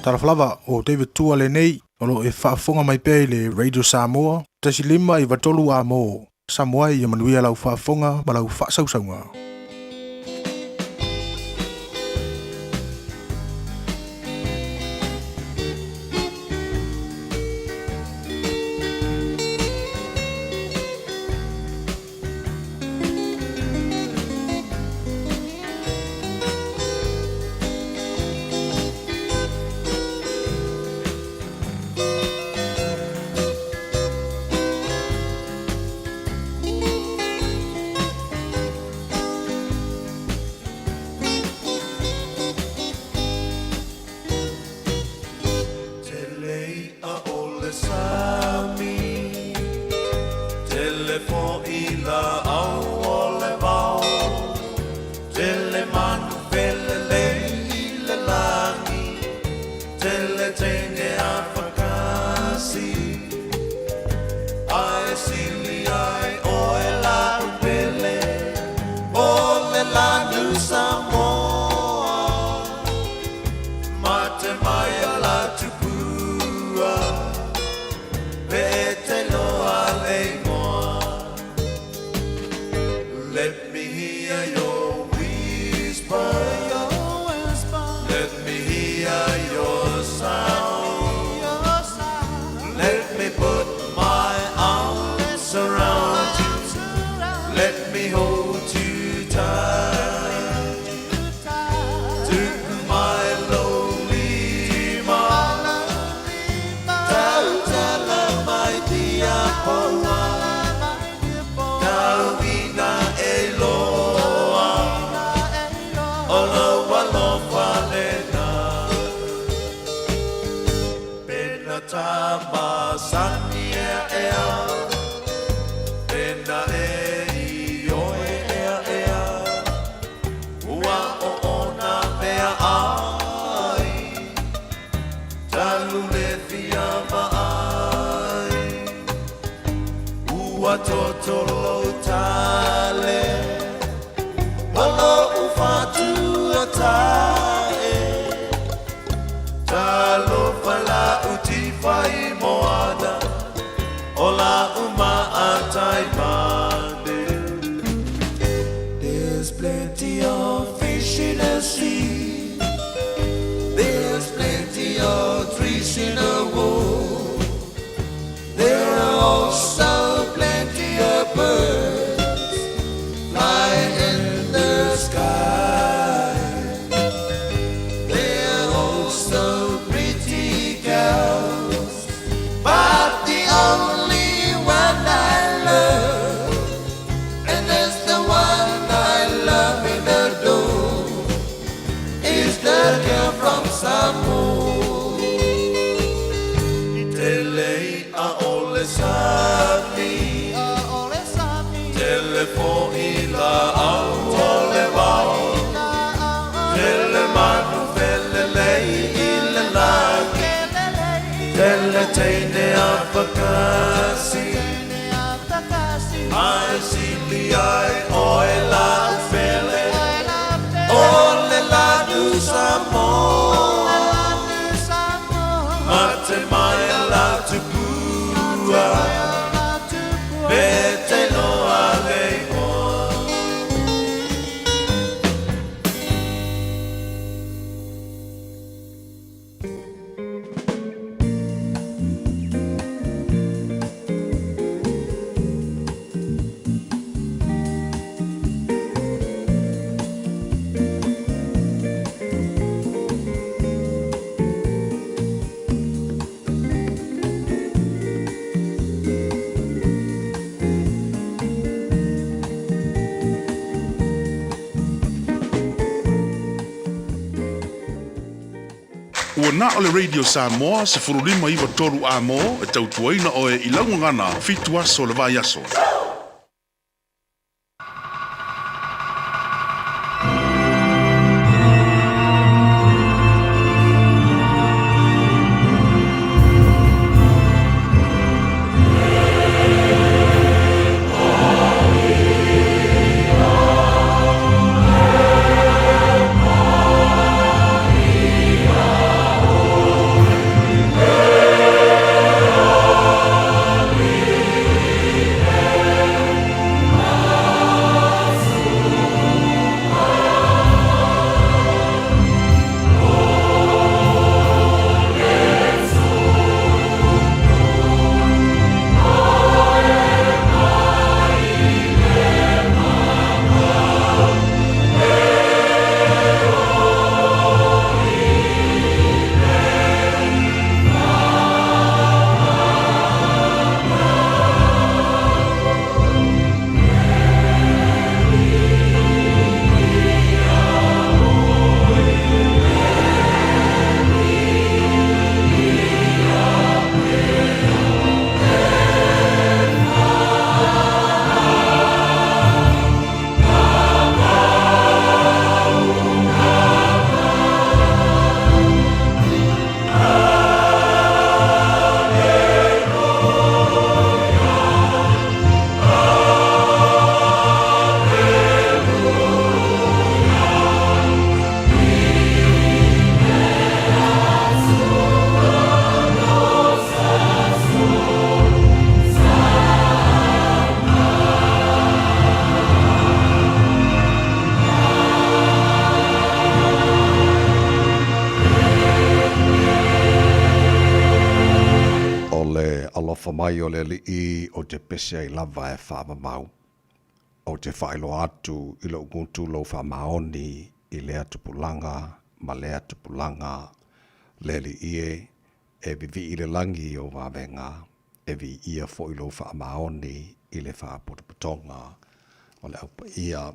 Talofa lava, o David Tua lenei, o lo o e faafofoga mai pea i le Radio Samoa, 1 5 93 Amo. Samoa ia manuia lau faafofoga ma lau faasausauga. Tele i'a o le sami, tele fo'i la'au o le vao, tele manu felelei i le lagi, tele teine afakasi, ae sili ai oe la'u pele, o le lanu Samoa. Mate mai ala tupua, pe te loa le igoa. Let me hear your whisper. Let me hear your sound. Let me put my arms around you. Let me hold you tight. Tuku mai lou lima. Tautala mai tiapoa. Tauina e loa. O lou alofa lena. Pena ta masani ea ea. Pena e i oe ea ea. Ua o ona mea ai. Talu le fia vaai. Ua toto lou tale. O lo'u fatu tae. Talofa la'u tifa i moana. O la'u maatai mane. There's plenty of fish in the sea. There's plenty of trees in the wood. There are also plenty of birds flying in the sky. There are also pretty girls, but the only one I love, and that's the one I love and adore, is the girl from Samoa. Tele i'a o le sami, tele fo'i la'au o le vao, tele manu felelei i le lagi, tele teine afakasi, ae sili ai oe la'u pele, o le lanu Samoa. Mate mai la tupua, pe te loa le igoa. Ua na o le Radio Samoa 15 93 Amo e tautuaina oe i laugagana 7 aso le vai aso. alofa mai o le Alii ou te pese ai lava e faavavau. Ou te faailoa atu i lou gutu lou faamaoni i lea tupulaga ma lea tupulaga, le Alii e, e vivii i le lagi i ou vavega, e viia foi lou faamaoni i le faapotopotoga o le Au Paia.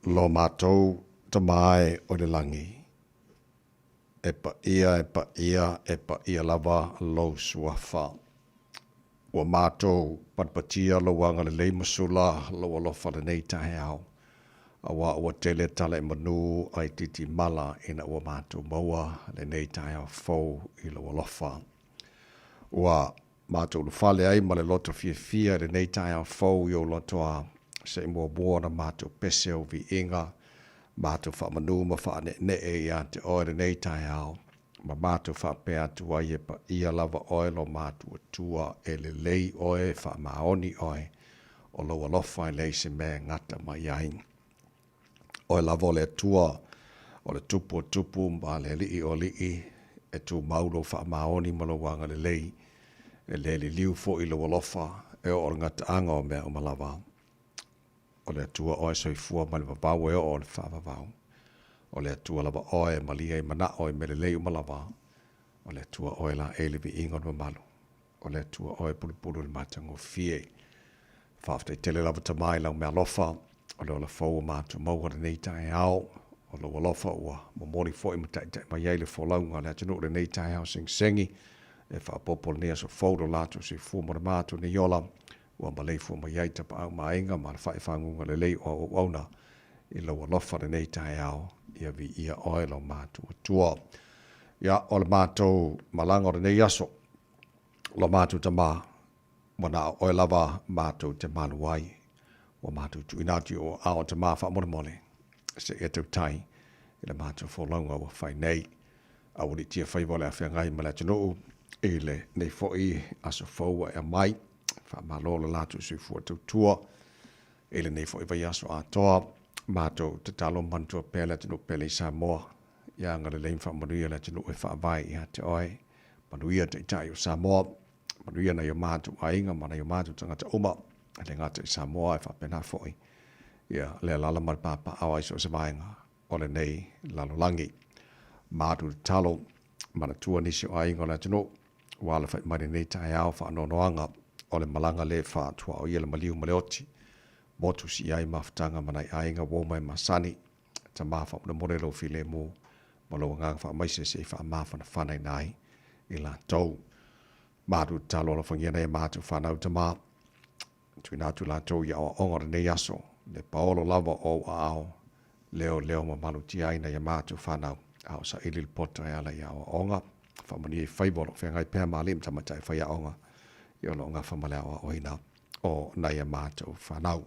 Lo matou Tama e o i le lagi, E paia, e paia, e paia lava lou suafa. Ua matou patipatia lou agalelei ma sula lou alofa lenei taeao, aua ua tele tala i manu a itiiti mala ina ua matou maua lenei taeao fou i lou alofa. Ua matou ulufale ai ma le loto fiafia i lenei taeao fou i ou lotoa, se i muamua ona matou pese ou viiga, matou faamanu ma faaneenee ia te oe lenei taeao, ma matou faapea atu ai e paia lava oe lo matuatua, e lelei oe, e faamaoni oe, o lou alofa e leai se mea e gata mai ai. Oe lava o le Atua, o le Tupu o tupu ma le Alii o alii, e tumau lou faamaoni ma lou agalelei, e le liliu foi lou alofa e oo i le gataaga o mea uma lava. O le Atua oe soifua mai le vavau e oo i le faavavau. O le Atua lava oe e malie ai manao i mea lelei uma lava. O le Atua oe laei le viiga o le mamalu. O le Atua oe e pulupulu i le matagofie. Faafetai tele lava Tama i lau meaalofa, o le ola fou ua matou maua lenei taeao. O lou alofa ua momoli foi ma taitai mai ai le folauga a le atunuu lenei taeao segisegi, e faaopoopo lenei aso fou lo latou soifua mo le matou nei ola, ua maleifua mai ai tapaau ma aiga ma alafa'i faguga lelei o au auauna i lou alofa lenei taeao, ia viia oe lo matou Atua. Ia, o le matou malaga o lenei aso, lo matou Tama, ua na o oe lava matou te malu ai. Ua matou tuuina atu i ou aao Tama faamolemole, seia tautai i le matou folauga ua fai nei. Aualiitia faiva o le afeagai ma le atunuu i lenei foi aso fou ua e aumai. Faamalo lo latou soifua tautua i lenei foi vaiaso atoa. Matou tatalo ma manatua pea le atunuu pele i Samoa. Ia agalelei ma faamanuia le atunuu e faavae ia te oe. Manuia Taitai o Samoa. Manuia nai o matou aiga ma nai o matou tagata uma, e le gata i Samoa ae faapena foi ia le alaala ma le papaaao ai so o se vaega o lenei lalolagi. Matou tatalo, manatua nisi o aiga o le atunuu ua alafai mai lenei taeao faanoanoaga o le malaga le faatuaoia le maliu ma le oti, motu sii ai mafutaga ma nai aiga ua uma e masani. Tama faamolemole lou filemu ma lou agaga faamaise se i faamafanafanaina ai i latou. Matou tatalo alofagia nai a matou fanau tama, tuuina atu latou i aoaoga o lenei aso, le paolo lava o ou aao, leo leo ma malutia ai nai a matou fanau, a o saili le poto e ala i aoaoga, faamanuia i faiva o lo o feagai pea ma alii ma tamaitai faiaoga i o lo o gafa ma le aoaoina o nai a matou fanau.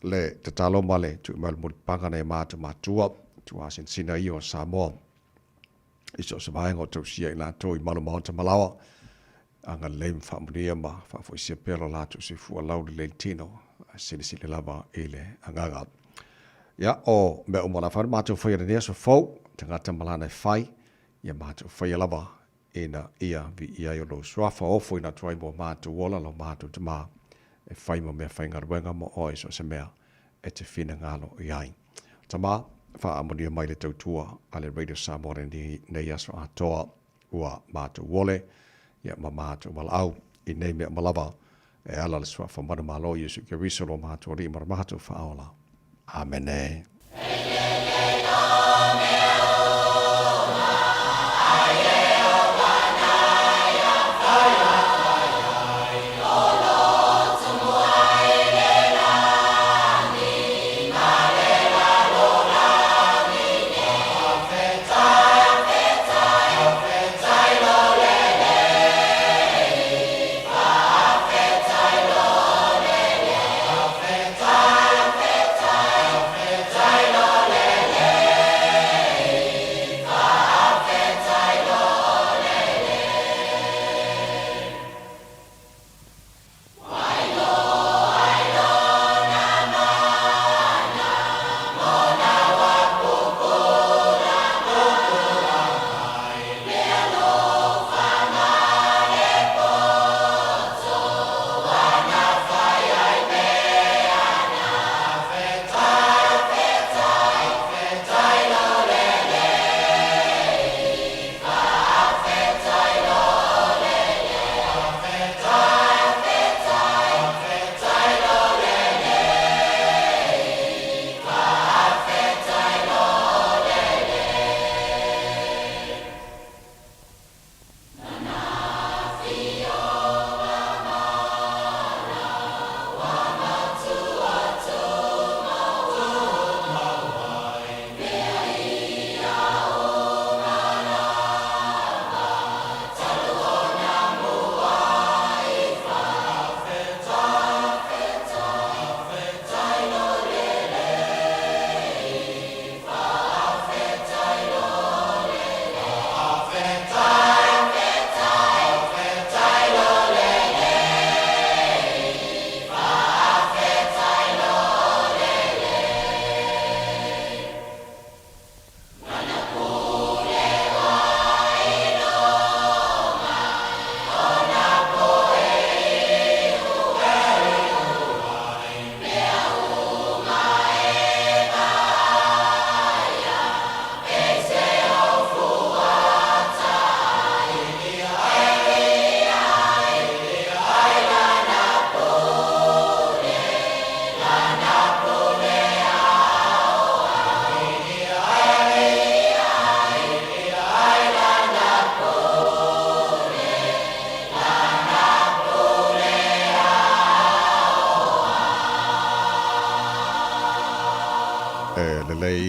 Le tatalo ma le tui mai o le mulipapaga nai a matou matua, tuasinasina ia o Samoa, i so o se vaega o tausia i latou i malu maota ma laoa, agalelei ma faamanuia ma faafoisia pea lo latou soifua laulelei le tino, ae silisili lava i le agaga. Ia, o mea uma o le a fai ona matou faia i lenei aso fou, tagata ma lana e fai, ia matou faia lava ina ia viia ai o lou suafa ofo ina atu ai mo matou ola lo matou tama e fai ma mea faigaluega mo oe i so o se mea e te finagalo i ai. Tama, faamanuia mai le tautua a le Radio Samoa lenei aso atoa ua matou ole ia ma matou valaau i nei mea uma lava e ala le suafa manumalo o Iesu Keriso lo matou Alii ma lo matou Faaola. Amene.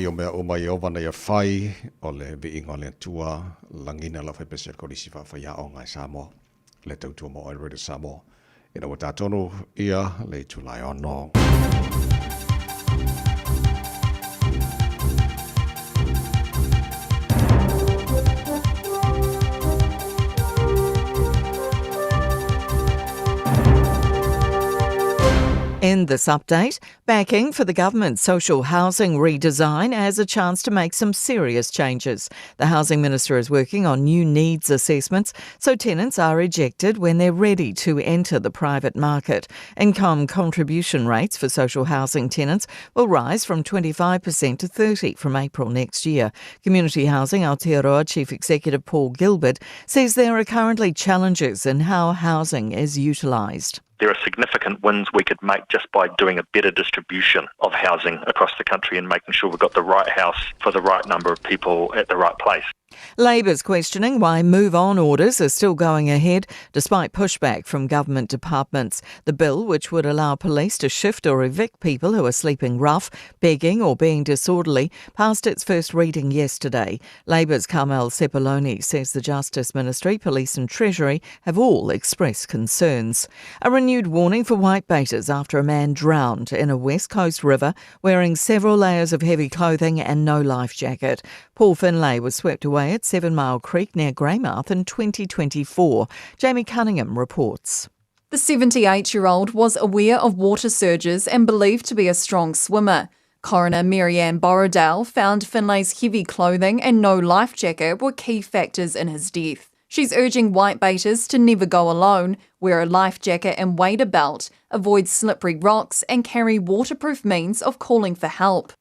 o mea uma Ieova na ia fai, o le viiga o le Atua, lagina lau faipese le Kolisi Faafaiaoga e Samoa, le tautua mo oe Radio Samoa, ina ua tatonu ia le itula e 6. In this update, backing for the government's social housing redesign as a chance to make some serious changes. The housing minister is working on new needs assessments so tenants are ejected when they're ready to enter the private market. Income contribution rates for social housing tenants will rise from 25% to 30 from April next year. Community Housing Aotearoa Chief Executive Paul Gilbert says there are currently challenges in how housing is utilised. There are significant wins we could make just by doing a better distribution of housing across the country and making sure we've got the right house for the right number of people at the right place. Labor's questioning why move on orders are still going ahead despite pushback from government departments. The bill, which would allow police to shift or evict people who are sleeping rough, begging, or being disorderly, passed its first reading yesterday. Labor's Carmel Sepuloni says the Justice Ministry, Police and Treasury have all expressed concerns. A renewed warning for whitebaiters after a man drowned in a West Coast river wearing several layers of heavy clothing and no life jacket. Paul Finlay was swept away at 7 Mile Creek near Greymouth in 2024. Jamie Cunningham reports. The 78 year old was aware of water surges and believed to be a strong swimmer. Coroner Marianne Borrowdale found Finlay's heavy clothing and no life jacket were key factors in his death. She's urging whitebaiters to never go alone, wear a life jacket and wader belt, avoid slippery rocks, and carry waterproof means of calling for help.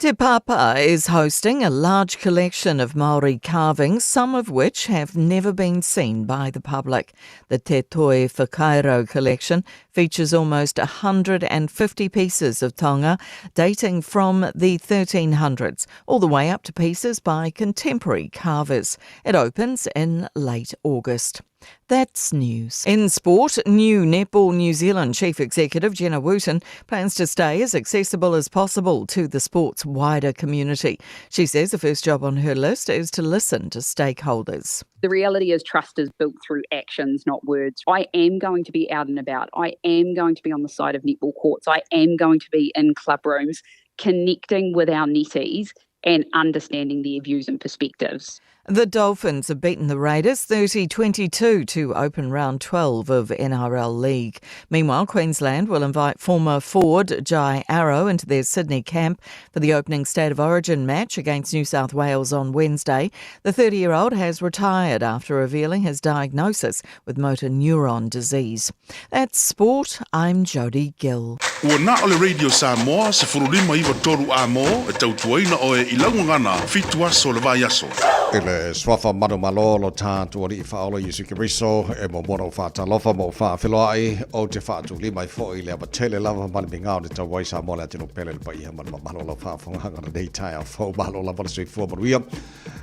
Te Papa is hosting a large collection of Maori carvings, some of which have never been seen by the public. The Te Toi Whakairo collection features almost 150 pieces of taonga dating from the 1300s, all the way up to pieces by contemporary carvers. It opens in late August. That's news. In sport, new Netball New Zealand Chief Executive Jenna Wooten plans to stay as accessible as possible to the sport's wider community. She says the first job on her list is to listen to stakeholders. The reality is trust is built through actions, not words. I am going to be out and about. I am going to be on the side of netball courts. I am going to be in club rooms connecting with our netties and understanding their views and perspectives. The Dolphins have beaten the Raiders 30 22 to open round 12 of NRL League. Meanwhile, Queensland will invite former forward Jai Arrow into their Sydney camp for the opening State of Origin match against New South Wales on Wednesday. The 30 year old has retired after revealing his diagnosis with motor neuron disease. That's sport. I'm Jodie Gill. Ua na o le Radio Samoa, 1593 a mo, e tautuaina oe i laugagana, fitu aso le vaiaso. I le suafa manumalo lo tātou Alii Faaola Iesu Keriso, e muamua ona ou faatalofa ma ou faafeloai, ou te faatulima ai foi i le ava tele lava ma le migao i le tau ai Samoa le atunuu pele le paia ma le mamalu o lau faafofogaaga i lenei taeao fou. Malo lava le soifua manuia.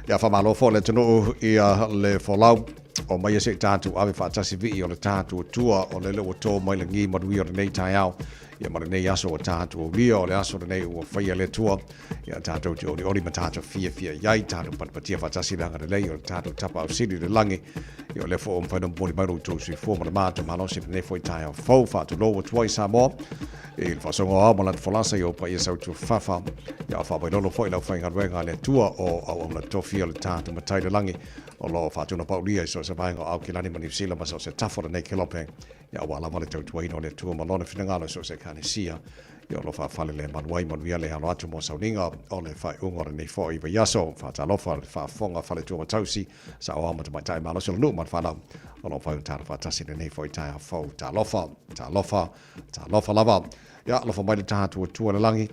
Ia faamalo foi le atunuu ia le folau. O mai se i tātou ave faatasi vii o le tātou Atua o lele ua tō mai lagi manuia o lenei taeao. Ia ma lenei aso ua tātou aulia o le aso lenei ua faia le Atua. Ia tātou te olioli ma tātou fiafia i ai, tātou patipatia faatasi le agalelei o le tātou Tapa au sili i le lagi. Ia o lea foi ua mafai ona momoli mai lo outou soifua ma le matou malosi i lenei foi taeao fou faatulou atu ai Samoa i le faasoga o ao ma lana folasa i ou paia sautuafafa. Ia o faavailolo foi le aufaigaluega a le Atua o auauna tofi o le tātou Matai i le lagi o lo o faatunapaulia i so o se vaega o Aukilani ma Niu Sila ma so o se tafa o lenei kelope, ia aua lava le tautuaina o le Atua ma Lona finagalo i so o se Ekalesia. Ia o lo o faafale le malu ai manuia le alo atu mo sauniga o le faaiuga o lenei foi vaiaso. Faatalofa le faafofoga faletua ma tausi, saoao ma tamaitai malosi o le nuu ma le fanau o lo o fai ona talo faatasi i lenei foi taeao fou. Talofa, talofa, talofa lava. Ia alofa mai le tatou Atua i le lagi.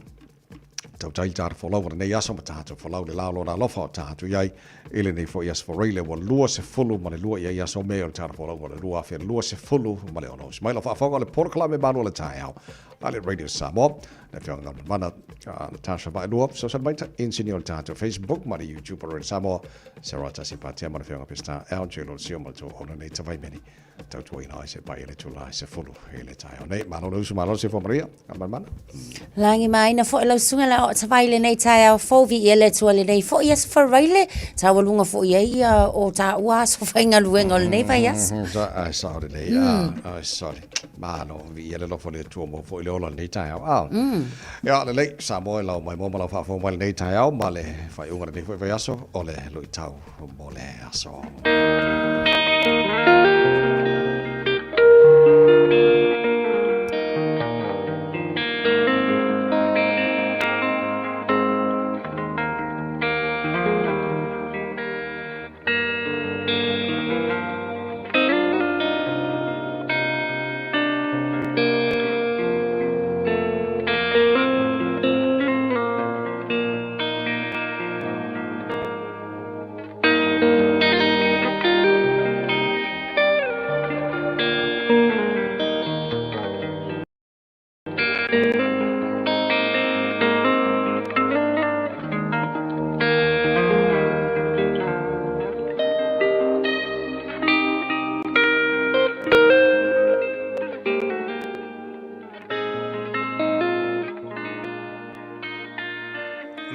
Tautai tātou folau o lenei aso ma tātou folau le lao lona alofa o tātou iai i lenei foi aso foreile ua 22 i ai aso me o le tātou folau o le 2026. Mai lau faafofoga o le polokalame malu o le taeao. ma le Radio Samoa. Le afioga Galumalemana Natasha Vaaelua, fesoasoani mai inisinia o le tatou Facebook ma le YouTube o Radio Samoa, Sarah Tasi Patea ma le afioga Peseta LJ Lolosio ma le tou ona nei Tavaimeni. Tautuaina ai se pai i le tula i se fulu i le taeao nei. Malo le usu, malo le soifua manuia. Galumalemana. Lagi maina foi lau susuga le aoa i lenei taeao fou viia le Atua i lenei foi aso faraile taualuga foi ai ia o taua aso faigaluega o lenei vaiaso. Ai sao lelei, ai sorry. Malo viia le alofa o le Atua mo foi le ola lenei taeao. Ah. Ia lelei, Samoa i lau maimoa ma lau faafofoga mai lenei taeao ma le faaiuga o lenei foi vaiaso o le luitau mo le aso.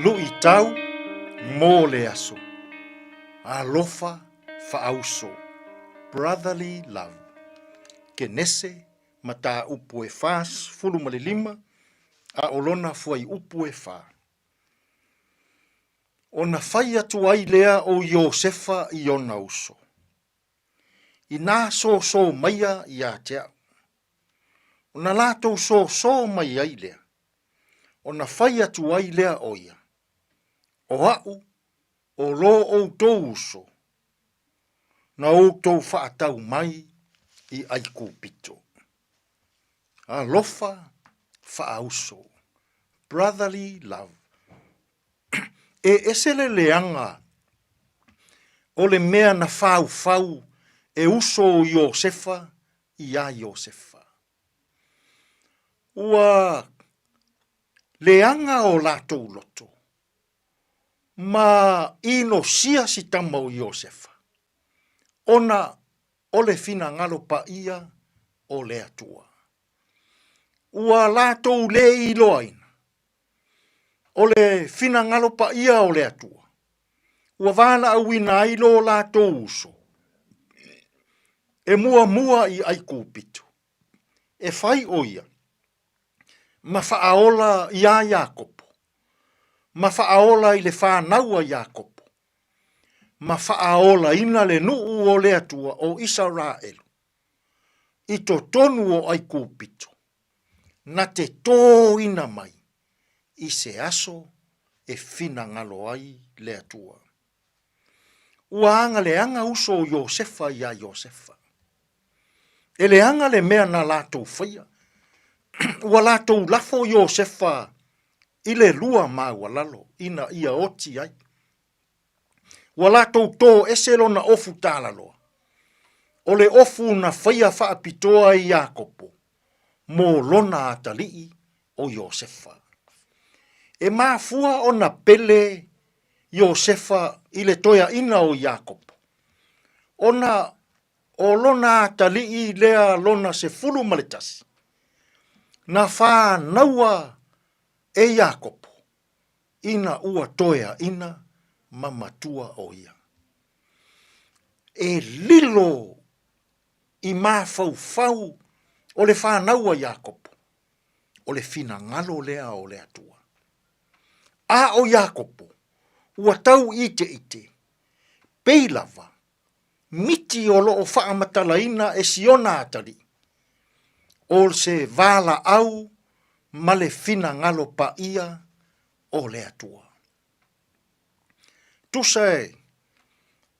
Luitau mo le aso. Alofa faauso. Brotherly love. Kenese mataupu e 45 a o lona fuaiupu e 4. Ona fai atu ai lea o Iosefa i ona uso, Inā sōsō maia iā te a'u. Ona lātou sōsō mai ai lea, ona fai atu ai lea o ia, O a'u o lō ʻoutou uso, na outou faatau mai i ʻAikupito. Alofa faauso, brotherly love. E ese le leaga o le mea na faufau e uso o Iosefa iā Iosefa. Ua leaga o latou loto, ma inosia si tama o Iosefa, ona o le finagalo paia o le Atua. Ua latou le iloaina o le finagalo paia o le Atua, ua valaauina ai lo latou uso e muamua i ʻAikupito, e fai ʻo ia ma faaola iā Iakopo, ma faaola i le fanau a Iakopo, ma faaolaina le nuu o le Atua o Isaraelu i totonu o ʻAikupito, na te tōina mai i se aso e finagalo ai le Atua. Ua agaleaga uso o Iosefa iā Iosefa. E leaga le mea na latou faia. Ua latou lafo Iosefa i le lua maualalo ina ia oti ai. Ua latou tō ese lona ofu talaloa, o le ofu na faia faapitoa e Iakopo mo lona atalii o Iosefa. E mafua ona pele Iosefa i le toeaina o Iakopo, ona o lona atalii lea lona 11, na fānaua e Iakopo ina ua toeaina ma matua o ia. E lilo i mafaufau o le fanau a Iakopo, o le finagalo lea o le Atua. A o Iakopo, ua tau iteite, pei lava, miti o lo o faamatalaina e siona atalii, o se valaau ma le finagalo paia o le Atua. Tusa e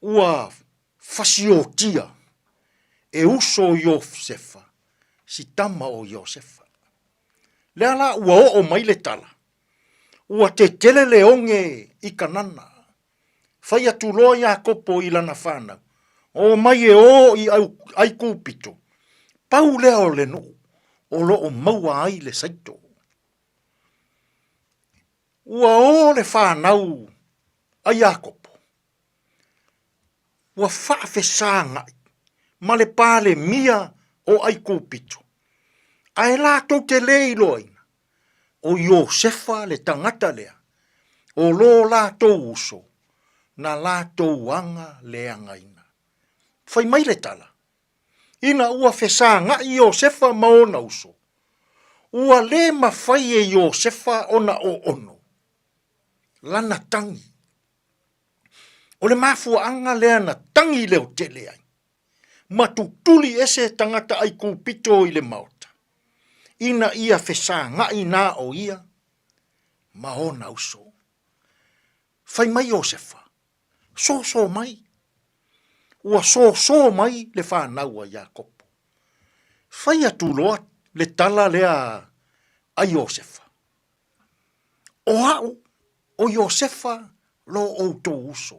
ua fasiotia e uso o Iosefa, si tama o Iosefa. Lea la ua oo mai le tala, ua tetele le oge i Kanana. Fai atu loa Iakopo i lana fanau, Omai e o i Aikupito. Pau lea o le nuu. o lo o maua ai le saito. Ua o le fanau a Iakopo, ua faafesagaʻi ma le Palemia o ʻAikupito, ae latou te lē iloaina, ʻo Iosefa le tagata lea, o lo latou uso, na latou aga leagaina. Fai mai le tala, ina ua fesagaʻi Iosefa ma ona uso, ua lē mafai e Iosefa ona oono lana tagi. O le mafuaaga lea na tagi leotele ai, ma tutuli ese tagata ʻAikupito i le maota, ina ia fesagaʻi na o ia ma ona uso. Fai mai Iosefa, Soso mai. Ua soso mai le fanau a Iakopo. Fai atu loa le tala lea a Iosefa, O au, o Iosefa lo outou uso,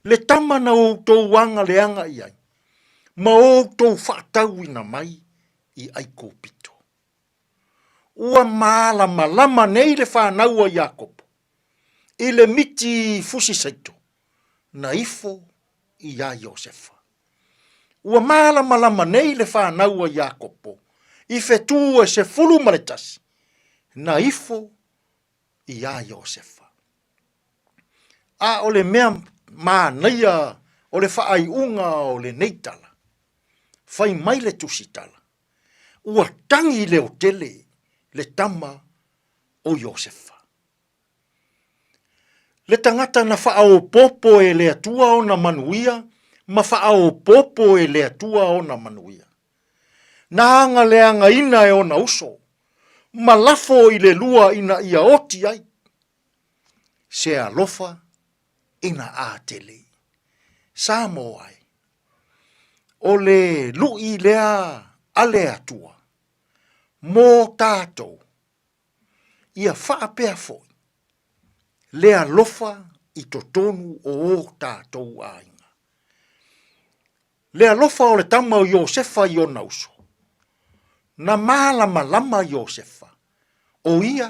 le tama na outou agaleaga i ai, ma outou faatauina mai i ʻAikupito. Ua malamalama nei le fanau a Iakopo i le miti fusi saito na ifo iā Iosefa. Ua malamalama nei le fanau a Iakopo i fetū e 11 na ifo iā Iosefa. A o le mea manaia o le faaiuga o lenei tala, fai mai le tusitala, ua tagi leotele le tama o Iosefa. Le tagata na faaopoopo e le Atua ona manuia ma faaopoopo e le Atua ona manuia. Na agaleagaina e ona uso, ma lafo i le lua ina ia oti ai se alofa ina a tele. Samoa e, o le luʻi lea a le Atua mō tātou, ia faapea foi le alofa i totonu o ō tātou aiga. Le alofa o le tama o Iosefa i ona uso. Na malamalama Iosefa, o ia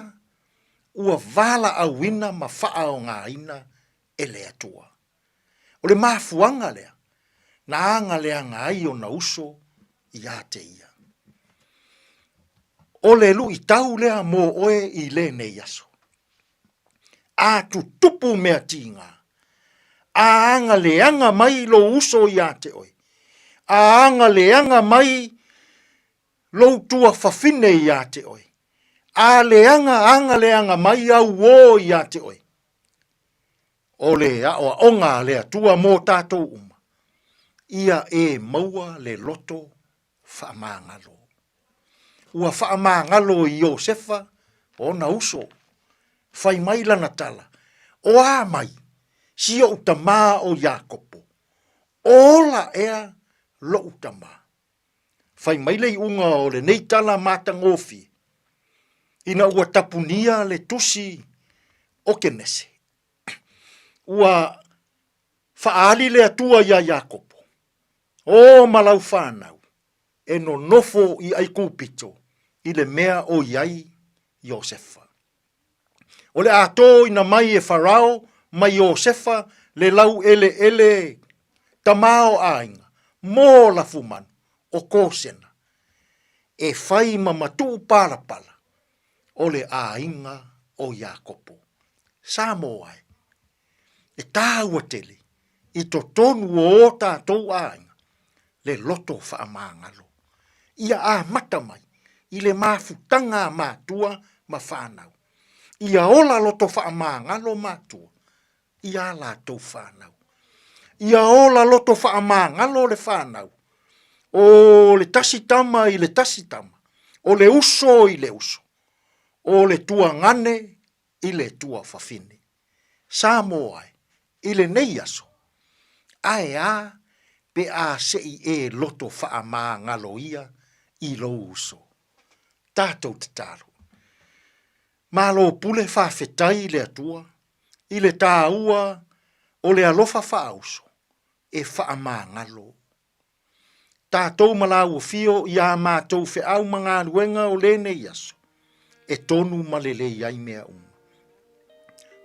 ua valaauina ma faaaogaina e le Atua. O le mafuaga lea na agaleaga ai ona uso iā te ia. O le luitau lea mō oe i lenei aso. A tutupu mea tīgā, a agaleaga mai lou uso iā te oe, a agaleaga mai lou tuafafine iā te oe, a leaga agaleaga mai au uō iā te oe, O le aoaoga a le Atua mō tātou uma, ia e maua le loto faamagalo. Ua faamagalo i Iosefa ona uso, fai mai lana tala, O a mai, si oʻu tamā o Iakopo, o ola ea loʻu tamā? Fai mai le iuga o lenei tala matagofie, ina ua tapunia le tusi o Kenese, ua faaali le Atua iā Iakopo, O ma lau fanau, e nonofo i ʻAikupito i le mea o i ai Iosefa. O le a tōina mai e Farao ma Iosefa le laueleele tamaoaiga mō lafumanu o Kosena, e fai ma matuʻu palapala o le aiga o Iakopo. Samoa e, e tāua tele i totonu o ō tātou aiga le loto faamagalo. Ia amata mai i le mafutaga a matua ma whanau. Ia ola loto faamagalo matua i ā latou whanau. Ia ola loto faamagalo le whanau. O le tasi tama i le tasi tama. O le uso i le uso. O le tuagane i le tuafafine. Samoa e, i lenei aso, ae a pe a se i e loto faamagalo ia i lou uso. Tatou tatalo. Malo pule faafetai i le Atua i le tāua o le alofa faauso e faamagalo. Tatou ma Lāu Afio i ā mātou feau ma galuega o lenei aso, e tonu ma lelei ai mea uma.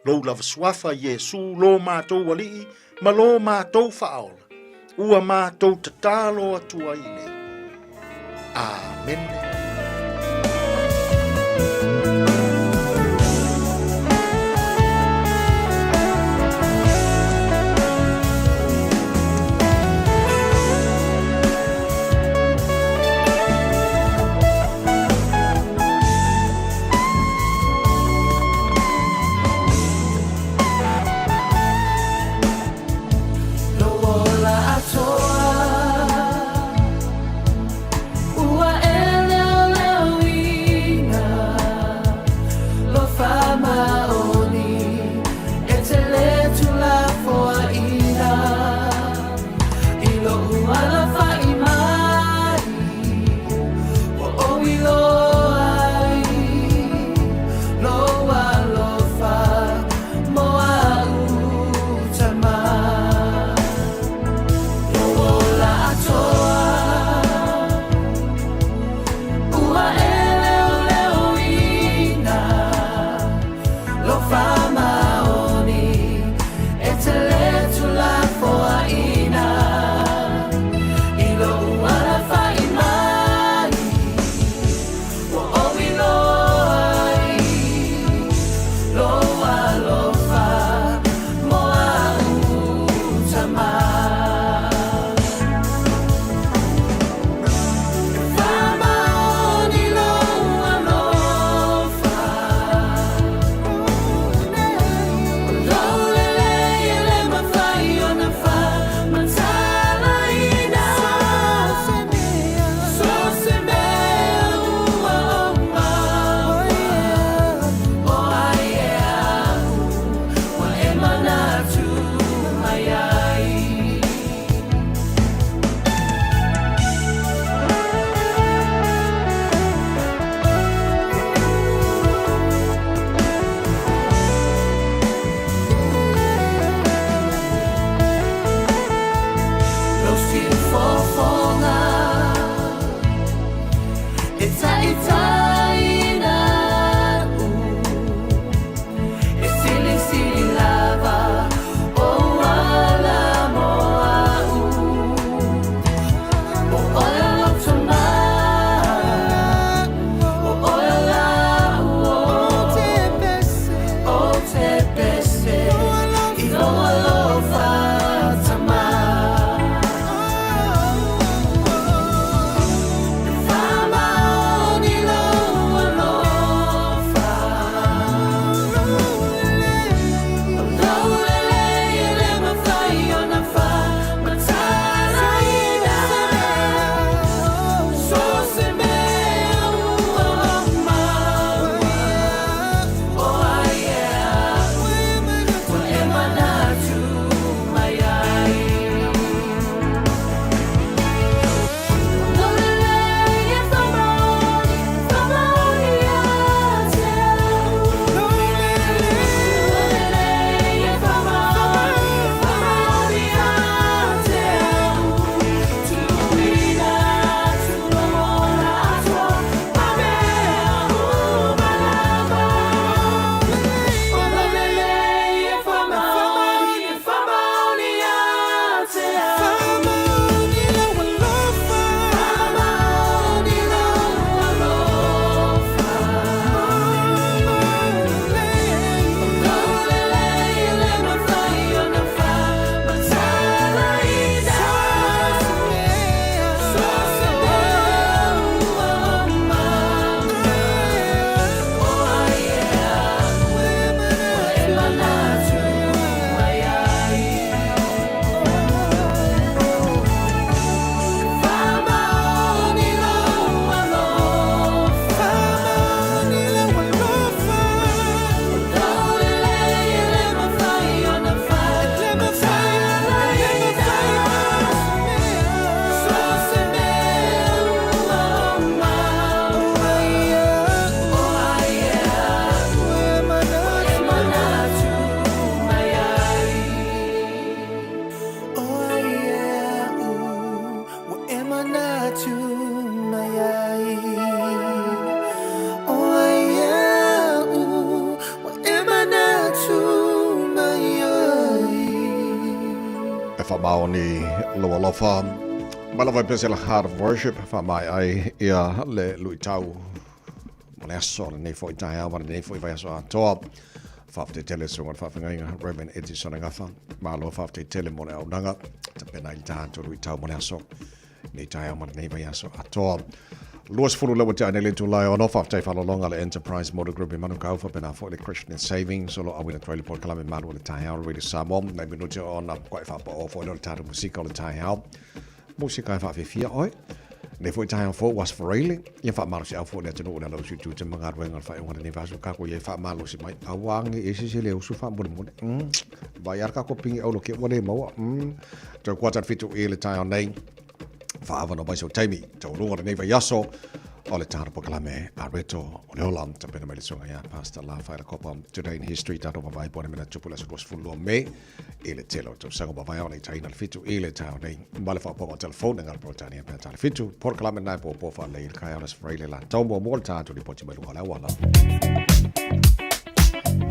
Lou lava Suafa, Iesu, lo mātou Alii ma lo mātou Faaola, ua mātou tatalo atu ai nei. Amene. faamaoni lou alofa. Mai lava i pese la Heart of Worship, faamaea ai ia le luitau mo le aso lenei foi taeao ma lenei foi vaiaso atoa. Faafetai tele susuga i le faafeagaiga Reverend Edison Gafa. Malo faafetai tele mo le auaunaga tapena ai le tatou luitau mo le aso nei taeao ma lenei vaiaso atoa. 20 le ua tea nei le itula e ono, faafetai faalologa le Enterprise Motor Group i Manukau, faapena foi le Christian Savings o lo o auina atu ai le polokalame malu o le taeao le Radio Samoa. Nai minute ona koe faapao foi lea o le tatou musika o le taeao. Musika e faafefia oe. Nei foi taeao fou ua Aso Faraile, ia faamalosiau foi le atunuu i le ala o usu i tiute ma galuega o le faaiuga o lenei vaiaso kako i ai faamalosi mai. Aua age e se se le usu faamolemole. Vai a le kako pingi aulo ke ua le maua. Tau kuata le 7 i le taeao nei. Faaavanoa mai sau taimi taualuga o lenei vaiaso o le tatou polokalame a Reto o le Ola tapena mai le susuga ia Pastor Lafaela Kopa. Today in History tatou vavae po o le mea na tupu i le aso 22 Me i le tele o tausaga mavae ona i taina le 7 i le taeao nei ma le faaopooga o telefone e galo Peretania pe a ta le 7 polokalame lena e poapoa faalelei i le taeao le Aso Faraile la tau muamua le tatou lipoti mai luga o le auala.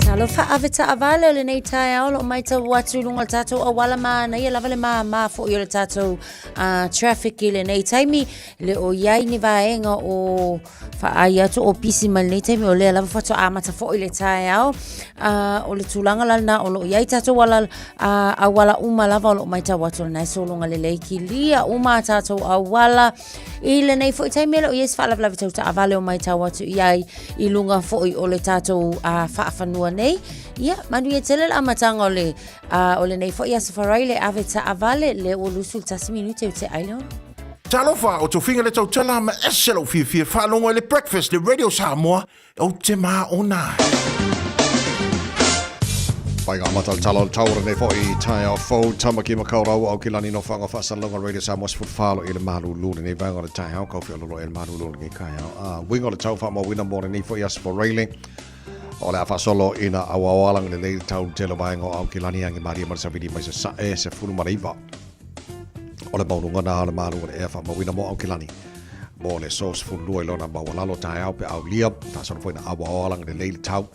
Talofa ave taavale o lenei taeao o lo o matau atu i luga o le tatou auala manaia lava le māmā foi o le tatou traffic i lenei taimi. Le o i ai ni vaega o faai atu o pisi mai lenei taimi o lea lava faatoa amata foi le taeao. O le tulaga la lena o lo o i ai tatou ala, auala uma lava o lo o matau atu o lena e sologa lelei kilia uma a tatou auala. I lenei foi taimi e le o i ai se faalavelave tau taavale o matau atu i ai i luga foi o le tatou faafanua nei. Ia, manuia tele le amataga o le, o lenei foi Aso Faraile ave taavale lea ua 21 minute i te ai le ono. Talofa, o Tofiga le tautala ma ese lou fiafia faalogo i le Breakfast le Radio Samoa Ou te māona ai. Pai ngā mata o le tala o le tau o lenei foi i taeao fou, Tamaki Makaurau, Aukilani no Whanga Whaasalonga, Radio Samoa 14 i le malūlū lenei vaega o le taeao, kauwhi o lolo e le malūlū lenei kaeao. A, uiga o le tau whaamauina mō lenei foi Aso Faraile, o le a faasolo ina auaoalanga lelei le tau tele o vaega o Aukilani, agi malie ma le savili mai sasae, 19. O le maualuga na o le malu o le ea faamauina mo Aukilani. Mo le aso 12 i lona maualalo taeao pe aulia, faasolo foi na auaoa langa lelei le tau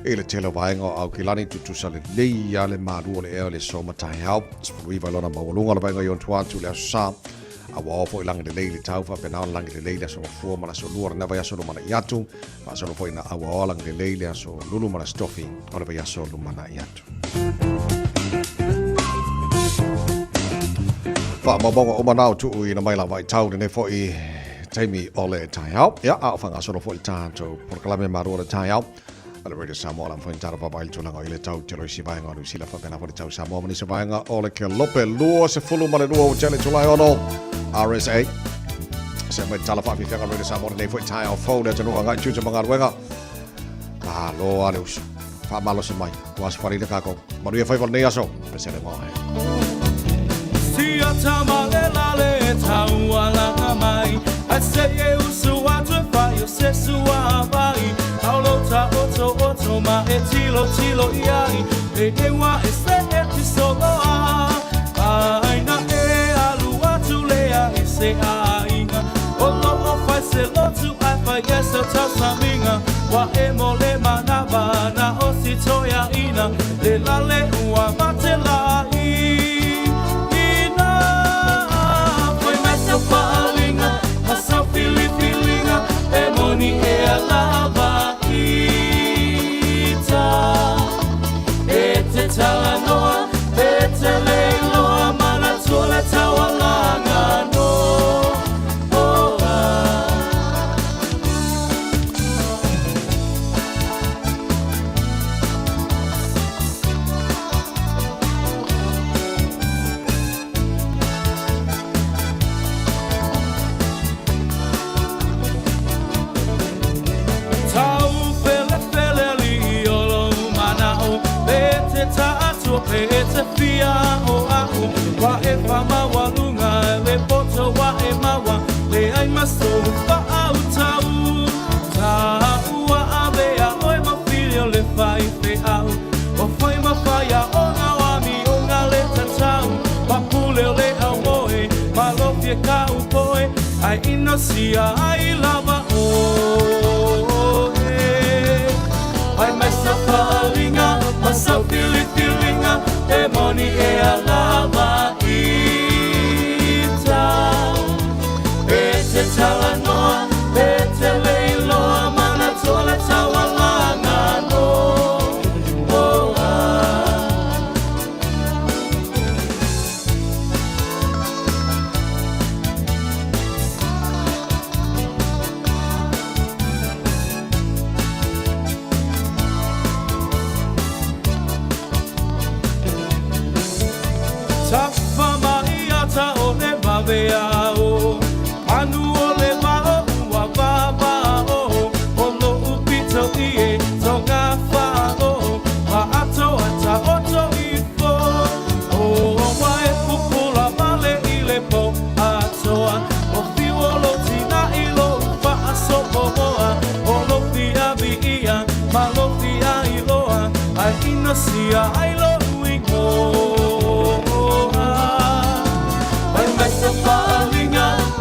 i le tele o vaega o Aukilani, tutusa lelei a le malu o le ea o le aso ma taeao. 19 i lona maualuga o le vaega i ona tua atu i le aso Sa. Auaoa foi lagi lelei le tau, faapena ona lagi lelei le aso Gafua ma le aso Lua o lena vaiaso lumanai atu. Faasolo foi na auaoa lagi lelei le aso Lulu ma le aso Tofi o le vaiaso lumanai atu. Faamaumauga uma na o tuuina mai la vaitau lenei foi taimi o le taeao. Ia, a o faagasolo foi le tatou polokalame malu o le taeao. A le Radio Samoa la mafai ona tatou vaavaai i le tulaga o i le tau tele o isi vaega o Niu Sila faapena foi le tau Samoa ma nisi vaega o le Kelope 22 ua tele Tulae 6 RSA. Se mai tala faafiafiaga Radio Samoa lenei foi taeao fou le atunuu agai tiute ma galuega. Malo a le uso. Faamalosi mai. Ua aso faleina kākou. Manuia faiva o lenei aso. Pesele ngoa he. Sia tama le lale e taualaga mai Ai se e usu atu e fai o se sua vai Aulo ta oto oto ma e tilo tilo iai Le ewa e se e ti soloa Ai na e alu atu lea i se aiga O lo o fai se lotu ai fai e se tausaminga Wa e mo le manava na o si toia ina Le lale ua mate la i ina Foi mai sau faalinga ma sau filifilinga E moni e a lava ita E te talanoa e te leiloa Manatua le taualaga no oa. Tau felefele alii o lou manao Pe te taatua pe te fia o au Wa e whamaualunga le poto wa e maua Le ai maso whaautau Taua avea oe mawhili o le faifeau O whai ma whaia o ngā wami o ngā le tatau Papule o le aumoe, malofie ka upoe Ai inosia ai lava oe Ai mai sa whaalinga, ma sa filifilinga E moni e a lava ita.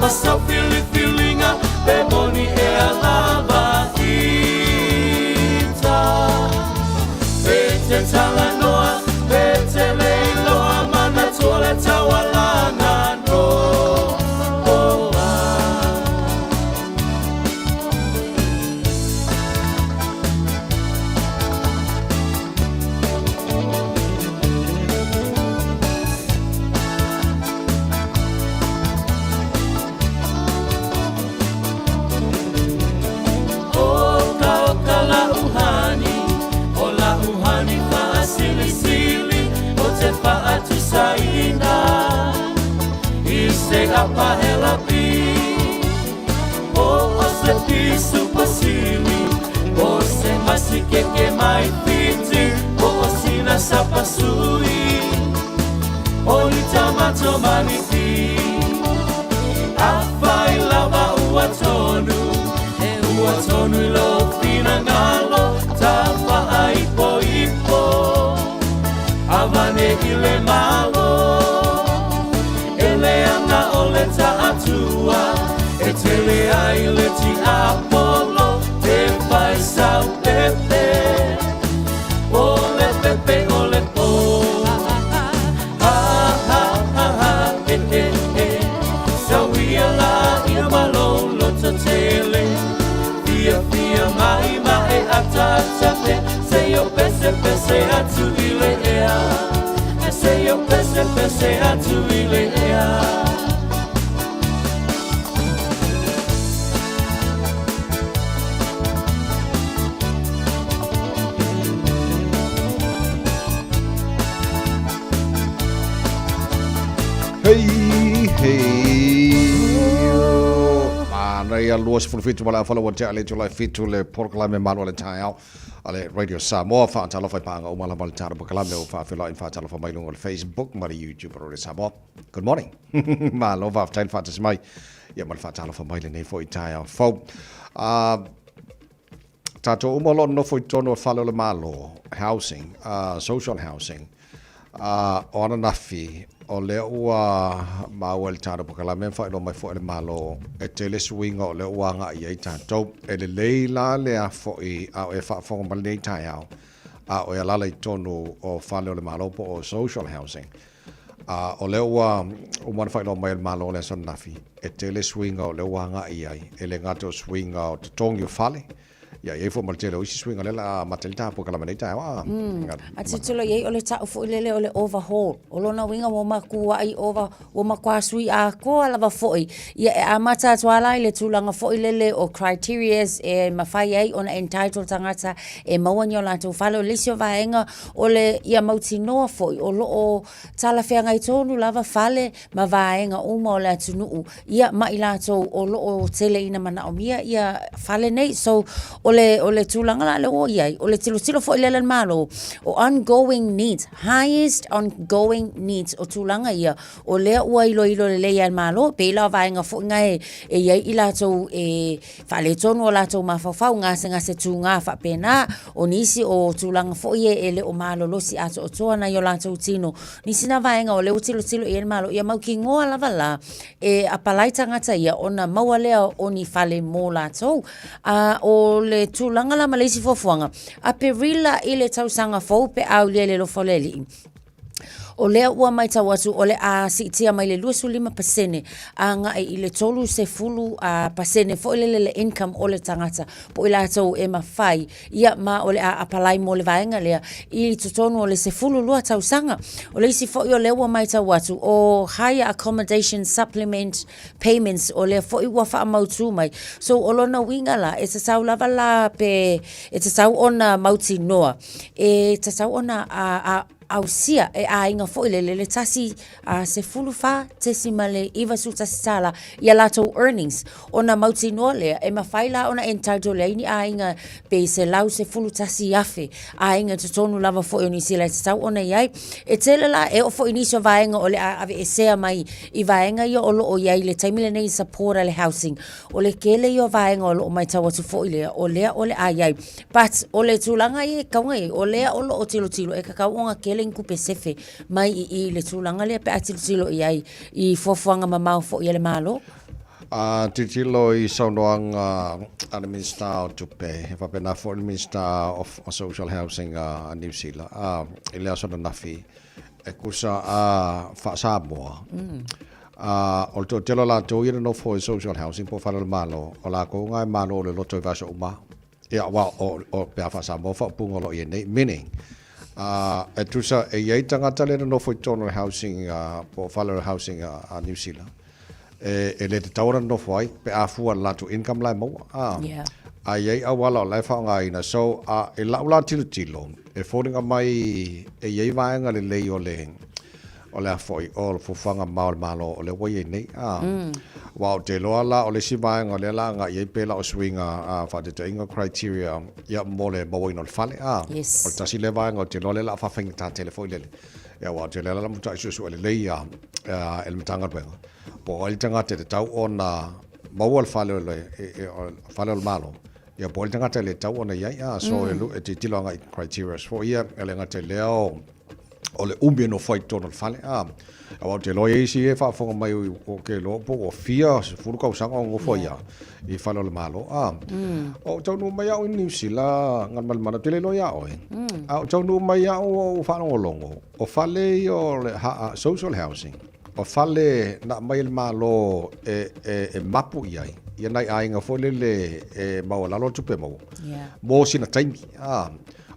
Ma sau filifiliga pe moni ea lava ita. Pe te talanoa, pe te le iloa, manatua le taualaga noa. Oka oka la uhani, o la uhani faasilisili, o te faatusaina i se apahelapi. Po o se pisupo sili, po se masikeke mai Fiti, po o sina sapasui, o ni tamato maniti. Afai lava ua tonu, e ua tonu i lou finagalo, tafaaipoipo, avane i le Malo. E leaga o le taatua, e tele ai le tiapolo, te fai sau pepe, o le pepe o le po. Ha ha ha ha, he he he, sauia laia ma lou lototele, fiafia mai ma e ataata pe, seia pesepese atu i le ea, seia pesepese atu i le ea. Hei, hei, Manaia 27 ma le aofala ua tea le itula e fitu le polokalame malu a le taeao a le Radio Samoa. Faatalofa i paaga uma lava le tatou polokalame ua faafeiloai ma faatalofa mai luga o le Facebook ma le YouTube a Radio Samoa. Good morning. Malo faafetai le faatasi mai ia ma le faatalofa mai lenei foi taeao fou. Tatou uma o lo o nonofo i totonu o fale o le Malo, housing, social housing, o ananafi, o lea ua maua i le tatou polokalame ma faailoa mai foi e le Malo, e tele suiga o lea ua agai i ai tatou. E lelei la lea foi a o e faafofoga mai lenei taeao, a o e alaala i totonu o fale o le Malo po o social housing, A o lea ua uma ona faailoa mai e le Malo i le aso ananafi, e tele suiga o lea ua agai i ai, e le gata o suiga o totogi o fale, ia e i ai foi ma le tele o isi suiga lea o le a amata ai le tapu polokalame nei taeao. A, A tilotilo i ai, o le tau foi lele o le overhaul. O lona uiga ua matuai ova, ua matua sui atoa lava foi. Ia e amata atu lava la i le tulaga foi lele o criterias e mafai ai ona entitle tagata e maua ni o latou fale. O le isi o vaega O le ia mautinoa foi o lo o talafeagai tonu lava fale ma vaega uma o le atunuu ia ma i latou o lo o tele ina manaomia ia fale nei. So, o le, o le tulaga la lea ua i ai, o le tilotilo foi lea a le Malo, o ongoing needs, highest ongoing needs, o tulaga ia o lea ua iloilo lelei e le Malo, pei la o vaega foi na e i ai i latou e faaletonu o latou mafaufau, gasegase tūgā faapena, o nisi o tulaga foi e le o malolosi atoatoa nai o latou tino. Nisi na vaega o lea ua tilotilo i ai le Malo, ia mautinoa lava la e apalai tagata ia ona maua lea o ni fale mo latou. A o le tulaga la ma le isi fuafuaga, Aperila i le tausaga fou pe a aulia i le alofa o le Alii, O lea ua matau atu o le a siitia mai le 25% agai i le 30% foi lele le income o le tagata po o i latou e mafai ia ma o le a apalai mo le vaega lea i totonu o le 12 tausaga. O le isi foi o lea ua matau atu o higher accommodation supplement payments o lea foi ua faamautu mai. So o lona uiga la e tatau lava la pe e tatau ona mautinoa e tatau ona a, a, ausia e aiga foi lele le 1 14.91 tala ia latou earnings ona mautinoa lea e mafai la ona entitle ai ni aiga pe 111,000 aiga i totonu lava foi o Niu Sila e tatau ona i ai. E tele la e oo foi i nisi o vaega o le a aveesea mai i vaega ia o lo o i ai i le taimi lenei i support a le housing. O le tele ia o vaega o lo o matau atu foi lea o lea o le a i ai. But o le tulaga ia e tatau ona i ai, o lea o lo o tilotilo e tatau ona tele ni tupe sefe mai i i le tulaga lea pe a tilotilo i ai i fuafuaga mamao foi a le Malo. A tilotilo i saunoaga a le Minisita o Tupe, e faapena foi le Minisita of Social Housing a Niu Sila i le aso ananafi, e tusa a faa-Samoa, o le toatele o latou ia na nofo i social housing po o fale o le Malo, o latou na e malo le loto i vaiaso uma. Ia, aua o, pe a faa-Samoa faaupuga o lo o i ai nei, meaning, e tusa e i ai tagata lea na nofo i totonu o le housing po o fale o le housing a Niu Sila, e le tatau ona nofo ai pe a fua i le latou income la e maua. A i ai auala o la e faaaogaina. So, i lau la tilotilo, e foliga mai e i ai vaega lelei o le o le a foi, o le fuafuaga mamao a le Malo o lea ua i ai nei. Aua ou te iloa la o le isi vaega o lea o le a agai i ai pei la o suiga faataitaiga criteria ia mo le mauaina o le fale. O le tasi lea vaega ou te iloa lea o le a faafaigata tele foi lele. Ia aua ou te iloa o le a matuai suesue lelei e le Matagaluega po o ai le tagata e tatau ona maua le fale o le fale o le Malo, ia po o ai le tagata e le tatau ona i ai. So e tilotilo agai i criteria foi ia, e le gata i lea o o le umi e nofo ai i totonu o le fale. A, aua ou te iloa e i ai isi e faafofoga mai ou te iloa po ua fia 10 tausaga o nofo ai lava i fale o le Malo. A, o ou taunuu mai au i Niu Sila, Galumalemana, ou te le iloa ia oe. A ou taunuu mai au ua ou faalogologo, o fale ia o le social housing, o fale na aumai e le Malo e mapu i ai ia nai aiga foi lele e maualalo le tupe maua mo sina taimi. A,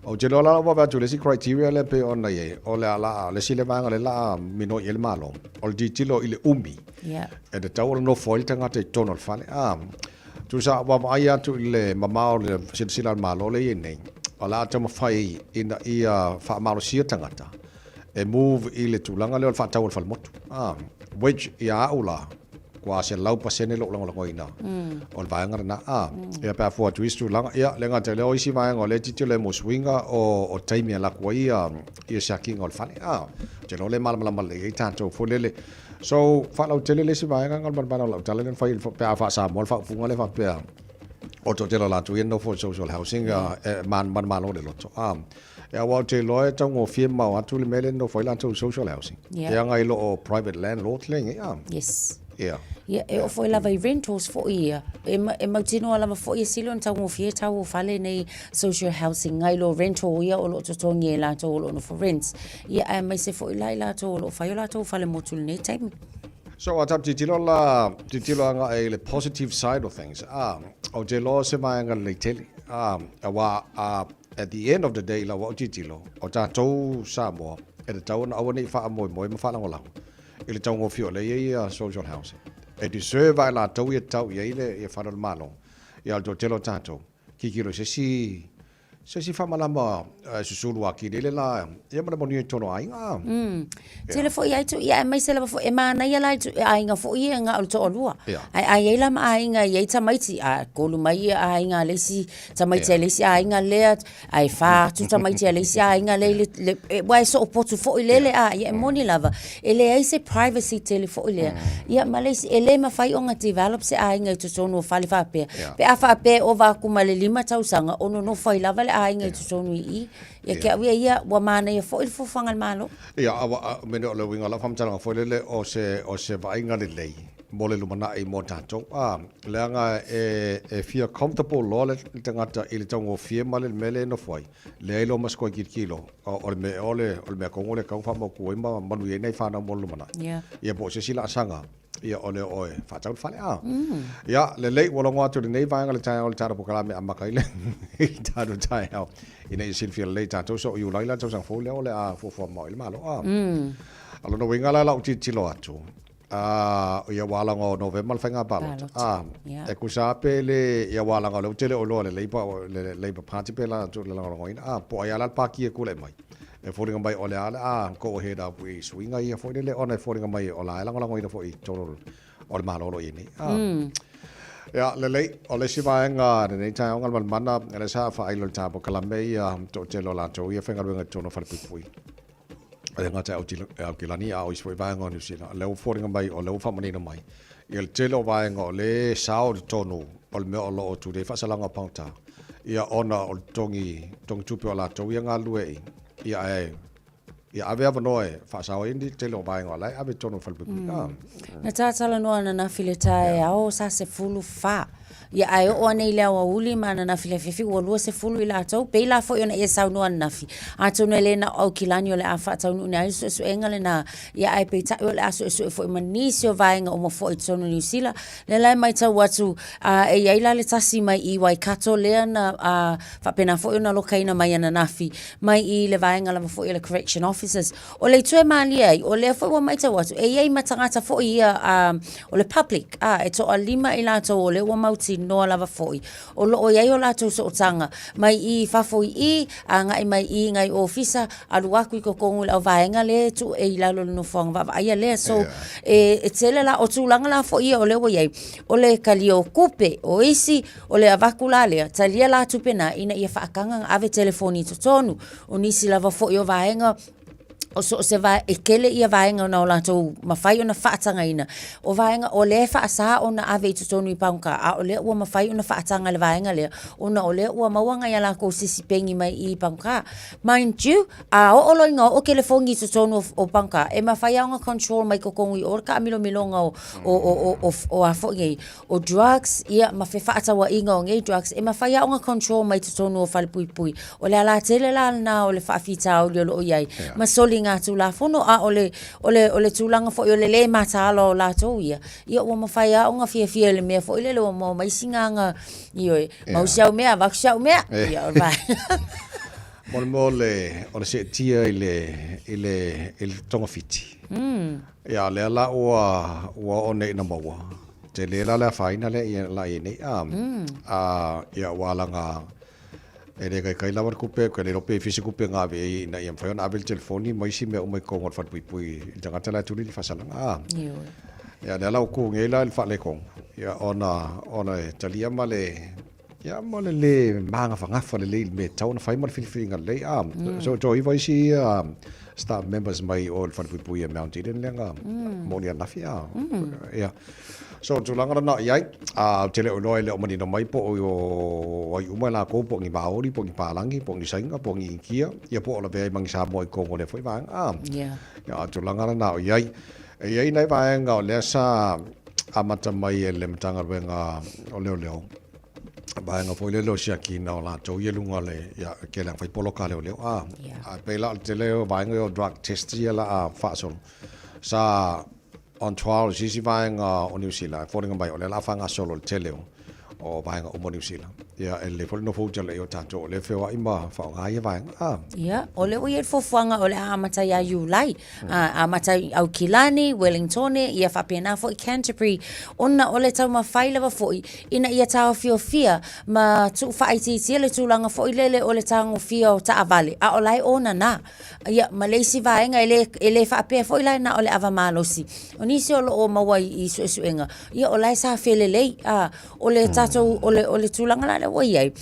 Ou te iloa la ua vaai atu i le isi criteria lea pei ona i ai, o le a la, o le isi lea vaega lea la a minoi i ai le Malo, o le tilotilo i le umi e tatau ona nofo ai le tagata i totonu o le fale. A, tusa ua vaai atu i le mamao o le silasila a le Malo lea e i ai nei, o le a taumafai ina ia faamalosia tagata e move i le tulaga lea o le faatau o le falemotu. A, which ia au la, Kua 100% lou lagolagoina o le vaega lena. A, ia pe a fua atu i isi tulaga, ia, le gata i lea o isi vaega o lea e tilotilo ai mo suiga o taimi e alu atu ai ia siakiina o le fale. A, ou te iloa o lea e malamalama lelei ai tatou foi lele. So, faalautele le isi vaega Galumalemana o lau tala lea na fai pe a faa-Samoa le faaupuga lea faapea, o le toatele o latou ia e nofo i social housing e manumalo le loto. A, Ia aua ou te iloa e taugofie mamao atu le mea lea e nofo ai latou i social housing. Yeah. E aga i lo o private landlords le inge, ah. Yes. Yeah. Ia, e oo foi lava i rentals foi ia. E, ma, e mautinoa lava foi e sili ona taugofie tau o fale nei social housing ngai lo rental ia o lo o totogi e latou o lo o nofo rents. Ia, aemaise foi la i latou o lo o fai o latou fale motu i lenei taimi. So, a tatou tilotilo la, tilotilo agai i le positive side of things, ah, ou te iloa o se vaega lelei tele, ah, aua a At the end of the day i lau au tilotilo, o tatou Samoa, e tatau ona aua ne i faamoemoe ma faalagolago i le taugofie o lea e i ai ia social housing. E deserve lava e latou ia tatau i ai le fale o le Malo. Ia o le toatele o tatou, tilotilo i se isi se isi faamalama e susulu atili ai le la ia ma le manuia i totonu o aiga. Tele foi ai tu, ia aemaise lava foi, e manaia la i tu, aiga foi ia na o le toalua. Ae a i ai la ma aiga e i ai tamaiti, a tolu mai ia aiga a le isi, tamaiti a le isi aiga lea, ae fa atu tamaiti a le isi aiga lea i le, le, e, aua e soopotu foi lele a, ia e moni lava, e leai se privacy tele foi lea. Ia ma le isi, e le mafai ona develop se aiga i totonu o fale faapea. Pe a faapea e ova atu ma le 5 tausaga, o nonofo ai lava le aiga i totonu i i. Ia te au ia ia, ua manaia foi le fuafuaga a le Malo. Ia, a ua, mea o le uiga o lau faamatalaga foi lele, o se, o se vaaiga lelei mo le lumanai mo tatou. A, leaga e, e fia comfortable loa le, le tagata i le taugofie ma le mea lea e nofo ai, leai loa ma se toe tilotilo, o, o le mea, o le, o le mea tonu lea e tatau ona faamautu ai ma manuia ai nai fanau mo le lumanai. Yeah. Ia po o se isi laasaga, ia o le oe faatau le fale a. Ia, lelei, ua logo atu i lenei vaega le taeao o le tatou polokalame amata ai le tatou taeao ina ia silafia lelei tatou so o Iulai la le tausaga fou lea o le a fuafua mamao ai le Malo a. O lona uiga la lau tilotilo atu, a, ia ua alaga o Novema le faiga palota. A, e tusa lava pe le, ia ua alaga o lea ua tele o iloa e le Labour, le Labour Party pe la le lagolagoina, a, po o ai lava la le pati e tulai mai. E foliga mai o le a le a go ahead up i suiga ia foi lele ona e foliga mai o la e lagolagoina foi i totonu o le Malo o lo o i ai nei. Ah. Ia, lelei, o le isi vaega lenei taeao Galumalemana, lea sa faailo i le ta polokalame ia toatele o latou ia faigaluega i totonu o falepuipui. E le gata i Aukilani a o isi foi vaega o Niu Sila. Lea ua foliga mai o lea ua faamanino mai ia le tele o vaega o lea e sao i totonu o le mea o lo o tulei faasalaga o pagota ia ona o le totogi, totogi tupe o latou ia galulue i, ia ae Ia ave avanoa e faasao ai le tele o vaega o la e ave i totonu o le falepuipui. Na talanoa ananafi i le taeao sa 14. Ia ae oo ane i le aoauli ma ananafi i le afiafi ua 20 i latou. Pei la foi ona e saunoa ananafi, atonu e le na o Aukilani o le a faataunuuina ai le suesuega lena, ia ae peitai o le a suesue foi ma nisi o vaega uma foi i totonu o Niu Sila. Lea la e matau atu, e i ai la le tasi mai i Waikato lea na faapena foi ona lokaina mai ananafi mai i le vaega lava foi o le Correction Officers. O le itu e malie ai, o lea foi ua matau atu, e i ai ma tagata foi ia o le public, e toalima i latou o lea ua mautinoa lava foi, o lo o i ai o latou sootaga mai i fafo i i, agai mai i i nai ofisa, alu atu i totonu i le auvaega lea e tuu i lalo o le nofoaga vaavaaia lea. So, e tele la, o tulaga la foi ia o lea ua i ai, o le talia o tupe, o isi, o le avatu la lea, talia la tupe na ina ia faataga ona ave telefoni i totonu. O nisi lava foi o vaega, o so o se vae, e tele ia vaega na o latou mafai ona faatagaina. O vaega, o lea e faasa ona ave i totonu i pagota, a o lea ua mafai ona faataga e le vaega lea, ona o lea ua maua nai a latou sisipeini mai i i pagota. Mind you, a oo loa ina oo telefoni i totonu o pagota, e mafai lava ona control mai totonu i o le taamilomiloga o, o, o, o, o, o a foi nei, o drugs, ia, ma fefaatauaiga o nei drugs, e mafai lava ona control mai totonu o falepuipui. O le alatele la lena o le faafitauli o lo o i ai, ma soligatulafono, a o le, o le, o le tulaga foi o le lē mataala o latou ia, ia ua mafai lava ona fiafia i le mea foi lele ua maua mai sina ioe, mau si au mea, avatu si au mea, ia, o le vaega. Mo le mea o le, o le seetia i le, i le, i le togafiti. Ia, o lea la ua, ua oo nei ina maua. Tele la le afaina lea ia la i nei a a ia ua alaga e le kaikai lava le tupe ke le iloa pe fia se tupe na ave ai ina ia mafai ona ave le telefoni ma isi mea uma i totonu o le falepuipui i le tagata la e tuli le faasalaga a. Ia lea la ua tu nei la i le faaletonu ia ona ona e talia ma le ia ma le lē magafagafa lelei i le mea e tatau ona fai ma le filifiliga lelei a. So toaiva isi ia staff members mai o le falepuipui a Mount Eden lea na moni ananafi a. Ia. So o le tulaga lena o i ai, a ou te le o iloa e le o manino mai po o ai uma i latou po o ni Māori, po o ni Pālagi, po o ni Saina, po o ni Initia, ia po o lavea ai ma ni Samoa i totonu o lea foi vaega a. Ia, o le tulaga lena o i ai. E i ai nai vaega o lea sa amata mai e le Matagaluega o Leoleo, vaega foi lele o siakiina o latou ia i luga o le, ia, ke le fai poloka a leoleo, a, a pei la o le tele o vaega ia o drug test ia la a faasolo, sa on trial i se isi vaega o Niu Sila, e foliga mai o lea la a faagasolo i le tele o, o vaega uma o Niu Sila. Ia, e lelei foi le nofo uta i o tatou o lea e feoai ma faaaoga ia vaega, a. Ia, o lea ua i ai le fuafuaga o le a amata ia Iulai, a, amata i Aukilani, Wellingtone, ia faapena foi Canterbury, ona o le taumafai lava foi ina ia taofiofia ma tuufaaitiitia le tulaga foi lele o le tagofia o taavale, a o la e onana. Ia, ma le isi vaega, e le, e le faapea foi la na o le ava malosi. O nisi o lo o maua i, i suesuega, ia o la e sa felelei, a, o le tatou, o le, o le tulaga la lea ua i ai,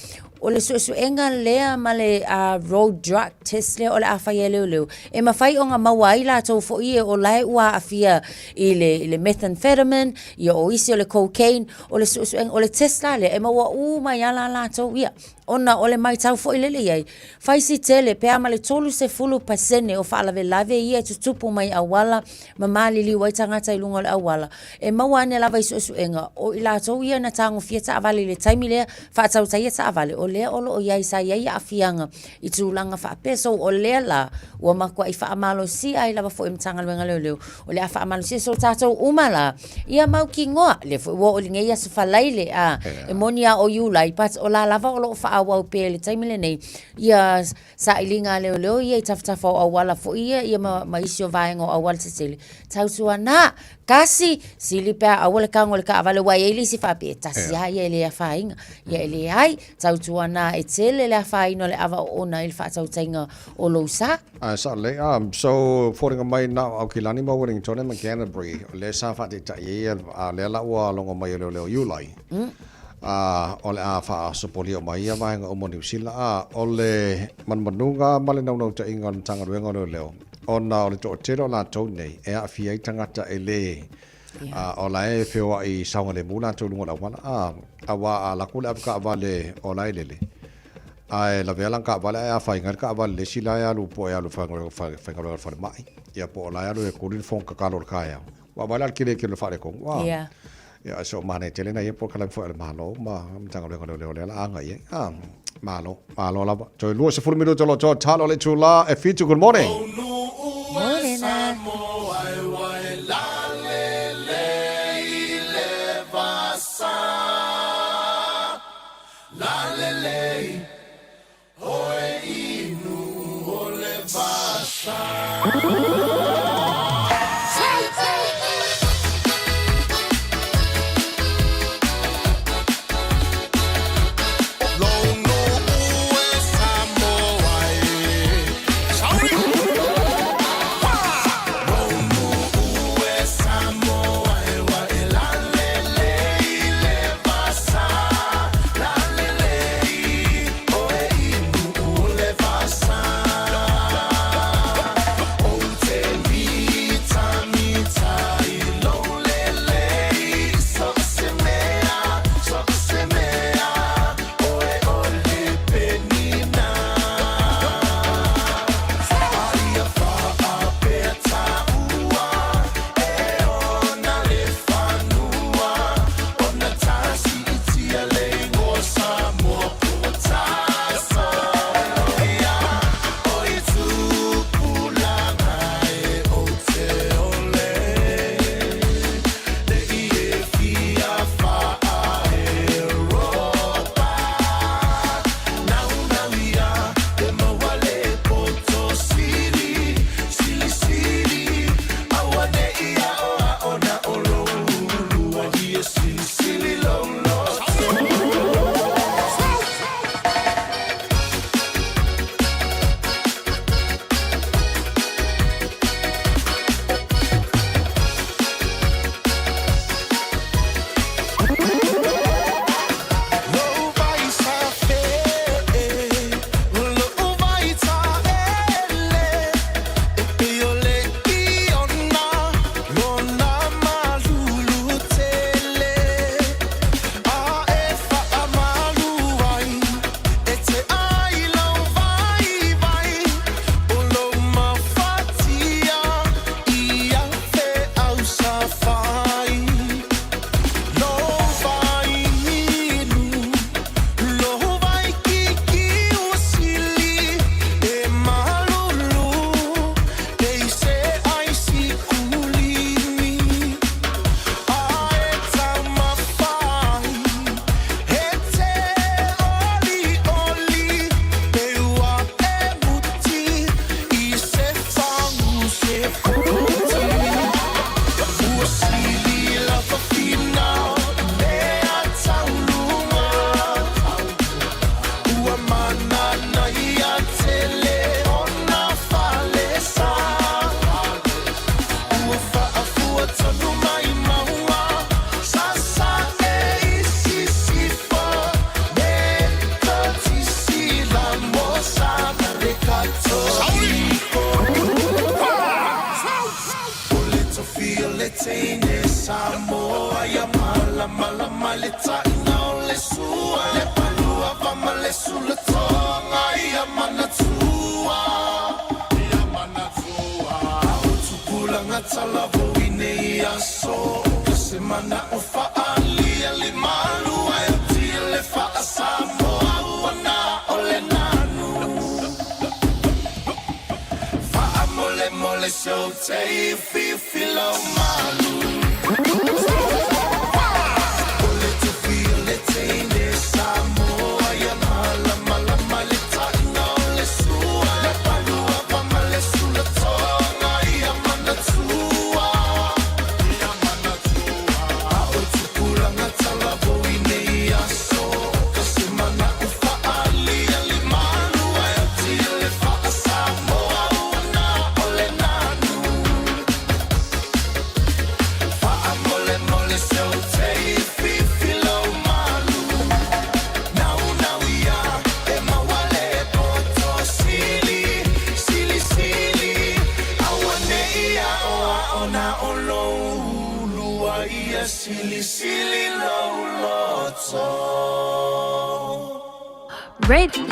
o le suesuega lea ma le road drug test lea o le a fai e leoleo, e mafai ona maua ai latou foi e o la e ua aafia i le, i le methamphetamine, ia o isi o le cocaine, o le suesuega, o le test la lea, e maua uma ai lava la latou ia. Ona o le matau foi lele i ai, fai si tele pe a ma le 30% o faalavelave ia e tutupu mai auala ma maliliu ai tagata i luga o le auala. E maua ane lava i suesuega, o i latou ia na tagofia taavale i le taimi lea, faatautaia taavale, o lea o lo o i ai sa i ai aafiaga i tulaga faapea. So, o lea la ua matuai faamalosia ai lava foi e Matagaluega Leoleo, o le a faamalosia. So, tatou uma la, ia mautinoa, lea foi ua oo i lenei aso Faraile, a, e moni lava o Iulai, but o la lava o lo o faaauau pea i le taimi lenei ia sailiga a leoleo ia i tafatafa o auala foi ia, ia ma, ma isi o vaega o auala tetele. Tautuana, tasi, sili pe a aua le tago i le taavale, aua e i ai le isi faapea, e tasi lava ia e le afaina. Ia e leai, tautuana e tele le afaina o le ava oona i le faatautaiga o lou sa. Ae sao lelei. Um, so, foliga mai na o Aukilani ma Wellington ma Canterbury, o lea sa faataitai ai ia, a lea la ua logo mai e leoleo Iulai. A, o le a faasopolia uma ai ia vaega uma o Niu Sila. A, o le manumanuga ma le naunautaiga o le Matagaluega o Leoleo, ona o le toatele o latou nei e aafia ai tagata e lē, a, o la e feoai saogalemu latou i luga o le auala, a, aua a alu atu le avetaavale o la e lele. Ae lavea lana taavale ae afaina ai le taavale i le isi la e alu po o e alu e faigaluega i le falemai, ia po o la e alu e kuli le fono tatalo i le taeao. Ua vaai la i le tele tele o le faaletonu. Ua Yeah. Ia, so manaia tele nai ia polokalame foi a le Malo ma Matagaluega o Leoleo lea la aga i ai. Ah, malo, malo lava. Toe 20 minuta o lo o toa talo le itulā e fitu. Good morning. Morena.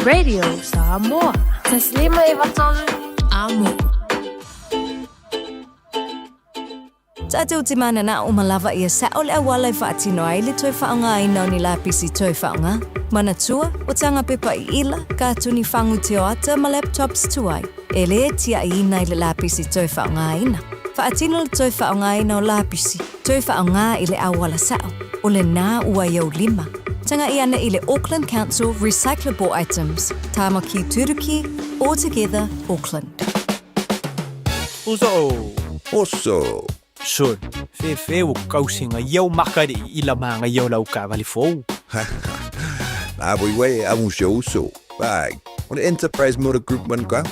Radio Samoa. 1593 Amo. Tatou te mananao ma lava ia sao le auala e faatino ai le toe faaaogaina o ni lapisi toe faaaoga. Manatua, o tanga pepa i ila, katuni fagu teoata ma laptops tuai, e lē tiaʻiina i le lapisi toe faaaogaina. Faatino le toe faaaogaina o lapisi, toe faaaoga i le auala sao, o lenā ua i ou lima. Tagaʻi ane i le Auckland Council Recyclable Items, Tāmaki Turuki, All Together Auckland. Uso! Oso! Sol, fefe ua kausiga ia o maka le i ila magaia o lau taavale fou. La voi uai e amu si ou uso. Vai, o le Enterprise Motor Group Manukau.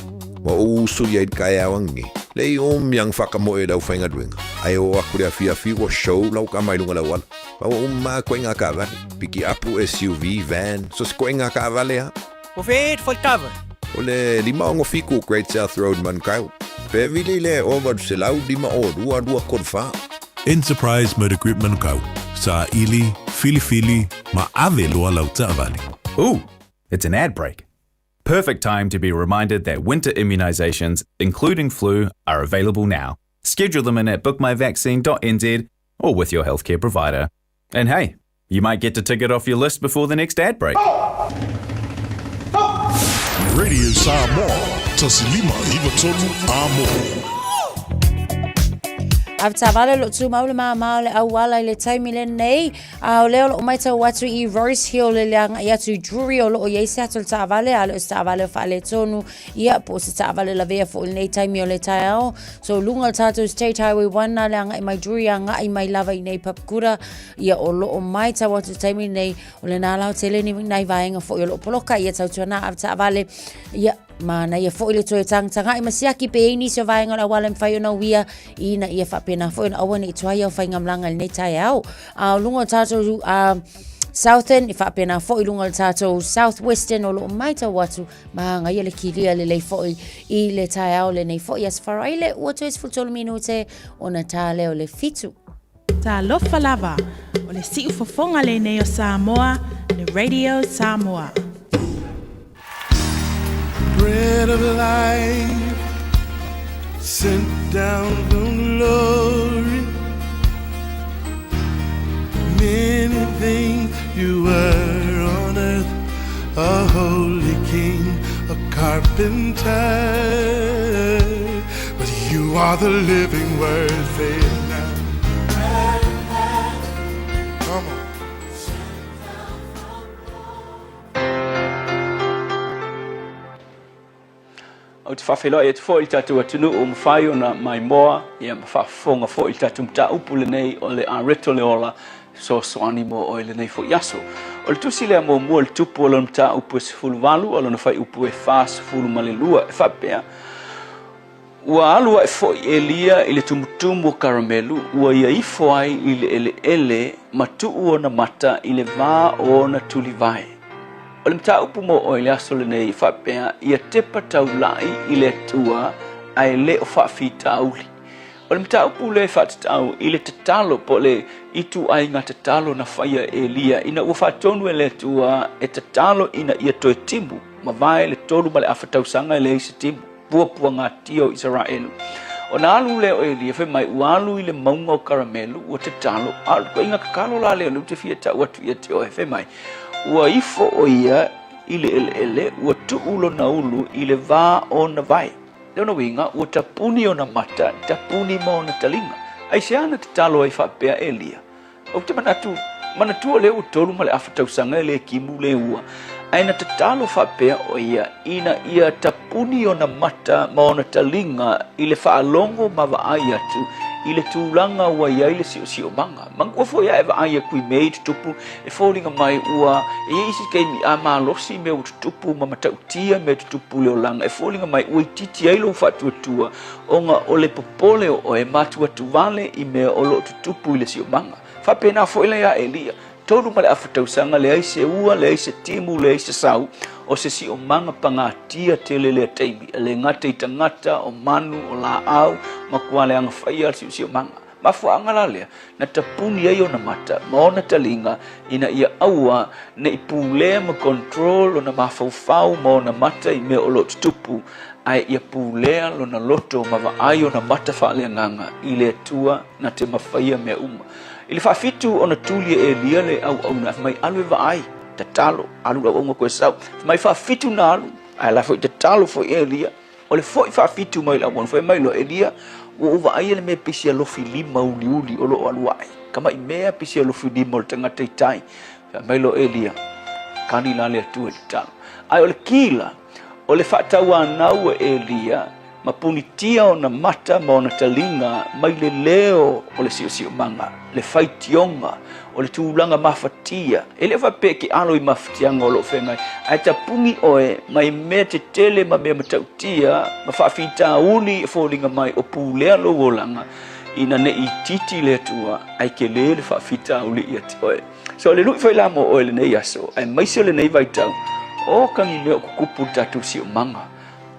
Ua ou uso ia i le kaeao angi. Le i omi ang whakamoe i lau whaingaluenga. Ai o aku le afiafi ua show lau ka mai lunga lau ala. Ma ua uma aku ai ngā kaavale. Piki apu, SUV, van, so se koe ngā kaavale a. O fe e kava. O le 567 Great South Road Manukau. Pe vili le 800 502 234. Enterprise Motor Group Manukau. Saili, filifili, ma ave loa lau taavale. Ooh, it's an ad break. Perfect time to be reminded that winter immunisations, including flu, are available now. Schedule them in at bookmyvaccine.nz or with your healthcare provider. And hey, you might get to tick it off your list before the next ad break. Radio Samoa, 1593 Amo. Ave taavale o loo tumau le māmā o le auala i le taimi lenei. A o lea o loo maitau atu i Rose Hill i le agai atu i Drury o loo i ai se ata o le taavale, a le o se taavale o faaletonu, ia po o se taavale lavea foi i lenei taimi o le taeao. So luga o le tatou State Highway 1 a le agai mai Drury agai mai lava i nei Papakura, ia o loo maitau atu i le taimi lenei o lenā lautele ni nai vaega foi o loo poloka ia tautuana ave taavale ia Manaia foi le toe tagatagaʻi ma siaki pe i ai nisi o vaega o le auala e mafai ona uia ina ia faapena foi ona aua ne i tuai au faigamalaga i lenei taeao. A o luga o tatou Southern, e faapena foi i luga o le tatou Southwestern o loo maitau atu magaia le kilia lelei foi i le taeao lenei foi Aso Faraile ua toe 13 minute ona tā lea o le 7. Talofa lava, o le siufofoga lenei o Samoa, le Radio Samoa. Bread of life sent down from glory. Many things you were on earth, a holy king, a carpenter. But you are the living word, say it now. Come on. Ou te faafeiloai atu foi i le tatou atunuu ua mafai ona maimoa ia ma faafofoga foi i le tatou mataupu lenei o le Areto le Ola Fesoasoani mo oe i lenei foi aso. O le tusi lea muamua i le tupu o lona mataupu e 18 o lona fuaiupu e 42 e faapea, Ua alu aʻe foi Elia i le tumutumu o Karamelu, ua ia ifo ai i le eleele ma tuu ona mata i le va o ona tulivae. O le mataupu mo oe i le aso lenei e faapea, ia tepa taulaʻi i le Atua ae le o faafitauli. O le mataupu lea e faatatau i le tatalo po o le ituaiga tatalo na faia e Elia ina ua faatonu e le Atua e tatalo ina ia toe timu, mavae le 3.5 tausaga e leai se timu, puapuagatia o Isaraelu. Ona alu lea o Elia, fai mai, ua alu i le mauga o Karamelu, ua tatalo, a o le ituaiga tatalo la lea o lea ou te fia tau atu ia te oe, fai mai, ua ifo ʻo ia i le ʻeleʻele, ua tuu lona ulu i le va o ona vae. Lona uiga, ua tapuni ona mata, tapuni ma ona taliga. Aisea na tatalo ai faapea Elia? Ou te manatu, manatua lea ua 3.5 tausaga e le timu le ua, ae na tatalo faapea ʻo ia ina ia tapuni ona mata ma ona taliga i le faalogo ma vaai atu i le tulaga ua i ai le siosiomaga. Manatua foi a e vaai aku i mea i tutupu e foliga mai ua e i ai isi taimi a malosi mea ua tutupu ma matautia mea tutupu i le olaga e foliga mai ua itiiti ai lou faatuatua ona o le popole o oe matuatu wale i mea o loo tutupu i le siomaga. Faapena foi la iā Elia, 3.5 tausaga, leai se ua, leai se timu, leai se sau, o se siomaga pagatia tele lea taimi, e le gata i tagata, o manu, o laau, ma kua leaga faia le siosiomaga. Mafuaaga la lea na tapuni ai ona mata ma ona taliga ina ia aua ne i pulea ma control lona mafaufau ma ona mata i mea o lo o tutupu, ae ia pulea lona loto ma vaai ona mata faaleagaga i le Atua na te mafaia mea uma. I le faafitu ona tuli e Elia le auauna, fai mai, Alu e vaai, tatalo, alu le auauna koe sau. Fai mai, faafitu na alu, ae la foi tatalo foi Elia. O le foi faafitu mai le auauna, fai mai loa Elia, Ua ou vaaia le mea pisi alofi lima uliuli o lo o alu ae, kamaʻi mea pisi alofi lima o le tagata i tai. Fai mai loa Elia, Kali la le Atua i le tatalo. Ae o le kila, o le faatauanau e Elia ma punitia ona mata ma ona taliga mai le leo o le siosiomaga, le faitioga, o le tulaga mafatia. E le o faapea e te alo i mafatiaga o lo o feagai, ae tapuni oe mai mea tetele ma mea matautia ma faafitauli e foliga mai o pulea lou olaga ina ne i itiiti le Atua ae tele le faafitauli ia te oe. So o le lui foi la mo oe lenei aso, aemaise o lenei vaitau, o ka ni mea o tutupu i le tatou siomaga,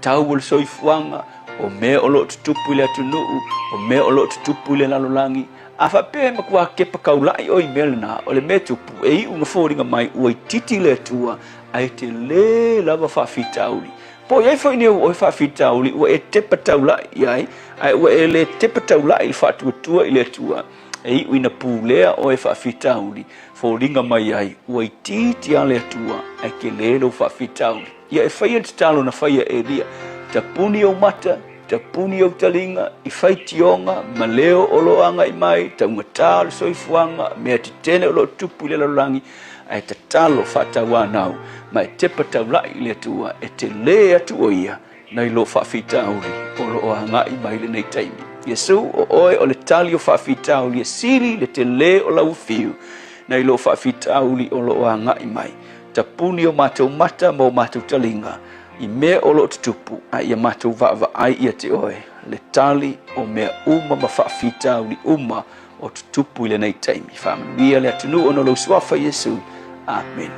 tau o le soifuaga, o mea o lo o tutupu i le atunuu, o mea o lo o tutupu i le lalolagi. A faapea e matua kepa taulaʻi oe i mea lena, o le mea e tupu, e iu ina foliga mai ua itiiti le Atua, ae tele lava faafitauli. Po o i ai foi nei o oe faafitauli ua e tepa taulaʻi i ai, ae ua e le tepa taulaʻi i le faatuatua i le Atua, e iu ina pulea oe faafitauli, foliga mai ai ua itiiti lava le Atua, ae tele lou faafitauli. Ia e faia le tatalo na faia e Elia, Tapuni ou mata, tapuni ou taliga, i faitioga ma leo o lo o agai mai, taugata o le soifuaga, mea tetele o lo o tupu i le lalolagi, ae tatalo faatauanau ma e tepa taulaʻi i le Atua e tele atu o Ia nai lo faafitauli o lo o agai mai lenei taimi. Iesu, o oe o le tali o faafitauli e sili le tele o lau fiu nai lo faafitauli o lo o agai mai. Tapuni o matou mata ma o matou taliga i mea o lo o tutupu, a ia matou vaavaai ia te oe le tali o mea uma ma faafitauli uma o tutupu i lenei taimi. Faamanuia le atunuu ona o lou suafa Iesu. Amene.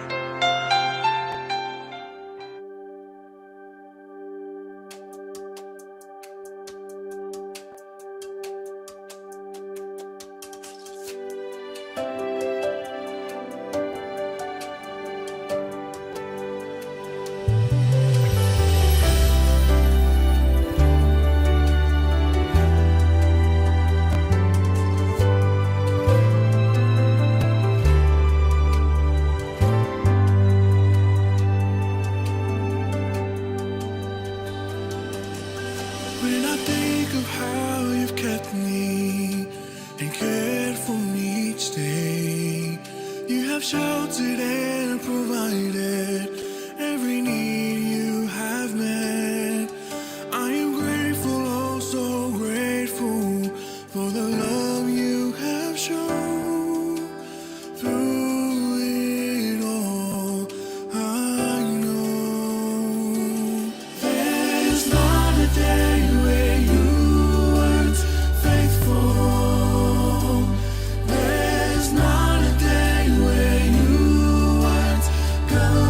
When I think of how you've kept me and cared for me each day, you have sheltered and provided every need you have met. I am grateful, oh so grateful for the love you have shown. Through it all, I know there's not a day where you weren't faithful. There's not a day where you weren't good.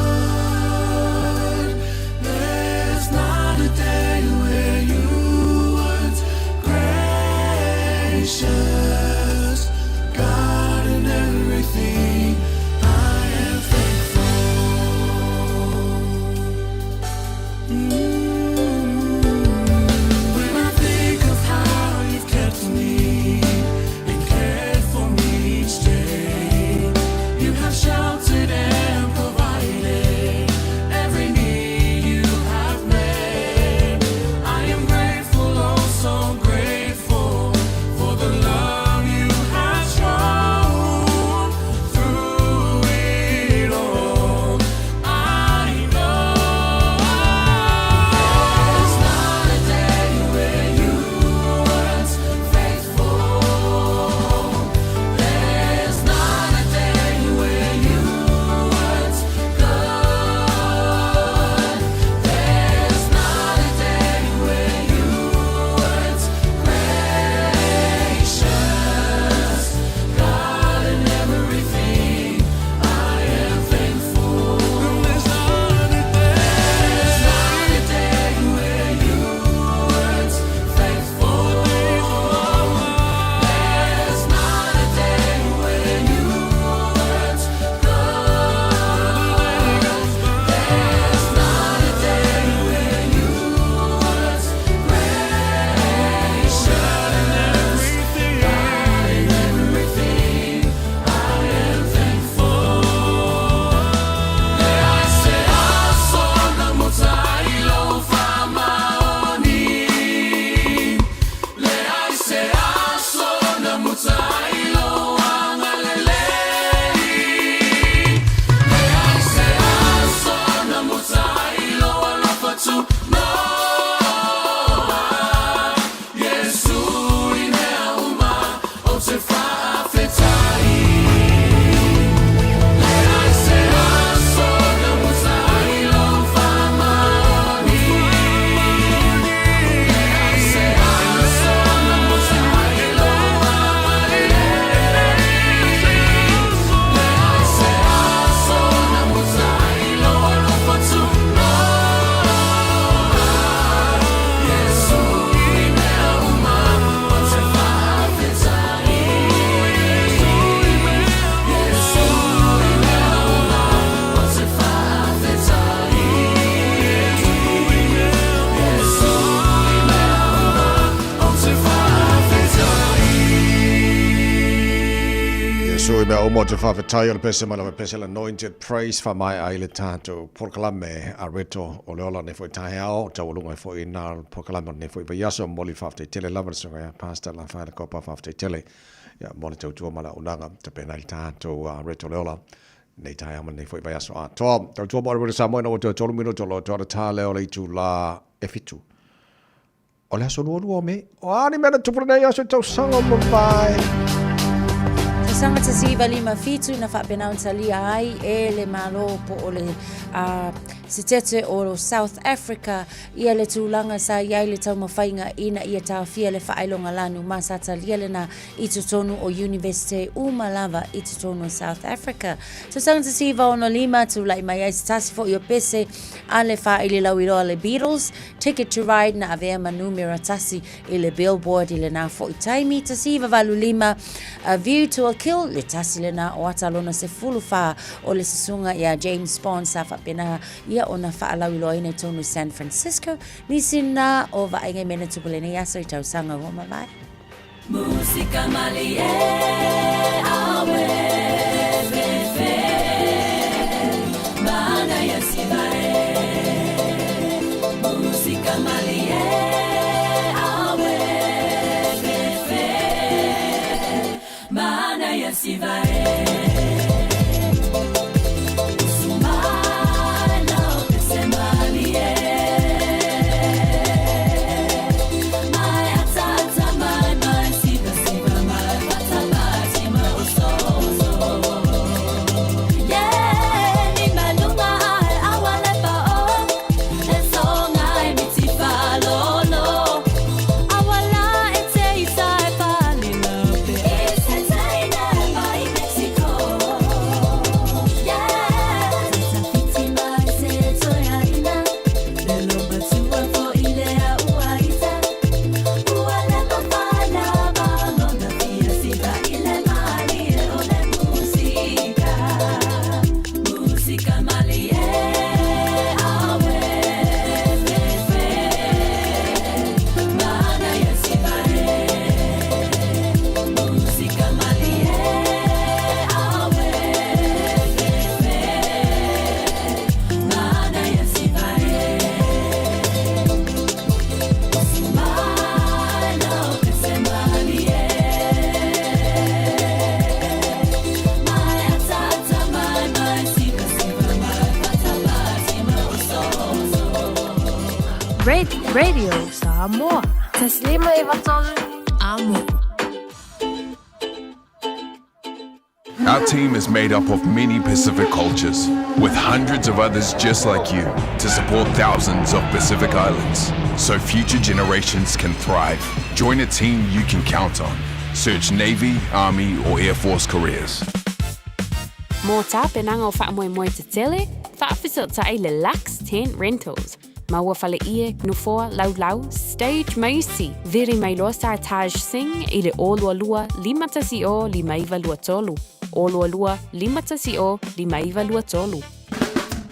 Iesu i mea uma o te whawhetai o le pese mai lava pese le Anointed Praise wha mai ai le tātou porokalame a reto o le ola nei foi taeao taualuga ai foi nā porokalame o lenei foi vaiaso momoli faafetai tele lava le susuga ia Pastor Lafaele Kopa faafetai tele ia mo le tautua ma le auaunaga tapena ai le tātou reto o le ola nei taeao ma lenei foi vaiaso atoa. Tautua mo le Radio Samoa ina ua toe 3 minuto loa toa le tā lea o le itulā e 7. O le aso lualua o Me. O a ni mea na tupu lenei aso i tausaga o mavae? Tausaga 1957 na faapena ona talia ai e le Malo po o le uh, sitete o South Africa ia le tulaga sa i ai le taumafaiga ina ia taofia le faailoga lanu ma sa talia lena i totonu o Iunivesite uma lava i totonu o South Africa. Tausaga 1965 tulai mai ai se tasi foi o pese a le faaili lauiloa le Beatles, Ticket to Ride na avea ma numera tasi i le Billboard i lena foi taimi. 1985 A View to a Kill, le tasi lena o ata lona 14 o le susuga ia James Bond sa faapena ia ona faalauiloaina i totonu o San Francisco, nisi na o vaaiga i mea na tupu lenei aso i tausaga ua mavae. Musika malie awe fefe Mana ya sivae Musika malie awe fefe Mana ya sivae Radio Samoa. Taslima 93 Amo. Our team is made up of many Pacific cultures, with hundreds of others just like you to support thousands of Pacific Islands so future generations can thrive. Join a team you can count on. Search Navy, Army, or Air Force careers. Mō tapenaga o faamoemoe tetele, faafesootai le Lux Tent Rentals. Maua faleie, nofoa, laulau, stage ma isi. Viri mai loa Sartaj Singh i le 022 510 5923. 022 510 5923.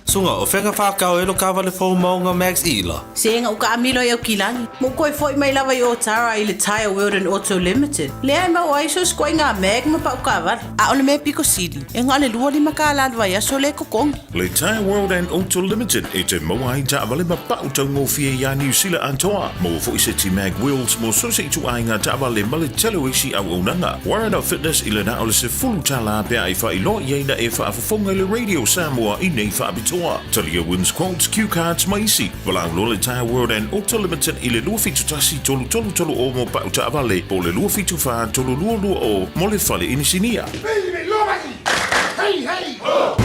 Sunga, o fea ka whakao e lo kawale fou maunga Max Ila? Sega u kaamilo i Aukilani. Mo koe foi mai lava i Otara i le Tyre World and Auto Limited. Lea e maua ai so skoinga mag ma pau kaavale. A o le mea piko sili, e na o le 25 kālā le vaiaso le totogi. Le Tyre World and Auto Limited e te maua ai taavale ma pau taugofie iā Niu Sila atoa. Maua foi seti mag wheels mo so se ituaiga taavale ma le tele o isi auaunaga. Warrant of Fitness i le na o le $10 pe a e faailoa i ai na e faafofoga i le Radio Samoa i nei faapitoa. Talia wins quotes, cue cards ma isi. Valaau loa le Tyre World and Auto Limited i le 271 3330 mo pau taavale po o le 274 3220 mo le fale inisinia. Hey, hey, ho!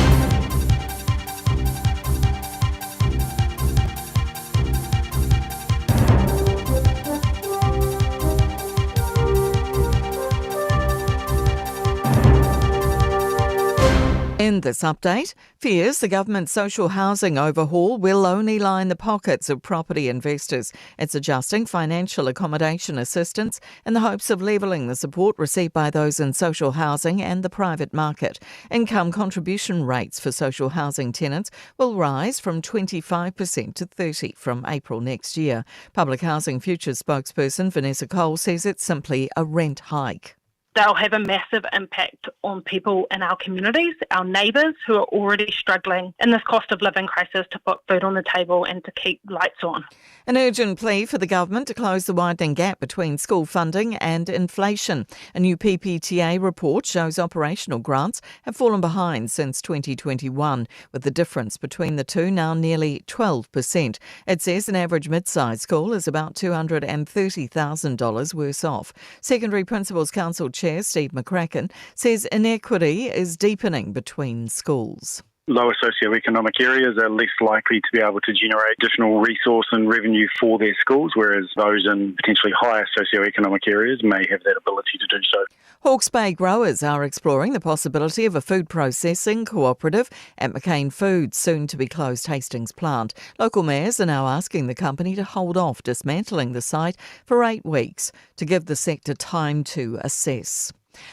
In this update, fears the government's social housing overhaul will only line the pockets of property investors. It's adjusting financial accommodation assistance in the hopes of levelling the support received by those in social housing and the private market. Income contribution rates for social housing tenants will rise from 25% to 30 from April next year. Public Housing Futures spokesperson Vanessa Cole says it's simply a rent hike. They'll have a massive impact on people in our communities, our neighbours who are already struggling in this cost of living crisis to put food on the table and to keep lights on. An urgent plea for the government to close the widening gap between school funding and inflation. A new PPTA report shows operational grants have fallen behind since 2021, with the difference between the two now nearly 12%. It says an average mid-sized school is about $230,000 worse off. Secondary Principals Council Chair Steve McCracken says inequity is deepening between schools lower socioeconomic areas are less likely to be able to generate additional resource and revenue for their schools, whereas those in potentially higher socioeconomic areas may have that ability to do so. Hawke's Bay growers are exploring the possibility of a food processing cooperative at McCain Foods, soon to be closed Hastings plant. Local mayors are now asking the company to hold off dismantling the site for eight weeks to give the sector time to assess.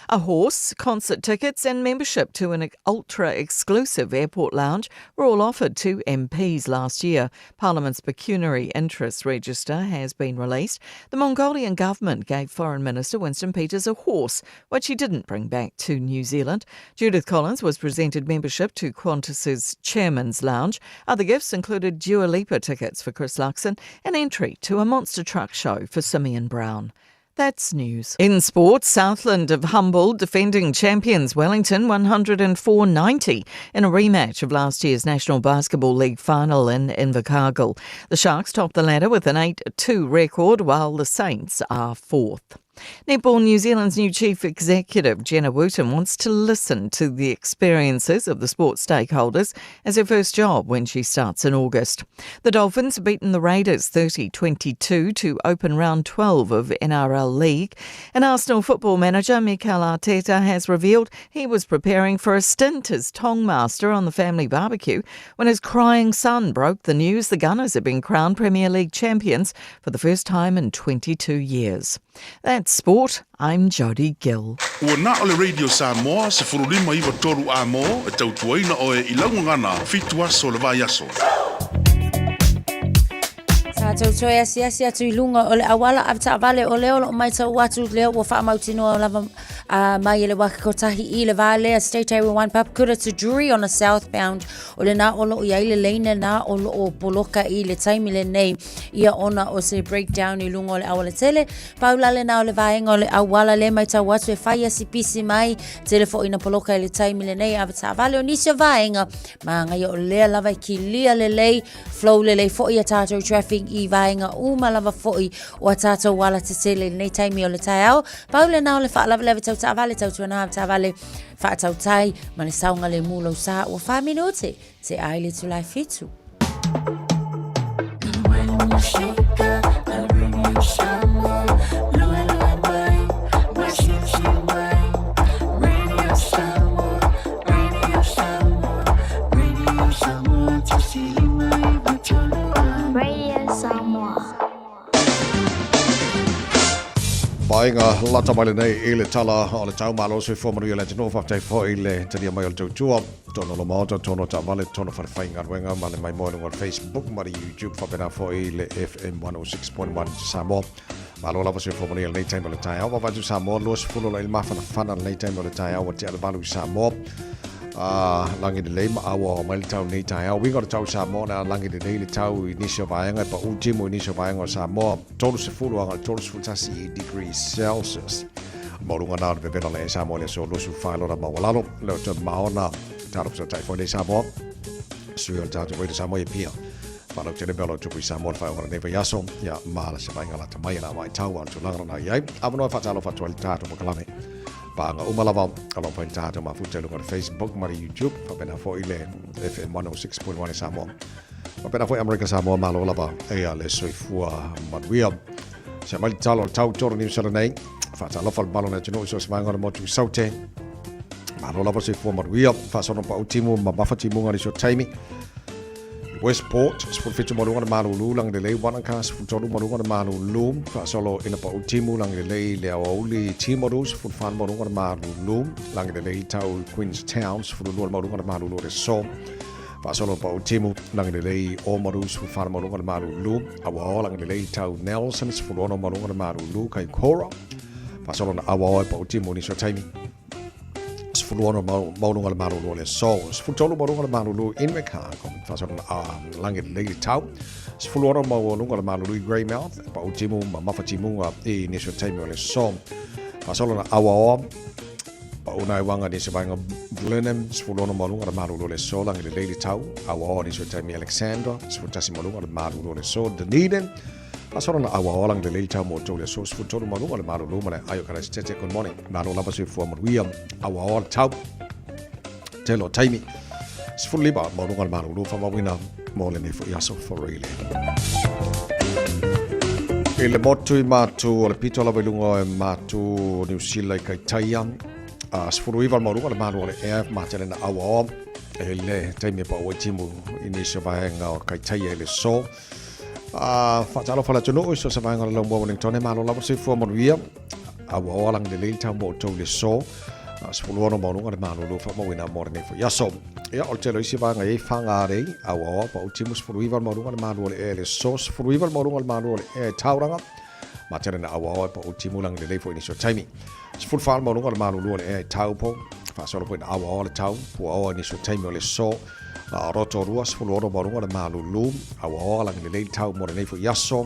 A horse, concert tickets, and membership to an ultra exclusive airport lounge were all offered to MPs last year. Parliament's pecuniary interest register has been released. The Mongolian government gave Foreign Minister Winston Peters a horse, which he didn't bring back to New Zealand. Judith Collins was presented membership to Qantas's Chairman's Lounge. Other gifts included Dua Lipa tickets for Chris Luxon and entry to a monster truck show for Simeon Brown. That's news. In sports, Southland have humbled defending champions Wellington 104-90 in a rematch of last year's National Basketball League final in Invercargill. The Sharks topped the ladder with an 8-2 record while the Saints are fourth. Netball New Zealand's new chief executive, Jenna Wooten, wants to listen to the experiences of the sports stakeholders as her first job when she starts in August. The Dolphins have beaten the Raiders 30 22 to open round 12 of NRL League. And Arsenal football manager Mikel Arteta has revealed he was preparing for a stint as tongmaster on the family barbecue when his crying son broke the news the Gunners had been crowned Premier League champions for the first time in 22 years. That's sport. I'm Jodie Gill. Ua na o le Radio Samoa, 1593 a mō, e tautuaina oe i laugagana, fitu aso le vai aso. Sa tautoe asiasi atu i luga o le auala avetaavale o lea o loo maitau atu lea ua faamautinoa lava uh, mai e le waka kotahi i le vā lea State Highway 1 Papakura to Drury on a southbound o lena o loo iai le leina na o loo poloka i le taimi lenei ia ona o se breakdown i luga o le auala tele. Paula lena o le vaega o le auala le maitau atu e whai asi pisi mai, tele fo ina poloka i le taimi lenei avetaavale o nisi o vaega Māngai o lea lava e kilia lelei, flow lelei fo'i a tātou traffic i vaega uma lava fo'i o a tātou ala tetele i lenei taimi o le taeao. Pau lena o le faalavelave tau taavale, tau tuana taavale, faatautai ma le saoga le mu lou sa ua wha minute te ai le tulai fitu. Radio Samoa. Paenga lata mai lenei i le tala o le tau malo soifua manuia le atunuu faafetai foi le talia mai o le tautua tono lo maota tono taavale tono fale faigaluega ma le maimoa i luga o le Facebook ma le YouTube faapena foi le FM 106.1 Samoa Malo lava soifua manuia lenei taimi o le taeao. Vaavaai atu Samoa, 20 o le mafanafana lenei taimi o le taeao ua tea le valu i Samoa. Lagi lelei ma auao mai le tau nei taeao. Uiga o le tau i Samoa, o le a lagi lelei le tau i nisi o vaega, e paʻu timu i nisi o vaega o Samoa. 30 aga i le 31 degrees Celsius. Maualuga na o le vevela le Samoa i le aso 24 lona maualalo. Le o toe maona talo fesootai foi nei Samoa. Sui o le tatou Radio Samoa i Apia. Whanau tele mea o lau tupu i Samoa le whaionga lenei vaiaso, ia ma la se vainga lata mai e la mai tau a tulaga na i ai. Awanoa whaatalofa atu ai le tātou makalame. Paanga uma lava, o lau whain tātou mafuta i lunga le Facebook ma le YouTube, whapena fo i le FM 106.1 i Samoa. Whapena fo i Amerika Samoa malo lava, e ia le soifua manuia. Se mai le talo o le tau toro ni usara nei, whaatalofa le malo na tino uso se vainga o le motu saute. Malo lava soifua manuia, whaasono pa utimu ma mafa timunga ni so taimi. Westport, 17 ma luga le malulu, lagi lelei Wanaka, 13 ma luga le malulu, faasolo ina pau timu, lagi lelei le aoauli Timaru, 14 ma luga le malulu, lagi lelei tau Queenstown, 12 ma luga le malulu o le so, faasolo pau timu, lagi lelei Omaru, 14 ma luga le malulu, Awao, lagi lelei tau Nelson, 16 ma luga le malulu, Kaikoura, Faasolo na auaoa e pautimu nisi o taimi. 16 maualuga le malulu o le aso. 13 maualuga le malulu i Invercargill. Faasolo na lagi lelei le tau. 16 maualuga le malulu i Greymouth. Pautimu ma mafatimuga i nisi o taimi o le aso. Faasolo na auaoa Pauna e wanga nisi vaenga Blenheim, 16 maualuga le malulu o le aso, lagi lelei le tau. Auaoa nisi o taimi Alexandra, 11 maualuga le malulu o le aso, Dunedin, Faasolo na auaoa lagi lelei le tau mo outou i le aso, 13 maualuga le malulu ma le aio Karaisitete. Good morning. Malo lava soifua manuia. Auaoa le tau. Tele o taimi. 15 maualuga le malulu faamauina mo lenei foi aso Foreile. I le motu i Matu, o le pito lava i luga o Matu o Niu Sila i Kaitaia, a 19 le maualuga le malu o le ea matele na auaoa e le taimi e pau ai timu i nisi o vaega o Kaitaia i le so. A faatalofa le atunuu i so se vaega o le laumua Wellington e malo lava soifua manuia. Auaoa lagi lelei le tau mo outou i le so. 16 maualuga le malulu faamauina mo lenei foi aso. Ia, o le tele o isi vaega e i ai Whangarei, Auaoa, Pautimu, 19 le maualuga le malu o le ea i le so, 19 le maualuga le malu o le ea i Tauranga, Matele na Auaoa e Pautimu lagi lelei foi i nisi o taimi. 14 le maualuga le malulu o le ea i Taupo, faasolo foi na Auaoa le tau, Puaoa i nisi o taimi o le so, Rotorua, 16 maualuga le malulu, Auaoa lagi lelei le tau mo lenei foi aso.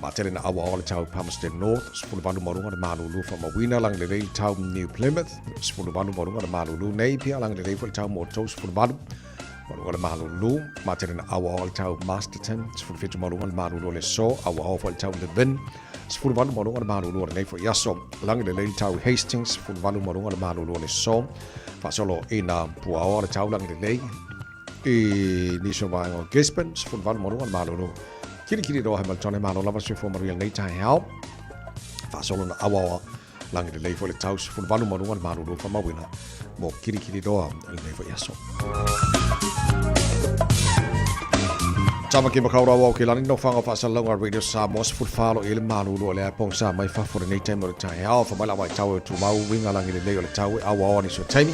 Matele na auaoa le tau Palmerston North, 18 maualuga le malulu faamauina, lagi lelei le tau New Plymouth, 18 maualuga le malulu Napier, lagi lelei foi le tau mo outou, 18 maualuga le malulu. Matele na auaoa le tau Masterton, 17 maualuga le malulu o le aso, auaoa foi le tau Levin, 18 maualuga le malulu o lenei foi aso. Lagi lelei le tau Hastings, 18 maualuga le malulu o le aso, faasolo ina puaoa le tau lagi lelei i nisi o vaega o Gisborne, 18 maualuga le malulu. Kirikiri roa Hamilton e malo lava soifua manuia lenei taeao. Faasolo na auaoa lagi lelei foi le tau 18 maualuga le malulu faamauina mo Kirikiri roa lenei foi aso. Tāmaki Makaurau au ke lani no whanga whaasalauga Radio Samoa 14 lo i le malulu o le ae pongsa mai fafo lenei taimi o le taeao. Whamai la mai tau e tumau winga lagi lelei o le tau e auaoa nisi o taimi.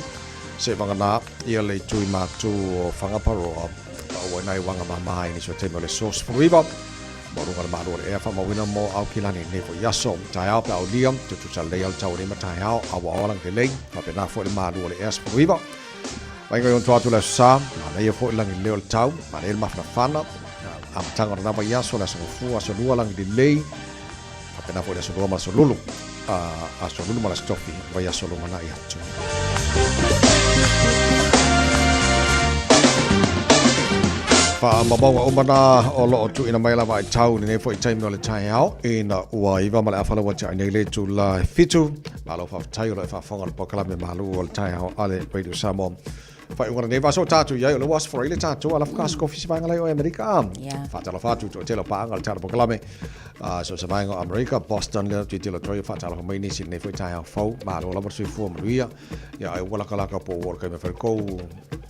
Se vagana ia le itu i mātū o Whangaparoa, pa ua nai wanga māmā i nisi o taimi o le so 19, maualuga le malu o le ea faamauina mo Aukilani nei foi aso. Taeao pe aulia, tutusa lelei au le tau o lima taeao, auaoa lagi lelei, faapena foi le malu o le ea 19. Vainga i onto atu le aso sa, manaia foi le lagi lelei o le tau, manaia le mafanafana, amataga o lena vaiaso, le aso gafua, aso lua lagi lelei, Faapena foi le aso lua ma le aso lulu, aso lulu ma le aso tofi, vaiaso lumanai atu. Faamaumauga uma na o loo tuuina mai lava ai tau lenei foi taimi o le taeao ina ua iva ma le afa lau atiae nei le itula e fitu. Malo faafetai o lo e faafofoga le polokalame malu o le taeao a le Radio Samoa. Faaiuga lenei vaiaso o tatou i ai o le ua aso foraile tatou a lafo ka aso kofi se vaega lai o Amerika a. Faatalofa atu i toatele o paaga o le tala polokalame a so se vaega o Amerika, Boston lea tuitilo atu ai o faatalofa mai nisi lenei foi taeao fou. Malo lava le soifua manuia. Ia ai ua lakalaka po ua o le taimi e fai kou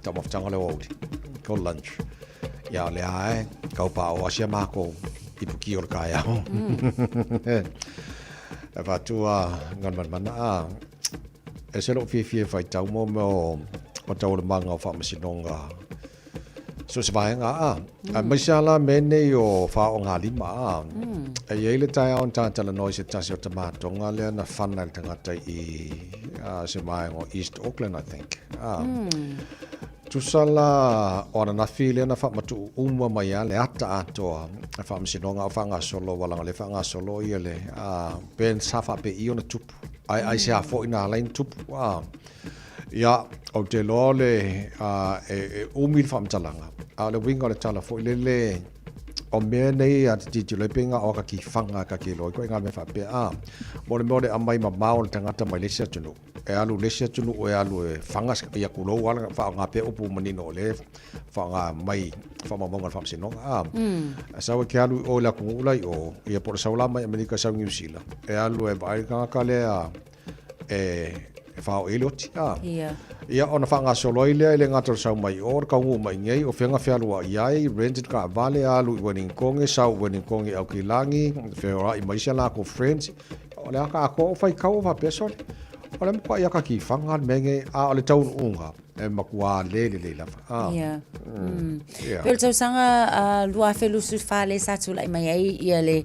taumafataga lea o auli. Kou lunch. Ia o lea e kau pā o asia mākou i puki o le taeao. E whātua ngan mana a Ese lou fiafia e faitau mo mea o o taualumaga o faamasinoga so se vaega a. Aemaise lava la mea nei o faaaogalima a. E i ai le taeao na talanoa i se tasi o tamatoga lea na fana i le tagata i se vaega o East Auckland I think. A. Tusa la o ananafi lea na faamatuu uma mai a le ata atoa e faamasinoga o faagasolo ua laga le faagasolo ia le a pe sa faapei ona tupu. Ai ai se a foi na ala ai ona tupu a. Ia, ou te iloa o le a e umi le faamatalaga, a o le uiga o le tala foi lele o mea nei a te tilotilo ai pei na o ka kifaga ka ke iloa ai koe ngā mea faapea a. Mo le mea o le aumai mamao o le tagata mai le isi atunuu, e alu i le isi atunuu e alu e faga ia kulou ala faaaoga pea upu manino o lea e faaaoga mai faamaumauga a le Faamasinoga a. E sau e ke alu i o i le atunuu la i o, ia po o le sau la mai Amerika sau i Niu Sila, e alu e vaai le tagata lea e e faaoo i ai le oti a. Ia. Ia ona faagasolo ai lea e le gata o le sau mai o, le taunuu mai nei, o fea na fealuai ai, rented taavale, alu i Wellington, sau i Wellington i Aukilani, feoai ma isi a latou friends, o le ata atoa o faitau o faapea sole. O le matuai ata tifaga le mea lenei, a o le taunuuga. E matua le lelei lava. Ah. Ia. Ia. Pei o le tausaga 2024 lea sa tulai mai ai ia le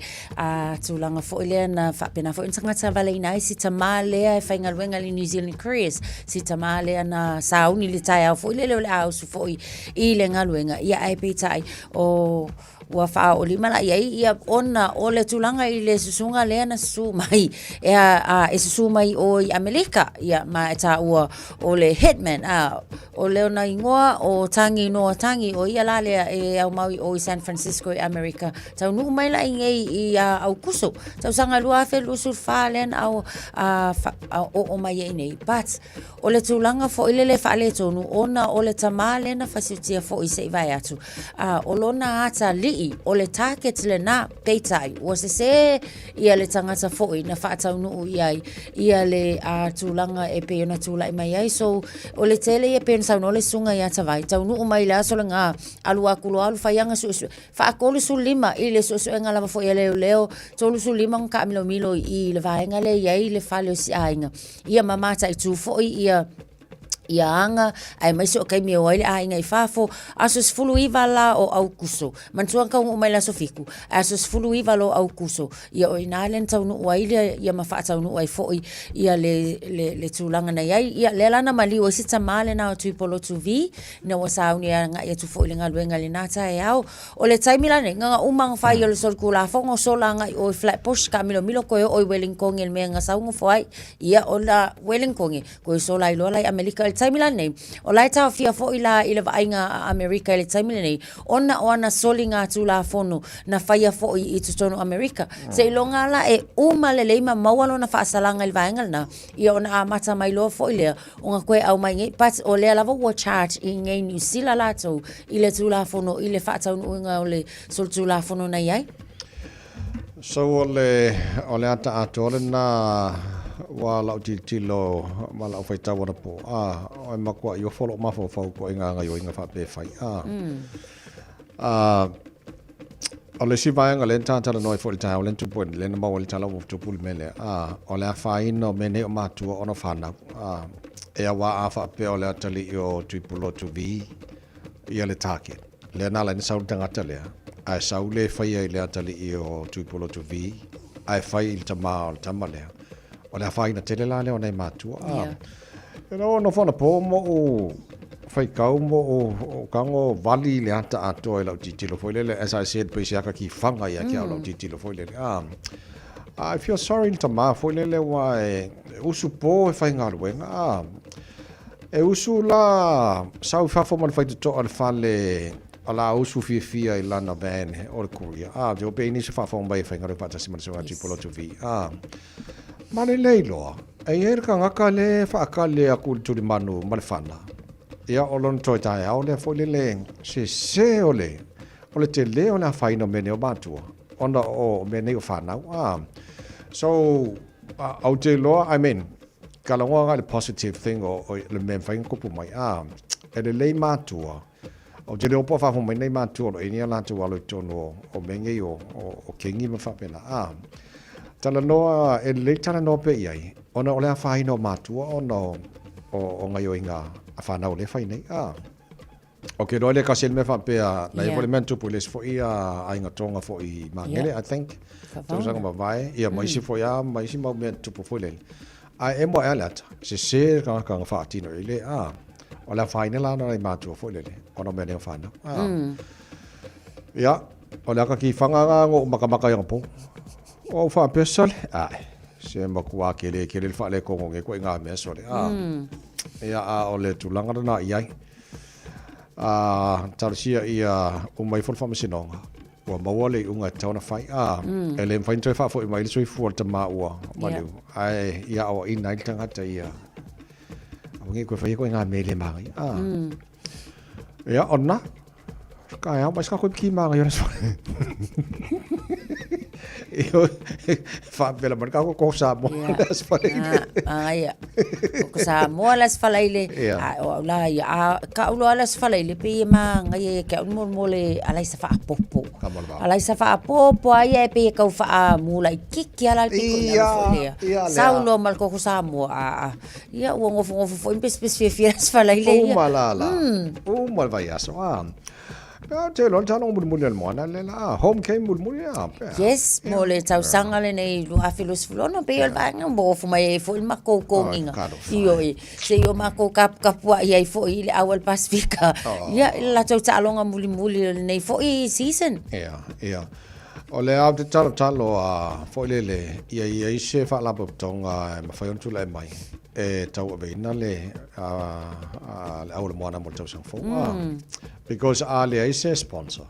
tulaga foi lea na faapena foi ona tagata valeina ai si tamā lea e faigaluega i le New Zealand Couriers, si tamā lea na sauni i le taeao foi lele o le a usu foi i le galuega. Ia ae peitai o ua faaolima la i ai ia ona o le tulaga i le susuga lea na susu mai e, a, e susu mai o i Amelika ia ma e taua o le hitman a o le ona igoa o Tangi Noa Tangi o ia la lea e aumau i o i San Francisco i Amerika taunuu mai la i nei i a, Aukuso tausaga 2024 lea na au a, fa, a, oo mai ai nei but O le tulaga foi lele faaletonu ona o le tamā lea na fasiutia foi se i vae atu, a o lona atalii, o le target lena, peitai, ua sesē ia le tagata foi na faataunuu i ai ia le a, tulaga e pei ona tulai mai ai. So, o le tele ia pei ona saunoa le susuga ia Tavai, taunuu mai i le aso lena, alu atu loa alu fai ana suesue, faa-35 i le suesuega lava foi a leoleo, 35 ona taamilomilo i i le vaega lea e i ai le fale o si aiga. Ia ma mataitu foi ia ia aga aemaise o taimi e o ai le aiga i fafo. Aso 19 la o Aukuso, manatua na taunuu mai le aso 7, ae aso 19 loa o Aukuso, ia o i ina lea na taunuu ai le, ia ma faataunuu ai foi ia le, le, le tulaga na i ai. Ia lea la na maliu ai si tamā lena o Tuipolotu vi, ina ua sauni e agai atu foi i le galuega i lena taeao. O le taimi la lenei, na ona uma ona fai o le solitulafono, sola agai i o i Flatbush, taamilomilo toe oo i Wellington i le mea na sau nofo ai. Ia, o la Wellington, toe sola ai loa la i Amerika. I le taimi la lenei, o la e taofia foi la i le vaaiga a Amerika i le taimi lenei, ona o ana soligatulafono na faia foi i totonu o Amerika. Seiloga la e uma lelei ma maua lona faasalaga i le vaega lena, ia ona amata mai loa foi lea ona toe aumai nei, but o lea lava ua charge i inei Niu Sila latou i le Tulafono i le faataunuuina o le solitulafono na i ai. So o le, o le ata atoa lena ua lau tilotilo ma lau faitau anapo, a, o e matuaʻi ofo loʻu mafaufau i ituaiga gaoioiga faapea e fai, a. A, o le isi vaega lea na talatalanoa ai foi i le taeao lea na tupu ai, lea na maua ai le tala ua tupu le mea lea, a, o le afaina o mea nei o matua ona o fanau. A, e aua a faapea o le atalii o Tuipulotu vii ia le target, lea na ala ai ona sau le tagata lea, ae sau le faia i le atalii o Tuipulotu vii, ae fai i le tama o le tama lea. O le afaina tele la lea o nai matua. A, Yeah. You know, nofo anapo moʻu faitau moʻu tago vali i le ata atoa i lau tilotilo foi lele. As I said, pei se aka kifaga ia te au lau tilotilo foi lele. Ah, I feel sorry i le tamā foi lele aua e usu po e faigaluega. Ah, e usu la sau i fafo ma le faitotoa i le fale o la usu fiafia i lana van o le courier. Ah, te ope i nisi faafofoga mai e faigaluega faatasi ma le Susuga Tuipulotu vii. Ah, Ma lelei loa, e i ai le tagata lea e faatali atu i le tulimanu ma le fana, ia o lona toe taeao lea foi lele sese o le, o le tele o le afaina o mea nei o matua, ona o mea nei o fanau. Ah, so, ou te iloa, I mean, ka lagoa agai le positive thing o, o le mea e mafai ona tupu mai, ah, e lelei matua, ou te le iloa po o faafofoga mai nei matua o lo o i ai ni a latou alo i totonu o, o mea nei o, o, o kengi ma faapena. Ah, Talanoa, e lelei talanoa pea i ai, ona o le afaina o matua ona o, o, o gaioiga a fanau lea e fai nei. Ah. Ok, loa le kasi le mea faapea, na ia foi le mea na tupu i le isi foi a aiga Tonga foi i Magele, I think. Tausaga mavae, ia ma isi foi a, ma isi mau mea na tupu foi lele. Ae emo ae a le ata, sese le tagata na faatino i le, ah, o le afaina la na i matua foi lele, ona o mea nei o fanau. Ah. Ia, o le aka kifaga na na ou makamaka i anapo. O au faapea sole, ae, se matua kele kele le faaletonu o nei ituaiga mea sole. Ah. Ia, a o le tulaga lena i ai. A, talosia ia uma ifo le faamasinoga, ua maua le iuga e tatau ona fai. A, e le mafai ona toe faafoi mai le soifua o le tama ua maliu, ae ia aoaina ai le tagata ia aua ne i toe faia ituaiga mea e le manaia. A, ia, o lena. Ka au mai ska koe ki manga i ora. Faapela mai ka koko Samoa le Aso Faraile. Aia. Koko Samoa le Aso Faraile. A o au la ia a ka ulo le Aso Faraile pe ia māngaia ia ke au mo mo le alaisa faapopo. Alaisa faapopo a ia e pe ia kau faamula i kiki ala le piko i lalo foi lea. Sau loa ma le koko Samoa a a ia ua gofogofo foi ma pesipesi fiafia le Aso Faraile ia. Uma la la. Uma le vaiaso a. Pea te loa le taaloga mulimuli a le Moana le la home game mulimuli a pea. Yes, mo le tausaga lenei 2026 pei o le vaega ua ofo mai ai foi le makou kogiga. Ioe, se i o makou kapukapua'i ai foi i le au a le Pasefika. Ia, i le latou taaloga mulimuli o lenei foi season. Ia, ia. O le ao te talotalo a foi lele ia i ai se faalapotopotoga e mafai ona tulai mai e tauaveina le le au o le moana mo le tausaga fou. Because a leai se sponsor,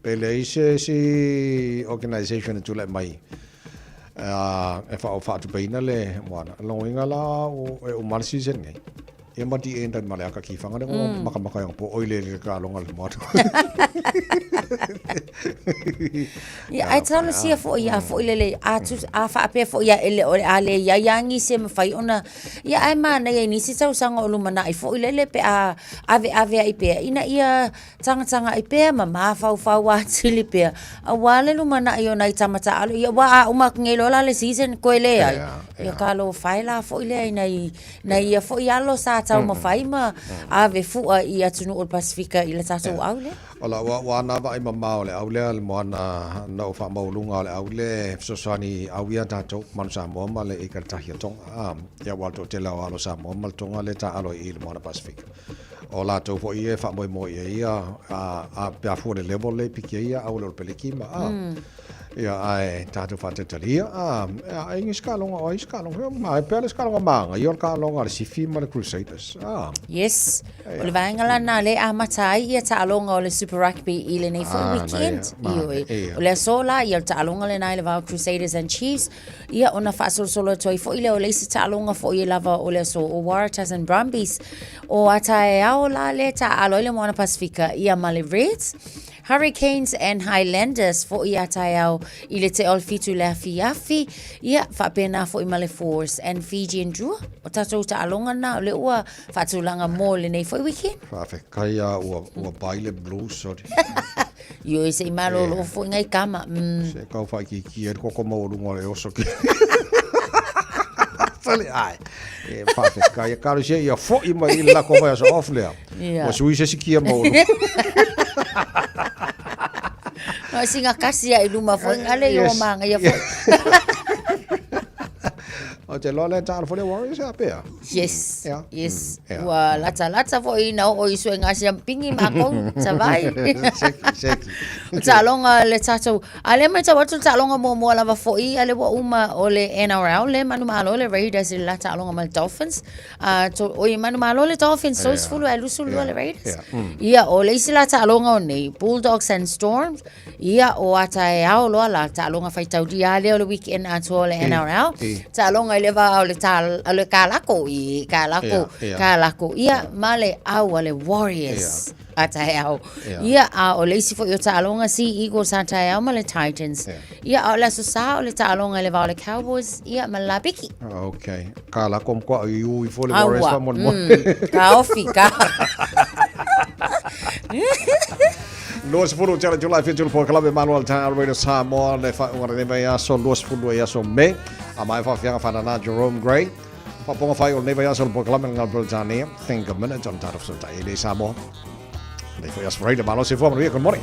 pe leai se isi organisation e tulai mai e faatupeina le moana, logoina la e uma le season nei. Ia ma di enda ma le aka ki whanga le mm. maka maka yang po oile le ka longa le moana. Ia ai talo sia fo ia fo ile le a tu a whaapea fo ia ele o le a le ia ia ngi se mawhai ona ia ai mānaia i nisi tausaga o lumanai foʻi lele pe a aveave ai pea ina ia tagataga ai pea ma mafaufau atili pea auā le lumanai o nai tama taalo ia ua a uma atu nei loa la le season koe leai ia talofa e la foʻi lea i nai nai ia foʻi alo sa taumafai ma ave fua i atunuu o le Pasefika i le tatou au lea. O lau au ana vaai mamao o le au lea le moana na ou faamaualuga o le au le fesoasoani au ia tatou Manu Samoa ma le ika le tahi a Tonga a ia ua le toatele o alo Samoa ma le Tonga le taalo i le moana Pasefika. O latou foi e faamoemoe i ai ia a pe a fua le level le piki ai ia au le o le peleki ma a Ia, ae tatou faatalitali ia, a, a ai se kaloga, o ai se kaloga, ma e pea le se kaloga maga, ia o le kaloga a le Sifi ma le Crusaders. A. Yes, o le vaega lana lea e amata ai ia taaloga o le Super Rugby i lenei foi weekend. Ioe. O le aso la, ia o le taaloga lena i le va o Crusaders and Chiefs, ia ona faasolosolo atu ai foi lea o le isi taaloga foi e lava o le aso o Waratahs and Brumbies. O a taeao la lea taaalo ai le Moana Pasifika ia ma le Reds. Hurricanes and Highlanders foʻi a taeao i le tea o le 7 i le afiafi, ia, faapena foʻi ma le Force and Fijian Drua. O tatou taaloga na o lea ua faatulaga mo lenei foi weekend. Faafetai a ua, ua pai le blues, sorry. Ioe se i malolo foʻi ngai kama. Se kau whaikiki e koko maualuga o le oso ki. Fale, ai. E whawhekai, e karo sia ia foʻi mai i le lako vai aso off lea. Ia. Ua sui se isi kia maualuga. No singa kasi ai luma foi ngale yo Yes. manga ia foi. O te loa le taalo fo le Warriors a pea. Yes. Yeah. Yes. Yeah. Ua lata lata foi na o i sue ngasi am pingi makou savai. Seki, seki. O taaloga le tatou a lea matau atu le taaloga muamua lava foi a lea ua uma o le NRL le manumalo le Raiders i le la taaloga ma le Dolphins. A to oi manumalo le Dolphins 30 ae 22 le Raiders. Ia o le isi la taaloga o nei Bulldogs and Storms ia o a taeao loa la taaloga faitaulia lea o le weekend atoa o le NRL. Taaloga i le va o le ta o le kalako i kalako kalako ia ma le au a le Warriors. A taeao. Ia a o le isi foi o taaloga Sea Eagles a taeao ma le Titans. Ia a o le aso sa o le taaloga i le va o le Cowboys ia ma le Lapiki. Okay. Ka lako mo koa i ui fo le Warriors Aua. fa mo mo. Ka ofi, ka. 20 tala July 7 po kalabe manual ta Radio Samoa le fa ungara ne vai aso 20 e aso me a mai fa fianga fa na Jerome Gray. Fa ponga fai o ne vai aso po kalabe ngal Britania. Think a minute on tara so ta ele Samoa. Le foi as Radio Malo se fo good morning.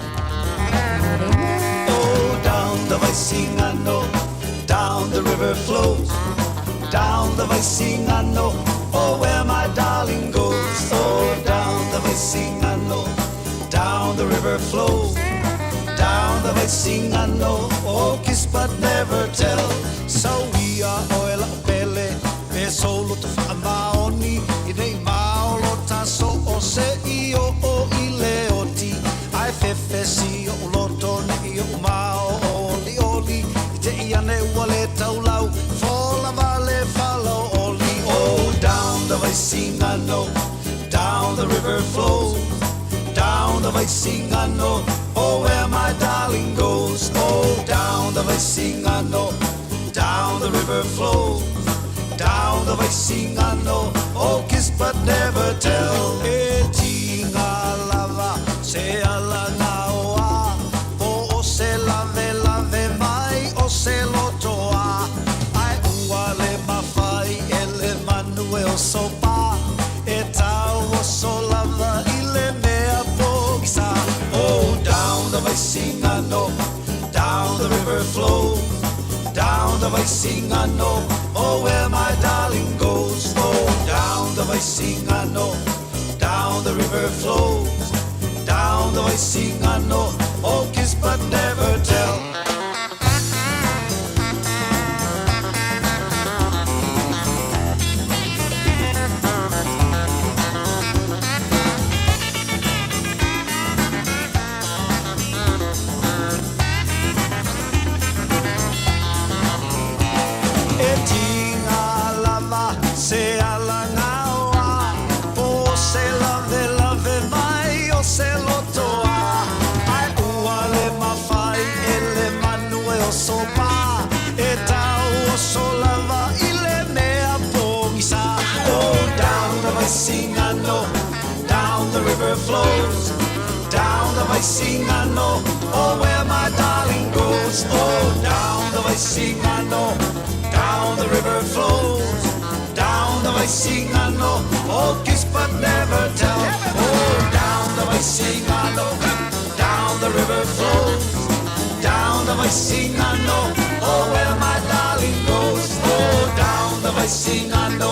Oh, down the Vaisigano, down the river flows. Down the Vaisigano, oh, where my darling goes. Oh, down the Vaisigano, down the river flows. Down the Vaisigano, oh, kiss but never tell. So we are oil pele, pe solo te whaamaoni, i nei maolo taso o se i o o i le oti. Ai fefe si o loto ne i o mao o li oli, i te i ane ua le taulau, fola vale falo oli. Oh, down the Vaisigano, down the river flows. Down the Vaisigano, Oh, where my darling goes. Oh, down the Vaisigano, down the river flows. Down the Vaisigano, oh, kiss but never tell. E tinga lava, se ala naoa, po o se lave lave mai o se lotoa. Ai ua le mawhai e le manu e o sopa, e tau o so lava i le mea pogisa. Oh, down the Vaisigano, down the river flows. Down the Vaisigano, oh, where my darling goes. Oh, down the Vaisigano, down the river flows. Down the Vaisigano, oh, kiss but never tell. E tinga lava se ala ngaoa Po se lave lave mai o se lotoa Ai ua le mawhai e le manu e o sopa E tau o so lava i le mea pongisa Oh, down the Vaisigano, down the river flows. Down the Vaisigano, oh, where my darling goes. Oh, down the Vaisigano, down the river flows. Down the Vaisigano, oh, kiss but never tell. Oh, down the Vaisigano, down the river flows. Down the Vaisigano, oh, where my darling goes. Oh, down the Vaisigano,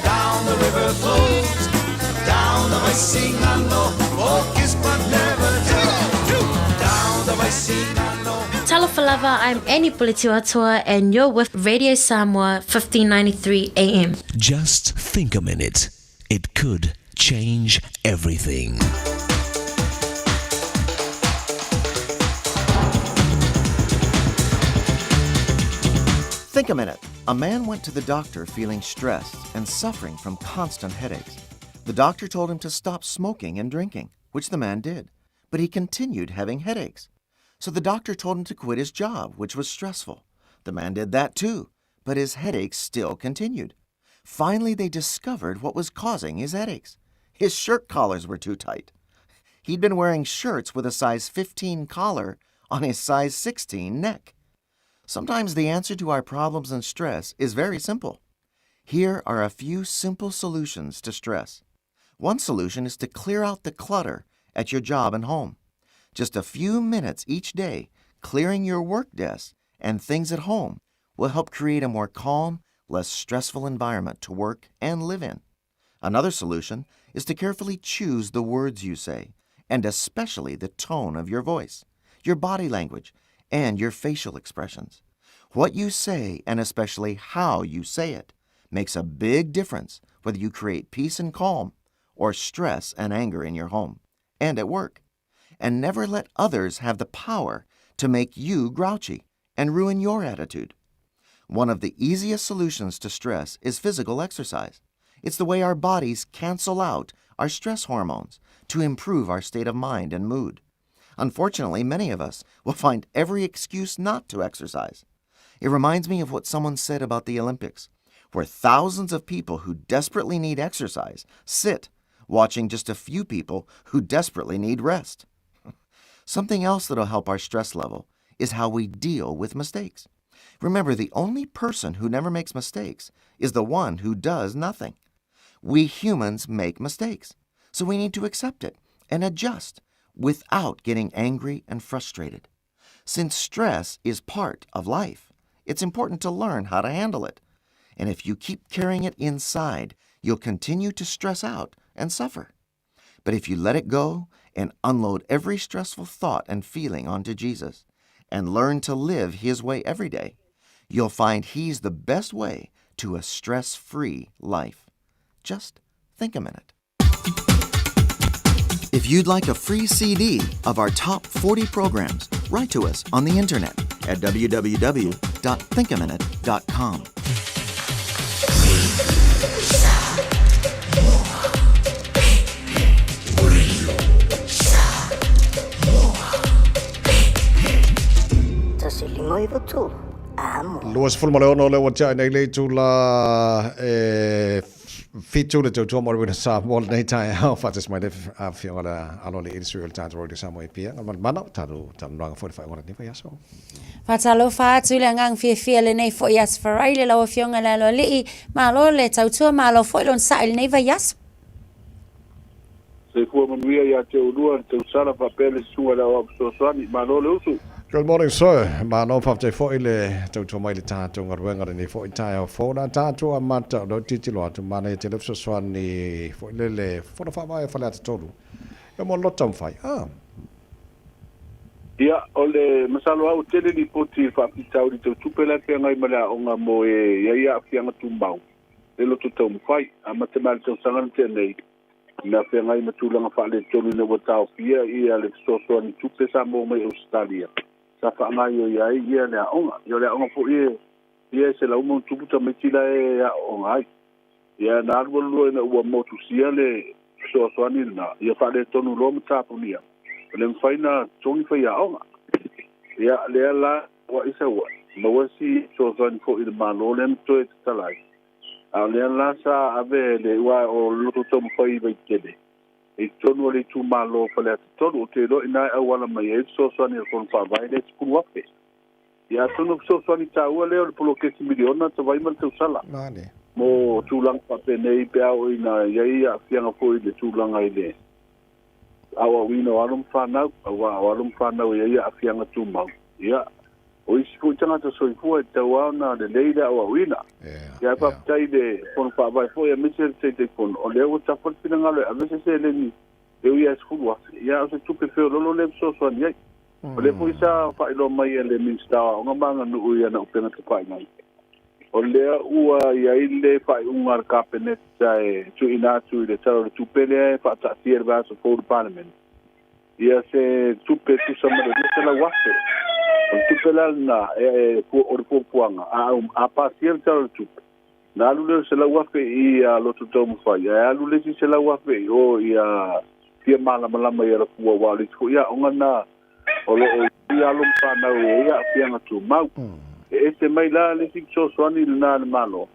down the river flows. Down the Vaisigano, oh, kiss but never tell. Down the Vaisigano. Talofa lava, I'm Annie Pulitiwatua and you're with Radio Samoa 1593 AM. Just think a minute. It could change everything. Think a minute. A man went to the doctor feeling stressed and suffering from constant headaches. The doctor told him to stop smoking and drinking, which the man did, but he continued having headaches. So the doctor told him to quit his job, which was stressful. The man did that too, but his headaches still continued. Finally, they discovered what was causing his headaches. His shirt collars were too tight. He'd been wearing shirts with a size 15 collar on his size 16 neck. Sometimes the answer to our problems and stress is very simple. Here are a few simple solutions to stress. One solution is to clear out the clutter at your job and home. Just a few minutes each day clearing your work desk and things at home will help create a more calm, less stressful environment to work and live in. Another solution is to carefully choose the words you say, and especially the tone of your voice, your body language, and your facial expressions. What you say, and especially how you say it, makes a big difference whether you create peace and calm or stress and anger in your home and at work. And never let others have the power to make you grouchy and ruin your attitude. One of the easiest solutions to stress is physical exercise. It's the way our bodies cancel out our stress hormones to improve our state of mind and mood. Unfortunately, many of us will find every excuse not to exercise. It reminds me of what someone said about the Olympics, where thousands of people who desperately need exercise sit watching just a few people who desperately need rest. Something else that'll help our stress level is how we deal with mistakes. Remember, the only person who never makes mistakes is the one who does nothing. We humans make mistakes, so we need to accept it and adjust without getting angry and frustrated. Since stress is part of life, it's important to learn how to handle it. And if you keep carrying it inside, you'll continue to stress out and suffer. But if you let it go and unload every stressful thought and feeling onto Jesus and learn to live His way every day, you'll find He's the best way to a stress free life. Just think a minute. If you'd like a free CD of our top 40 programs, write to us on the internet at www.thinkaminute.com. 3, Amo. 26 lea ua tiai nei le itula e 7 le tautua mo le wina Samoa lenei taeao faatasi mai le afioga le aloalii le sui o le tatou Radio Samoa e Pia mana tatou talanoaga foi le faaiuga o lenei vaiaso. Faatalofa atu le agaga fiafia lenei foi aso Faraile lau afioga le aloalii, malo le tautua malo foi le onosai lenei vaiaso. Soifua manuia ia te oulua le tausala faapea le susuga i le Aoao Fesoasoani. Malo le usu. Good morning sir. Malo faafetai foi le tautua mai i le tatou galuega lenei foi taeao fou. O le a tatou amata o lea ou te tilotilo atu, manaia tele fesoasoani foi lele Fono Faavae a Faleata 3. Ia mo le taumafai. Ah. Ia, o le masalo lava ua tele lipoti i le faafitauli tau tupe la e feagai ma le aoga mo e i ai aafiaga tumau le loto taumafai. Amata mai lava i le tausaga na tea nei, na feagai ma tulaga faaletonu ina ua taofia ia le fesoasoani tupe sa maua mai Ausetalia sa faagaioia ai ia le aoga. Ia o le aoga foi e ia e 100+ tamaiti la e aooga ai. Ia na alualu loa ina ua motusia le fesoasoani lena, ia faaletonu loa ma tapunia, ua le mafai na totogi faiaoga. Ia lea la ua isa ua maua si fesoasoani foi i le Malo lea na toe tatala ai. A o lea la sa ave le ua o le loto taumafai i Vaitele i totonu o le itumalo o Faleata 3. Ou te iloa i ina e auala mai ai le fesoasoani a le Fono Faavae lea e 10,000. Ia atonu o fesoasoani taua lea o le poloketi miliona tavai ma le tausala mo tulaga faapenei pe a oo ina i ai aafiaga foi i le tulaga i le aoaoina o alo ma fanau, aua o alo ma fanau e i ai aafiaga tumau. Ia, o isi foi tagata soifua e tatau lava ona lelei le aoaoina. Ia ae faafetai i le Fono Faavae foi aemaise le Taitaifono, o lea ua tafa le finagalo e ave se seleni e ui lava i le $10,000. Ia a o se tupe feoloolo lea e fesoasoani ai. O lea foi sa faailoa mai e le Minisita o Aoga ma Aganuu i ana upega tafailagi, o lea ua i ai le faaiuga a le Kapeneta e tuuina atu i le Tala o le Tupe lea e faataatia i le vaiaso fou i le Palemene, ia se tupe e tusa ma le $200,000. O le tupe la lena o le fuafuaga, a pasia le Tala o le Tupe, ona alu lea o le $100,000 i ia Loto Taumafai, ae alu le isi $100,000 i o ia Fia Malamalama i Alafua, aua o le isi foi aoga lena o lo o i ai alo ma fanau e i ai aafiaga tumau. E ese mai la le isi fesoasoani lena a le Malo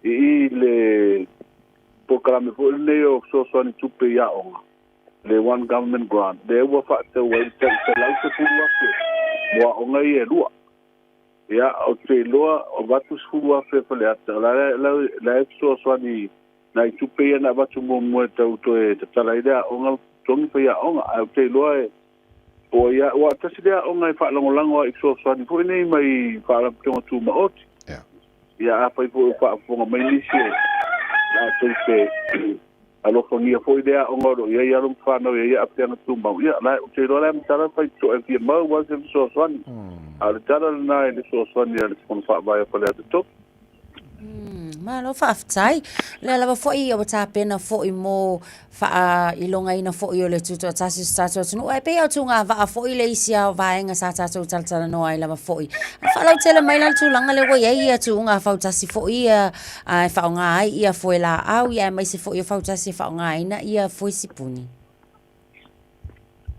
i i le polokalame foi lenei o fesoasoani tupe i aoga, le One Government Grant, lea ua faatau ai le tai $110,000 mo aoga ia e lua. Ia, ou te iloa o avatu $10,000 e Faleata, o la e fesoasoani nai tupe ia na avatu muamua e tau toe tatala ai le aoga, totogi faiaoga. Ae ou te iloa e po ai aua tasi le aoga e faalagolago ai i fesoasoani foi nei mai Faalapotopotoga Tumaoti. Ia afai foi o faafofoga mai nisi e latou te alofagia foi le aoga o lo o i ai alo ma fanau e i ai aafiaga tumau, ia la ou te iloa la e matala faitotoa e fia mau lava se fesoasoani. A o le tala lena i le fesoasoani a le Fono Faavae o Faleata 3. Malo faafetai. O lea lava foi ua tapena foi mo faailogaina foi o le tutoatasi o se tatou atunuu. Ae pei o tugavaa foi le isi a vaega sa tatou talatalanoa ai lava foi. A faalautele mai la le tulaga lea ua i ai ia tuuga fautasi foi ia e faaaoga ai ia foe laau ia aemaise foi o fautasi e faaaogaina ia foe sipuni.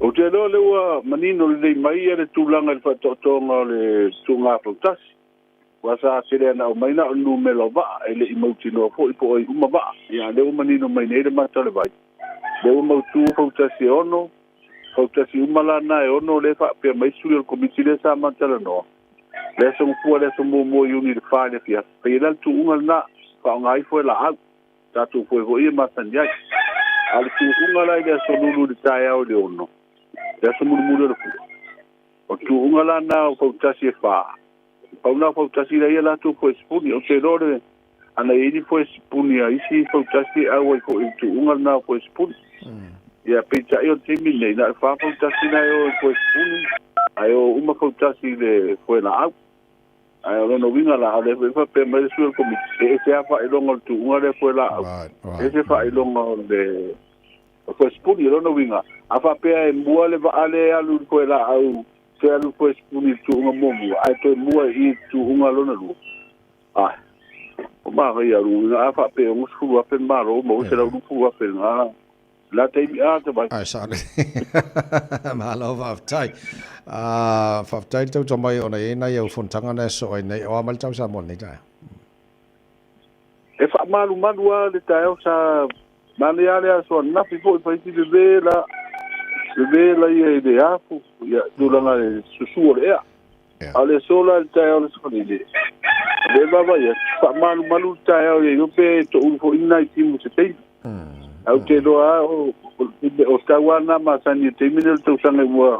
Ou te iloa o lea ua manino lelei mai ia le tulaga i le faataotoga o le tuuga fautasi. Aua sa tele ana aumai na o le numera o vaa, e le i mautinoa foi po o ai uma vaa. Ia, a o lea ua manino mai nei le mata o le vai, lea ua mautu fautasi e ono, fautasi uma la na e ono lea e faapea mai sui o le Komiti lea sa ma talanoa, le aso Gafua, le aso muamua o Iuni i le fa i le afiafi. Fai ai la le tuuga lena, faaaoga ifo e laau, tatou foe foi ia e masani ai. A o le tuuga la i le aso Lulu i le taeao i le ono, le aso mulimuli o le fua, o le tuuga la na o fautasi e fa, Pau na fautasi lea ia latou foe sipuni. Ou te iloa le ana i ai ni foe sipuni a isi fautasi e auai foi i le tuuga lena o foe sipuni. Ia peitai o le taimi lenei, na o le fa fautasi na e o i foe sipuni, ae o uma fautasi i le foe laau. Ae o lona uiga la, o lea foi e faapea mai le sui o le Komiti, e ese lava faailoga o le tuuga lea foe laau, ese faailoga o le foe sipuni. O lona uiga, a faapea e mua le vaa lea e alu i le foe laau Toe alu foe sipuni i le tuuga muamua, ae toe mua i i le tuuga lona lua. Ae, o manaia alu uiga a faapea e 60,000 le Malo, maua 120,000 lena. La taimi a te vai. Ai sa le. Malo faafetai. Ah, faafetai le tautua mai ona e nai au fonotaga na e sosoo ai nei. O a mai le tau Samoa i lenei taeao? E faamalumalu lava le taeao sa manaia lava le aso ananafi foi fai si vevela, vevela ia i le afu, ia tulaga i le susu o le ea. A o le aso la i le taeao o le aso nei, le e vaavaai atu, faamalumalu le taeao ia iloa pe toulu foi ni nai timu i se taimi. Ae ou te iloa lava o, o tau lava na masani i le taimi lenei o le tausaga ua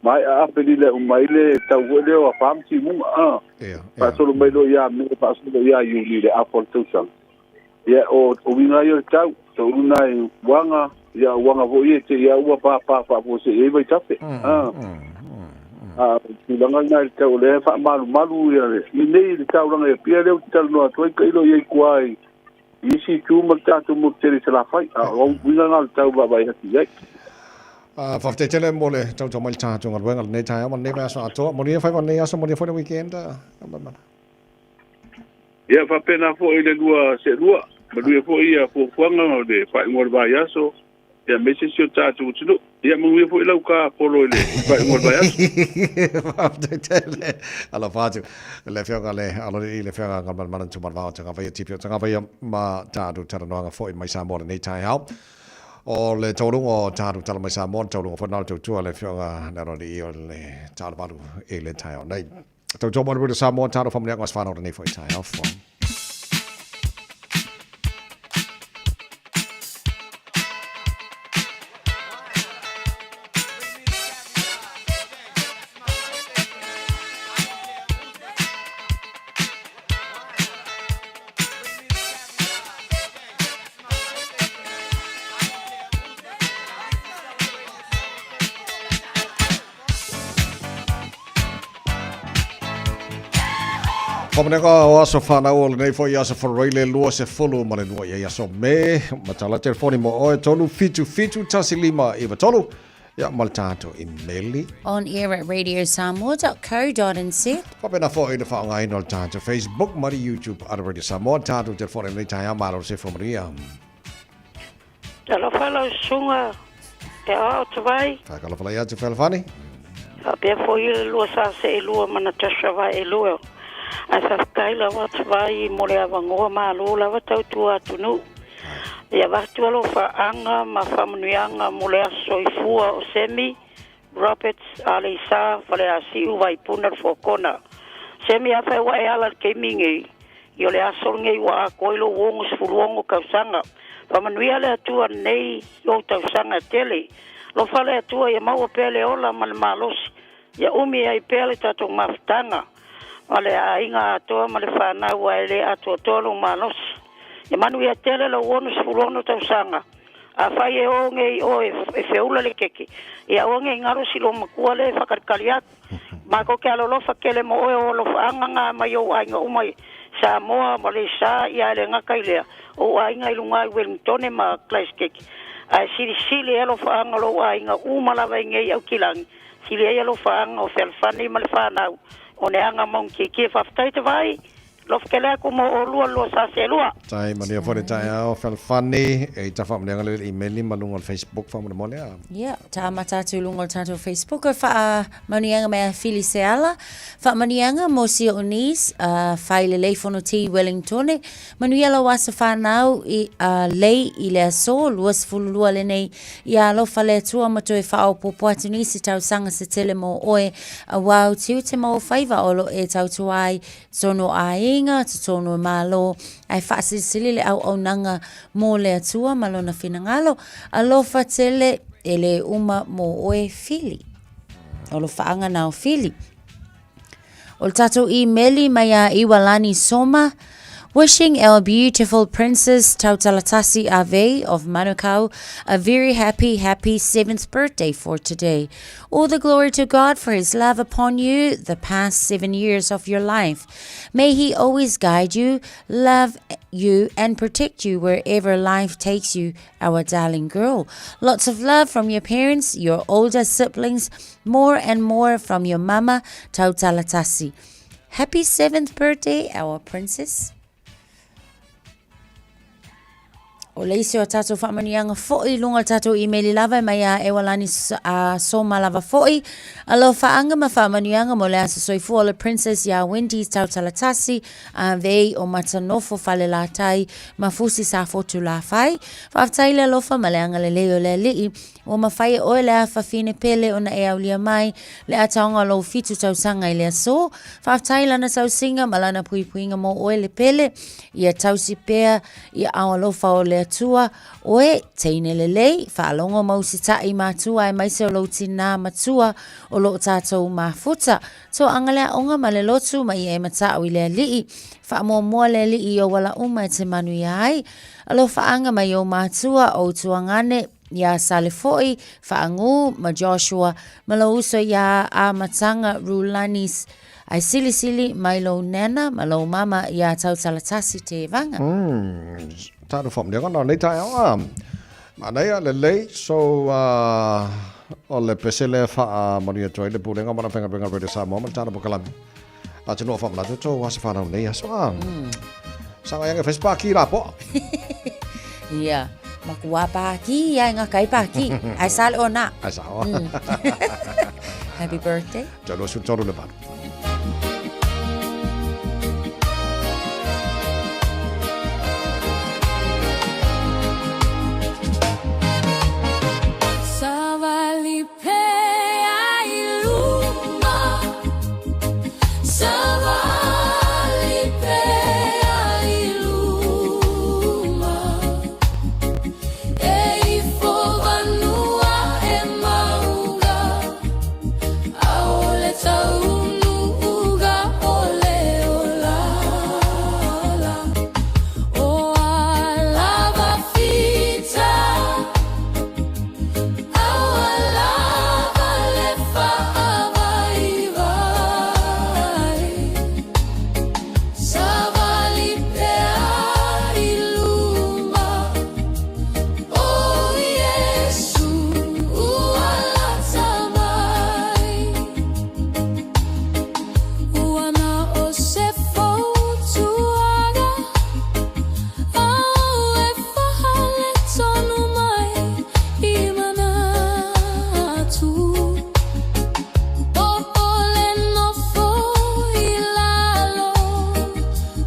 maea Aperila e uma ai le tau foi lea o afa ma timuga, a. Faasolo mai loa ia Me faasolo ia Iuni i le afa o le tausaga. Ia, o, o uiga ia o le tau, toulu nai uaga, ia o uaga foi ia e te i lava ua pāpā faafuasei ai vaitafe, a. A o le tulaga lena i le tau o lea e faamalumalu ia le, i nei i le taulaga i Apia lea ou te talanoa atu ai, tailo i ai i tua i, i isi itu ma le tatou motu tele i Salafai, a o uiga lena o le tau vaavaai atu i ai. Faafetai tele mo le tautua mai i le tatou galuega i lenei taeao ma lenei vaiaso atoa. Manuia faiva o lenei aso, manuia foi le weekend. Ia faapena foi le lua seelua, manuia foi ia fuafuaga o le faaiuga o le vaiaso, ia aemaise si o tatou atunuu. Ia manuia foi lau ka polo i le faaiuga o le vaiaso. Faafetai tele. Alofa atu le Afioga le Aloalii, le Afioga Galumalemana Tumanavao o Tagavaia, TP o Tagavaia ma tatou talanoaga foi mai Samoa lenei taeao. O le taualuga o tatou tala mai Samoa, le taualuga foi lena o le tautua a le Afioga le Aloalii o le Taalovalu i le taeao nei. Tautua mo le Rula Samoa, talo faamanuiaga o se whanau lenei foi taeao fou. Whamaneka o aso whanau o lenei foi aso wharaile lua se fulu ma le lua i aso me matala telefoni mo oe tolu fitu fitu tasi lima iwa tolu ia ma le tātou imeli. On air at radiosamoa.co.nz. Whapena foi le whaongaina o le tātou Facebook ma le YouTube ara Radio Samoa tātou telefoni lenei taeao malo se whamaria. Talofa lau susuga te aoao Tavai. Whakalofalai atu Fealofani. Faapea foi le lua sa seelua ma Natasha Vaelua. Ae faafetai lava Tavai mo le avanoa malo lava tautua atunuu. Ia avatu alofaaga ma faamanuiaga mo le aso soifua o Semi Roberts Aleisa Faleasiu Vaipuna le Four-Corner. Semi afai ua e ala i le taimi nei, i o le aso lenei ua atoa i lou 66 tausaga. Faamanuia le Atua nei i ou tausaga e tele. Alofa le Atua ia maua pea le ola ma le malosi, ia umi ai pea le tatou mafutaga ma le aiga atoa ma le fanau ae le atoatoa lou malosi. Ia manuia tele lou 66 tausaga. Afai e o nei oe e feula le keke, ia aua nei galo si lou matua lea e whakalikali atu. Matou te alolofa tele mo oe o alofaaga nga mai ou aiga uma i Samoa, Maleisa, ia e le gata i lea, ou aiga i luga i Wellingtone ma Christchurch. Ae silisili e alofaaga lou aiga uma lava i nei Aukilani, sili ai alofaaga o Fealofani ma le fanau o ne aga maungikiekie. Faafetai te vaai. Lofa tele atu mo olua lua sa selua. Tai manuia foi le taeao Fealofani e i tafaamanuiaga le imeli ma luga o le Facebook faamolemole a. Ia, ta amata atu i luga o le tatou Facebook o faamanuiaga mai a Fili Seala. Faamanuiaga mo si o'u niece, uh, Fai Lelei Fonoti Wellingtone. Manuia lau aso whanau i uh, lei i le aso 22 lenei. Ia alofa le Atua ma toe faaopoopo atu nisi tausaga se tele mo oe. Auā o tiute ma o faiva o lo e tautua ai Tonu aiga, totonu e Malo, ae faasilisili le auaunaga mo le Atua ma Lona finagalo. Alofa tele, e le uma mo oe Fili. O lofaaga na o Fili. O le tatou imeli mai a Iwalani Soma, Wishing our beautiful princess Tautalatasi Ave of Manukau a very happy, happy seventh birthday for today. All the glory to God for his love upon you the past 7 years of your life. May he always guide you, love you, and protect you wherever life takes you, our darling girl. Lots of love from your parents, your older siblings, more and more from your mama, Tautalatasi. Happy seventh birthday, our princess. O le isi o tātou whaamanuiaga fo'i i luga o le tātou imeli lava e mai a Ewalani a Soma lava fo'i. Alofaaga ma faamanuiaga mo le aso soifua o le Princess iā Wendy Tautalatasi, a Vei o Matanofo Falelatai ma Fusi Safotu Lafai. Faafetai le alofa ma le agalelei o le Alii ua mafai e oe le afafine pele ona e aulia mai le ataoga o lou fitu tausaga i le aso. Faafetai lana tausiga ma lana puipuiga mo oe le pele, ia tausi pea i aao alofa o le Atua, oe, teine lelei, faalogo ma usitai matua aemaise o lou tinā matua o loo tātou mafuta. Toaga le aoga ma le lotu ma ia e mata'u i le Alii. Faamuamua le Alii i ou ala uma e te manuia ai. Alofaaga mai ou matua, ou tuagane, iā Sale foi, Faagū ma Joshua, ma lou uso iā Amataga Rulanis, ae silisili mai lou nana ma lou mama iā Tautalatasi Tevaga. Mm, tātou whakamaniaga nā nei taeao a. Manaia lelei, so uh, o le pese lea whaamanuia atu ai le pulega ma na whengawenga Radio Samoa ma le tāna pokalame. A te noa whamanatu tō asa whanau nei aso a. Sanga ianga whai pāki rā poa. Ia, makua pāki ia ngā kai pāki. Ai sale o nā. Ai sa o. Happy birthday. Tau 23 le valu. Savali pea i luma Savali pea i luma E ifo vanua e mauga Aole taunuuga o le olala O alava fita Aua lava le faavaivai Savali pea i luma O Iesu ua lata mai Ua na o se fautuaga Au e faaletonu mai i manatu Po o le nofo i lalo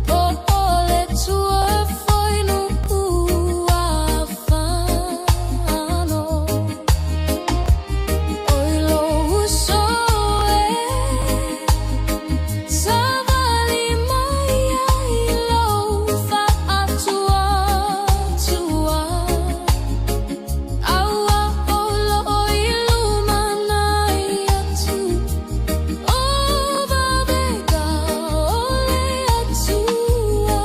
Po o le tua foi nuu afano Oi lou uso e Savali mai ai lou faatuatua Aua o loo i lumanai atu O vavega o le Atua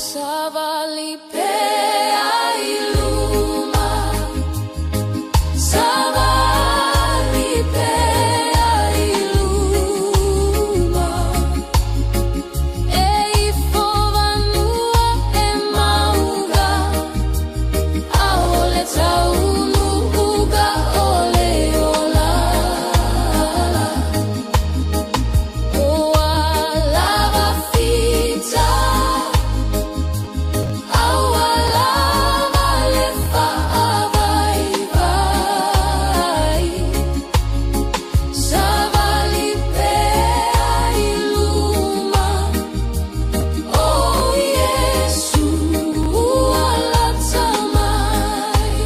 Savali pea i luma Savali pea i luma E ifo vanua e mauga Aole taunuuga o le olala O alava fita Aua lava le faavaivai Savali pea i luma O Iesu ua lata mai.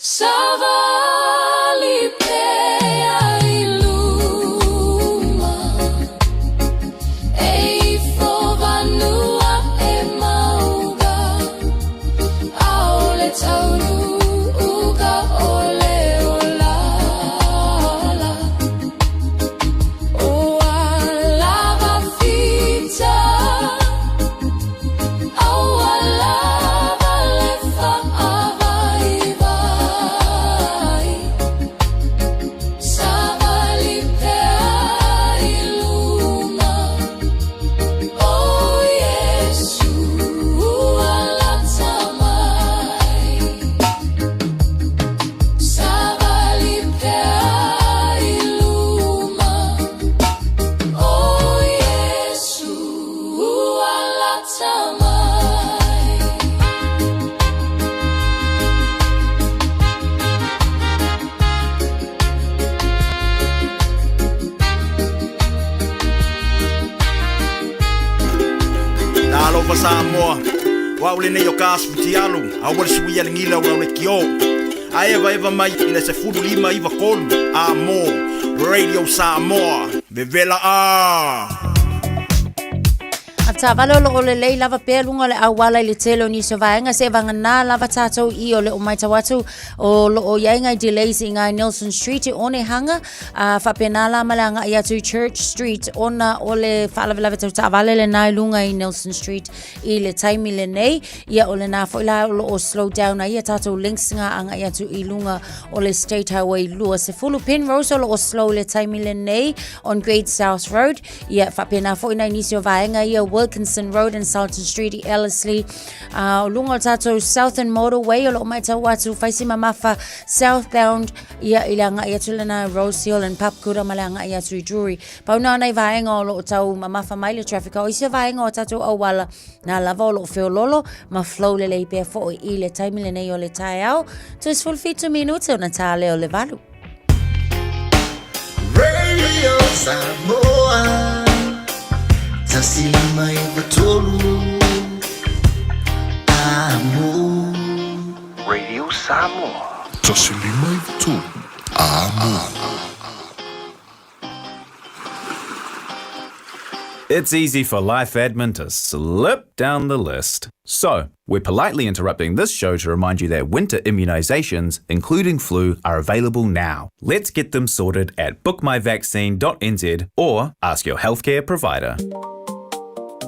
Savali pea i luma, e ifo vanua e mauga, aole taunuuga o le olala. Ua lava fita, a ua lava le faavaivai. Savali pea i luma, o Iesu alata mai. Savali pea i luma, o Iesu alata mai. Talofa Samoa, o au lenei o ka asu fitialu, aua le suia le gila o lau lekiō. A evaeva mai i le 15 93 a mo Radio Samoa, vevela a! A taavale o loo lelei lava pea luga o le auala i le tele o nisi o vaega se vagana lava tatou i o le o matau atu o loo iai ngai delays i ngai Nelson Street i Onehunga a faapena la ma le agai atu i Church Street ona o le faalavelave tau taavale lena i luga i Nelson Street i le taimi lenei ia o lena foi la o loo slow down ai ia tatou links nga agai atu i luga o le State Highway 20 Penrose o loo slow le taimi lenei on Great South Road Ia, faapena foi nai nisi o vaega ia Wilkinson Road and Salton Street i Ellerslie. O luga o tatou Southern Motorway o loo matau atu faisi mamafa southbound ia i le agai atu lena Rose Hill and Papakura ma le agai atu i Drury. Pau na o nai vaega o loo tau mamafa mai le traffic o isi o vaega o tatou auala na lava o loo feololo ma flow lelei pea foi i le taimi lenei o le taeao. 37 minute ona tā lea o le 8. Radio Samoa 159 Amo. Radio Samoa. 159 Amo. It's easy for life admin to slip down the list. So, we're politely interrupting this show to remind you that winter immunisations, including flu, are available now. Let's get them sorted at bookmyvaccine.nz or ask your healthcare provider.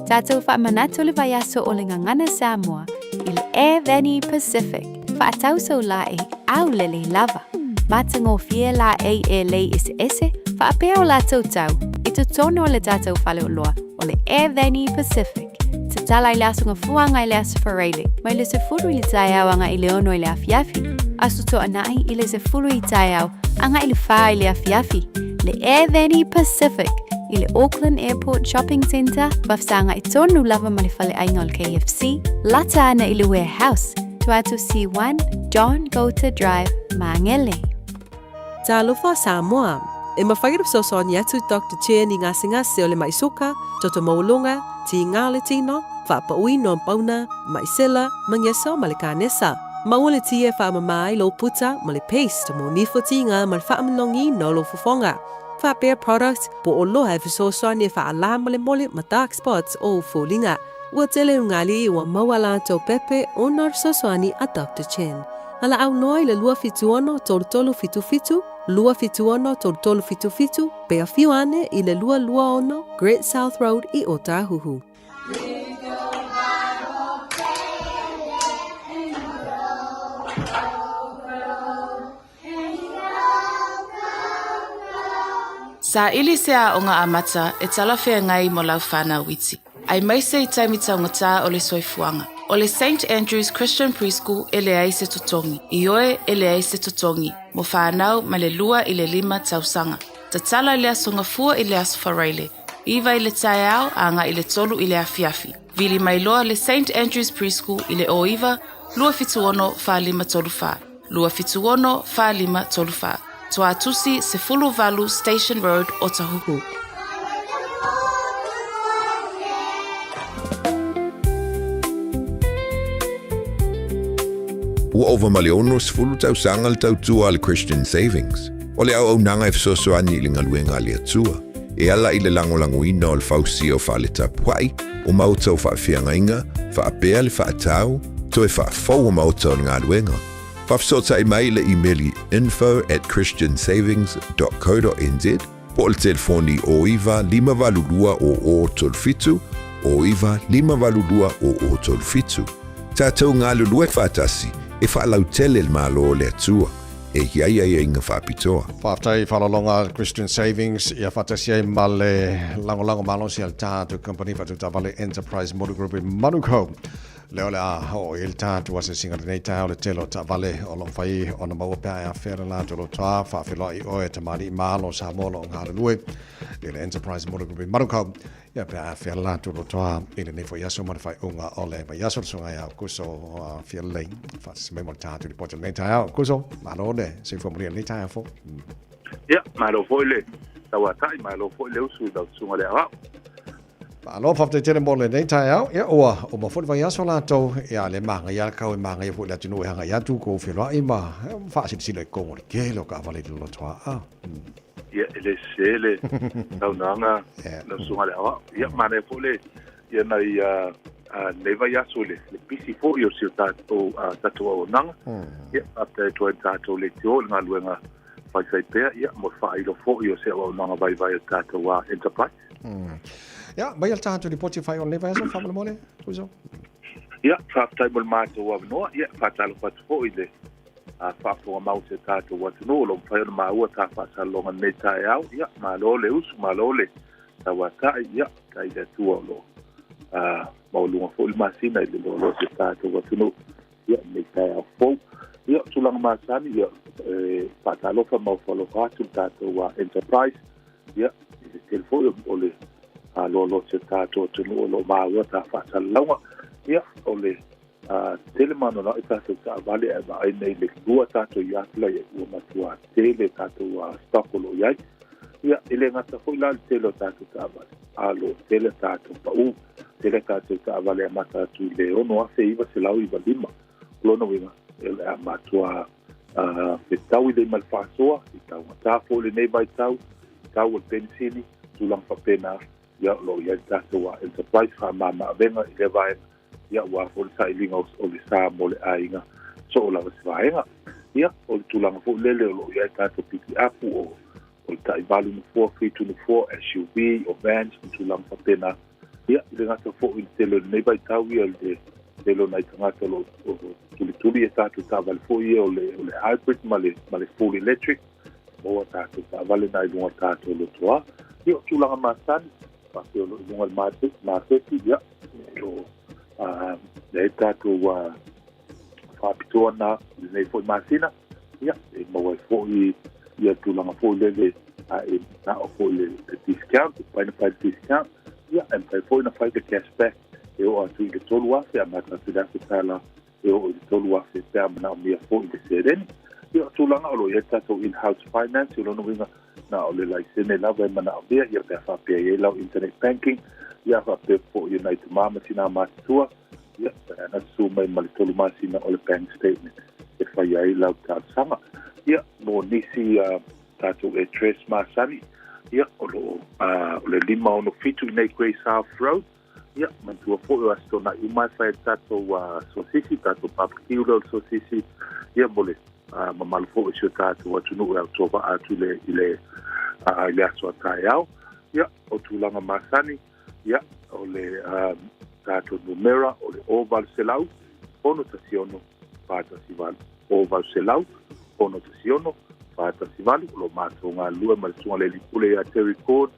Tatou faamanatu le vaiaso o le Gagana Samoa i le Air Pacific. Faatau sau laei aulelei lava. Matagofie laei e lei eseese faapea o latou tau i totonu o le tatou faleoloa o le Air Pacific. Tatala i le Aso Gafua agai i le Aso Faraile, mai le 10 i le taeao agai i le 6 i le afiafi, Aso Toonai i le 10 i taeao agai i le 4 i le afiafi, le Air Pacific i le Auckland Airport Shopping Centre, faafesagai tonu lava ma le faleaiga o le KFC, lata ana i le Warehouse, Tuatu C1, John Goulter Drive, Magele. Talofa Samoa! E mafai ona fesoasoani atu Doctor Chen i gasegase o le mai suka, toto maualuga, tiga o le tino, faapauina o pauna, mai sela, mageso ma le kanesa. Maua le ti e faamama ai lou puta ma le paste mo nifo tiga ma le faamalogiina o lou fofoga. Faapea product po o oloa e fesoasoani e faalā molemole ma dark spots o ou foliga. Ua tele ugali ua maua latou pepe ona o le fesoasoani a Doctor Chen. Valaau loa i le 276 3377, 276 3377, pe afio ane i le 226 Great South Road i Ōtāhuhu. Saili se aoga amata e talafeagai mo lau whanau iti. Aemaise i taimi taugata o le soifuaga. O le St Andrews Christian Preschool e leai se totogi. Ioe, e leai se totogi, mo whanau mai le 2 i le 5 tausaga. Tatala i le Aso Gafua i le Aso Faraile, 9 i le taeao agai i le 3 i le afiafi. Vili mai loa le St Andrews Preschool i le 09 276 4534. 276 4534. Tuatusi 18 Station Road, Otahuhu. Ua ova ma le 60 tausaga le tautua a le Christian Savings. O le auaunaga e fesoasoani i le galuega a le Atua, e ala i le lagolagoina o le fausia o fale tapuai, o maota o faafeagaiga, faapea le faatau, toe faafou o maota o le galuega. Faafesootai mai i le imeli info@christiansavings dot co dot nz po o le telefoni 09 582 0037, 09 582 0037. Tatou galulue faatasi e faalautele le Malo o le Atua. E i ai aiaiga faapitoa. Faafetai faaaloaloga Christian Savings ia faatasi ai ma le lagolago malosi a le tatou kamupani faatau-taavale Enterprise Motor Group i Manukau. Lea o le a oo i ai le tatou asiasiga i lenei taeao le tele o taavale o lo o mafai ona maua pe a e afea le latou lotoa faafeiloai oe tamalii ma alo o Samoa o lo o galulue i le Enterprise Motor Group i Manukau ia pe a afea le latou lotoa i lenei foi aso ma le faaiuga o le vaiaso le susuga ia Aukuso Fialelei faatasi mai mo le tatou lipoti o lenei taeao. Aukuso, malo le soifua manuia i lenei taeao fou. Ia, malo foi le tauatai, malo foi le usu i lau susuga i le aoao. Malo, faafetai tele mo lenei taeao. Ia, ua uma foi le vaiaso latou. Ia, le manaia lava le kau e manaia foi i le atunuu e agai atu kou feloai ma faasilasila i totonu o le tele o taavale i le Lolotoa. Ia, e le sese le saunoaga lau susuga i le aoao. Ia, manaia foi le ia nai lenei vaiaso i le pisi foi o si o tatou tatou auaunaga. Ia, faafetai atu ai i le tatou leitio i le galuega faifaipea, ia, mo le faailo foi o se auaunaga vaivai a le tatou Enterprise. Ia, mai le tatou lipoti fai o lenei vaiaso, faamolemole, Tuiso. Ia, faafetai mo le matou avanoa. Ia, faatalofa atu foi i le faafofoga mau o si o tatou atunuu o lo o mafai ona maua ta faasalaloga i lenei taeao. Ia, malo le usu, malo le tauatai. Ia, faafetai i le Atua o lo o maualuga foi le masina i le loaloa o si o tatou atunuu. Ia, i lenei taeao fou. Ia, o tulaga masani, ia, e faatalofa ma ofo alofa atu le tatou Enterprise. Ia, i le tele foi o le loaloa o si o tatou atunuu o lo o maua ta faasalalauga. Ia, o le tele ma anoanoai tatou taavale ae vaai nei le lua tatou yard la ua matua tele tatou stock o lo o i ai. Ia, e le gata foi la le tele o tatou taavale, a o lo o tele tatou pau, tele tatou taavale amata atu i le 6,995. O lona uiga, e o le a matua fetaui lelei ma le faasoa, i taugata foi lenei vaitau, tau o le penisini, tulaga faapena, ia o lo o i ai le tatou enterprise faamama-avega i lea vaega, ia aua foi le sailiga o le sa mo le aiga soo lava se vaega. Ia, o le tulaga foi lele o lo o i ai tatou pikiapu o o le tai valu nofoa, fitu nofoa, SUV, o vans ma tulaga faapena. Ia, i le gata foi i le tele o lenei vaitau ia le tele o nai tagata o lo o tulituli ia tatou taavale foi ia o le o le hybrid ma le ma le full electric, maua tatou taavale na i luga o tatou lotoa. Ia, o tulaga masani, faapea o lo o i luga o le maketi, ia, o le tatou faapitoa na i lenei foi masina, ia, e maua ai foi ia tulaga foi lele a e manao foi le discount, e mafai ona fai le discount, ia, e mafai foi ona fai le cashback e oo atu i le $3,000, amata atu i le $1,000 e oo i le $3,000 pe a manaomia foi le seleni. Ia, o tulaga o lo o i ai le tatou in-house finance, o lona uiga, na o le laisene lava e manaomia, ia pe a faapea e i ai lau internet banking, ia faapea foi i nai tama ma tina matutua, ia pe ana susu mai ma le 3 masina o le bank statement e fai ai lau talosaga. Ia, mo nisi tatou address masani, ia, o lo o, o le 567 i nei Grey South Road, ia, manatua foi o Aso Toonai uma e fai ai le tatou sosisi, tatou barbecue lea o le sosisi, ia mo le mamalu foi o si o tatou atunuu e autovaa atu i le, i le, i le aso a taeao. Ia, o tulaga masani, ia, o le tatou numera o le 0800 616 418, 0800 616 418, o lo o matou galulue ma le Susuga i le Alii Pule ia Terry Ford,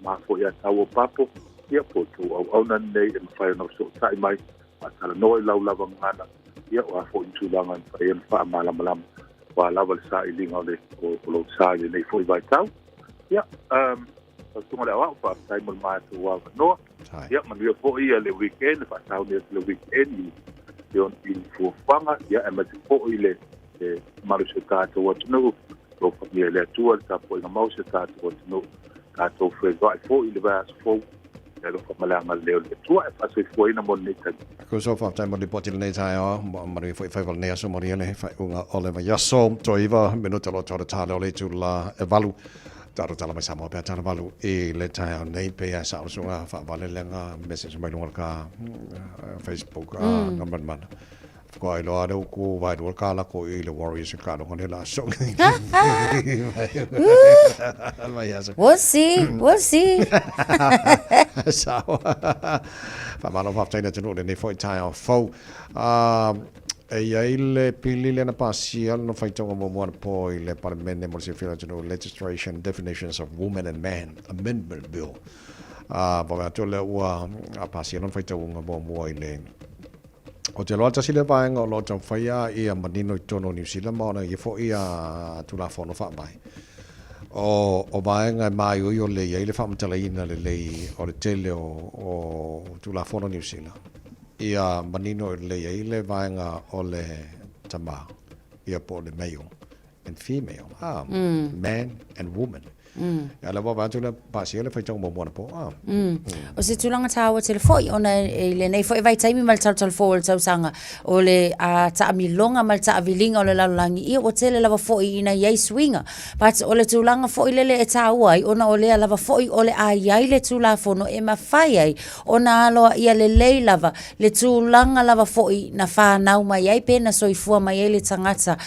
ma foi ia Tauo Papo, ia po o tou auauna lenei e mafai ona fesootai mai, faatalanoa i lau lava gagana, ia o a foi ni tulaga e mafai ai ona faamalamalama, aua lava le sailiga o le o lou sa i lenei foi vaitau. Ia, lau Susuga i le Aoao, faafetai mo le matou avanoa. Ia, manuia foi ia le weekend, faatauni atu le weekend i i fuafuaga, ia, aemaise foi le mamalu o si o tatou atunuu, alofagia e le Atua le tapuaiga mau o si o tatou atunuu, tatou feiloai foi i le vaiaso fou. Le alofa ma le agalelei o le Atua e faasoifuaina mo lenei taimi. Ko so faafetai mo lipoti lenei taeao, manuia foi faiva lenei aso manuia le faaiuga o le vaiaso. Toe 9 minute o lo o toa le tale o le itula e 8. Tatou tala mai Samoa pea tala 8 i le taeao nei pe ia sa o suga faavale lenga message mai lunga ka Facebook a ngamanmana. Ko ai loa le uku vai lua ka la ko i le Warriors ka longa le la so. We'll see, we'll see. Sawa. Faamalo faafetai le atunuu lenei foi taeao fou. E i ai le pili lea na pasia lona faitauga muamua anapo i le Palemene mo le silafia o le atunuu, Legislation Definitions of Woman and Man Amendment Bill. Vaveatu atu lea ua pasia lona faitauga muamua i le Ou te iloa tasi lea vaega o lo o taumafai ia manino i totonu o Niu Sila ma ona ia foi a Tulafono Faavae. O, o vaega e māioio lelei ai le faamatalaina lelei o le tele o, o Tulafono Niu Sila, ia manino lelei ai le vaega o le tamā, ia po o le male and female, ah, man and woman. Ia lea ua vaai atu lea pasia le faitauga muamua anapo. Ah. O se tulaga tāua tele foi ona i lenei foi vaitaimi ma le talotalo fou o le tausaga o le taamiloga ma le taaviliga o le lalolagi ia ua tele lava foi ina i ai suiga. But o le tulaga foi lele e tāua ai ona o lea lava foi o le a i ai le Tulafono e mafai ai ona aloaia lelei lava le tulaga lava foi na whanau mai ai pe na soifua mai ai le tagata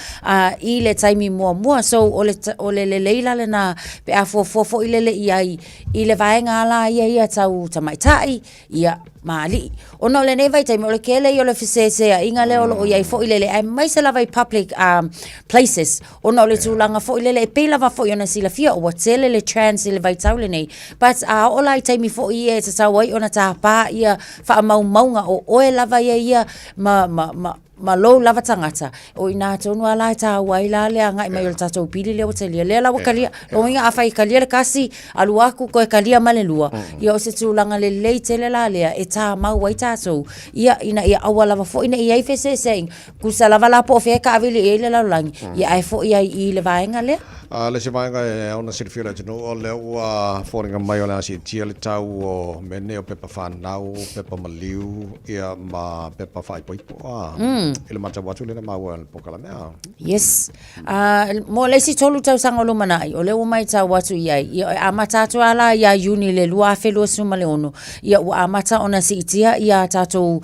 i le taimi muamua. So o le, o le lelei la lena pe a fuafua foi lele i ai i le vaega la ia ia tau tamaitai ia ma alii. Ona o lenei vaitaimi o le kele ia o le feseseaiga lea o loo i ai foi lele aemaise lava i public places ona o le tulaga foi lele e pei lava foi ona silafia ua tele le trans i le vaitau lenei. But a oo la i taimi foi ia e tatau ai ona tapa ia faamaumauga o oe lava ia ia ma, ma, ma, ma lou lava tagata, o i ina tonu lava la e tāua ai la le agai mai o le tatou pili lea ua talia. Lea la ua talia, lona uiga afai e talia le tasi, alu atu toe talia ma le lua, ia o se tulaga lelei tele la lea e tāmau ai tatou, ia ina ia aua lava foi ne i i ai feseeseaiga. Tusa lava la po o fea e taavili i ai le lalolagi, ia ae foi ai i le vaega lea. A le isi vaega e ao ona silafia e le atunuu, o lea ua foliga mai o le a siitia le tau o mea nei o pepa fanau, pepa maliu, ia ma pepa faaipoipo. A, i le matau atu lea na maua e le polokalame, a. Yes. Mo le isi 3 tausaga o lumanai, o lea ua matau atu i ai, ia e amata atu lava la ia Iuni le 2026, ia ua amata ona siitia ia tatou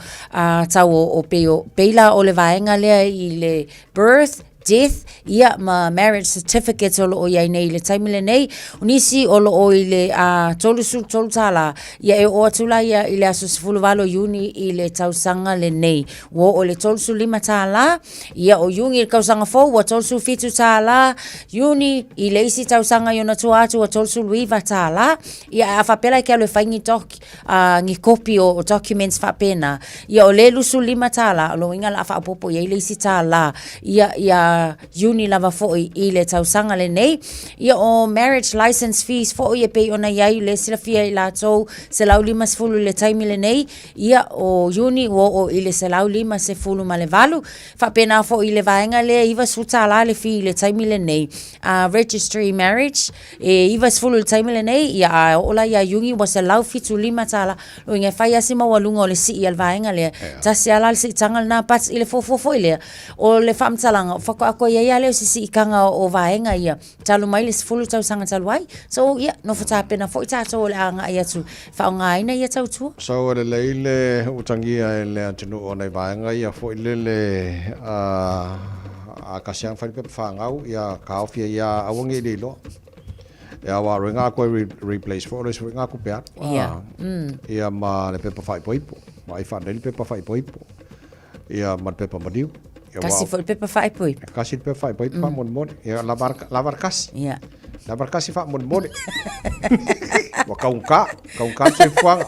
tau o pei o pei la o le vaega lea i le birth, death, ia ma marriage certificates o lo o i ai nei i le taimi lenei. O nisi o lo o i le $33, ia e oo atu la ia i le aso 18 o Iuni i le tausaga lenei. Ua oo i le $35, Ia o Iuni i le tausaga fou ua $37, Iuni i le isi tausaga i ona tua atu ua $39. Ia ae a faapea la e te alu e fai ni doc, ni kopi o documents faapena, ia o le $25, o lona uiga o le a faaopoopo i ai le isi tala ia ia Iuni lava foi i le tausaga lenei. Ia o marriage license fees foi e pei ona i ai le silafia e i latou $150 i le taimi lenei, Ia, o Iuni ua oo i le 158, faapena foi i le vaega lea e $90 le fee i le taimi lenei. Registry marriage, e $90 i le taimi lenei, ia a oo la ia Iuni ua $175. Lona uiga e fai lava si maualuga o le sii a le vaega lea. Tasi lava la le siitaga lena, but i le fuafua foi lea, o le faamatalaga, faatoa toe i ai lava lea o se siitaga o vaega ia. talu mai le 10 tausaga talu ai. So, ia, nofo tapena foi tatou o le a agai atu e faaaogaina ia tautua. So, e lelei le utagia e le atunuu o nai vaega ia foi lele a kasi lava fai le pepa fanau ia taofi ai ia aua nei le iloa. E aua roe ngā koe replace foi o le isi foi ngā kupe atu. Ia. Ia ma le pepa faaipoipo. Ma ai whanei le pepa faaipoipo. Ia ma le pepa maliu. Ia, Kasi foi le pepa faaipoipo. Kasi le pepa faaipoipo faamolemole. Ia lava lava le kasi. Ia. Lava le kasi faamolemole. Ua kaugata, kaugata le soifuaga.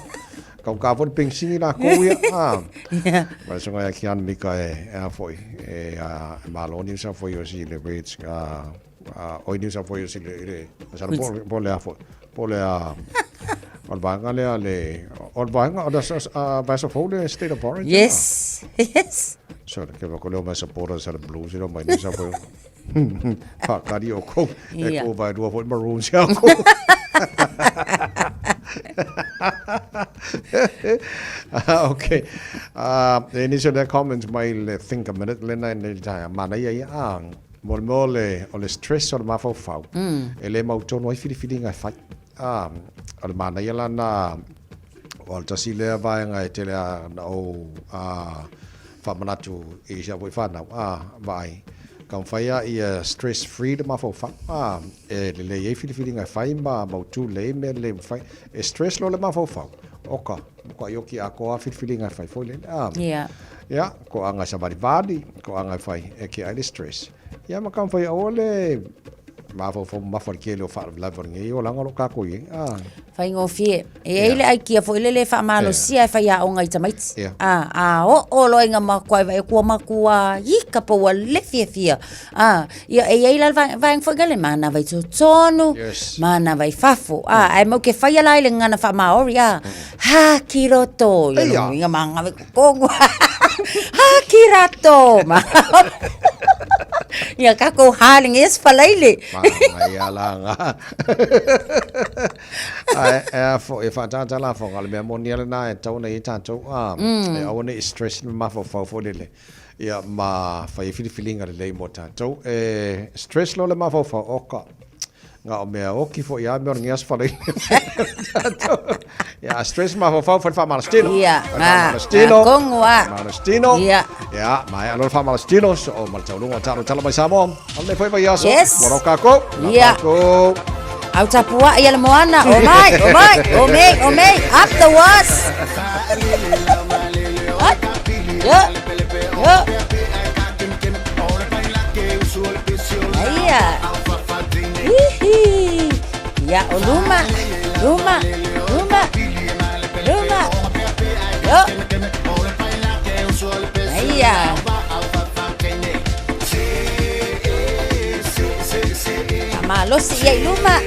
Kaugata foi le penisini lakou ia. Ah. Ia. Ma le susuga ia Keanu Mika e a foi e a e malo New South Wales i le Reds a oi New South Wales i le i le masalo po po le a foi po le a o le vaega lea le o le vaega o le Vaasa fou le State of Origin. Yes. Yes. So ke wa ko leo mai supporters a le Blues i mai New South Wales. Whakari o kou. E Ia. ko vai rua foi Maroons ia kou. Ah, okay. Ah, e nisi o lea comments mai le think a minute lena nei le taeao. Manaia ia, ah, mo le mea o le, o le stress o le mafaufau, e le mautonu ai filifiliga e fai. Ah, o le manaia la na, o le tasi lea vaega e tele lava na ou ah, faamanatu i si au foi fanau, ah, vaai, taumafai lava ia stress free le mafaufau, ah, e lelei ai filifiliga e fai ma mautu lelei ai mea lelei ua fai. E stress loa le mafaufau, oka, matuai oki atoa lava filifiliga e fai foi lele, ah. Ia, toaga e savalivali, toaga e fai e tea ai le stress. Ia ma taumafai aua le mafaufau mamafa i le tele o faalavelave o lenei olaga o lo o tatou i ai, ah. Faigofie. E i ai le aikia foi lele e faamalosia e faiaoga i tamaiti. A, a oo loa ina matua e vaai atu ua matua ika po ua le fiafia. A, ia e i ai la le vaega foi lele, manava i totonu, manava i fafo. A, ae mau ke faia la i le gagana faa-Māori, a, ha ki roto. Ia lona uiga manava i totonu. Ha ki rato. Ia kākou ha lenei aso falaile. Manaia la nga. Ae, e a foi, e whaatātā la whanga, le mea moni ala nā e tau nei i tātou, a, e aua nei stress me mafaufau foi lele. Ia, ma whai e whiriwhiringa lelei mō tātou. E stress lo le mafaufau, oka, ngā o mea oki foi a mea o lenei aso whalaile. Ia, stress mafaufau, whai whaamalastino. Ia, Whai whaamalastino. ngā kongo a. Whaamalastino. Ia. Ia, mai alo le whaamalastino, so o malataulunga o tātou tala mai Samoa. Ala nei foi vai aso. Yes. Ua rau kākou. Rau Ia. kākou. Au tapua'i a le moana, o mai, o mai, o mei, o mei, up the was. Up. Yo. Yo. Aia. Hihi. Ia, o luma, luma, luma, luma. Yo. Aia. Malosi ia i luma.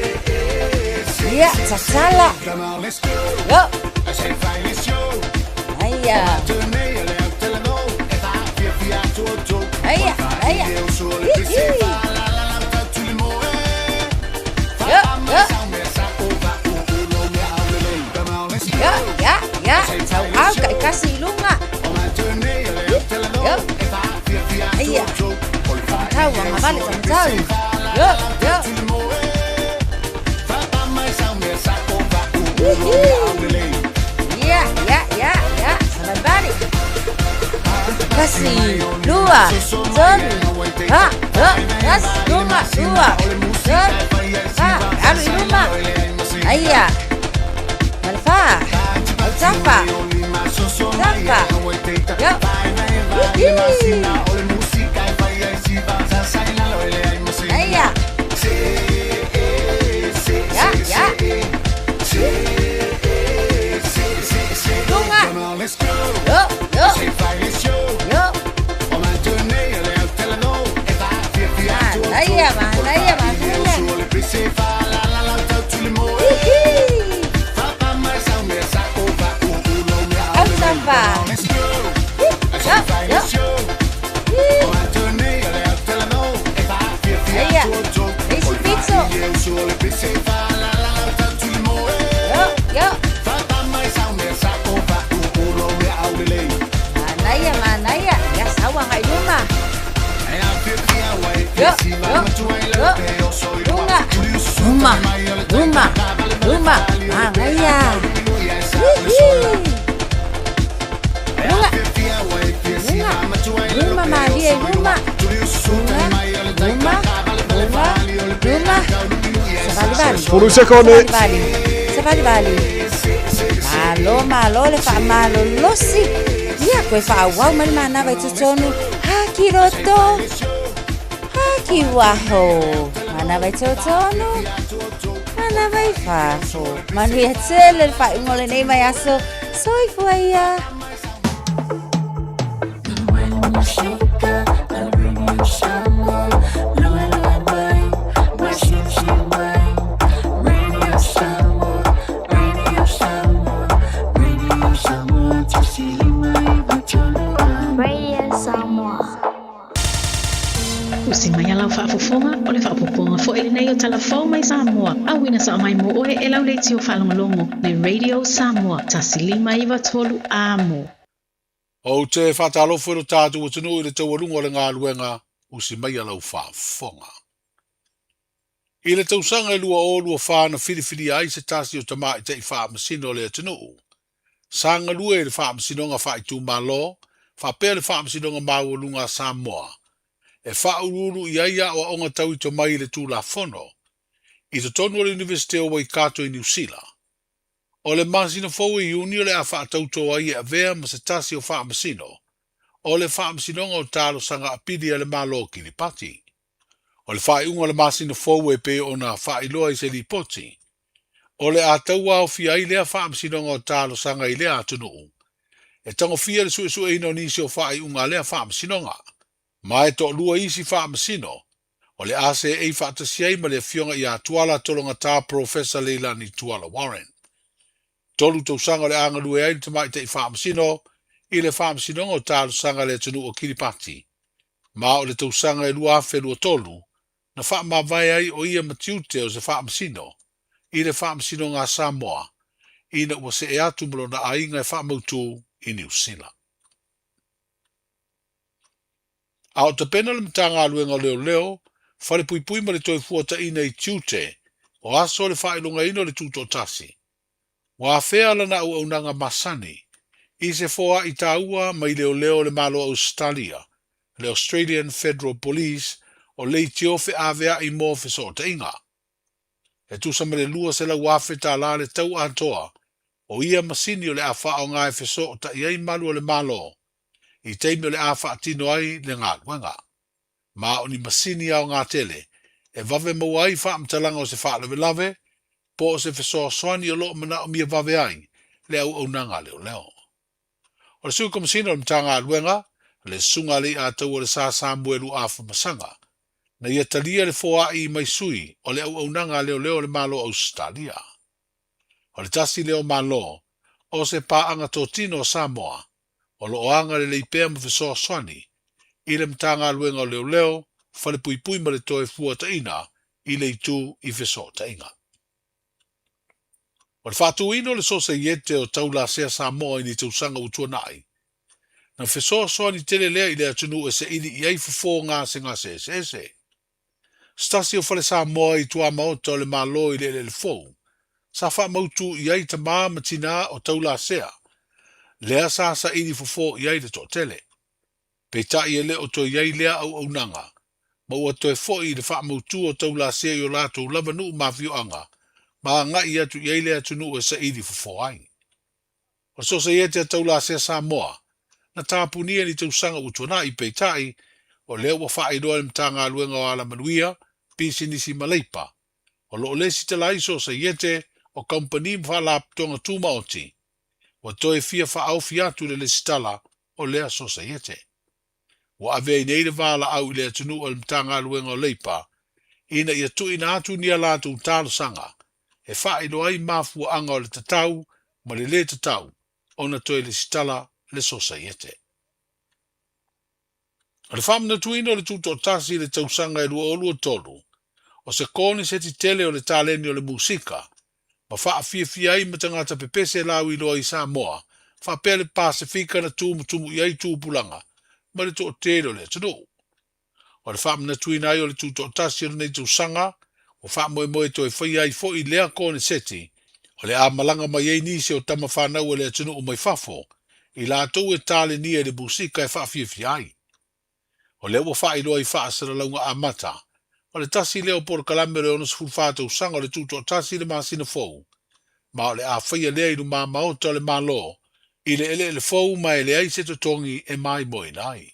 Ia, tatala. Yo. Aia. Aia, aia. Hihi. Yo, yo. Yo, ya, ya. Tau au kai kasi i lunga. Yo. Aia. Tau, agavale, tau. Yo, yo. Hihi. Ia, ia, ia, ia. Savalivali. Kasi, lua, tolu, ha, ha, kasi, luma, lua, tolu, ha, alu i luma. Aia. Malefa. Au tafa. Tafa. Yo. Hihi. Aia. Ya, ya. Lunga. Yo, yo. Yo. Manaia, manaia, manaia. Hihi. Au tafa. Yo, yo. Hi. Aia. Isi pito. Yo, yo. Manaia, manaia. Ia saua ngai luma. Yo, yo, yo. Lunga. Luma, luma, luma. Manaia. Hihi. Lunga. Lunga. Luma malie, luma. Lunga, luma, luma, luma. Savalivali. Fulu sekone. Savalivali. Savalivali. Malo, malo le faamalolosi. Ia koe faaauau mai le manava i totonu. Ha ki roto. Ha ki waho. Manava i totonu. Manava i fafo. Manuia tele le faaiuga o lenei vaiaso. Soifua ia. Radio Samoa. Usi mai a lau faafofoga o le faaopoopo. Faaopoopoga foi lenei o Tala Fou mai Samoa, auina sao mai mo oe e lau leitio faalogologo le Radio Samoa 1593 Amo. Ou te faatalofa i lo tatou atunuu i le taualuga o le galuega usi maia lau faafofoga. I le tausaga e 2024 na filifilia ai se tasi o tamaitai faamasino o le atunuu, sa galue i le Faamasinoga Faaitumalo faapea le Faamasinoga Maualuga a Samoa e faauluulu i ai aoaoga tau i tomai i le Tulafono i totonu o le Iunivesite o Waikato i Niu Sila. O le masina fou i Iuni o le a faatauto ai e avea ma se tasi o Faamasino o le Faamasinoga o Talosaga Apili a le Malo o Kiripati. O le faaiuga o le masina fou e pei ona faailoa i se lipoti, o le a tauaofia ai lea faamasinoga o talosaga i lea atunuu, e tagofia le suesueina o nisi o faaiuga a lea faamasinoga. Ma e toalua isi faamasino o le a seei faatasi ai ma le Afioga ia Tuala Tologata Professor Leilani Tuala Warren. 3 tausaga o le a galue ai le tamaitai faamasino i le Faamasinoga o Talosaga a le Atunuu o Kiripati, ma o le tausaga e 2023 na faamavae ai o ia ma tiute o se faamasino i le Faamasinoga a Samoa ina ua see atu ma lona aiga e faamautu i Niu Sila. A o tapena le Matagaluega o Leoleo, Falepuipui ma le Toefuataiina i tiute o aso o le faailogaina o le Tutoatasi, Ua afea lana auaunaga masani i se foai taua mai leoleo o le Malo Ausetalia, le Australian Federal Police, o leitio feaveai mo fesootaiga. E tusa ma le 200,000 tala le tau atoa o ia masini o le a faaaoga e fesootai ai malu o le Malo i taimi o le a faatino ai le galuega. Ma o ni masini aoga tele e vave maua ai faamatalaga o se faalavelave po o se fesoasoani o lo o manaomia vave ai le auaunaga a leoleo. O le Sui Komesina o le Matagaluega, le Susuga a Leiataua Le Sa Samuelu Afamasaga, na ia talia le foai mai sui o le auaunaga a leoleo o le Malo o Ausetalia. O le tasi lea o Malo o se paaga totino o Samoa o lo o agalelei pea ma fesoasoani i le Matagaluega o Leoleo, Falepuipui ma le Toefuataiga i le itu i fesootaiga. O le faatuina o le Sosaiete o Taulasea Samoa i ni tausaga ua tuanai, na fesoasoani tele lea i le atunuu e saili i ai fofo gasegase eseese. Se tasi o fale Samoa i tuamaota o le Malo i le eleele fou, sa faamautu i ai tamā ma tinā o Taulasea, lea sa saili fofo i ai le toatele. Peitai e le o toe i ai lea auaunaga, ma ua toe foi i le faamautu o Taulasea i o latou lava nuu ma afioaga, ma agai atu i ai le atunuu e saili fofo ai. O le Sosaiete a Taulasea Samoa, na tapunia i ni tausaga ua tuanai, peitai, o lea ua faailoa e le Matagaluega o Alamanuia, Pisinisi ma Leipa, o lo o lesitala ai Sosaiete o kamupani ma faalapotopotoga tumaoti, ua toe fia faaofi atu le lesitala o lea Sosaiete. Ua ave ai nei le valaau i le atunuu a le Matagaluega o Leipa ina ia tuuina atu ni a latou talosaga e faailoa ai mafuaaga o le tatau ma le lē tatau ona toe lesitala le Sosaiete. O le faamanatuina o le Tutoatasi i le tausaga e 2023, o se koneseti tele o le taleni o le musika ma faafiafia ai ma tagata pepese lauiloa i Samoa faapea le Pasefika na tumutumu i ai tupulaga ma le toatele o le atunuu. O le faamanatuina ai o le tutoatasi o lenei tausaga, ua faamoemoe toe faia ai foi lea koneseti o le a malaga mai ai nisi o tama fanau a le atunuu mai fafo i latou e talenia i le musika e faafiafia ai. O lea ua faailoa i faasalalauga amata, o le tasi lea o polokalame o le 64 tausaga o le Tutoatasi i le masina fou, ma o le a faia lea i lumamaota o le Malo i le eleele fou ma e leai se totogi e maimoaina ai.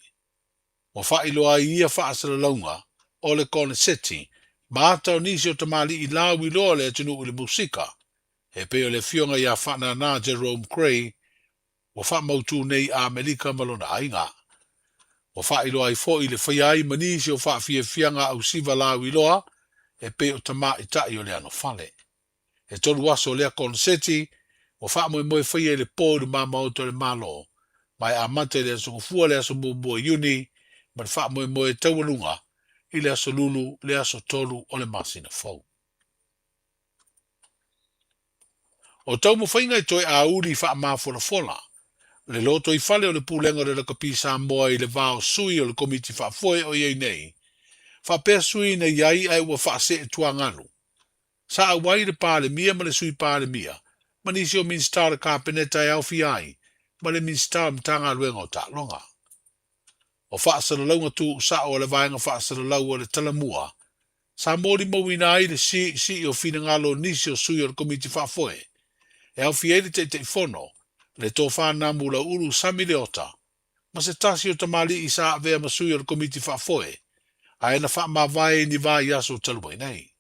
Ua faailoa ai ia faasalalauga o le koneseti ma ata o nisi o tamalii lauiloa o le atunuu i le musika, e pei o le Afioga ia Faanana Jerome Gray ua faamautu nei i Amerika ma lona aiga. Ua faailoa ai foi le faia ai ma nisi o faafiafiaga ausiva lauiloa e pei o tamaitai o le anofale. E 3 aso o lea koneseti ua faamoemoe faia i le po i lumamaota o le Malo, ma e amata i le Aso Gafua le aso muamua o Iuni ma le faamoemoe taualuga i le Aso Lulu le aso 3 o le masina fou. O taumafaiga e toe auli faamafolafola le lotoifale o le Pulega o le Lakapi Samoa i le va o sui o le Komiti Faafoe o i ai nei, faapea sui na i ai ae ua faasee tuagalu. Sa auai le Palemia ma le Sui Palemia ma nisi o Minisita o le Kapeneta e aofia ai ma le Minisita o Matagaluega o Taaloga. O faasalalauga tuusao a le Vaega Faasalalau o le Talamua, sa molimauina ai le siisii o finagalo o nisi o sui o le Komiti Faafoe, e aofia ai le Taitaifono, le Tofa Namu Lauulu Sami Leota, ma se tasi o tamalii sa avea ma sui o le Komiti Faafoe, ae na faamavae i ni vaiaso talu ai nei.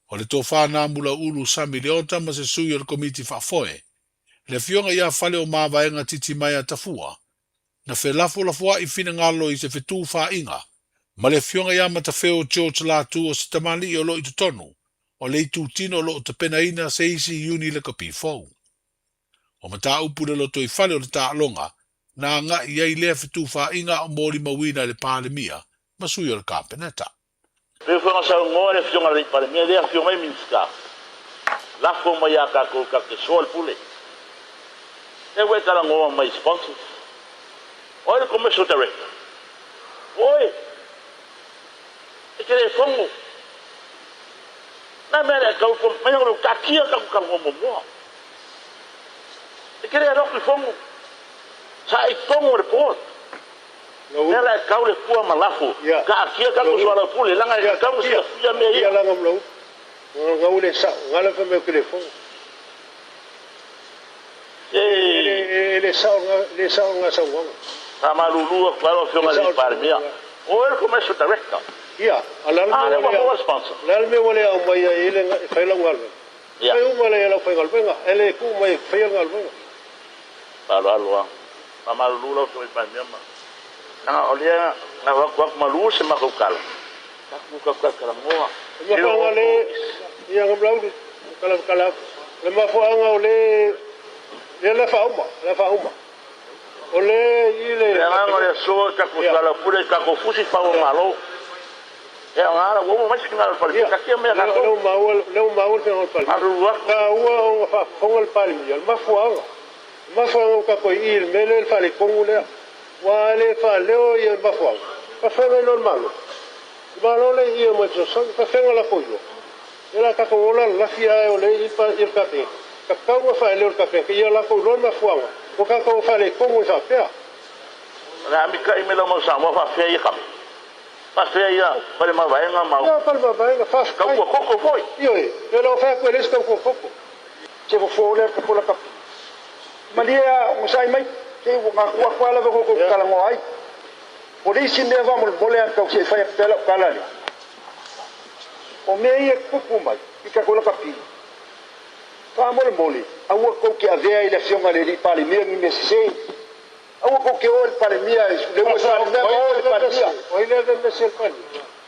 O le Tofa Namu Lauulu Sami Leota ma se sui o le Komiti Faafoe, le Afioga ia Faleomavaega Titimaea Tafua, na felafolafoa'i finagalo i se fetufaaiga ma le Afioga ia Matafeo George Latu o se tamalii o lo o i totonu o le itutino o lo o tapenaina se isi iuni lakapi fou. O mataupu i le lotoifale o le taaloga na agai i ai lea fetufaaiga a o molimauina e le Palemia ma sui o le Kapeneta. Pei foi ona saunoa le Afioga i le Palemia, lea afio mai Minisita, lafo mai ia tatou tatou te soa le pule. Lea ua e talanoa mai i sponsors. O ai le Commercial Director? O oe. E te le fono. Na mea lea tau mai o le taatia tatou talanoa muamua. E te le alu atu i fono. Sa e i totonu o le board. Lea la e tau le pua ma lafo, taatia tatou soalaupule, leaga e tatau ona silafia mea ia. Sa malulu atu lava lau Afioga i le Palemia, o oe le Commercial Director. A lea ua maua le sponsor. Faaaloalo lava. Faamalulu lau Afioga i le Palemia ma leaga o lea na avatu atu malu se matou tala, tatou talatalanoa. Le mafuaaga le ia Gamalauli kala kala le mafuaaga o le ia le faauma le faauma o le i le Le agaga o le aso tatou soalaupule tatou fusi pau o Malo. E aoga la ua uma mai se finagalo o le Palemia, taatia mea a tatou. Lea ua maua lea ua maua le finagalo o le Palemia. Faamalulu atu. Taua ona faafofoga le Palemia, le mafuaaga Mafuaaga o tatou i i le mea lea le faaletonu lea, aua a le faaleo ia mafuaaga, faafeaga ai loa le Malo. Le Malo lea i i e omai fesoasoani, faafeaga latou iloa. Ia la tatou ola lalafi ae o lea i i le Kapeneta, tatau ona faaleo e le Kapeneta ia latou iloa le mafuaaga o tatou faaletonu ai faapea. O le a mitai mai lau mau Samoa faafefea ia kame? Faafefea ia Falemavaega ma Ia Falemavaega, faafetai. Tautua koko foi. Ioe, ia lau fai atu e leai se tautua koko. Se fofo lea ka pola kapi. Malie a onosai mai, se ua gaku atu lava kou kou talanoa ai. O le isi mea faamolemole a tau se i fai atu pea lau tala lea, o mea ia e tutupu mai i tatou lakapi, faamolemole aua tou te avea i le Afioga i le Alii Palemia ni mea sese. Aua kou te o i le Palemia, le ua sa mea ma o i le Palemia.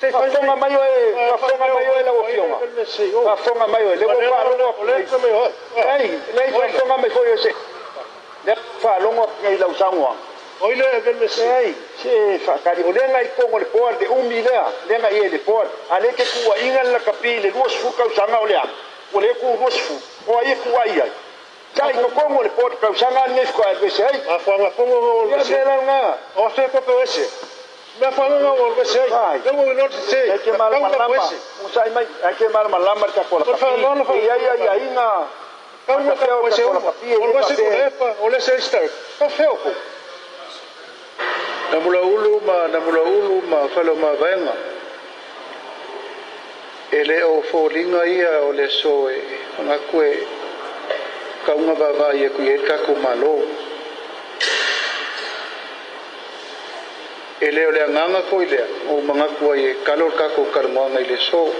Faafofoga mai oe, faafofoga mai oe lau Afioga. Faafofoga mai oe, lea ua ou faalogo atu nei. Leai, leai, faafofoga mai foi oe se. Lea ua ou faalogo atu nei i lau saunoaga. Leai, se faatali, o lea na i totonu o le board, le umi lea, lea na i ai i le board. A lea e te tuuaiina le lakapi i le 20 tausaga o le a? Ua le tu 20. O ai e tuuai ai? Sa i totonu o le board tausaga lenei faatoa alu ese ai. Mafuaaga fono o alu ese. Ia mea la lena. O fe ko pe ese. Mafuaaga o alu ese ai. Le ua ino se. Ai ke malamalama. Usai mai ai ke malamalama le tatou lakapi. E i ai aiaiga. Kau na ka ese uma. O le ese ko lepa, o le ese ista. Ka feo ko. Namulaulu ma Namulaulu ma Faleomavaega. E le o foliga ia o le aso e manatu e kauga vaavaai atu i ai le tatou Malo. E le o le agaga foi lea ua ou manatu ai e kalo le tatou talanoaga i le aso.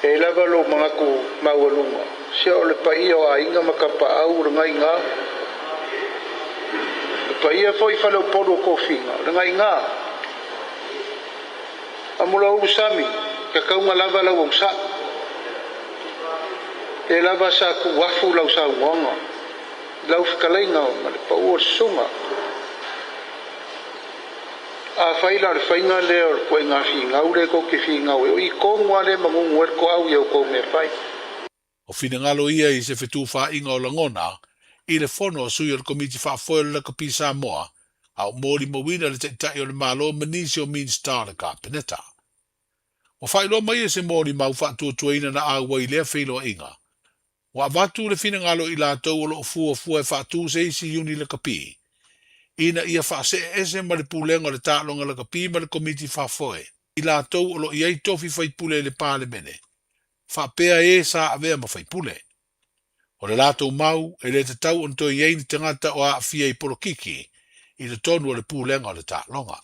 E i ai lava lou manatu maualuga, sia o le paia o aiga ma tapaau o le gaiga, le paia foi i faleupolu o tofiga o le gaiga. Amulaulu Sami, kakauga lava lau ausaʻi. Lea lava sa tuu afu lau saunoaga i lau fetalaiga ma le pau o le susuga. Afai la o le faiga lea o le ituaiga finau lea tou te finau ai, o i tonu lava lea e magugu ai le toau i a outou mea fai. O finagalo ia i se fetufaaiga o lagona i le fono a sui o le Komiti Faafoe o le Lakapi Samoa a o molimauina le Taitai o le Malo ma nisi o Minisita o le Kapeneta. Ua faailoa mai e se molimau faatuatuaina na auai i lea feiloaiga, ua avatu le finagalo i latou o lo o fuafua e faatu se isi iuni lakapi ina ia faasee ese ma le Pulega o le Taaloga Lakapi ma le Komiti Faafoe i latou o lo o i ai tofi faipule i le Palemene, faapea e sa avea ma faipule. O le latou mau, e le tatau ona toe i ai ni tagata o aafia i polokiki i totonu o le Pulega o le Taaloga.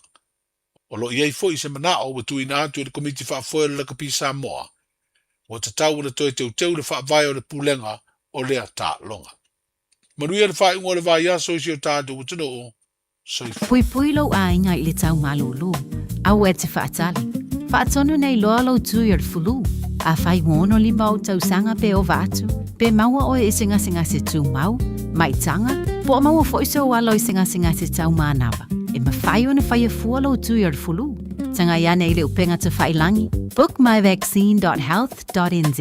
O lo o i ai foi se manao ua tuuina atu e le Komiti Faafoe o le Lakapi Samoa, ua tatau ona toe teuteu le faavae o le Pulega o lea taaloga. Manuia le faaiuga o le vaiaso i si o tatou atunuu. Soifua. Puipui lou aiga i le tau malūlū. Aua e te faatali. Faatonu nei loa lou tui o le fulu. Afai ua 65 ou tausaga pe ova atu, pe maua oe i se gasegase tumau, maitaga, po o maua foi sou alo i se gasegase tau manava, e mafai ona faia fua lou tui o le fulu. Tagai ane i le upega tafailangi, bookmyvaccine.health.nz,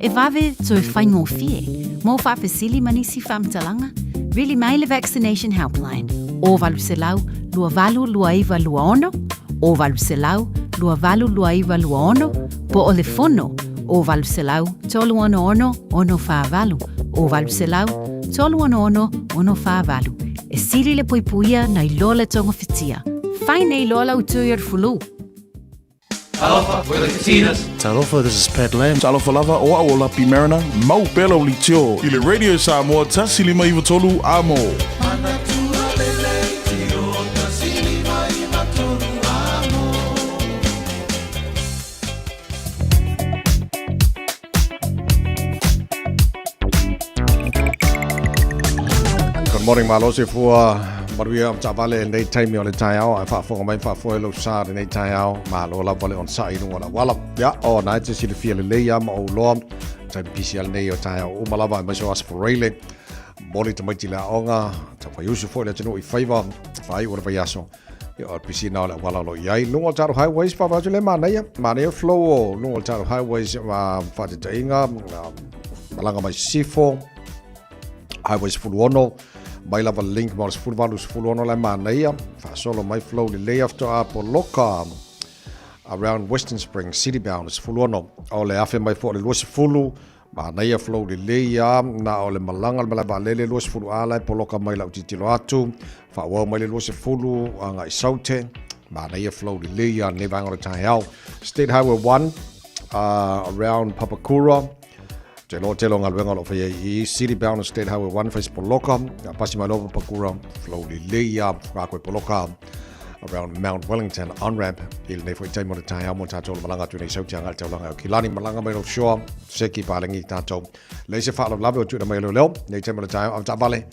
e vave toe faigofie. Mo faafesili ma nisi faamatalaga, vili mai le Vaccination Helpline, 0800 282926, 0800 282926, po o le fono, 0800 366 648, 0800 366 648. E sili le puipuia nai lo le togafitia. Fai nei loa lau tui o le fulu. Talofa, we're the Katinas. Talofa, this is Pat Lam. Talofa lava, o au o Lapi Mariner, mau pea lau litio i le Radio Samoa 153 Amo. Good morning malo se fua maruia o taavale i lenei taimi o le taeao ae faafofoga mai faafoe lou sa i lenei taeao malo lava le onosai i luga o le auala. Ia, o na e te silafia lelei a ma ou loa taimi pisi a lenei o taeao uma lava aemaise o Aso Faraile moli tamaiti le aoga tauwhaiusu foi le atunuu i faiva faaiu o le vaiaso. Ia, o le pisina o le auala o lo o i ai. Luga o le tatou highways, faavae atu le manaia. Manaia flow o luga o le tatou highways ma faataitaiga, malaga mai sisifo, highway 16, mai lava link ma o le 18, 16 la e manaia. Faasolo mai flow lelei after a poloka around Western Springs, city bound, 16. O le afe mai foi o le 20, Manaia flow lelei a, na o le malaga le malae vaalele 20 a la e poloka mai lau tilotilo atu, faaauau mai le 20 agai Saute, manaia flow lelei a lenei vaega o le taeao. State Highway 1 around Papakura, te loa tele o galuega o lo o faia i i, City bound State Highway 1 fai se poloka, pasi mai loa Papakura, flow lelei a, whakaako e poloka. around Mount Wellington on-ramp i lenei foi taimi o le taeao mo tātou le malaga atu nei sauti agai le taulaga o Kilani malaga mai offshore seki palengi tātou lei se faalavelave o tuuina mai e leoleo nei taimi o le taeao au taavale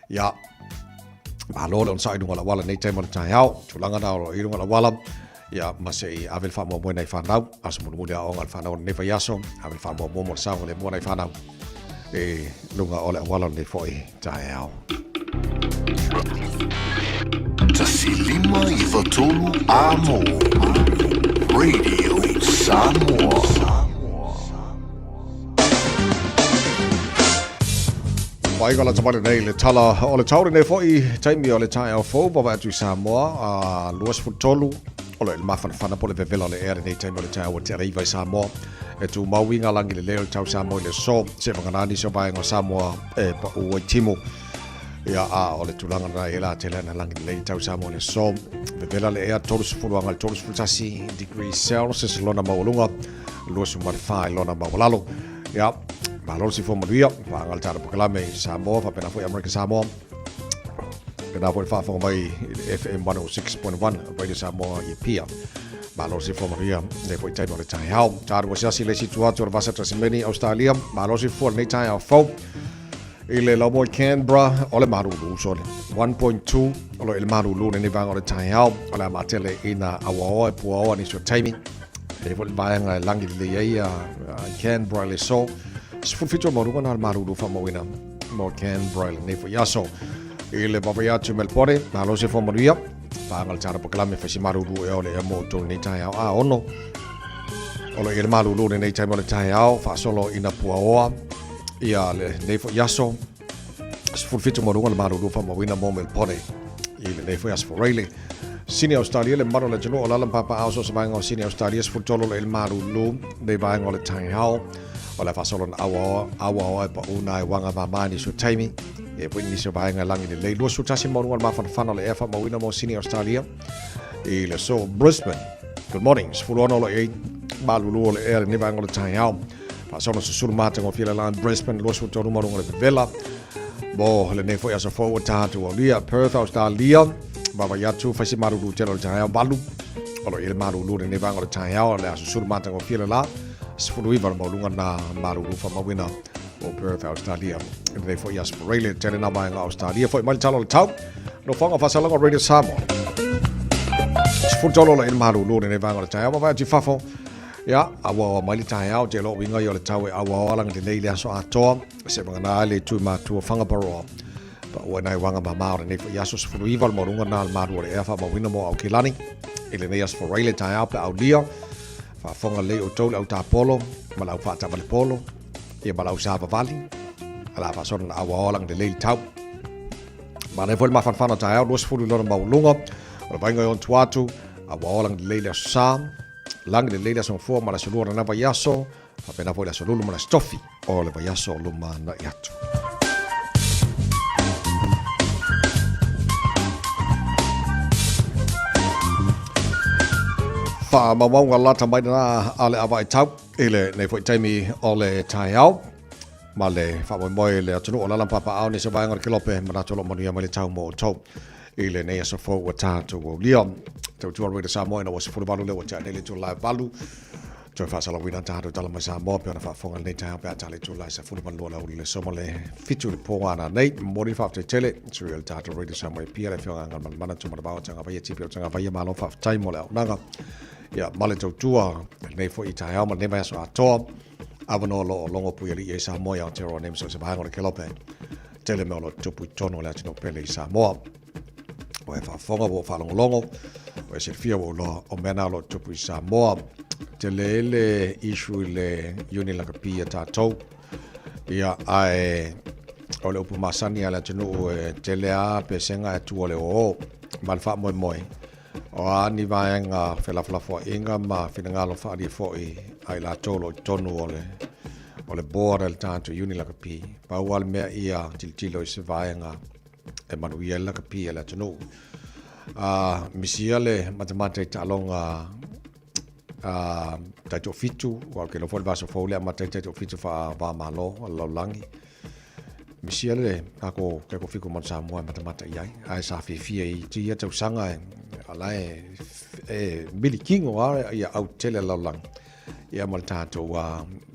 ia malo le onosai i luga o le auala nei taimi o le taeao tulaga na o i luga o le auala ia ma se i ave le faamoemoe nai whanau aso mulimuli aoga le whanau o lenei vaiaso ave le faamuamua mo le saogalemu o nai whanau i luga o le auala o lenei foi taeao. 153 Amo Radio Samoa. Mai ka lata mai nei le tala o le tau nei foi taimi o le taeao fou vaavaai atu i Samoa a 23 o lo o i le mafanafana po o le vevela o le ea lenei taimi o le taeao ua tea le iva i Samoa e tumau i ngā langi lelei o le tau Samoa i le aso se vagana nisi o vaega o Samoa e paʻu ai timu ia a o le tulaga na e la tele ana langi lelei tau Samoa i le aso vevela le ea 30 agai le 31 degrees Celsius lona maualuga 24 i lona maualalo ia malo le soifua manuia faaga le tatou polokalame i Samoa faapena foi Amerika Samoa pena foi le faafofoga mai i le FM 106.1 Radio Samoa i Apia. Malo le soifua manuia lenei foi taimi o le taeao. Tatou asiasi le isi itu atu o le Vasa Tasimeni, Australia. Malo le soifua lenei taeao fou. I le laumoe Canberra, o le malulu sole. 1.2 o lo o i le malulu lenei vaega o le taeao. O le a matele i nā auaoa e puaoa nisi o taimi. E foi le vaega e lagi lelei ai a Canberra i le aso. 17 o maualuga na le malulu faamauina. Mo Canberra i lenei foi aso. I le vaavaai atu i Melbourne, malo le soifua manuia. Pāga le tāra pakalame whaisi maruru e ole e mō tō nei tai ao a ono. O lo i le malulu le nei taima le tai ao, whaasolo ina pua oa, ia le nei fo iaso, 17 mo lunga le malulu wha mawina mō Melpone i le nei fo iaso Reilly. Sini Australia le maro le tunu o lala papa ao so sa vaenga o Sini Australia 13 le malulu nei vaenga o le tai ao. O le whaasolo na awa awa oa e pa una e wanga mamani su taimi. E pui nisi o vaenga langi le lei. 21 mo lunga le mawhanawhana le ea wha mawina mō Sini Australia i le so Brisbane. Good morning. 16 lo e malulu o le ea le nei vaenga o le tai ao. Whaasolo susulu mātanga o whila lan Brisbane 23 mo lunga le vevela. Mo le nei foi aso fou o tātu o lia Perth Australia. Wawa i atu whaisi maruru telo le tai ao valu. O lo i le maruru le nei vaenga o le tai ao le aso susulu mātanga o whila la. 19 le maulunga na maruru whamawina o Perth Australia. I le nei foi aso Australia tele nā vaenga Australia. Foi mai le talo le tau. No whanga whasalanga Radio Samoa. 13 le maruru le nei vaenga o le tai ao. Wawa atu fafo. Ia, aua oa mai le taeao, te lo winga i o le tau e aua oa langa te nei le aso atoa, se manga nā le tū mātua whangaparoa. Pa ua nai wanga ma maore nei fo i aso 19 le maurunga nā le maru o le ea wha mawina mō au kilani. I le nei aso wharai le taeao pe au lia, whaafonga lei o tau le au tāpolo, ma le au whaatama le polo, ia ma le au sāvavali, a la whaasona na aua oa langa te lei le tau. Ma nei foi le mawhanawhana taeao, 20 lona maulunga, o le vainga i on tuatu, aua oa langa te lei le aso sā, Lagi lelei le aso gafua ma le aso lua o lena vaiaso, faapena foi le aso lulu ma le aso tofi o le vaiaso o luma na'i atu. Faamaumauga lata mai lena a le avaetau i lenei foi taimi o le taeao ma le faamoemoe le atunuu o lala ma papaao nisi o vaega o le kelope manatu o lo o manuia mai le tau mo outou i lenei aso fou ua tatou aulia. Tautua Radio Samoa ina ua 18 lea ua tea nei le itula e 8. Toe faasalauina tatou tala mai Samoa pe ona faafofoga lenei taeao pe a tala itula e 12 le aoauli le aso ma le 7 le pō ana nei. Momoli le faafetai tele sui o le tatou Radio Samoa e pia le afioga Agamalemana Tumanavao Tagavaia Tipi o Tagavaia malo faafetai mo le auaunaga. Ia ma le tautua lenei foi taeao ma lenei vaiaso atoa. Avanoa lo o logo pui alii ai Samoa i Aotearoa nei ma so o se vaega o le kelope. Tele mea o lo o tupu i totonu o le atunuu pele i Samoa. Ua e faafofoga, ua ou faalogologo, ua e silafia ua ou iloa o mea na o lo o tupu i Samoa. Tele le issue i le uni lakapi a tatou. Ia, ae o le upu masani a le atunuu e tele a pesega e tua le oo ma le faamoemoe. O a ni vaega felafolafoaiga ma finagalo faaalia foi a i latou o lo o i totonu o le o le board a le tatou Uni Lakapi. Pau lava le mea ia tilotilo i se vaega e manuia ai le lakapi a le atunuu. Misia le matamata i taaloga taitoafitu, aua ou te iloa foi le vaiaso fou lea e amata ai le taitoafitu faava-o-Malo a le lalolagi. Misia le kako ke ko fiku man Samoa e matamata i ai. Ae sa fiafia i ti ia tausaga e ala e, e milikino a ia au tele lalolagi. Ia ma le tātou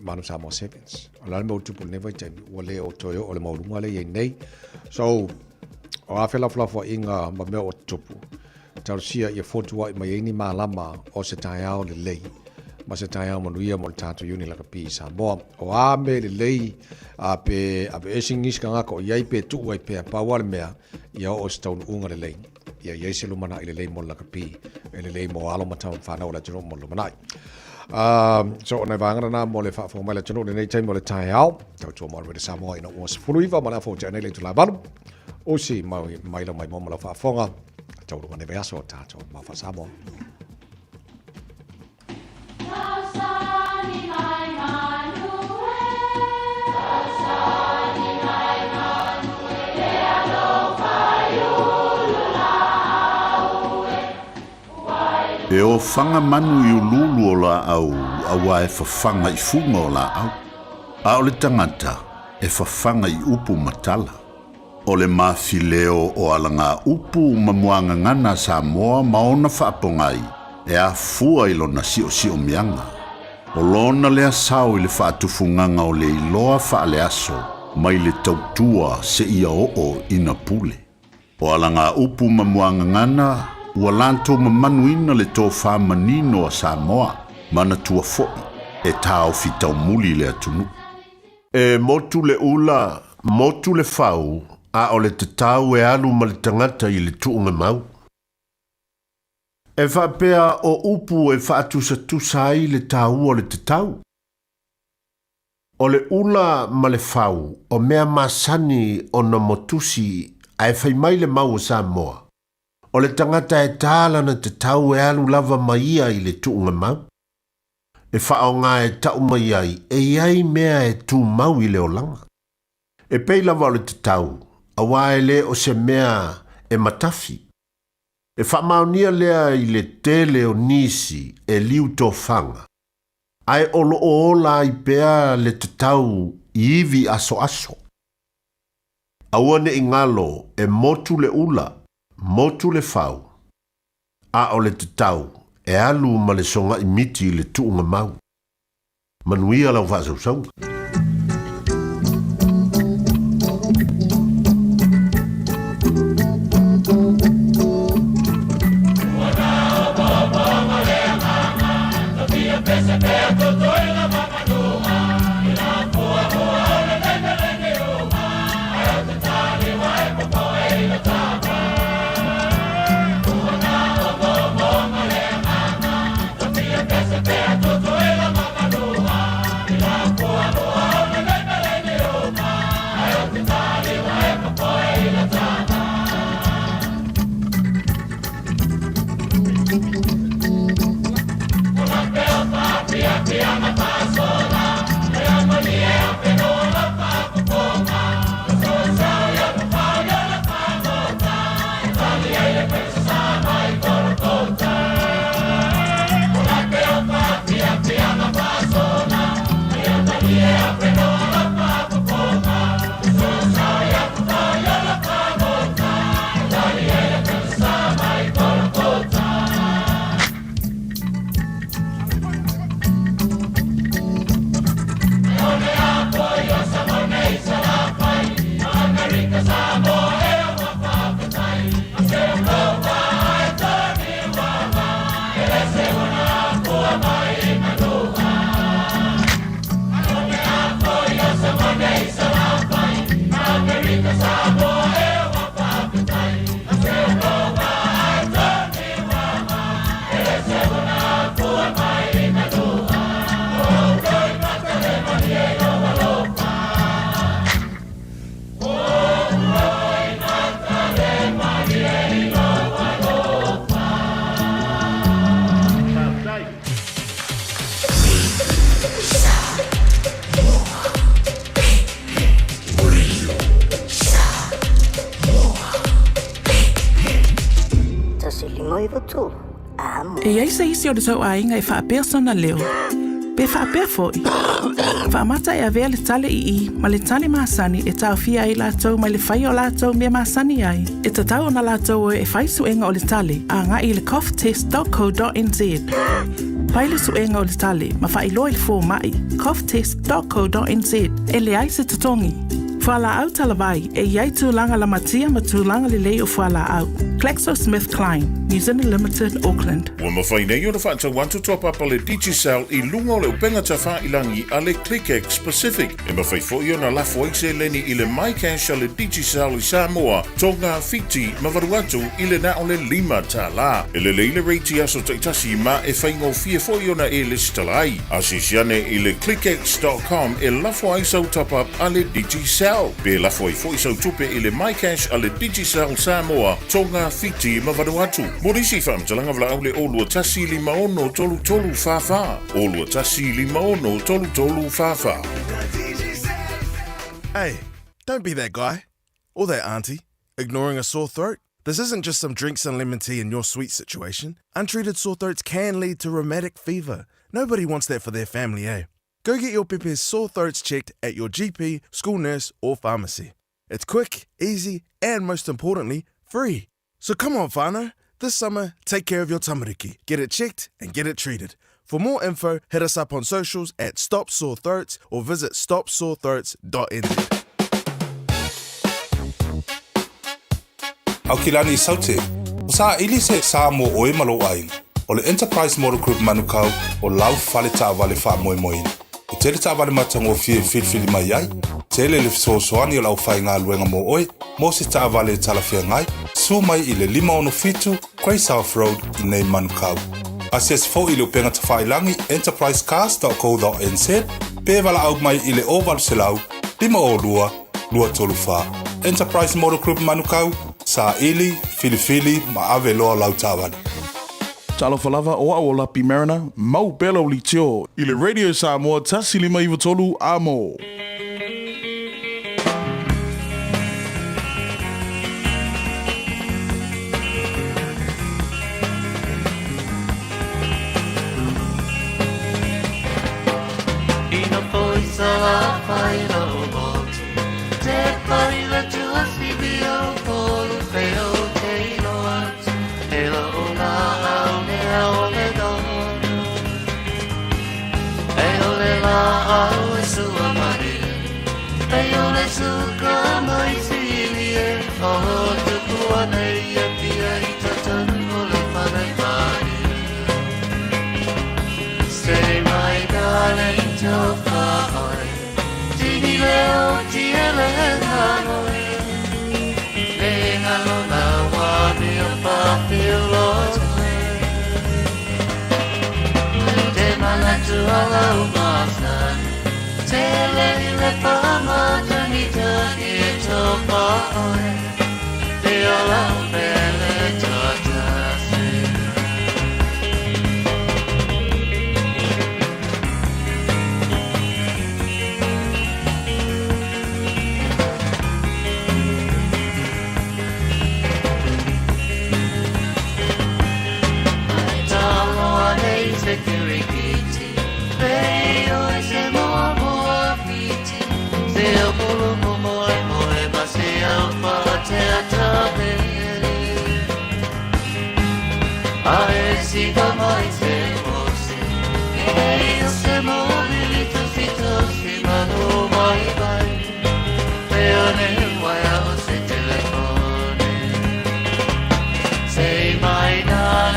Manu Samoa Sevens. O le a le mea ua tupu i lenei vaitaimi, ua le o toe oo le maualuga lea i ai nei. So, o a felafolafoaiga ma mea ua tutupu, talosia ia fotuai mai ai ni malama o se taeao lelei ma se taeao manuia mo le tātou uni lakapi i Samoa. O a mea lelei a pe aveese nisi tagata o i ai pe tuu ai pea, pau lava le mea, ia oo i se taunuuga lelei. Ia i ai se lumanai lelei mo le lakapi, e lelei mo alo ma tama ma fanau o le atunuu mo le lumanai. So o nai vaega lena mo le faafofoga mai le atunuu lenei taimi o le taeao. Tautua mo Radio Samoa ina ua 19 ma le afa ua tea nei le itula e 8. Usi mai, mai lau mai mo ma lau faafofoga. Taualuga nei vaiaso o tātou mau faa-Samoa. E ofaga manu i uluulu o laau auā e fafaga i fuga o laau, a o le tagata e fafaga i upu ma tala. O le mafileo o alagaupu ma muagagana a Samoa ma ona faapogai e afua i lona siosiomiaga. O lona lea sao i le faatufugaga o le iloa faaleaso mai le tautua seia oo ina pule. O alagaupu ma muagagana ua latou mamanuina le tofa manino a Samoa, manatua foi e taofi taumuli le atunuu. E motu le ula, motu le fau, a o le tatau e alu ma le tagata i le tuuga mau. E faapea o upu e faatusatusa ai le taua o le tatau. O le ula ma le fau o mea masani ona motusi ae fai mai le mau a Samoa, o le tagata e tā lana tatau e alu lava ma ia i le tuugamau. E faaaoga e tau mai ai e i ai mea e tumau i le olaga. E pei lava o le tatau, aua e le o se mea e matafi. E faamaonia lea i le tele o nisi e liu tofaga, ae o lo o ola ai pea le tatau i ivi asoaso. Aua ne i galo e motu le ula, motu le fau, a o le tatau e alu ma le sogai miti i le tuugamau. Manuia lau faasausauga. E i ai se isi o le tou aiga e faapea sona leo? Pe faapea foi? Faamata e avea le tale i i ma le tale masani e taofia ai latou mai le faia o latou mea masani ai. E tatau ona latou o e fai suega o le tale agai i le coughtest.co.nz. Fai le suega o le tale ma faailoa i le fomai, coughtest.co.nz, e leai se totogi. Fualaau talavai, e i ai tulaga lamatia ma tulaga lelei o fualaau. GlaxoSmithKline, New Zealand Limited, Auckland. Ua mafai nei ona faatau atu toapapa le Digicel i luga o le upega tafailangi a le ClickX Pacific. E mafai foi ona lafo ai seleni i le MyCash a le Digicel i Samoa, Tonga, Fiti ma Vanuatu i le na o le $5. E lelei le rate i aso taitasi ma e faigofie foi ona e lesitala ai. Asiasi ane i le clickx.com e lafo ai sau top-up a le Digicel. Pe lafo ai foi sau tupe i le MyCash a le Digicel Samoa, Tonga, Fiti ma Vanuatu. Mo nisi faamatalaga valaau le 021 56 33 44. 021 56 33 44. Hey, don't be that guy. Or that auntie. Ignoring a sore throat? This isn't just some drinks and lemon tea in your sweet situation. Untreated sore throats can lead to rheumatic fever. Nobody wants that for their family, eh? Go get your pepe's sore throats checked at your GP, school nurse, or pharmacy. It's quick, easy, and most importantly, free. So come on, whānau. This summer, take care of your tamariki. Get it checked and get it treated. For more info, hit us up on socials at Stop Sore Throats or visit stopsorethroats.nz. Aukilani i Saute, ua saili se sa mo oe ma lou aiga. O le Enterprise Motor Group Manukau o lau fale taavale faamoemoeina. E tele taavale matagofie e filifili mai ai, tele le fesoasoani o le aufaigaluega mo oe mo se taavale e talafeagai, susu mai i le 567 Grey South Road i inei Manukau. Asiasi foi i le upega tafailagi enterprisecars.co.nz pe valaau mai i le 0800 502 234. Enterprise Motor Group Manukau, saili, filifili ma ave loa lau taavale. Talofa lava, o au o Lapi Mariner, mau pea lau leitio i le Radio Samoa 1593 Amo. Say my darling Say my darling to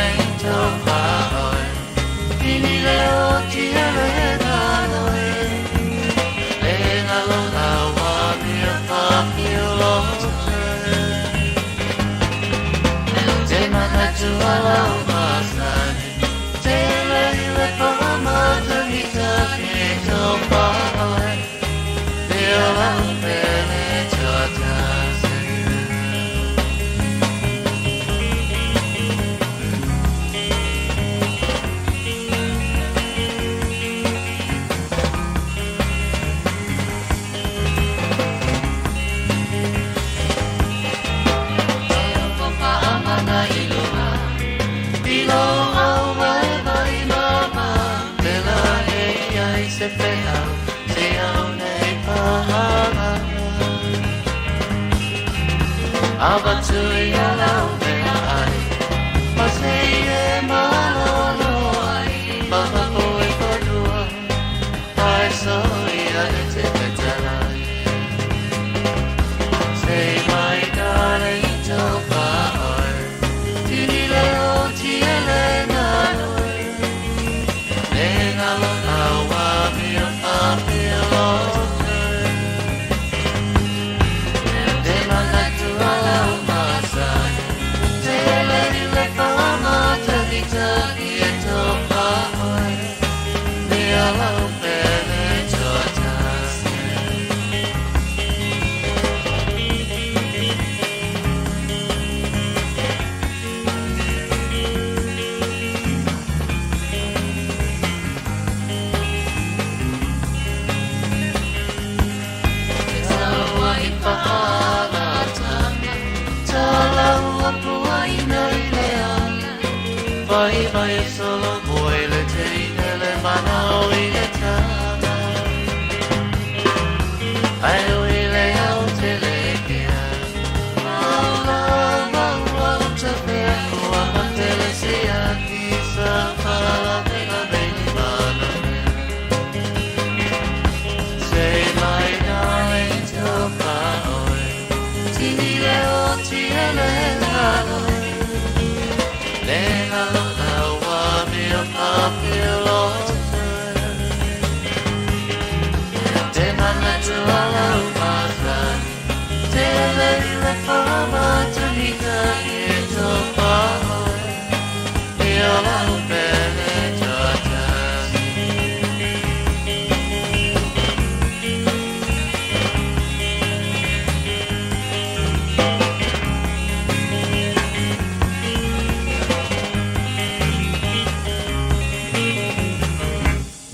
Say my darling to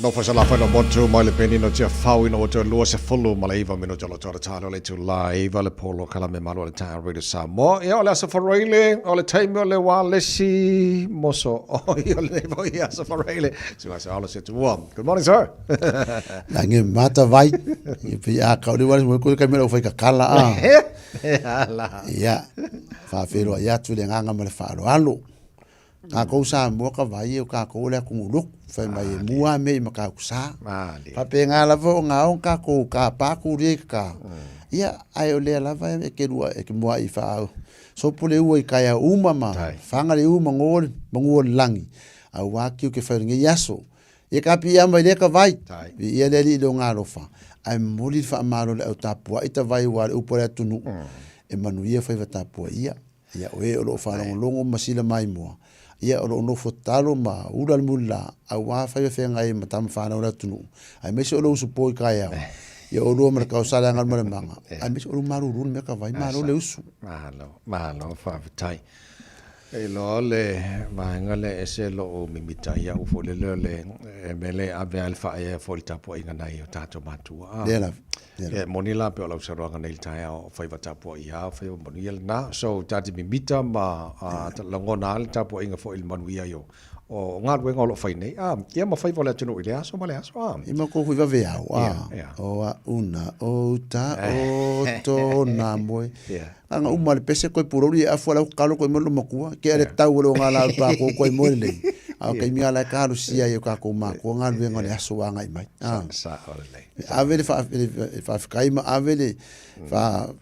Nofo sa la motu mai le penina o Tiafau ina ua toe 29 minute o lo toe talo le itula e iva le polo kala me malo le taeao Radio Samoa. Ia o le aso Faraile, o le taimi o le wā lesi moso o ia o lenei foi aso Faraile. Suga se alo se tua. Good morning, sir. Langi mata vai. I pi a kau le wale mo ko kai mera o whai kakala a. Ia. Whawheroa ia atu le nganga ma le whaaloalo. Kākou Samoa ka vai o kākou o le atunuu loku, fai mai e mua me i makau sa. Faapena lava o ngā o kākou ka pāku rie ka. Ia, ai o lea lava e ke lua e ke mua i whaau. Sopo le ua i kai au uma ma, whanga le uma ngō le, mangu o le langi. Au wā kiu ke whai ngi aso. Ia ka pi ia mai le ka vai. Vi ia le li lo ngā lofa. Ai moli le whaamalo le au tāpua i ta vai wā le upo le atunu. E manu ia whai wa tāpua ia. Ia, o e o loo faalogologo ma sila maimoa, ia o loo nofo tatalo ma ula le mulila, auā faiva feagai ma tama fanau o le atunuu, aemaise o lou uso po i kaeao, ia olua ma le kaosale a Galumalemana, aemaise o lou malulu le mea ka vai, malo le usu. Malo, malo, faafetai. E iloa le vaega lea e ese lou mimita ia au foi lele o le mea lea e ave lava le faaeaea foi i le tapuaiga nai o tatou matua. Lea lava. E moni la pei o lau saunoaga nei i le taeao, o faiva tapuai a, o faiva manuia lena. So, ta te mimita ma lagona lava le tapuaiga foi i le manuia i o galuega o lo o fai nei, a, ia ma faiva o le atunuu i lea aso ma lea aso, a. I ma kou vave au, a, o a una o uta o tona moe. Anga uma le pese koe purori e afu ala kalo koe mo lo makua, ke ale tau o lo ngā la pa ko koe moe lei. A o kaimi ala ka alu sia i o ka kou makua ngā luenga le aso wa ngai mai. A. Sa, o le lei. Ave le faafetai ma ave le fa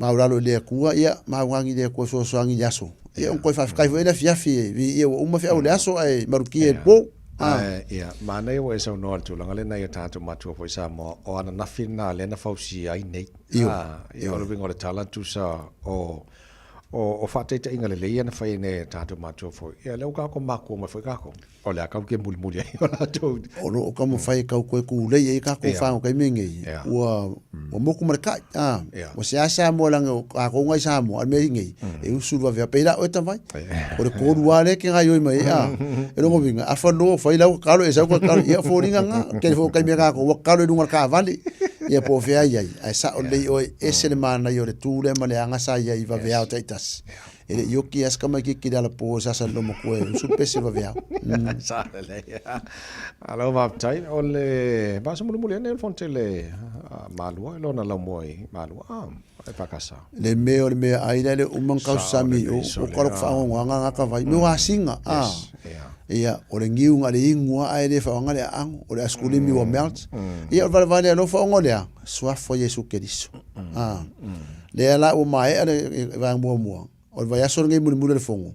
maulalo i le Atua, ia mauagi i le Atua fesoasoani i le aso. Ia ona toe faafetai foi i le afiafi e viia ua uma feau i le aso ae malutia i le po. Ae, ia, manaia ua e saunoa i le tulaga lena i o tatou matua foi Samoa, o ananafi lena lea na fausia ai nei. Ioe. Ia, o le uiga o le tala, tusa o O faataitaiga lelei ia na fai ai nei e tatou matua foi. Ia lea ua kākou makua mai foi kākou. O le a kau ke mulimuli ai o latou. O loo taumafai e tau toe tulei ai kākou whanau taimi nei. Ua ua moku ma le kai. A ua seasea moa leaga o kākou ngai Samoa a le mea nei e usu le vave pei la oe tawai. O le kolu a lea ke gaioi mai ai a. E longa uiga afa loa fai lau tatalo e sau tatalo ia foliga na. Tele foi o taimi a kākou ua tatalo i luga o le taavale. Ia po o fea i ai. Ae sao lelei oe, ese le manaia o le tū lea ma le aga sa i ai i vaveao taitasi. E le i oki a se tamaitiiti i le alapō e sasa le lomatua e usu pese vaveao. Mm. Sa lelei. Alo faafetai. O le vaaso mulimuli ane o le fono tele Malua i lona laumua i Malua. Ah, e whakasa. Le mea o le mea ai lea le uma nga kausami o o ka loko whaangongoanga nga ka vai. Me o asinga. Ah. Ia, o le niu nga le ingua ae le whaanga le aango. O le askulimi wa melt. Ia, o le valevale alofa ongo lea. Suafa o Iesu Keriso. Ah. Lea la ua maea le vaega muamua. O le vaiaso lenei mulimuli o le fono.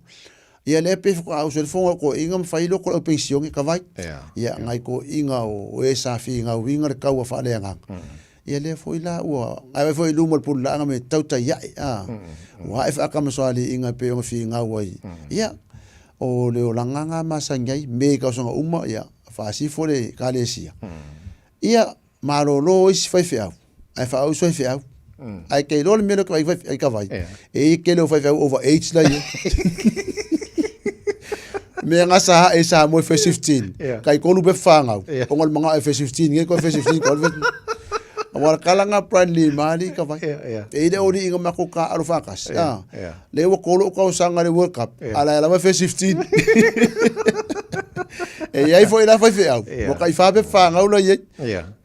Ia lea pe faatoa auso ai le fono o toeaiina ma fai loko le au penisione ka vai. Ia ngai toeaiina o e sa finauina le taua faaleagaga. Ia lea foi la ua ae vai foi i luma o le pululaaga me tautai ae a. Ua ae faakamasoaliiga e pei ona finau ai. Ia o le olaga nga masani ai me i tausaga uma ia faasifo le ekalesia. Ia malolo isi faifeau, ae faaauso faifeau. Ae ke iloa le mea lea o ke vaai ka vai, e i ai tele o faifeau over age la ia. Mea nga sa hae i Samoa i first 15, kai tolu pe whanau, onga le mangao e first 15, nge koe first 15, koe first Aua le kala nga Brian Lee mali ka vai. E i le ori inga mako ka alo whakasi. Le ua kolo o kausanga le World Cup, ala e lava first 15. E iai foi la faifeau, mo kai wha pe whangau la iai.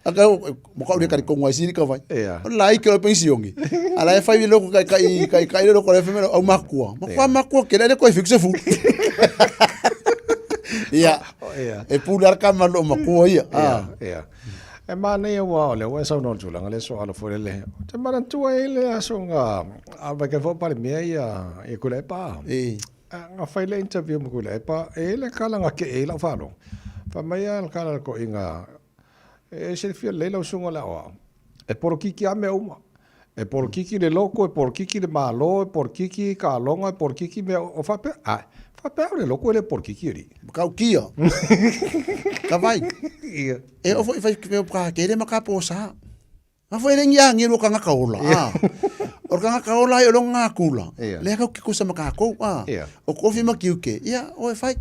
Aka mo ka uri kari kongo ai siri ka vai. O la i ke o pensione. Ala e whai loko kai kai kai kai loko le femelo au makua. Makua makua ke le koe fixe fu. Ia. E pule ar ka malo makua ia. Ia. E manaia ua o lea ua e saunoa i le tulaga lea so alo foi lele. Ou te manatua ai le aso nga a vai kai fo pale mea ia ia kula e pa. E. Nga fai le interview ma kula e pa e le kala nga ke e lau whalo. Fa mai a le kala ko inga e silafia lelei lau susuga o le aoao. E polokiki a mea uma. E polokiki le loko, e polokiki le malo, e polokiki ka aloga, e polokiki mea o faapea, ae, faapea o le loko e le polokiki alii. Makaukia. Ka vai. Ia. E oo foi fai fai ka kele ma ka posa. A foi le ngia ngi lo kanga ka ola. A. O kanga ka ola ai o lo ngā kula. Ia. Le ka ki kusa ma ka kou. A. Ia. O kofi ma kiuke. Ia, o e fai.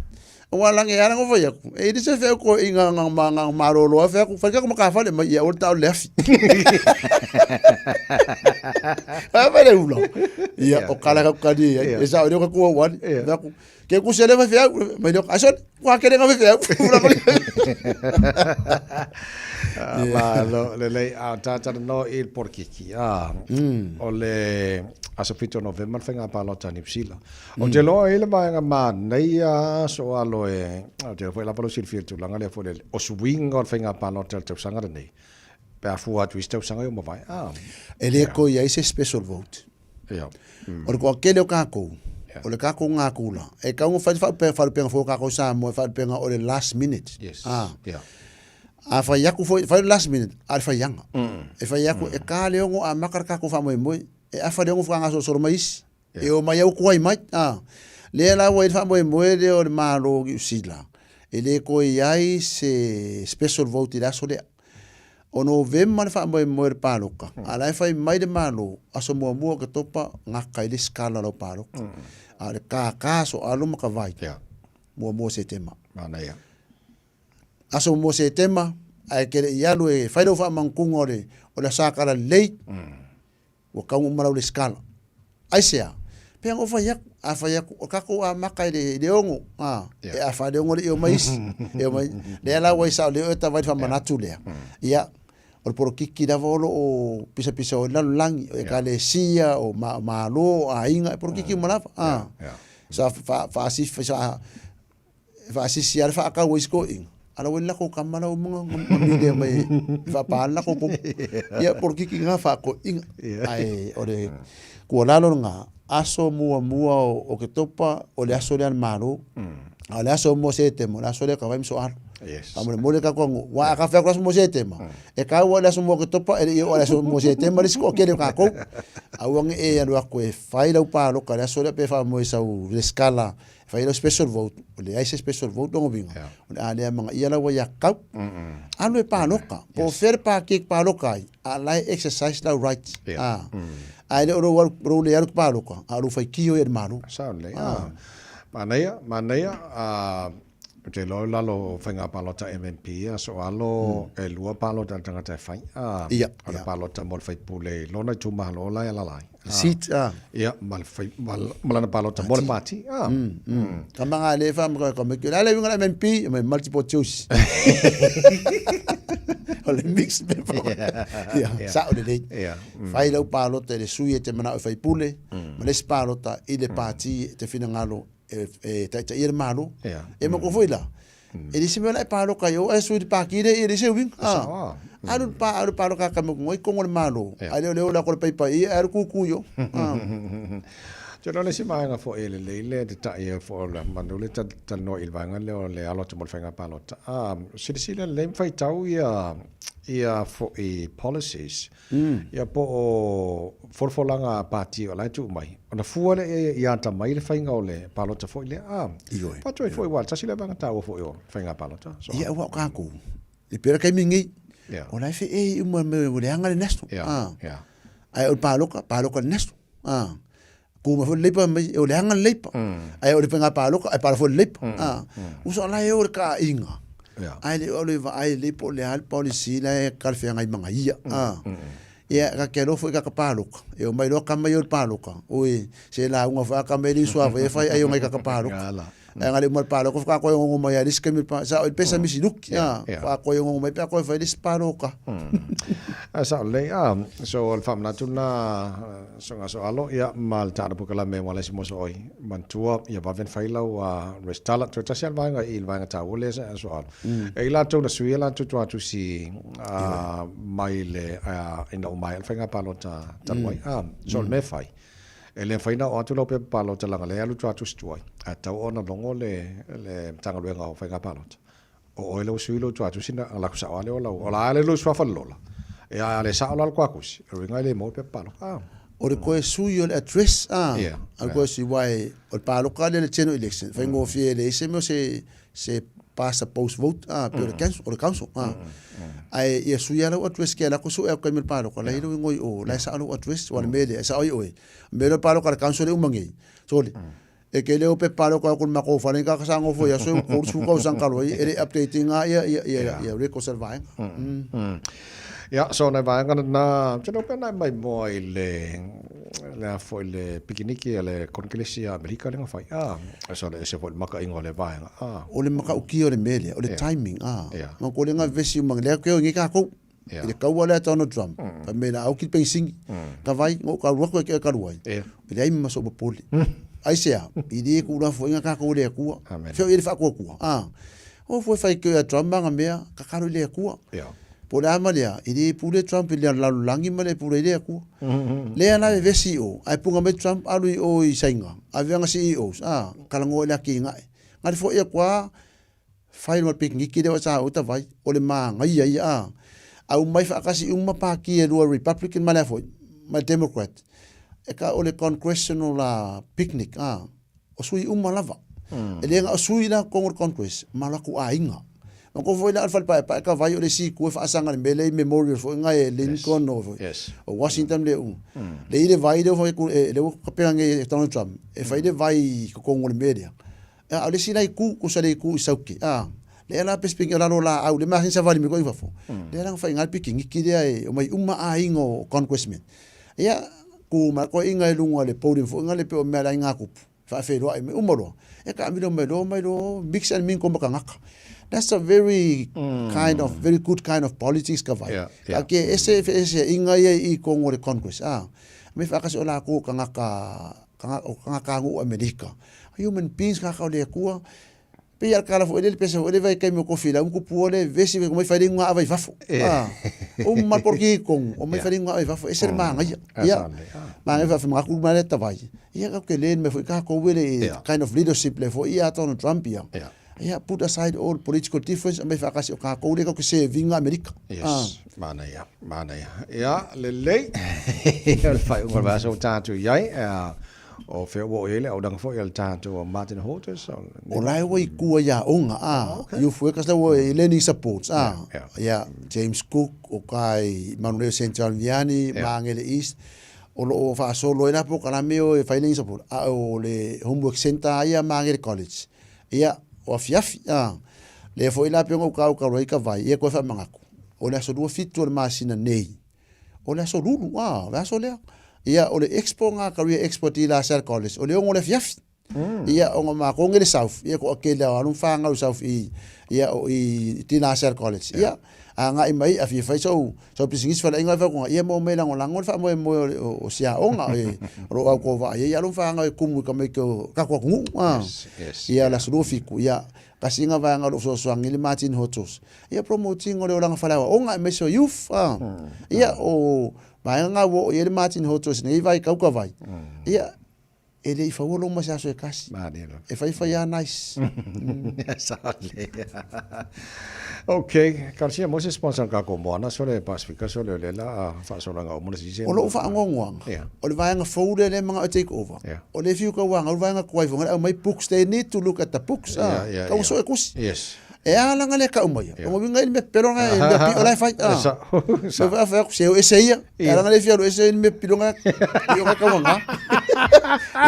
Ua lagi ala ngo fai aku. E ili se fe ko inga nga ma nga malolo a fe aku. Fai ka ko makafale mai ia o ta le afi. A fa le ulo. Ia o kala ka kali e sa o ka ku wali. Fe aku. Ke ku se le fa fe aku. Mai le aso ku a kere nga fe aku. Ula ko. Ma lo le lei a tata no i porkiki. Ah. O le aso 7 o Novema le faiga palota a Niu Sila. Ou te iloa i le vaega manaia aso alo e, ou te iloa foi lava lou silafia i le tulaga lea foi le, o suiga o le faiga palota i le tausaga lenei, pe a fua atu i isi tausaga i o mavae. Ah. E le toe i ai se special vote. Ia. O le toatele o tatou, o le tatou gakula, e tatau ona fai le faalupega fou a tatou i Samoa, le faalupega o le last minute. Yes. Ah. Ia. A fai atu foi, fai le last minute, a o le faiaga. E fai atu, e ta le 6 amata le tatou faamoemoe, e afa le 6 faagasolosolo mai isi. E o mai au kuai mai. A. Lea la ua i le faamoemoe lea o le Malo o Niu Sila, e le toe i ai se special vote i le aso lea. O Novema le faamoemoe o le palota, a o la e fai mai le Malo, aso muamua o Oketopa, gata ai le sikala o lau palota. A o le kākā aso alo ma ka vai, muamua o Setema. Manaia. Aso muamua o Setema, ae ke le i alu e fai lau faamanutuga o le, o le sakala lelei, Ua kau uma lau lesikala. Aisea? Pea o fai aku, a fai aku, o kako a maka i le, i le ongo, a, e a wha le ongo le i o mai isi, e o mai, lea la ua i sao leo e ta vai whamanatu lea. Ia, o le porokiki lava o lo o pisa pisa o lalo langi, o e ka le sia, o ma, malo, o ainga, e porokiki uma lava, a. Sa wha, wha, sa, E faasisi lava le faakau a isi toeaiina, a la ua i le latou tama la uma na milia mai e faapa le latou popo. Ia polokiki na faatoeaiina. Ae o le tuualalo lena, aso muamua o Oketopa o le aso lea a le Malo, a o le aso muamua o Setema o le aso lea e kava ai ma Soalo. Faamolemole tatou aganuu, aua a fai atu le aso muamua o Setema, e taua le aso muamua o Oketopa e le i oo i le aso muamua o Setema le isi toatele o tatou. Aua ne i e alu atu e fai lau palota i le aso lea pe faamoe i sau resitala Fai lau special vote, o leai se special vote lona uiga, o le a le amanaia lau aiatatau. Alu e paloka, po o fea le pāti e te paloka ai, a o la e exercise lau right. Ae le o lou alu, lou le alu e te paloka, a o lou faitio ia i le Malo. Sao lelei. Manaia, manaia, ou te iloa i lalo o faiga palota MNP, aso alo e lua palota a le tagata e fai. O le palota mo le faipule i lona itumalo la e alaala ai. Seat, ah. Ia, ma le fai, ma, ma lana palota mo le pati. Ah. Ka manga le fa ma ka me ke la le winga MNP, me multiple choice. O le mix paper. Ia, sa o le lei. Ia. Fai lau palota i le sui e te manao e faipule, ma le isi palota i le pati e te finagalo e, e taitaia le Malo. Ia. E ma ko foi la. E le se mea la e paloka i o e sui le pāki le i le se uiga. Ah. Alu pa alu paloka ka mo ngoi kongo le malo. Ai le o la ko le paipa i alu kuku yo. Ah. Te loa le isi vaega foi e lelei le te tai e foi o le manu le talanoa i le vaega lea o le alo atu mo le faiga palota. Ah, silasila lelei ma faitau ia ia foi policies Ia po o folafolaga a pati o la e tuu mai, ona fua lea i ai ia atamai le faiga o le palota foi lea. A, Ioe. Fatu ai foi aua tasi lea vaega taua foi o faiga palota. So, Ia aua o kākou, i pera taimi nei, o la e feʻe uma me o leaga le national. Ia, Ah. ia. Ae o le paloka, paloka le national. Ah. Ku mai foi le leipa mai, o leaga le leipa. Ae o le faiga paloka, ae pala foi le leipa. Ah. Uso la e o le kaainga. Ae le o le vaai lelei po o le a le policy la e talafeagai ma ia. Ah. Ia, ka te alofa i ka paloka. E o mai loa kama ia o le paloka. Oi, se lauga foi a kama e le uso a foi e fai ai o ngai ka paloka. Ae nga le uma le paloka whakakoe ngongo mai a le isi taimi pa sa o le pesa misi luki a whakakoe ngongo mai pe a koe whai le isi paloka. A sa o lei a so o le whaamanatu na so nga so alo ia ma le taana puka me wala si moso oi mantua ia vaven whai lau a restala to tasi al vaenga i le vaenga tā ule sa so alo. E i latou na sui latou tu atu si a mai le a ina o mai al whainga palota talu ai. A so le me whai. E le mafai ona oo atu lau pepa palota leaga lea e alu atu si tuai, ae tatau ona logo le le Matagaluega o Faiga Palota. O oe lea ua sui lou tuatusi na laku sao lava lea o lau, o la a le lou suafa le lola. Ia a le sao la le tuatusi, o le uiga e le maua le pepa palota. Ah. O le toe sui o le address, ah, a le toe sui, aua o le palota lea le general election, faigofie e leai se mea o se se pass a post vote a pe o le council o le council a ae ia sui lava lau address ke ala ko sue au taimi o le paloka la i lou ingoa i o la e sao lou address aua o le mea lea e sao ai oe mea lea o le paloka a le council e uma nei sole. E ke le o pepa le ko ko ma ko fale ka sa ngofo ya so ko su ko sang ka lo e le update nga ia ia ia ia records al vaenga. Ia, so nai vaega na, te leo pea nai mai moa i le, le a foi le pikiniki a le Konkelesi a Amerika le ngawhai, a, so le ese foi le maka ingoa le vaega, a. O le makaukia o le mea lea, o le timing, a. Ma ko le nga vesi uma, lea keo ngi kākou, i le kaua lea Donald Trump, ka mea la au ki pensingi, ka vai, ngo ka ruaku e ke ka ruai, e leai ma so popole. Aisea, i le ku la foi nga kākou le akua, feo i le whaakua a. O foi whai keo ia Trump nga mea, ka karo i le akua. Po le ama lea, i le pule Trump i le lalolagi ma le pule i le akua. Lea la e vesi o, ai punga mai Trump alu i o i Sainga, aveanga CEOs, a, kalangoa i le aki ngae. Ngari foi ia kua, Whai ma pikiniki lea sa o tawai, o le māngaia ia a. Au mai whaakasi uma pāki e rua Republican ma lea foi, ma Democrat. E ka o le congressional picnic, a, o sui uma lava. E le nga o sui la kongo le congress, ma la ku aiga. Ma ko foi la al fale pae pae ka vai o le si ku e whaasanga le mele i memorial foi nga e Lincoln o foi. O Washington le u. Le i le vai le foi ku e le u kapea nge Donald Trump. E whai le vai ko kongo le mele. A o le isi la i ku, kusa le i ku i sauke, a. Lea la pesping o lalo la au, le mahin savali me ko i fafo. Lea la whai ngai piki ngiki lea e o mai uma a ingo congressman. Ia, ku ma ko inga e lunga le podium fo inga le pe o mea la inga kupu. Wha whenua e me uma loa. E ka amilo mai loa mai loa, mix and mingle ma kangaka. That's a very kind of, very good kind of politics ka vai. Ka ke ese ese inga ia i kongo le congress. A, me whakasi o la ku kangaka, o kangaka ngu Amerika. Human beings ka ka o le Akua. Pei a kala fo ele pesa fo ele vai kai mo kofi la unku pu ole vesi ve mai fai ngā vai fafo. Ah. O ma korki kong o mai fai ngā vai fafo ese ma ngai. Ya. Ma ngai fa ma ku ma le tawai. Ia ka ke len me fo ka ko wele kind of leadership le fo ia Donald Trump ia. Ia put aside all political difference mai fa kasi o ka ko le ko ke se vinga Amerika. Yes. Mana ia, mana ia. Ia lelei. O le faaiuga o le vaiaso ua tatou i ai. O fea ua oo i ai le auaunaga foi a le tatou o Martin Hodges? O la e ua i kua i aoga, a, youth workers la ua i learning supports, a, ia, James Cook, o kai Manuleo Central Viani, Magele East, o lo o faasolo ai la polokalame o e fai learning support, a o le homework centre lava ia a Magele College, ia, o afiafi, a, lea foi la pei ona ou kaukau ai ka vai, ia koe faamagako, o le aso 27 o le masina nei, O le aso lulu, a, o le aso lea. Ia, o le expo ngā career expo ti la Salle College, o le ongo le afiafi. Ia, o ngā mākou ngele South, ia ko ake lea, alum whāngau South i, ia, o i ti la Salle College. Ia, a ngā i mai, a fia whai sau, sau pisingisi whala ingoa e whakunga, ia mō mai lango lango le wha moe moe o, o sia onga, e, o ro au ko waa, ia, ia alum whāngau e kumu i ka mai ke o kako aku ngu, a. Ia, la sulu fiku, ia, kasi nga vaega o lo fesoasoani le Martin Hotos. Ia promoting o le olaga faleaoaoga aemaise o youth a. Ia o vaega nga ua oo i ai le Martin Hotos nei vai kauka vai. Ia e le i faua loma se aso e kasi. E faifai a nice. Ok, talosia mo se sponsor ka ko moana sole Pasifika sole o le la a faasolaga uma le season. O lou faagoagoaga, o le vaega fou lea lea e manao e take over. O le fiu kauaga, o le vaega tuai foi, aumai books, they need to look at the books. Tau so e kusi. Yes. E a langa le kau mai. O winga i le mea pelo nga e mea pio la e fai. Sa. Sa fa ku se o ese ia. E a langa le fia lo ese i le mea pilo nga pio nga kau nga.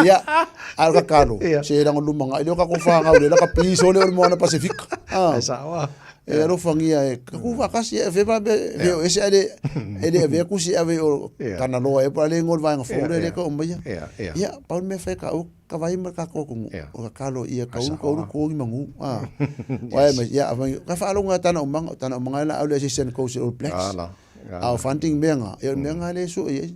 Ia, a ka kalo. Se ranga luma nga i le ka ko whangau le la ka piso le o le moana Pasifika. E sa wa. E alofagia e ka ku whakasi e whepa be be o ese ale ele e kusi ave o kana loa e pa le ngol vaenga fo le le ka o maia. Ia pau me whai ka o ka vai ma ka ko kungu o ka kalo ia ka uru ka uru ko ngi mangu. Ah. Wai me ia ka whaalonga tana o manga tana o manga la au le assistant coach All Blacks. A o funding mea nga e mea nga le su e.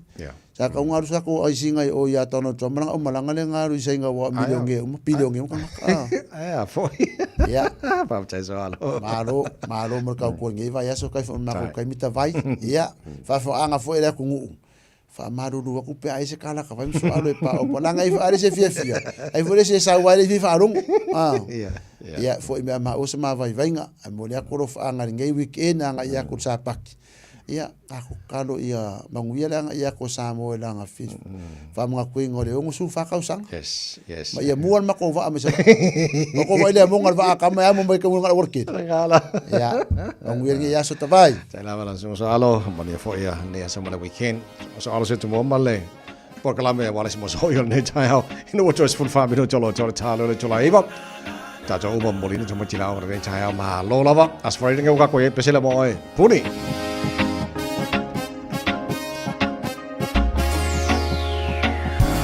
Sa ka ungaru sa ko ai singa i o ia Donald Trump malanga o malanga le ngaru i sainga wa milion e uma pilion e uma ah. Ai a foi. Ia. Faafetai Soalo. Malo, malo mo le kau koe ngei vai aso kai fo mako kai mita vai. Ia. Faafoaga foi le atunuu. Faamalulu aku pe ai se kala ka vai ma soalo e pa o langa i ale se fiafia. Ai foi le se sau ai le fi faalogo. Ah. Ia. Ia foi mea ma o se ma vaivaiga. Ai mo le aku alofaaga i lenei weekend agai aku i Sapaki. Ia, ka kalo ia manuia le aga ia ko Samoa i lana faamagatoina o le 64 tausaga. Yes, yes. Ma ia mua le matou vaa mai Savaii. Matou vaa i le amoga le vaa kama e amo mai ka uga le aualatele. Ia, manuia lenei aso tavai. Tai lava la susu alo, manuia foi ia lenei aso ma le weekend. Susu alo se tumua ma le. Polokalame aua le isi moso i o lenei taeao. Ina ua toe 14 minute o lo toe talo le tula iwa. Tātou uma momoli na tamaiti la o lenei taeao malo lava. Aso Faraile ngau kako e pesela mo oe. Puni!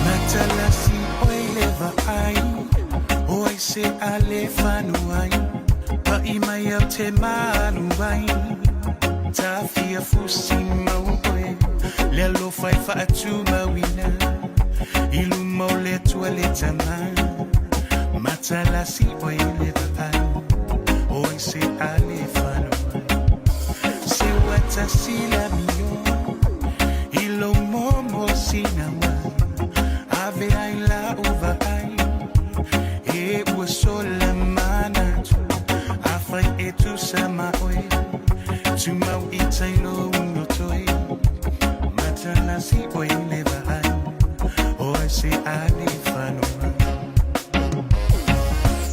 Matalasi oe le vaai O ai se a le whanuai Pa'i mai au te malu ai Tawhia fusi mau oe Le alofa e whaatumauina I luma o le Atua le Tama Matalasi oe le vaai O ai se a le whanuai Se watasi la mio I lo momo sinawa Ave ai la uva ai E ua sola manatu A fai e tusa ma oe Tumau i tailo uno toi Matalasi oe le vaai O ai se a le whanua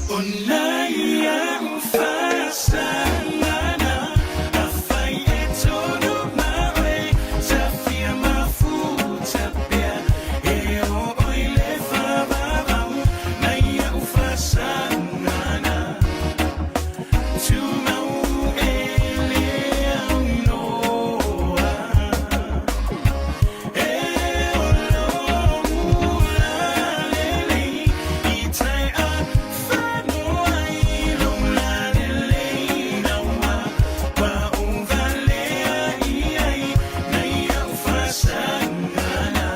O nai au whasangana A fai e tonu ma oe Tawhia mafuta pea E o oi le whavavau Nai au whasangana Tumau e le au noa E o lo ula lelei I tai a whanua i lo la lelei naua Pa uvalea i ai Nai au whasangana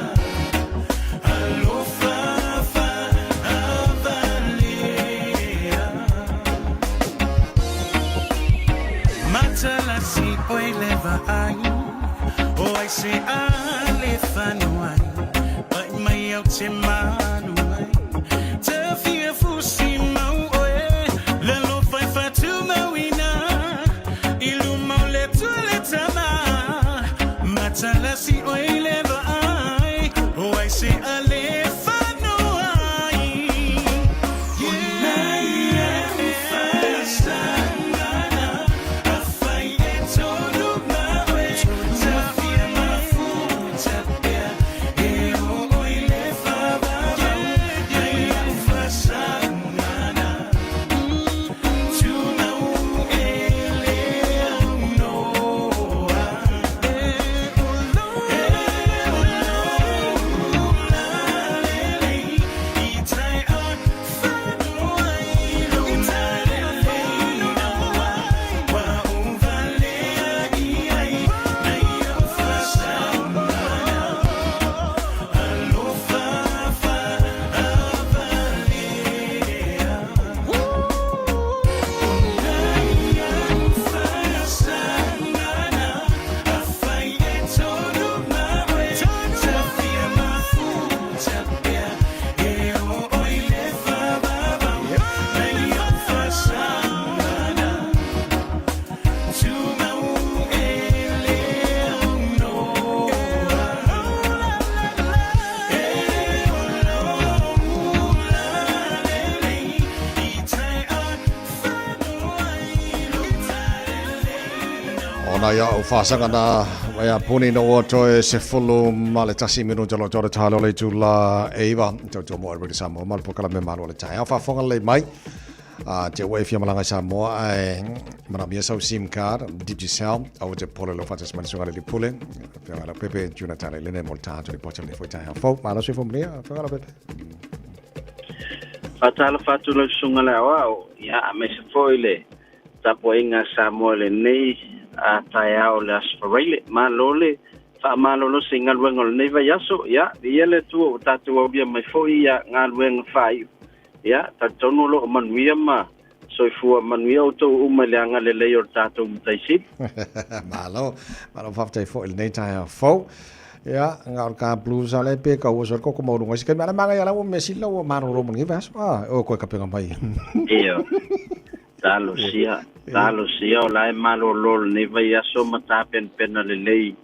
Alofa fa avalea Matalasi oe le vaai O ai se a le whanuai Pai mai au te malu ai Te fia fusi mau oe Le alofa e whatumauina I luma o le Atua le Tama Matalasi oe le vaai O ai se a le whanuai O nai au whasangana A fai e tonu ma oe Tawhia mafuta pea E o oi le whavavau Nai au whasangana Tumau e le au noa E o lo la lelei I tai a whanua i lo la lelei naua Wa uvalea i ai Nai au whasangana Alofa fa avalea O nai au whasangana A fai e tonu ma oe Tawhia mafuta pea E o oi le whavavau Nai au whasangana Tumau e le au noa E o lo ula lelei I tai a whanua i lo la lelei O nai au whasangana mai a puni no o toe 11 minuta lo tore talo le tula eiva. Tau tō mo e Radio Samoa ma le polokalame malo o le taeao. Faafofoga lelei mai. A te ua e fia malaga i Samoa ae manaomia sau SIM card Digicel aua te popole lo faatasi mai le suaga le Pule. Afioga Leaupepe Jonathan Elene mo le ta atu ripoti o lenei foi taeao fou. Malo soifua manuia Afioga Leaupepe. Faatalofa atu lau susuga le aoao, ia aemaise foi le tapuaiga a Samoa i lenei taeao o le Aso Faraile. Malo le faamalolosi i galuega o lenei vaiaso, ia viia le Atua ua tatou aulia mai foi ia galuega faaiu. Ia talitonu o lo o manuia ma soifua manuia outou uma i le agalelei o le tatou Matai Sili. Malo, malo faafetai foi i lenei taeao fou. Ia, nga o le ka blues ale pe ka ua so le koko maulunga i se kaimi. Ala manga ia la ua mea sili la ua malolo ma lenei vaiaso. Ah, o koe kapega mai. Ioe. Talosia, talosia o la e malolo lenei vaiaso ma tapenapena lelei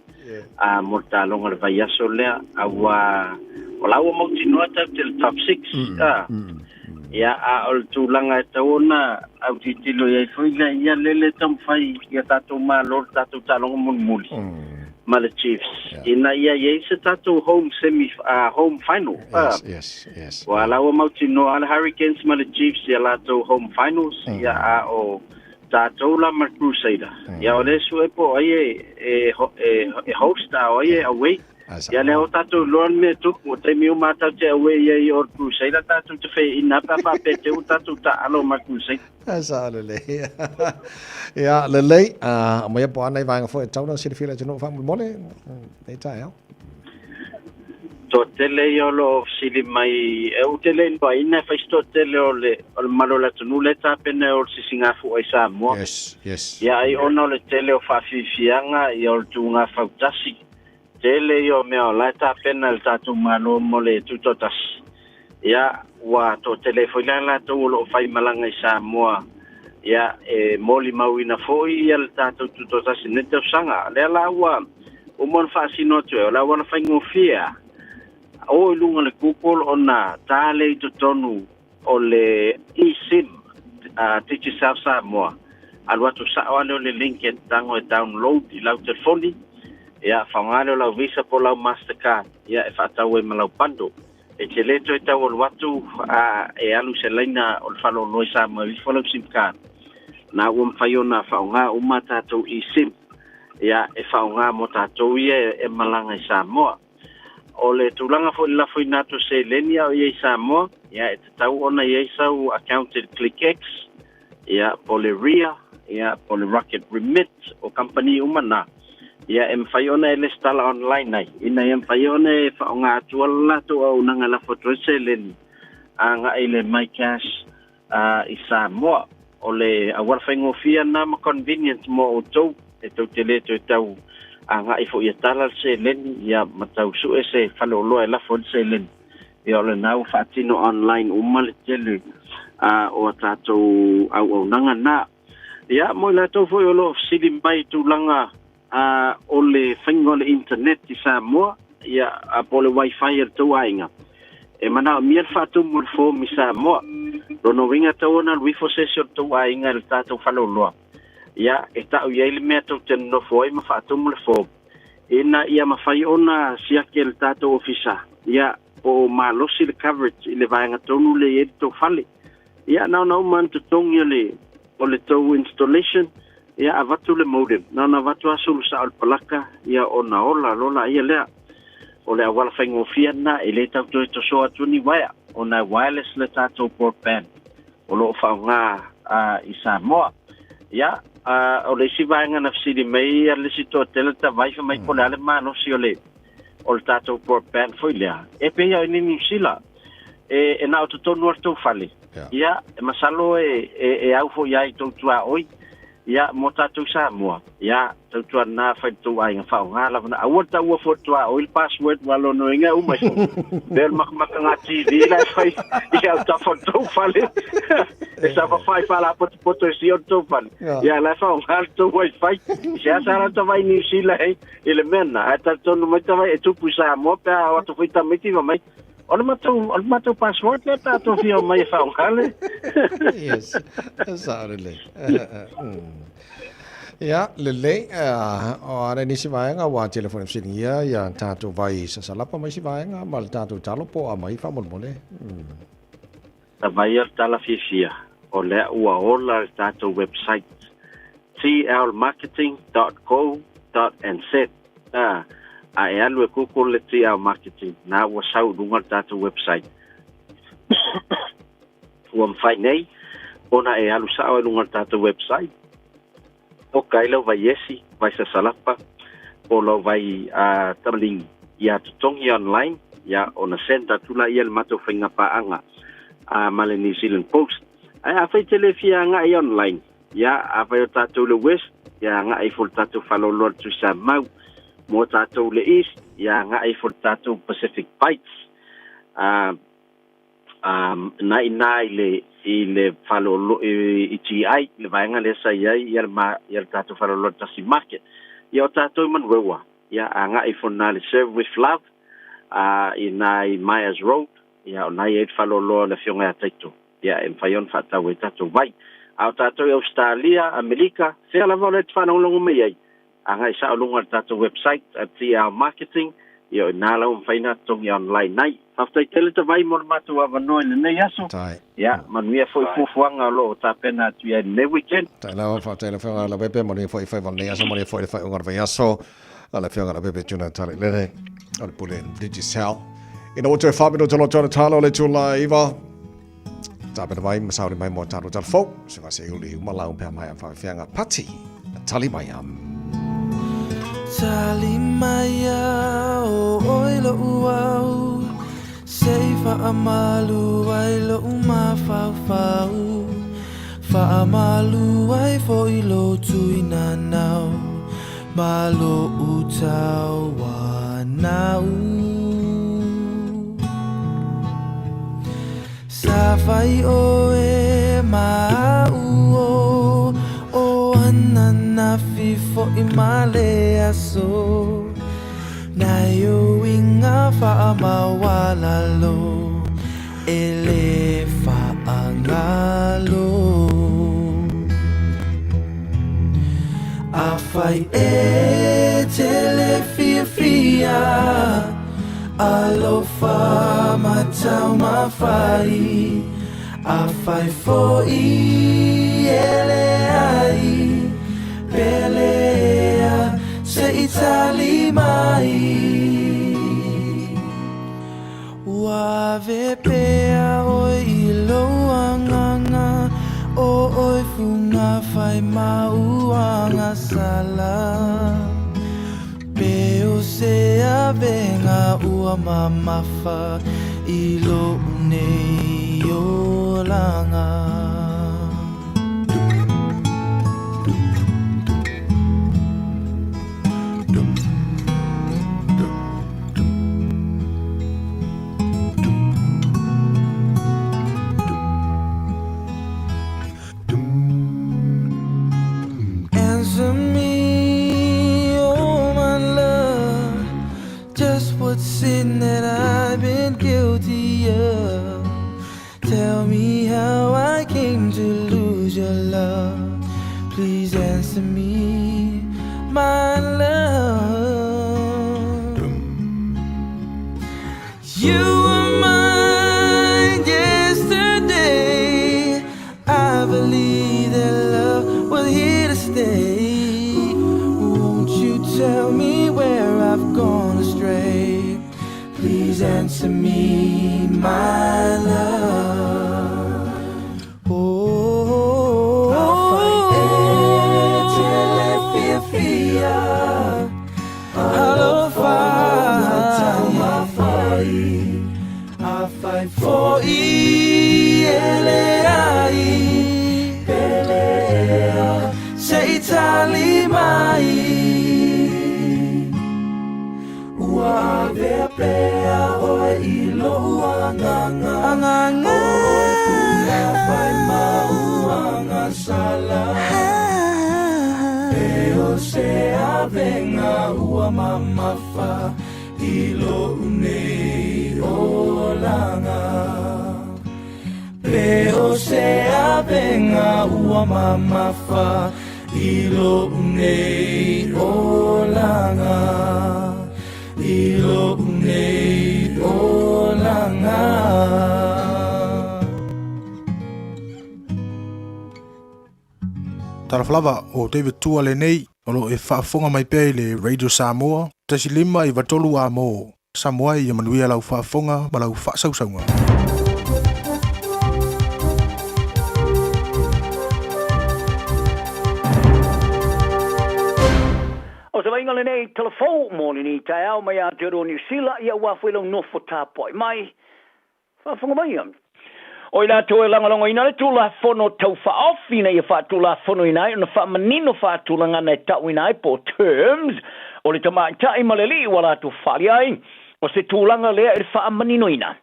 a mo le taloga o le vaiaso lea auā o la ua mautinoa tatou te le top 6 a ia a o le tulaga e tatau ona autilotilo i ai foi lea ia lele taumafai ia tatou malo le tatou taaloga mulimuli. ma le Chiefs ina ia i ai se tatou home semi home final. Yes, yes, yes. Ua la ua mautinoa le Hurricanes ma le Chiefs ia latou home finals, ia a o tatou la ma le Crusader. Ia o le sue po ai e e host a o ai e away. Ia lea o tatou iloa le mea e tupu, o taimi uma a tatou te away ai i o le Crusader, tatou te feina pe a faapea te u tatou taalo ma le Crusader. E sao lelei. Ia, lelei, aumaia po o a nai vaega foi e tatau ona silafia e le atunuu faamolemole lenei taeao. Toatele ia o lo o fesili mai, e ou te le iloaina e fai se toatele o le o le mamalu o le atunuu lea e tapena e o le sisigafua i Samoa. Yes, yes. Ia ai ona o le tele o faafiafiaga ia o le tuuga fautasi, tele ia o mea o la e tapena e le tatou Malo mo le tutoatasi. Ia ua toatele foi la latou o lo o faimalaga i Samoa, ia e molimauina foi ia le tatou tutoatasi i lenei tausaga. O lea la ua uma ona faasino atu ai, o le auala faigofie a o i luga o le Google ona ta lea i totonu o le eSIM a Digicel Samoa, alu atu sao lava lea o le link e tago e download i lau telefoni, ia faaaoga lea o lau Visa po o lau Mastercard, ia e faatau ai ma lau bundle. E te le toe tau alu atu a e alu i se laina o le faleoloa i Samoa e ifo lau sim card. Na ua mafai ona faaaoga uma a tatou eSIM, ia e faaaoga mo tatou ia e malaga i Samoa. O le tulaga foi i le lafoina atu o seleni a o i ai i Samoa, ia e tatau ona i ai sau account i le ClickX, ia po o le Ria, ia po o le Rocket Remit, o kamupani uma na, ia e mafai ona e lesitala online ai, ina ia mafai ona e faaaoga atua le latou auaunaga e lafo atu ai seleni agai i le MyCash i Samoa. O le auala faigofie lena ma convenient mo outou, e tou te le toe tau agai foi e tala le seleni, ia ma tau sue se faleoloa e lafo ai le seleni. Ia o lena ua faatino online uma le tele o a tatou auaunaga na. Ia mo i latou foi o lo o fesili mai i tulaga o le faiga o le internet i Samoa, ia po o le wifi a le tou aiga, e manaomia le faatumu o le form i Samoa. Lona uiga e tatau ona alu ifo se isi o le tou aiga i le tatou faleoloa, ia e tau i ai le mea tou te nonofo ai ma faatumu le form, ina ia mafai ona siaki e le tatou ofisa, ia po o malosi le coverage i le vaega tonu lea e i ai le tou fale. Ia, na ona uma ona totogi o le, o le tou installation, ia avatu le modem. Na ona avatu lava sulu sao i le palaka, ia ona ola loa laia lea. O le auala faigofie lena, e le tau toe tosoa atu ni uaea, ona e wireless le tatou broadband o lo o faaaoga i Samoa. Ia, o le isi vaega na fesili mai le isi toatele tavai fai mai po o le a le malosi o le, o le tatou broadband foi lea, e pei lava o i Niu Sila, e, e na o totonu o le tou fale. Ia, e masalo e, e, e au foi ai tou tuaoi, ia, mo tatou Samoa, ia, tautuana fai le tou aiga faaaoga lava na. Aua le taua foi le tuaoi le password ua lonoina e uma ifo. Pei o le makamaka TV la e fai i autafa o le tou fale. E saofafai faalapotopoto e sia o le tou fale. Ia, la e faaaoga le tou wifi. Seasea la tavai Niu Sila e i le mea lena. Ae talitonu mai tavai e tupu i Samoa pe a o atu foi tamaiti ma mai. O le matou, o le matou password lea pe a tou fia omai e faaaoga le. Yes, e sao lelei. Ia, lelei, o a nei nisi vaega ua tele foi na fesiligia ia tatou vai sasalapa ma isi vaega ma le tatou talo po o a mai faamolemole. Tavai o le tala fiafia, o lea ua ola le tatou website tlmarketing.co.nz a a e alu e Google le TL Marketing, na ua sau i luga le tatou website. Ua mafai nei ona e alu sao ai luga le tatou website, poka ai lau vaiesi, vai sasalapa, po o lau vai tamaligi ia totogi online, ia ona send atu laia i le matou faiga paaga ma le New Zealand Post. Ae afai te le fia agai online, ia afai o tatou le West, ia agai ifo i le tatou faleoloa i le Tuisamau. Mo tatou le East, ia agai ifo i le tatou Pacific Bites. Na i ina i le i le faleolo i GI, le vaega lea sa i ai ia le ma ia le tatou faleoloa i le Tasi Market. Ia o tatou i Manueua, ia agai ifo i ina i le Serve with Love, i ina i Myers Road, ia o na i ai le faleoloa o le Afioga ia Taito, ia e mafai ona faatau ai tatou vai. A o tatou i Ausetalia, Amelika, fea lava o lea e te faalogologo mai ai, Agai sa'o luga o le tatou website a TL Marketing, ia o iná la ua mafai ona totogi online ai. Faafetai tele Tavai mo le matou avanoa i lenei aso. Ia, manuia foi fuafuaga o lo o tapena atu i ai i lenei weekend. Tai lava, faafetai i le Afioga ia Laupepe, manuia foi faiva o lenei aso, manuia foi le faaiuga o le vaiaso a le Afioga ia Laupepe Tuna Talalelei o le Pule Digicel. Ina ua toe 4 minute loa tona talo le tula 9. Tapena mai ma sauni mai mo talo talo fou. Se vase uli uma lau pea mai a whawhianga pati. Tali mai am. Tali mai o oi lo uau Sei whaamalu ai lo umawhauwhau Whaamalu ai fo i lo tui nanau Ma lo utau wanau Sa whai o e mau o O ana na fifo i male aso Na iuinga whaamawalalo E le whaangalo A whai e tele fia fia Alofa matau mawhai A whai fo i ele ai Pelea se i tali mai Ua ave pea oi i lou anganga O oi funga whai mauanga sala Pe o se avenga ua mamafa i lou nei olaga. Answer me, oh my love, just what sin that I've been guilty of. Tell me how I came to lose your love. Please answer me, my love. You were mine yesterday. I believe that love was here to stay. Won't you tell me where I've gone astray? Please answer me, my love. Oh, Alofa, a fai foi ele ai Pelea se i tali mai Ua avea pea oe i lou agaga Agaga O oe funga fai mauanga sala E o se avenga ua mamafa I lou nei olaga Pe o se avenga ua mamafa I lou nei olaga I lou nei olaga. Talofa lava, o David Tua lenei, o lo o e faafofoga mai pea i le Radio Samoa, 1 5 3 a mo Samoa ia manuia lau faafofoga ma lau faasausauga. O se vaaiga lenei tala fou mo lenei taeao mai Aotearoa Niu Sila, ia ua foi lau nofo tapuai mai. Faafofoga mai ia. O i latou e lagolagoina le Tulafono Tau Faaofi ina ia faatulafonoina ai ona faamanino faatulagana e tauina ai po o terms o le tamaitai ma le alii ua latou faaali ai o se tulaga lea i le faamaninoina.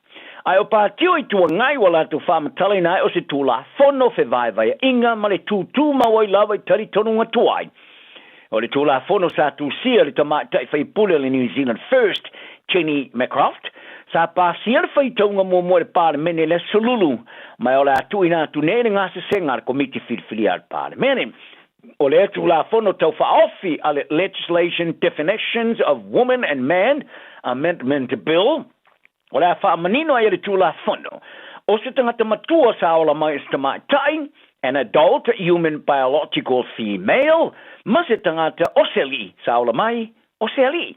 Ae o Pati o Itu Agai ua latou faamatalaina ai o se Tulafono fevaevaeaiga ma le tutumau ai lava i talitonuga tuai. O le Tulafono sa tusia e le tamaitai faipule o le New Zealand First, Jenny McCroft, sa pasia le faitauga muamua i le Palemene i le Aso Lulu, ma o le a tuuina atu nei le gasesega a le Komiti Filifilia a le Palemene. O lea Tulafono Tau Faaofi a le Legislation Definitions of Woman and Man Amendment Bill, o le a faamanino ai e le Tulafono, o se tagata matua sa ola mai i se tamaitai, an adult human biological female, ma se tagata o se alii sa ola mai o se alii.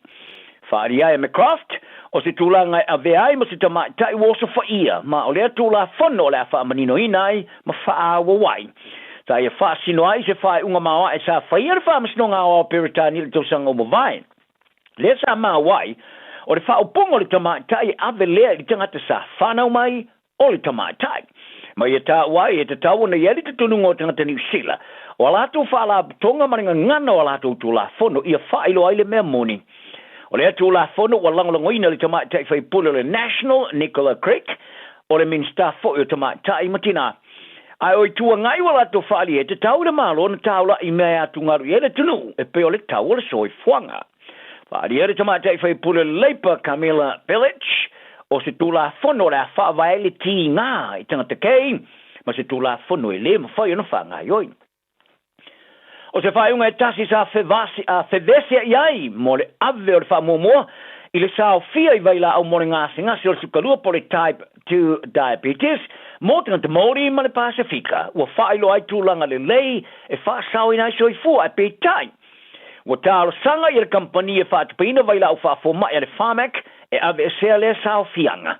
Faaalia ai e McCroft, o se tulaga e avea ai ma se tamaitai ua osofaia, ma o lea Tulafono o le a faamaninoina ai ma faaauau ai. Sa ia faasino ai se faaiuga maoae sa faia le Faamasinoga Aoao Peretania i le tausaga ua mavae. Lea sa maua ai, o le faaupuga o le tamaitai e ave lea i le tagata sa fanau mai o le tamaitai. Ma ia taua ai e tatau ona i ai le tutunuga o tagata Niu Sila, o a latou faalapotoga ma le gagana o a latou Tulafono ia faailoa ai le mea moni. O lea Tulafono ua lagolagoina e le tamaitai faipule o le National, Nicola Craik, o le Minisita foi o Tamaitai ma Tinā. Ae o Itu Agai ua latou faaalia e tatau i le Malo ona taula'i i mea e atugalu i ai le atunuu e pei o le tau o le soifuaga. Faaalia le tamaitai faipule o le Labour Camilla Belich, o se Tulafono o le a faavae ai le tiga i tagata kei ma se Tulafono e le mafai ona faagaoioi. O se faaiuga e tasi sa fevesea'i ai mo le ave o le faamuamua i le saofia i vailaau mo le gasegase o le sukalua po o le Type 2 Diabetes mo tagata Māori ma le Pasefika ua faailoa ai tulaga lelei e faasaoina ai soifua ae peitai Ua talosaga ia le kamupani e faatupeina vailaau faafomai a le Pharmac e aveesea lea saofiaga.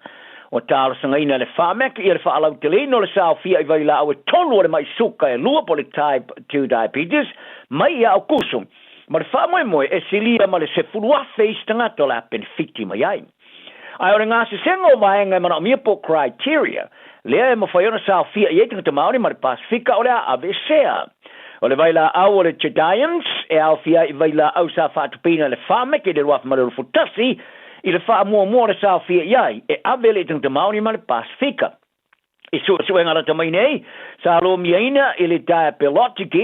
Ua talosagaina e le Pharmac ia le faalauteleina o le saofia i vailaau e tolu o le mai suka e lua po o le Type 2 Diabetes mai ia Aokuso, ma le faamoemoe e silia ma le 10,000 isi tagata o le a penefiti mai ai. Ae o le gasesega o vaega e manaomia po o criteria lea e mafai ona saofia i ai tagata Māori ma le Pasefika o le a aveesea. O le vailaau o le Jardiance e aofia ai i vailaau sa faatupeina e le Pharmac i le 2021 i le faamuamua o le saofia i ai e ave le tagata Māori ma le Pasefika. I suesuega lata mai nei, sa lomiaina i le Diabelogic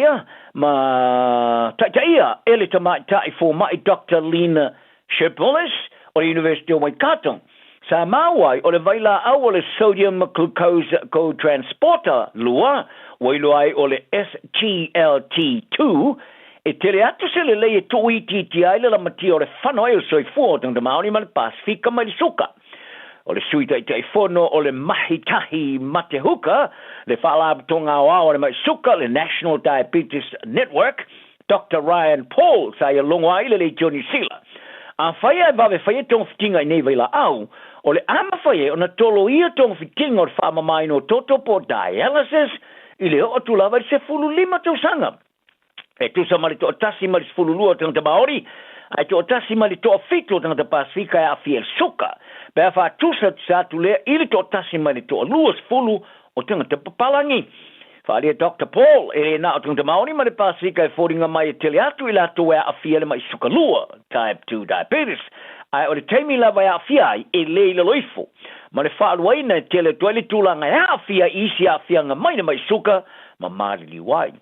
ma taitaia e le tamaitai fomai Doctor Lena Sherbolis o le University o Waikato. Sa maua ai o le vailaau o le Sodium Glucose Co-Transporter 2, ua iloa ai o le SGLT2, e tele atu se lelei e tuuitiitia ai le lamatia o le fano ai o le soifua o tagata Māori ma le Pasefika mai le suka. O le Sui Taitaifono o le Mahi Tahi Mate Huka, le Faalapotopotoga Aoao a le Mai Suka, le National Diabetes Network, Doctor Ryan Paul, sa ia logo ai le Leitio Niu Sila. Afai ae vave faia togafitiga i nei vailaau, o le a mafai ai ona toloia togafitiga o le faamamaina o toto po o dialysis i le oo atu lava i le 15 tausaga. E tusa ma le toatasi mai le 12 o tagata Maori, ae toatasi mai le toafitu o tagata Pasefika e aafia i le suka, pe a faatusatusa atu lea i le toatasi mai le toalua sefulu o tagata papalangi. Faaalia Doctor Paul, e le na o tagata Maori ma le Pasefika e foliga mai e tele atu i latou e aafia i le mai suka lua, type 2 diabetes, ae o le taimi lava e aafia ai, e le i lalo ifo ma le faaluaina e tele atu ai le tulaga e aafia i isi aafiaga mai le mai suka ma maliliu ai.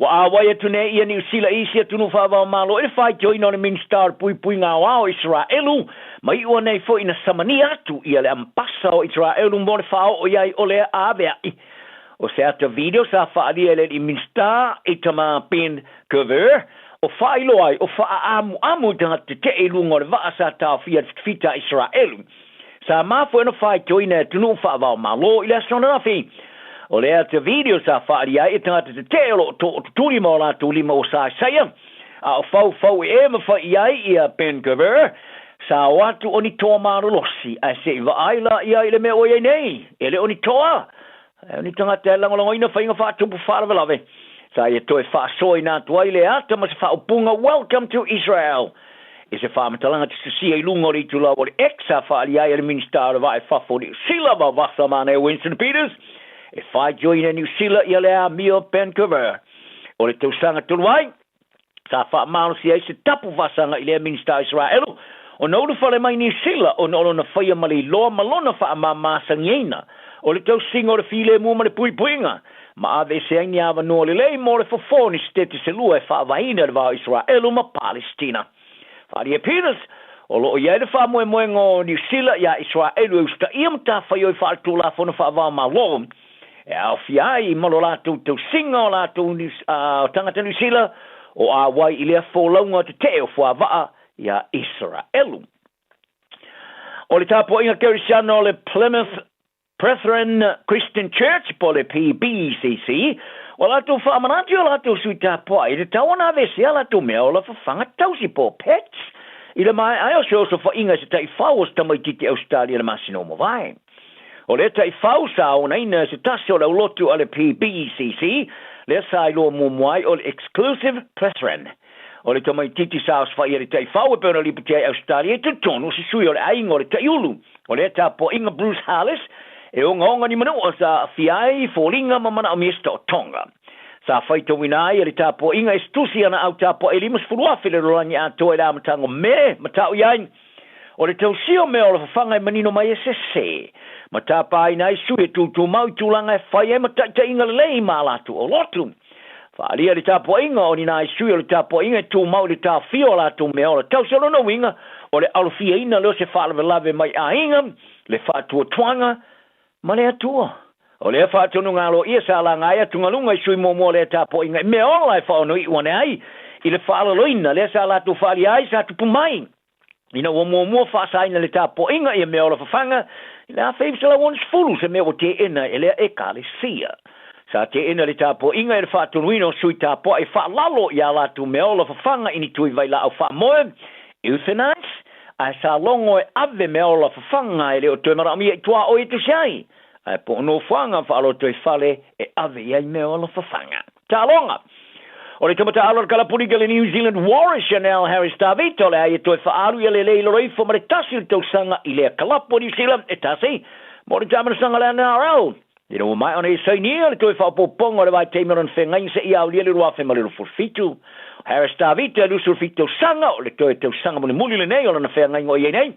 Ua āwai atu nei ia Niu Sila i isi atunuu faava-o-Malo i le faitioina o le Minisita o le Puipuiga Aoao o Iseraelu, ma iʻua nei foi ina samania atu ia le Ambasa o Iseraelu mo le faaoo i ai o lea aveaʻi. O se ata video sa faaalia e le alii Minisita Itamar Ben Gvir, o faailoa ai o faaamuamu i tagata tetee i luga o le vaa sa taofia e le fitafita a Iseraelu. Sa mafua ona faitioina e atunuu faava-o-Malo i le aso ananafi. O le ata video sa faaalia ai e tagata tetee o lo o tootutuli ma o latou lima ua saesaia, a o faufau ee ma fai i ai ia Ben Gvir, sa o atu o ni toa malolosi, ae se i vaai la ia i le mea ua i ai nei, e le o ni toa, ae o ni tagata e lagolagoina faiga faatupu faalavelave. Sa ia toe faasoaina atu ai le ata ma se faaupuga Welcome to Israel i se faamatalaga tusitusia i luga o le itulau o le X sa faaalia ai e le Minisita o le Vaa i Fafo o Niu Sila Vavasa Manaia Winston Peters e faitioina e Niu Sila ia le amio Ben Gvir o le tausaga talu ai. Sa faamalosi ai se tapu faasaga i lea Minisita o Iseraelu ona ulufale mai Niu Sila ona o lona faia ma le iloa ma lona faamamasagiaina o le tausiga o le filemu ma le puipuiga ma aveese ai ni avanoa lelei mo le fofo o ni setete se lua e faavaeina le va o Iseraelu ma Palestina. Faaalia Peters, o lo o i ai le faamoemoega o Niu Sila iā Iseraelu e usitaia matafaioi faaletulafono faava-o-Malo. E aofia ai ma lo latou tausiga o latou tagata Niu Sila o ʻauai i lea folauga tetee o fuavaa iā Isaraelu. O le tapuaiga Kerisiano o le Plymouth Brethren Christian Church po o le PBCC, ua latou faamanatu i o latou sui tapuai i le tatau ona aveesea a latou mea ola fafaga tausi po o pets i le maea ai o se osofaiga i se taifau o se tamaitiiti Ausetalia i le masina ua mavae. O lea taifau sa onaina e se tasi o le aulotu a le PBCC, lea sa iloa muamua ai o le Exclusive Brethren. O le tamaitiiti sa osofaia i le taifau e pei ona lipotia ai Ausetalia i totonu o se sui o le aiga o le taiulu. O lea tapuaiga Bruce Harless e ogaoga ni manua sa aafia ai foliga ma manaomia se taotoga. Sa faitauina ai e le tapuaiga e se tusi ana au tapuai e 50,000 le lalolagi atoa i le amataga o Me, ma tau i ai, O le tausia o mea ola fafaga e manino mai e sese, ma tapaina ai sui e tūtūmau i tulaga e fai ai ma taitaiga lelei ma a latou aulotu. Faaalia le tapuaiga o ni nai sui o le tapuaiga e tumau i le taofia o latou meaola tausi. O lona uiga, o le alofiaina lea o se faalavelave mai aiga, le faatuatuaga ma le Atua. O lea faatonuga aloaia sa laga ai atugaluga i sui muamua o lea tapuaiga i meaola e faaonoiu ane ai i le faalaloina lea sa latou faaalia ai sa tupu mai. Ina ua muamua faasaina le tapuaiga ia meaola fafaga i le 1960, se mea ua teena e lea Ekalesia. Sa teena le tapuaiga e le faatonuina o sui tapuai faalalo i a latou meaola fafaga i ni tui vailaau faamoe, euthanize, ae sa logo e ave meaola fafaga e le o toe manaomia i tuaoi e tusi ai, ae po o nofoaga faalotoifale e ave i ai meaola fafaga. Taaloga. O le tamataalu a le kalapulika le New Zealand Warriors, Chanel Harris Tavita, o le a ia toe faaalu ia lelei i lalo ifo ma le tasi o le tausaga i lea kalapu a Niu Sila e tasi mo le taamanasaga a le NRL. Ina ua maea ona ia sainia le toe faaopoopoga o le vaitaimi o lona feagaiga seia aulia le 2027. Harris Tavita e 27 tausaga, o le toe tausaga mulimuli lenei o lona feagaiga o i ai nei.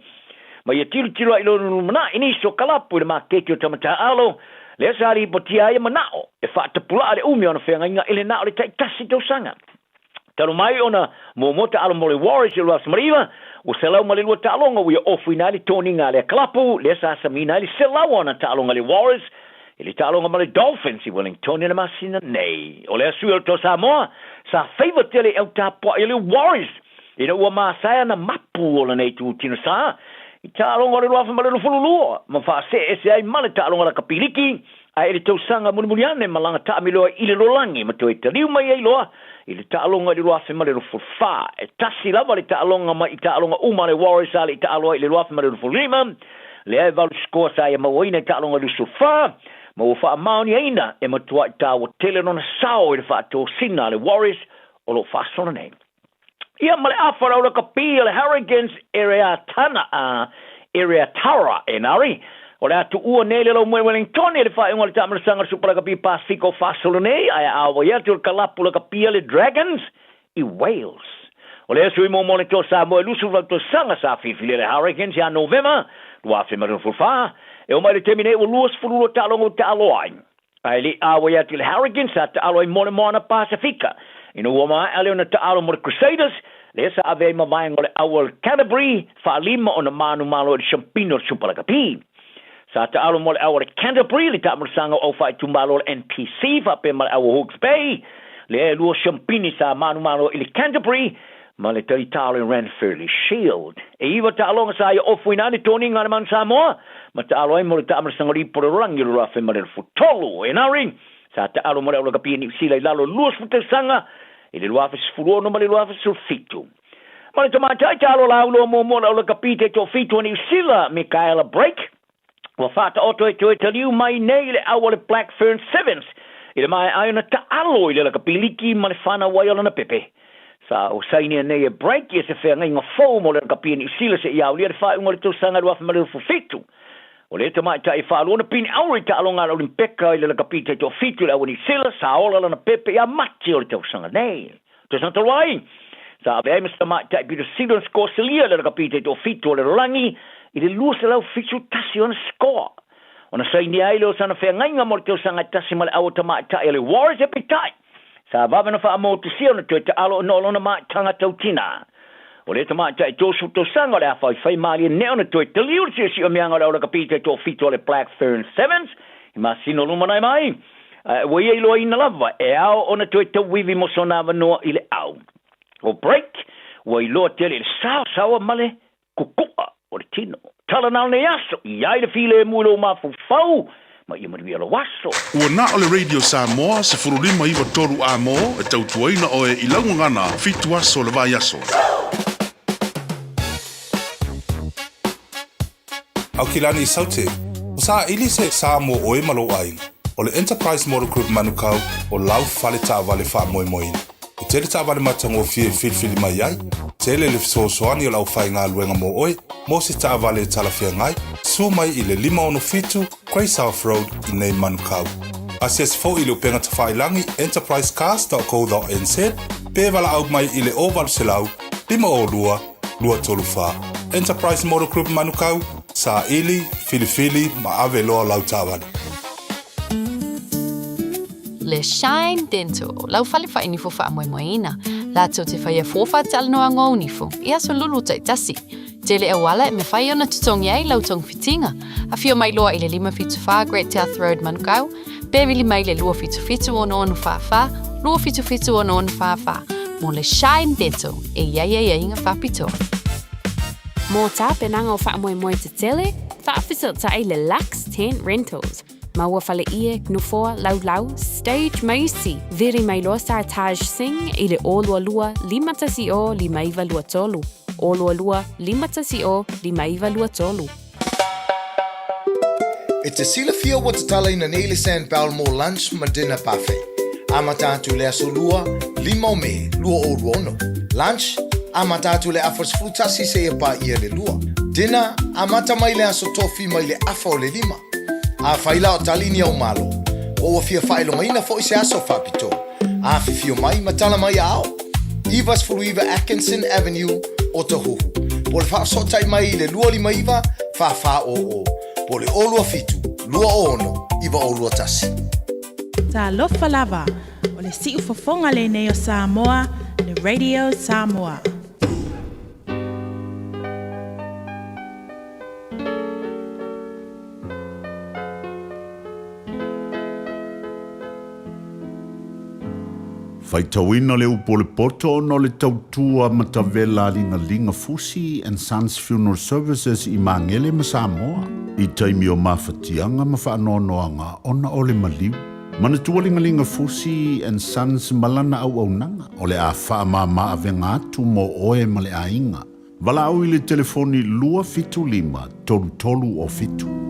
Ma ia tilotilo ai i lona lumanai i nisi o kalapu i le maketi o tamataaalo, lea sa lipotia ai e manao e faatapulaa le umi o ana feagaiga i le na o le taitasi tausaga. Talu mai ona muamua taalo mo le Warriors i le 2009, ua 102 taaloga ua ia ofuina ai le toniga a lea kalapu, lea sa samiina ai le 100 o ana taaloga i le Warriors i le taaloga ma le Dolphins i Wellington i le masina nei. O lea sui o le Toa Samoa sa faiva tele i au tapuai o le Warriors Ina ua masae ana mapu o lenei itutino sa i taaloga o le 2022 ma faasee ese ai ma le taaloga lakapiliki, ae i le tausaga mulimuli ane malaga taamilo ai i le lolagi ma toe taliu mai ai loa i le taaloga i le 2024. E tasi lava le taaloga mai i taaloga uma a le Warriors sa le i taalo ai i le 2025, lea e valu sikoa sa ia mauaina i taaloga 24, ma ua faamaoniaina e matuai taua tele lona sao i le faatosina a le Warriors o lo o faasolo nei. Ia ma le afa o le aulakapi o le Hurricanes Ereatana a Ereatara Enari. O le a tuua nei le Laumoe Wellingtoni i le faaiuga o le taamilosaga o le Supa Lakapi Pasefika o faasolo nei, ae a auai atu le kalapu lakapia le Dragons i Wales. O lea sui muamua o le Toa Samoa e 28 tausaga sa filifilia le Hurricanes ia Novema 2024, e oo mai le taimi nei ua 22 taaloga ua taaloa ai. Ae le i ʻauai atu i le Hurricanes, sa taalo ai mo le Moana Pasefika. Ina ua maea lea ona taalo mo le Crusaders, lea sa ave ai ma vaega o le ʻau o le Canterbury, faalima ona manumalo i le Siampina o le Supa Lakapi. Sa taalo mo le ʻau o le Canterbury, le taamulasaga o ʻau faaitumalo o le NPC, faapea ma le ʻau o Hawke's Bay, lea e lua siampini sa manumalo i le Canterbury ma le Talitalo i Ranfurly Shield. E iwa taaloga sa ia ofuina ai le toniga a le Manu Samoa ma taalo ai mo le taamalasaga o lipo o le lalolagi o le 2023. Enari, sa taalo mo le aulakapi a Niu Sila i lalo o le 20 tausaga i le 2016 ma le 2017. Ma le tamaitai taalo lauloa muamua o le aulakapi taitoafitu a Niu Sila, Michaela Brake, Ua faataoto e toe taliu mai nei le au o le Black Fern Sevens i le maea ai ona taalo i le lakapi liki ma le fanau ai o lana pepe. Sa o sainia nei e Brake ia se feagaiga fou mo le lakapi a Niu Sila seia aulia le faaiuga o le tausaga 2027. O lea tamaitai e faalua ona pine auro i taaloga a le Olimpeka i le lakapi taitoafitu i le au a Niu Sila, sa ola lana pepe ia Mati o le tausaga nei. Tausaga talu ai, sa ave ai ma se tamaitai pito sili ona score silia le lakapi taitoafitu o le lalolagi i le 271 ona score. Ona sainia ai lea o sana feagaiga mo le tausaga e tasi ma le au o tamaitai a le Warriors e peitai, sa vave ona faamotusia ona toe taalo ona o lona maitaga tau tina. O lea tamaitai 30 tausaga o le a faifai malie nea ona toe taliu le siosiomea o le au lakapi taitoafitu o le Black Fern Sevens I masina o lumanai mai, ua ia iloaina lava e ao ona toe tauivi mo sona avanoa i le au. O Brake, ua iloa tele i le saosaoa ma le kuku'a o le tino. Tala na o lenei aso, i ai le filemu i lou mafaufau, ma ia manuia lou aso. Ua na o le Radio Samoa 15 93 A mo e tautuaina oe i lau gagana fitu aso o le vaiaso. Aukilani Saute, ua saili se sa mo oe ma lou aiga. O le Enterprise Motor Group Manukau o lau fale taavale faamoemoeina. E tele taavale matagofie e filifili mai ai, tele le fesoasoani o le aufaigaluega mo oe mo se taavale e talafeagai, susu mai i le 567 Grey South Road i nei Manukau. Asiasi foi i le upega tafailagi enterprisecars.co.nz pe valaau mai i le 0800 502 234. Enterprise Motor Group Manukau, saili, filifili ma ave loa lau taavale. Le Shine Dental, lau fale fainifo faamoemoeina, latou te faia fua faatalanoaga o nifo i aso lulu taitasi. Tele auala e mafai ona totogi ai lau togafitiga. Afio mai loa i le 574 Great South Road Manukau, pe vili mai le 277 6644, 277 6644 mo le Shine Dental e i ai aiaiga faapitoa. Mō tapenaga o faamoemoe tetele, faafesootai le Lux Tent Rentals. Maua fale ie, nofoa, laulau, stage ma isi. Vili mai loa Sartaj Singh i le 022 510 5923, 022 510 5923. E te silafia ua tatalaina nei le Sandbell mo lunch ma dinner buffet. Amata atu le aso Lua, 5 o Me, 2026. Lunch, amata atu le afa 11 seia paia le lua. Dinner, amata mai le aso Tofi mai le afa o le lima. Afai la o tali ni au malo, po ua fia faailogaina foi se aso faapitoa, afifio mai ma tala mai a ao. 99 Atkinson Avenue, Otahuhu. Po o le faafesootai mai i le 259 4400, po o le 027 206 9021. Talofa lava, o le siufofoga lenei o Samoa, le Radio Samoa. Faitauina le upu o le poto ona o le tautua matavela a Ligaliga Fusi and Sons Funeral Services i Magele ma Samoa i taimi o mafatiaga ma faanoanoaga ona o le maliu. Manatua Ligaliga Fusi and Sons ma lana auaunaga o le a faamama avega atu mo oe ma le aiga. Valaau i le telefoni 275 33 o 7.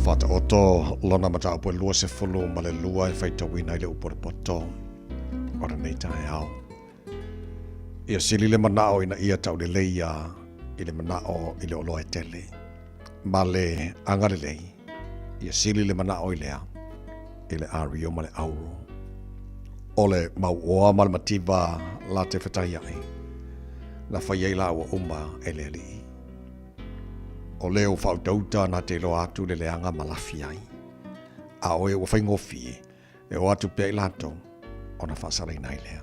Whataoto lona mataupu e 22 e faitauina i le upu o le poto o lenei taeao. Ia sili le manao ina ia taulelei ia i le manao i le oloa e tele. Ma le agalelei, ia sili le manao i lea, i le ario ma le auro. O le mauoa ma le mativa la te fetaiai, na fai ai laua uma e le Alii. O leo whautauta na te iloa atu le leaga ma lafi ai. A o e ua faigofie, e o atu pea i latou, ona faasalaina ai lea.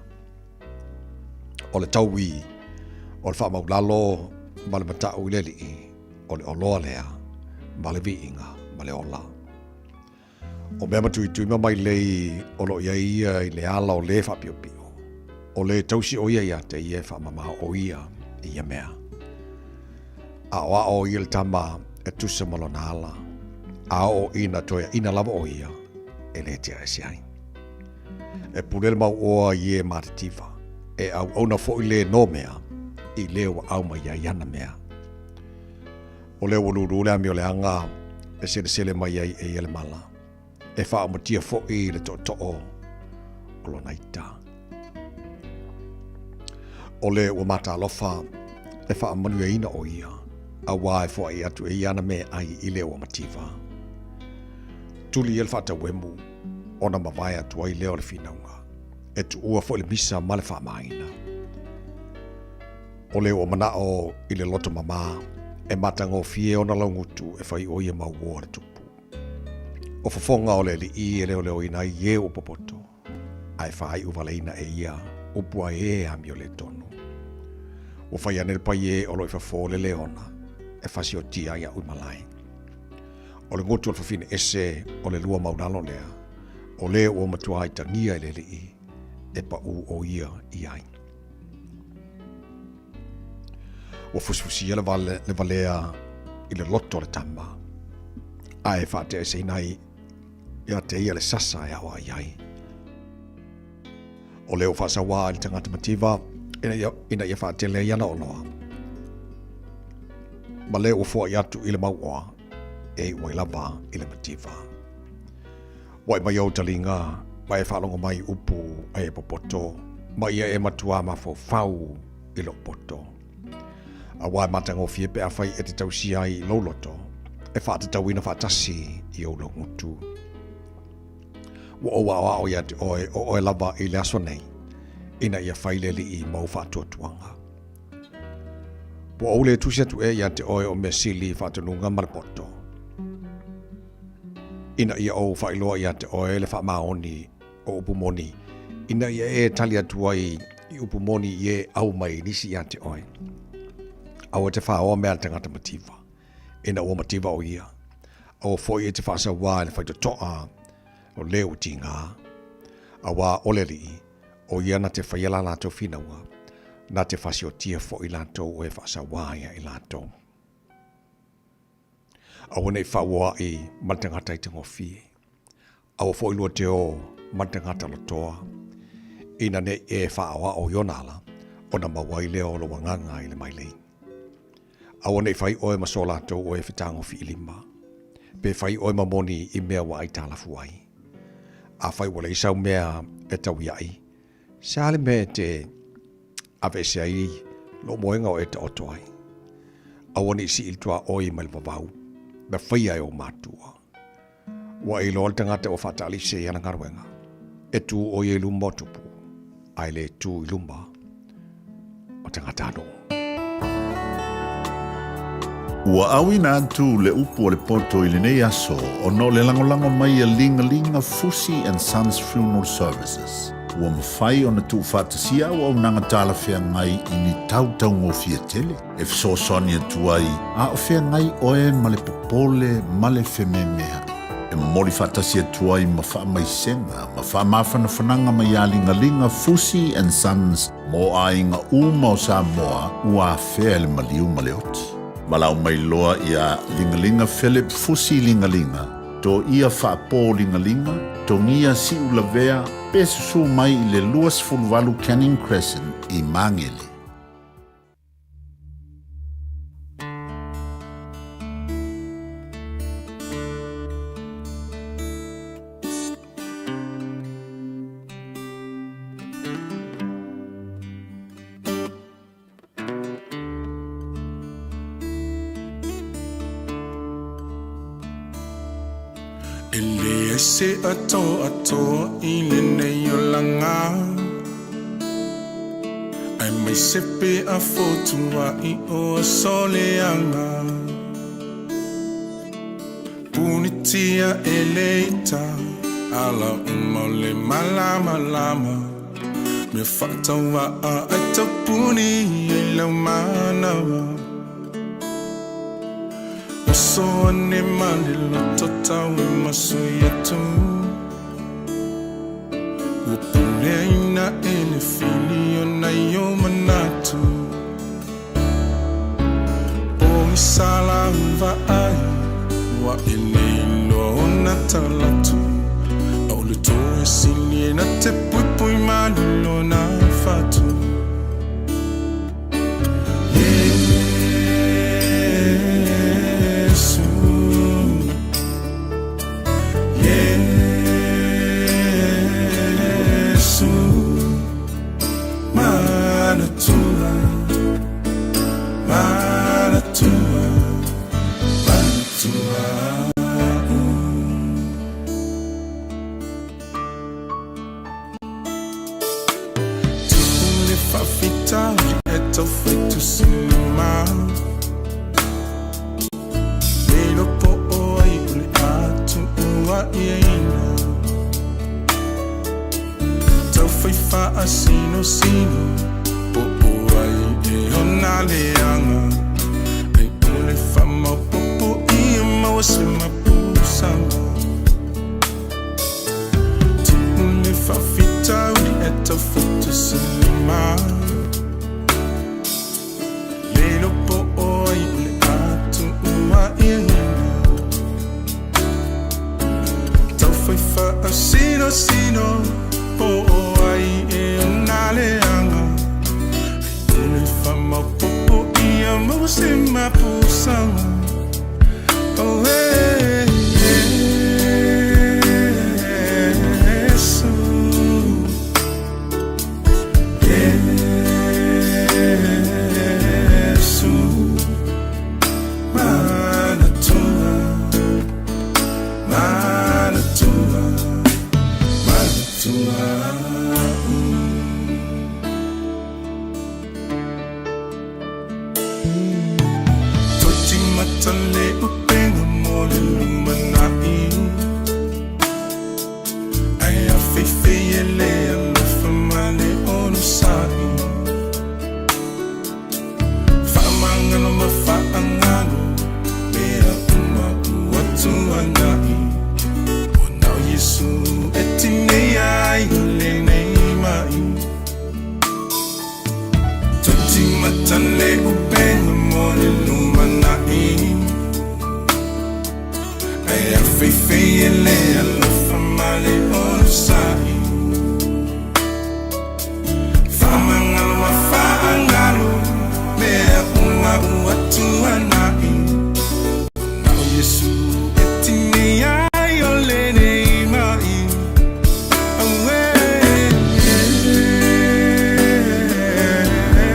O le tauī, o le faamaulalo ma le matau i le Alii, o le oloa lea, ma le viiga, ma le ola. O mea matuitui ma mailei o lo o i ai ia i le ala o le faapiopio, o le tausi o ia ia te ia e faamamao o ia i ia mea. A o ao ia le tama e tusa ma lona ala, a oo ina toeaina lava o ia e le tea ese ai. E pule le mau oa i e matitiva, e auauna foi le no mea i le ua au mai ai ana mea. O lea ua lūlū le amio leaga e selesele mai ai e ia le mala, e faaumatia foi le tootoo o lona ita. O le ua matalofa e faamanuiaina ʻo ia, auā e foai atu e ia ana meaai i le ua mativa. Tuli ia le faatauemu, ona mavae atu ai lea o le finauga, e tuua foi le misa ma le faamaina. O le ua manao i le loto mamā, e matagofie ona laugutu e fai ʻo ia ma uō a le tupu. O fofoga o le alii e leoleoina ai e ua popoto, ae faaiu valeina e ia upu a e amio le tonu. Ua fai ane le paie o lo i fafo le leona, e fasiotia ai a'u i malae. O le gutu o le fafine ese o le lua maulalo lea, o le ua matua aitagia e le alii, e paʻū ʻo ia i ai. Ua fusifusia le, vale, le valea i le loto o le tama, ae faateeseina ai ia te ia le sasa e aoai ai. O lea ua faasauā i le tagata mativa ina ia, ina ia faatele ai ana oloa. Ma lea ua foai atu i le mauoa e iu ai lava i le mativa. Ua i mai ou taliga ma e faalogo mai upu a e popoto, ma ia e matuā mafaufau i lou poto. Auā e matagofie pe afai e te tausia ai i lou loto, e faatatauina faatasi i ou laugutu. Ua ou aoao ia te oe o oe lava i le aso nei, ina ia fai le Alii ma ou faatuatuaga. Ua ou le tusi atu ea ia te oe o mea sili faatonuga ma le poto, ina ia ou faailoa ia te oe le faamaoni o upu moni, ina ia e tali atu ai i upu moni i e au mai nisi ia te oe. Aua te whaoa mea le tangata mativa, ina ua mativa o ia. Aua foi e te whaasauā i le whaitotoa o le ua tīngā. Auā o le alii, o ia na te whaia la latou whinaua, na te whasiotia foi latou o e whaasauā ia i latou. Aua nei whauoai ma le tangata i te ngofie. Aua foi lua te ō ma le tangata lotoa. Ina nei e whaaoao i ona ala, ona mau ai lea o lou agaga i le mailei. Aua nei fai oe ma so latou o e fetagofi i lima. Pe fai oe ma moni i mea ua aitalafu ai. Afai ua leai sau mea e tauiaʻi, se a le mea e te aveese ai lou moega o e taoto ai? Aua ne i sii le tuaoi mai le vavau, na faia e ou matua. Ua e iloa le tagata ua faataalise i ana galuega, e tu ʻo ia i luma o tupu, a e le tu i luma o tagatanuu. Ua auina atu le upu o le poto i lenei aso ona o le lagolago mai a Ligalinga Fusi and Sons Funeral Services. Ua mafai ona tuufaatasia auaunaga talafeagai i ni tau taugofie tele e fesoasoani atu ai a o feagai oe ma le popole ma le fememeaʻi. E momoli faatasi atu ai ma faamaisega ma faamafanafanaga mai iā Ligaliga Fusi and Sons mo aiga uma o Samoa ua afea e le maliu ma le oti. Valaau mai loa iā Ligaliga Philip Fusi Ligaliga, Toia Faapō Ligaliga, Togia Siulavea pe susū mai i le 28 Canning Crescent i Māngere. E leai se atoatoa i lenei olaga Aemaise pe a fotuai o aso leaga Punitia e le ita ala uma o le malamalama Mea faatauvaa ai taupuni ai lau manawa Oso ane ma le loto tau e masu atu Ua puleaina e le fili o nai o manatu Pogisa lau vaai ua e le iloa ona talatu A o le toe sili e na te puipui malu lona fatu Iesu Iesu Manatu. atuuaʻiaina taufai faasinosino po o ai e ona leaga ai o le faamaopopo ia maua se mapusaga tiʻu le faafitauli e taufatusilima le iloa po o ai o le atuuaʻiaina taufai faasinosino po o ai e ona leaga ai o le faamaopopo ia maua se mapusaga oh, hey, Iesu. Iesu, manatua, manatua, manatua. Toetimata le upega mo le lumanai Ai afeifei e le alofa ma le onosai Faamagalo ma faagalo mea uma ua tuanai Ona o Iesu e tinei ai o lenei mai Toetimata le upega mo le lumanai Ai afeifei e le alofa ma le onosai Faamagalo ma faagalo mea uma ua tuanai Ona o Iesu e tinei ai o lenei mai Aue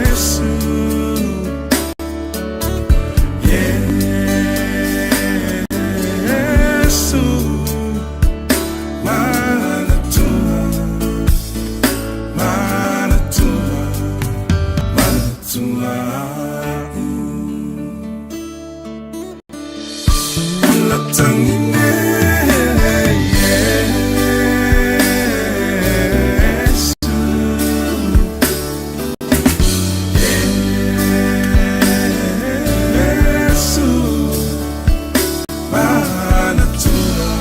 Iesu Iesu Manatua Manatua Manatua Latangine Iesu Iesu Manatua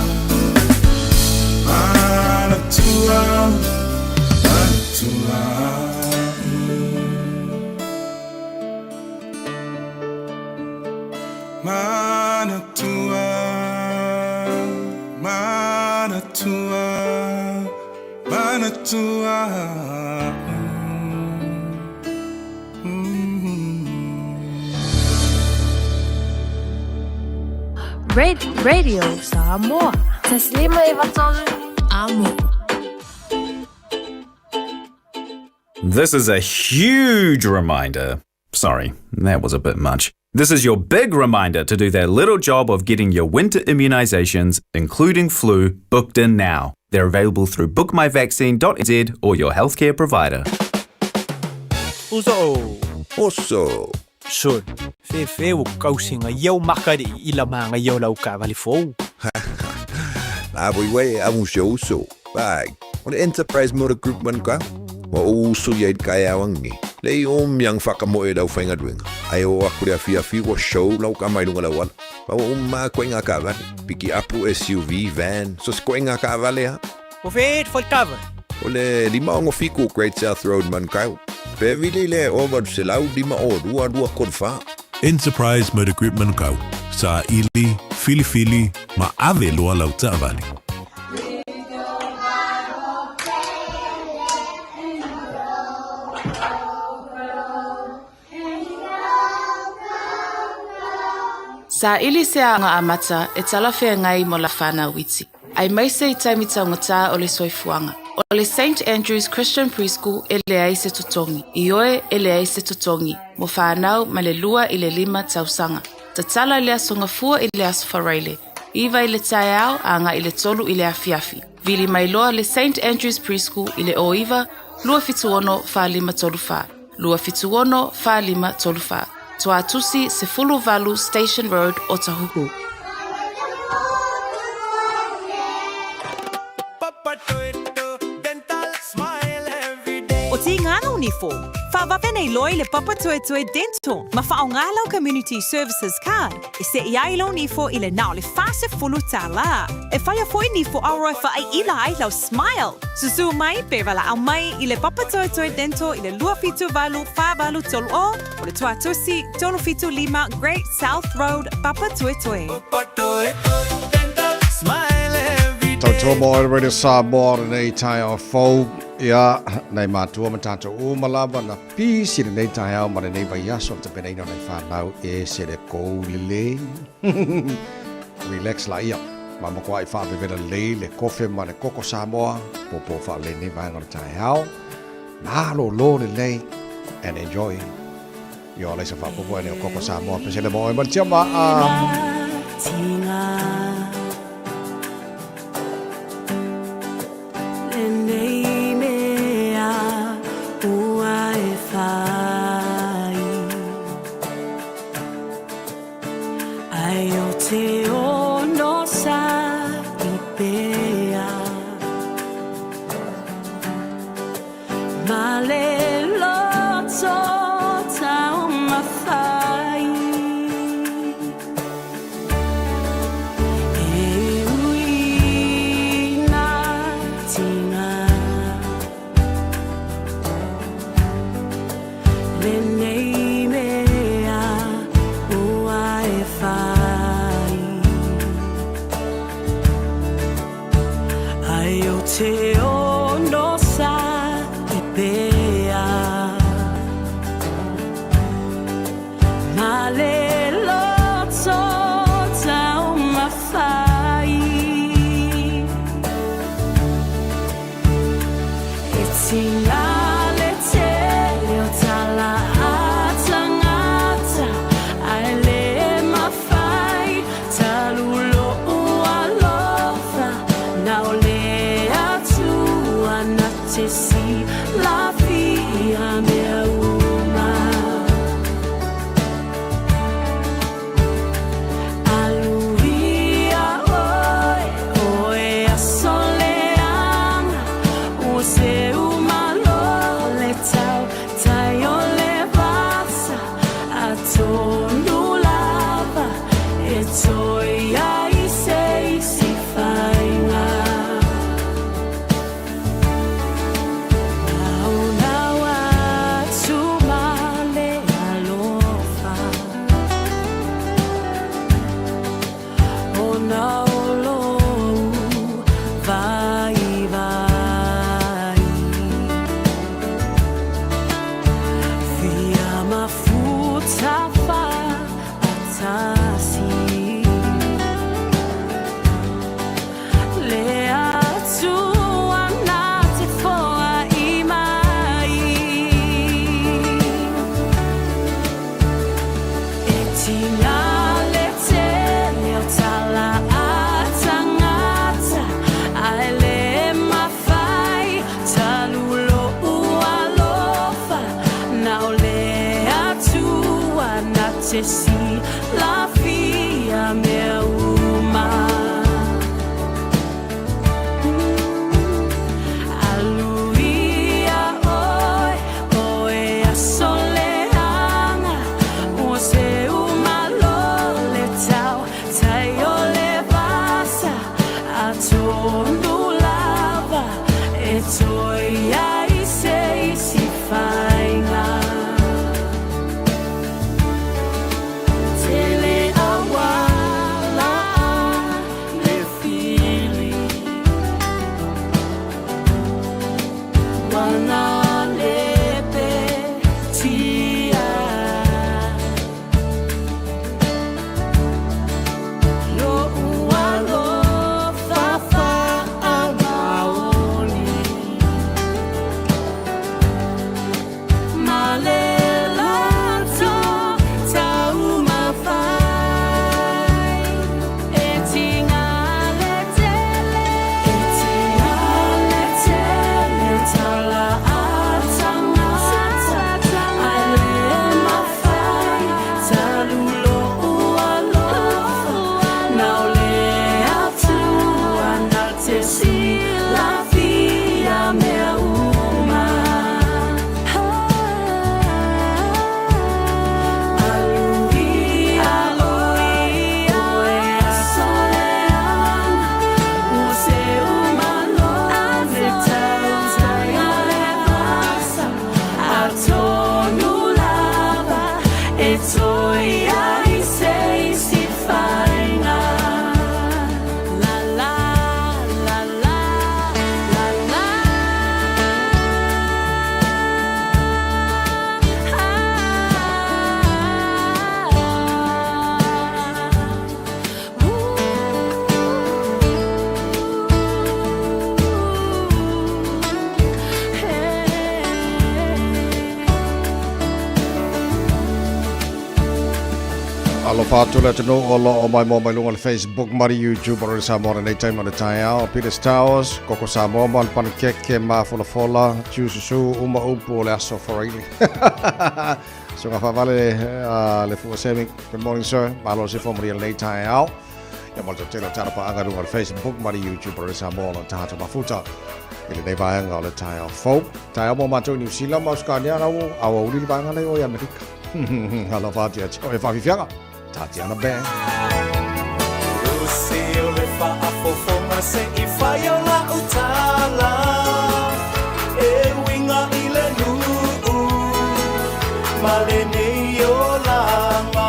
Manatua Manatua Manatua Manatua Manatua Red Radio Samoa. Taslima e vatolu amo. This is a huge reminder. Sorry, that was a bit much. This is your big reminder to do that little job of getting your winter immunisations, including flu, booked in now. They're available through bookmyvaccine.nz or your healthcare provider. Uso. Oso. Sun. Fe fe o kausinga iau makari i la manga iau lau kavali fou. La voi wei a un show uso. Bai. O le Enterprise Motor Group man ka. Wa o uso ia i kai awangi. Le i o miang whaka mo e lau whainga duenga. Ai o aku rea fia fi wa show lau ka mai lunga lau ala. Pa wa umma koe ngā kavale. Piki apu SUV, van, so se koe ngā kavale ha. O fe e kava. O le 567 Great South Road Manukau. Pe vili le o 805 o 2 2 kod wha. Enterprise Motor Group Manukau. Sa ili, filifili, ma ave loa lau taavale. Saili se aoga amata e talafeagai mo la whanau iti. Aemaise i taimi taugata o le soifuaga. O le St Andrews Christian Preschool e leai se totogi. Ioe e leai se totogi. Mo whanau ma le 2 i le 5 tausaga. Tatala i le aso Gafua i le aso Faraile. 9 i le taeao agai i le 3 i le afiafi. Vili mai loa le St Andrews Preschool i le 09 276 4534. 276 4534. Tuatusi 18 Station Road, Otahuhu. nifo. Faavave nei loa i le Papatoetoe Dental ma faaoga lau Community Services Card e seʻi ai lou nifo i le na o le $40. E faia foi nifo auro e faaiʻila ai lau smile. Susū mai pe valaau mai i le Papatoetoe Dental i le 278 483 o le Tuatosi 375 Great South Road, Papatoetoe. Tautua mo Oil Radio Samoa lenei taeao fou. Ia, nai matua ma tātou uma lava na pisi lenei taeao ma lenei vaiaso le tapenaina o nai whanau e se le kou lelei. Relax la ia. Ma matua i whaapevela lelei le kofe ma le koko Samoa. Pōpō whaalelei nei vaega o le taeao. Malolo lelei and enjoy. Yo, alaisa faapopo e leo koko Samoa pesele mo oe ma le tiama a. Lenei mea ua e whai. Ai o te ono sa i pea. Ma le loto taumafai. E ui nā tinga. Lenei mea ua e whai. Ai o te ono sa i pea. Ma le loto taumafai. E tinga le tele o tala a tangata, ae le mafai talu lo'u alofa, na o le Atua na te silafia mea uma. Aluia oe, oe aso leaga, ua seu malo le tau tai o le vasa, atonu lava e toe ai se isi faiga. Naonao atu ma le alofa, ona o lou vaivai. Fia mafuta faatasi. Le Atua na te foai mai. E tinga le tele o tala a tangata, ae le mafai talu lo'u alofa, na o le Atua na te silafia mea uma. Aluia oe, oe aso leaga, ua seu malo le tau tai o le vasa, atonu lava e toe ai se isi faiga. Tele auala le fili, wana le petia. Lo'u alofa faamaoni. Alofa atu le atunuu o lo o maimoa mai luga o le Facebook ma le YouTube o Radio Samoa lenei taimi o le taeao. Peters Towers, Koko Samoa ma le panakeke mafolafola, tiu susu uma upu o le aso Faraile. Suga faavale le fua semi. Good morning sir. Malo se fo maria lenei taeao. Ia mo le tele o tala paaga luga o le Facebook ma le YouTube o Radio Samoa o lo tatou mafuta i lenei vaega o le taeao fou. Taeao mo matou i Niu Sila ma Ausetalia la ua aoauli le vaega lea i o i Amerika. Alofa atu ia te oe Faafiafiaga. Tatiana Bang. Usi o le faafofoga se i fai o lau tala E uiga i le nuu ma lenei olaga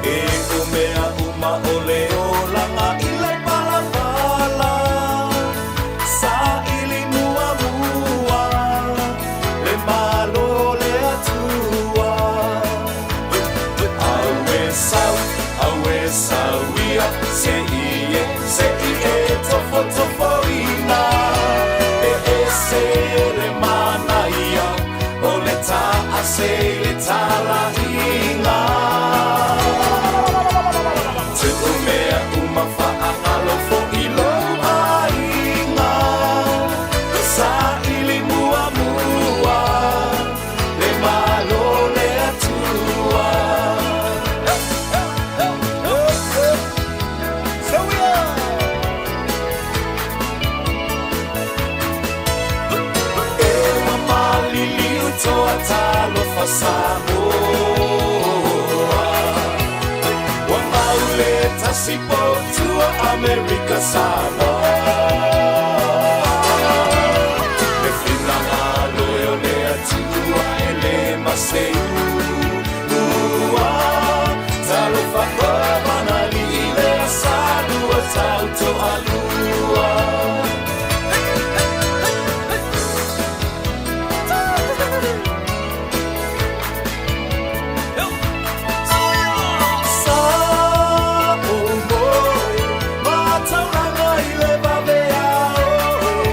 E o mea uma o le olaga i le palapala Saili muamua le Malo o le Atua. Auē sau, auē sau ia, se i e, se i e tofotofoina. E ese le manaia o le taase i le talaiga. Tuu mea uma faagalo foi lou aiga. Saili muamua le Malo o le Atua. E ua maliliu toa talofa Samoa. Ua mau le tasi potua Amerika Samoa. Le finagalo e o le Atua e le maseu ua. Talofa komanalii le asalua tautoalua. Sa o moe matauranga i le vavea oe.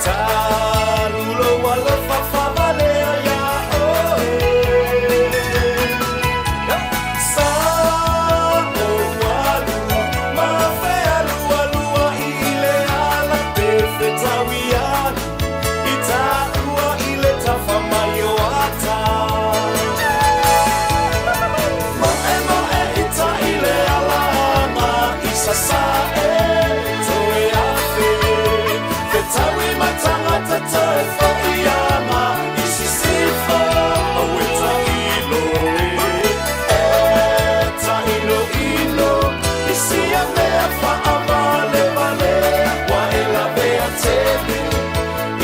Talu lou alofa faavalea iā oe. Sa ou alu ma fealualuai i le ala pe fetaui alu i taua i le tafa mai o ata. Moemoe ita i le alaga i Sasae, toe afe, fetaui ma tagata toe foi aga i Sisifo. Aue tailo e, e tainoino i sia mea faavalevalea, ua e lavea tele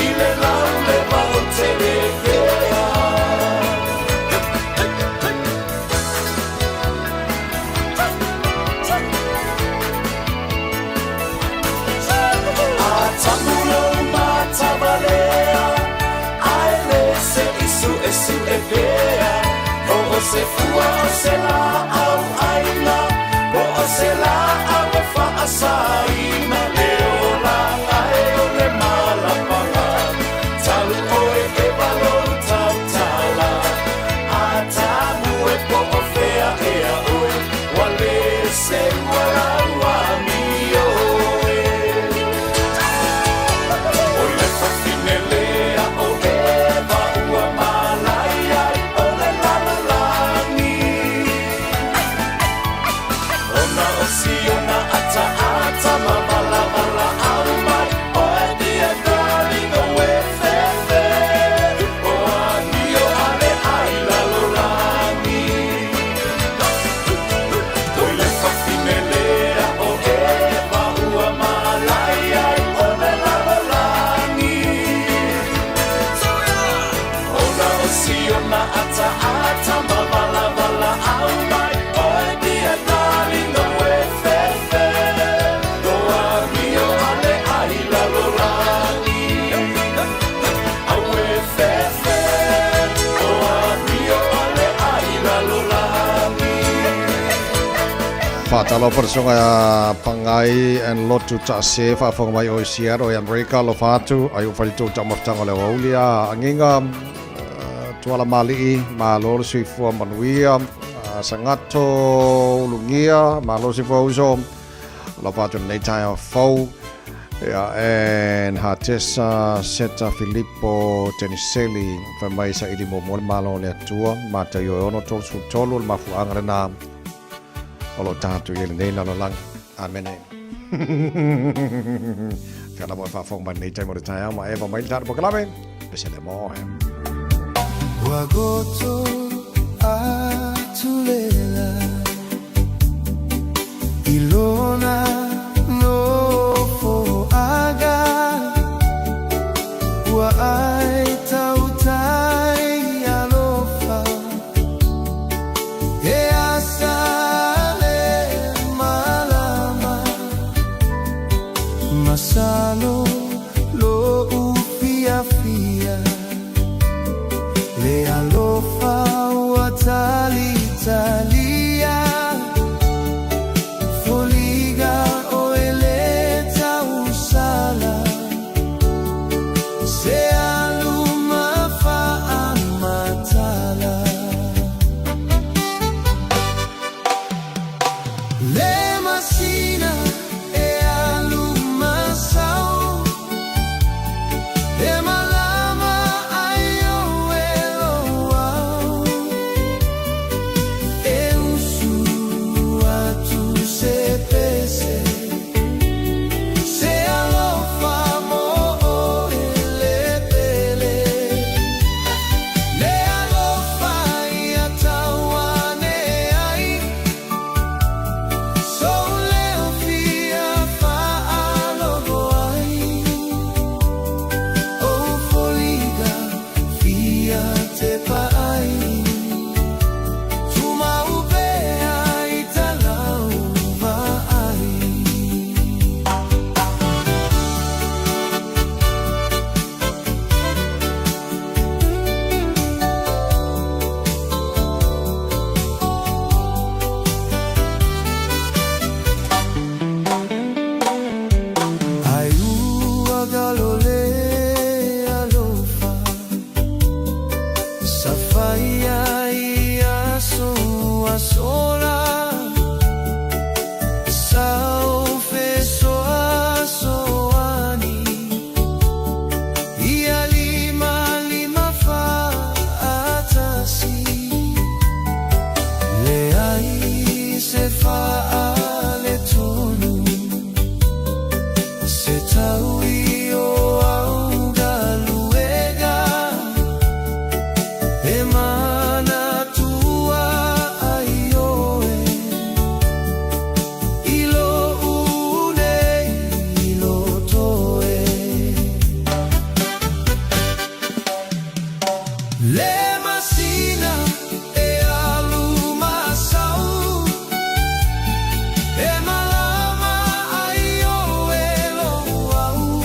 i le lauleva o te kea. A tamu lou matavalea, ae le se i suesue pea. Po o se fua o se laau aina, po o se laau e faasaina, le olaga e o le malapaga. Talu oe eva lou tautala, a tamu e po o fea ea oe, ua le seua lau amio e. Oi le fafine lea o Eva ua malai ai o le lalolagi. Ona o siona ataata ma valavala au mai, oe dear darling oe fefe. O amio ale ai lalolagi. Oi le fafine lea o Eva ua malai ai o le lalolagi. Ona o siona ataata ma valavala au mai, oe dear darling oe fefe. O amio ale ai lalolagi. Aue fefe. O amio ale ai lalolagi. Faatalofa le susuga ia Pangai and Lotu Taase faafofoga mai o i Seattle i Amerika. Alofa atu ai ua fai le tou taumafataga o le aoauli a agiga Tuala Malii, malo le soifua manuia. Sagato Ulugia, malo le soifua uso. Alofa atu lenei taeao fou. Ia, and Hatesa Seta Filipo Teniseli, fai mai saili muamua le Malo o le Atua, Mataio e 6:33, o le mafuaaga lena o lo o tatou i ai lenei lalolagi. Amene. Fea lava e faafofoga mai lenei taimi o le taeao ma eva mai le tatou polokalame, pese le moe. Ua goto atu lela i lona nofoaga Ua ai tautai alofa E asa le malama Masalo lo'u fiafia Le alofa ua talitalia Foliga o e le tausala Se alu ma faamatala Le masina e alu masau E malama ai o e loau E usu atu se pese Se alofa mo oe le pele Le alofa ia tau ane ai Sou leo fia faalogo ai Ou foliga fia tepa ai Tumau pea i talau vaai. Ai ua galo le alofa Sa faia i aso ua sola Sa ou fesoasoani Ia limalima faatasi Leai se faaletonu Se taui o au galuega E manatua ai oe I lo'u nei loto e Le masina e alu masau E malama ai oe loau.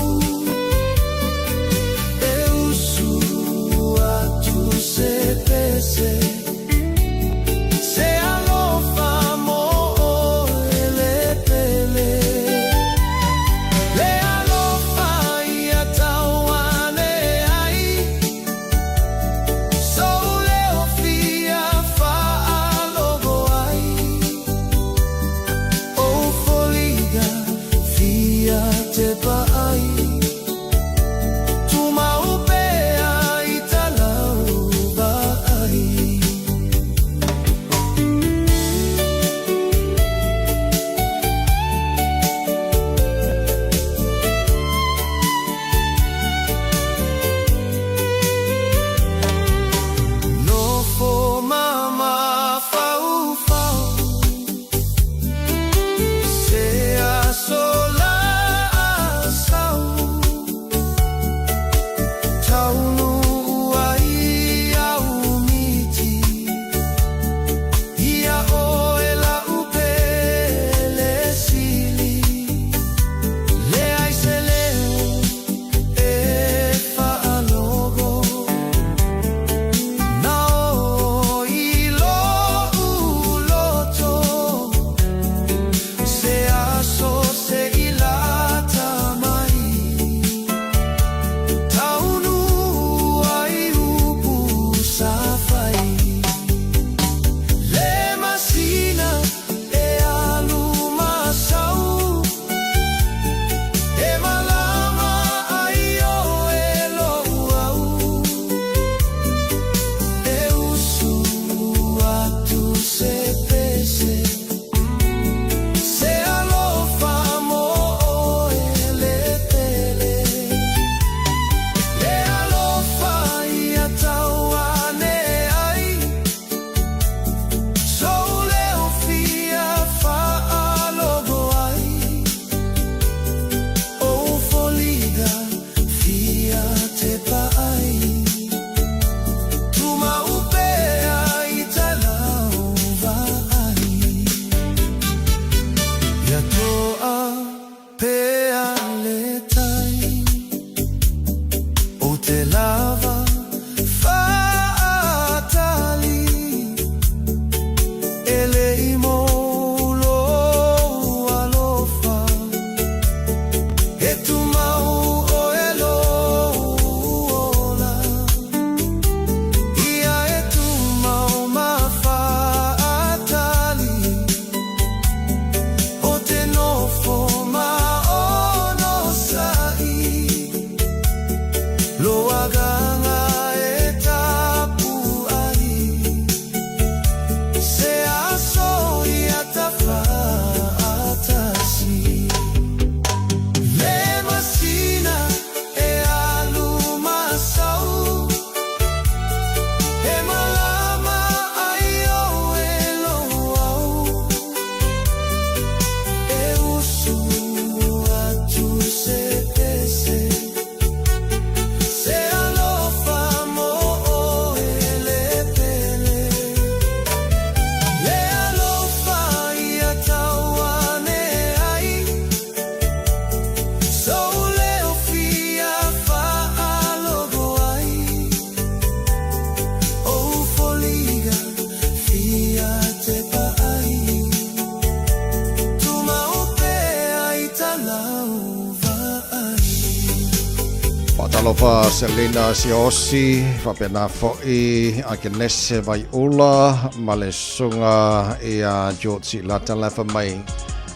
Alofa Selina Siosi, faapena foi Akenese Vaiula ma le susuga ia George Lata la fai mai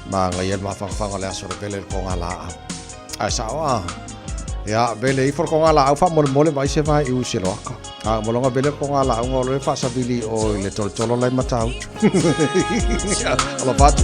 ma agaia le mafangafaga o le aso le vele i le kogalaau. Ae sao a? Ia, vele ifo le kogalaau faamolemole vaai se vae i Usiloaka. A uma loa ona vele le kogalaau ona o loa lea faasavili i o i le toletolo la e i Matautu. Alofa atu.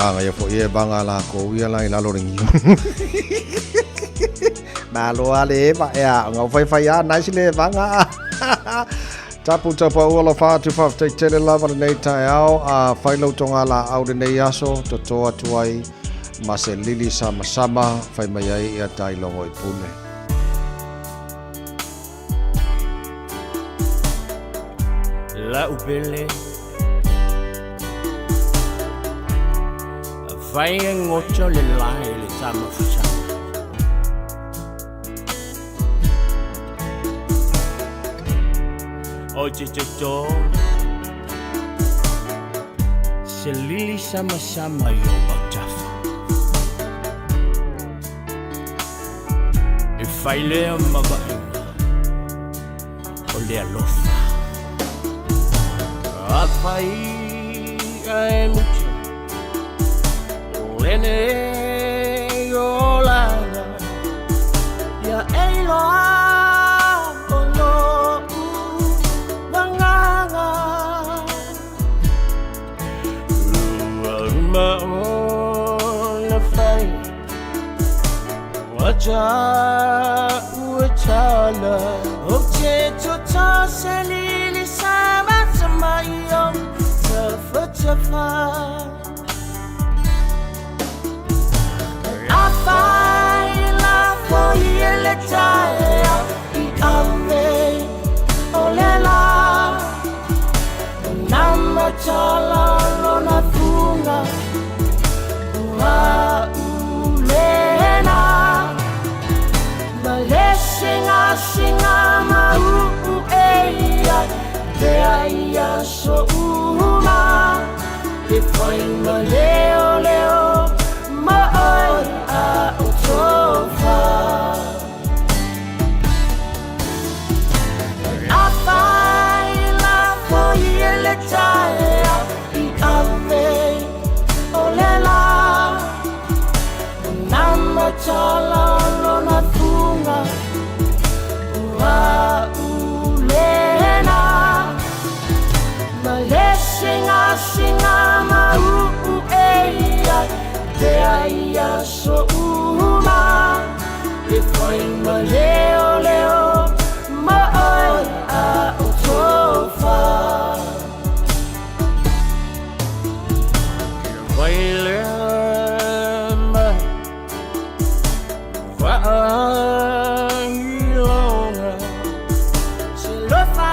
Magaia foi e vaga a lakou ia la i lalo o le niu. Malo a le eva e a ngau fai fai a nice le vaga. Tapu tapaua alofa atu faafetai tele lava lenei taeao a fai lau togalaau lenei aso toto atu ai ma se lili samasama fai mai ai ia tai logo i pule. La'u pele Fai e goto le lae le tamafutaga O te toto Se lili samasama i o autafa E fai lea ma vaaiga o le alofa Afai ae muta Lenei olaga Ia e iloa o lo'u agaga Ua uma ona fai Ua ta'u e tala Ou te toto se lili samasama i ou tafatafa Afai lafo ia le taeao i ave o le la Na matala lona fuga Ua ulena Ma le singasinga mau'u e ia pea i aso uma E fai ma leoleo ma oe a o tofa Afai lafo ia le taeao i ave o le la Na matala lona fuga Ua ulena Ma le singasinga mau'u e ia pea i aso uma E fai ma leoleo ma oe a o tofa Vai lea mai Vaailoga Se lofa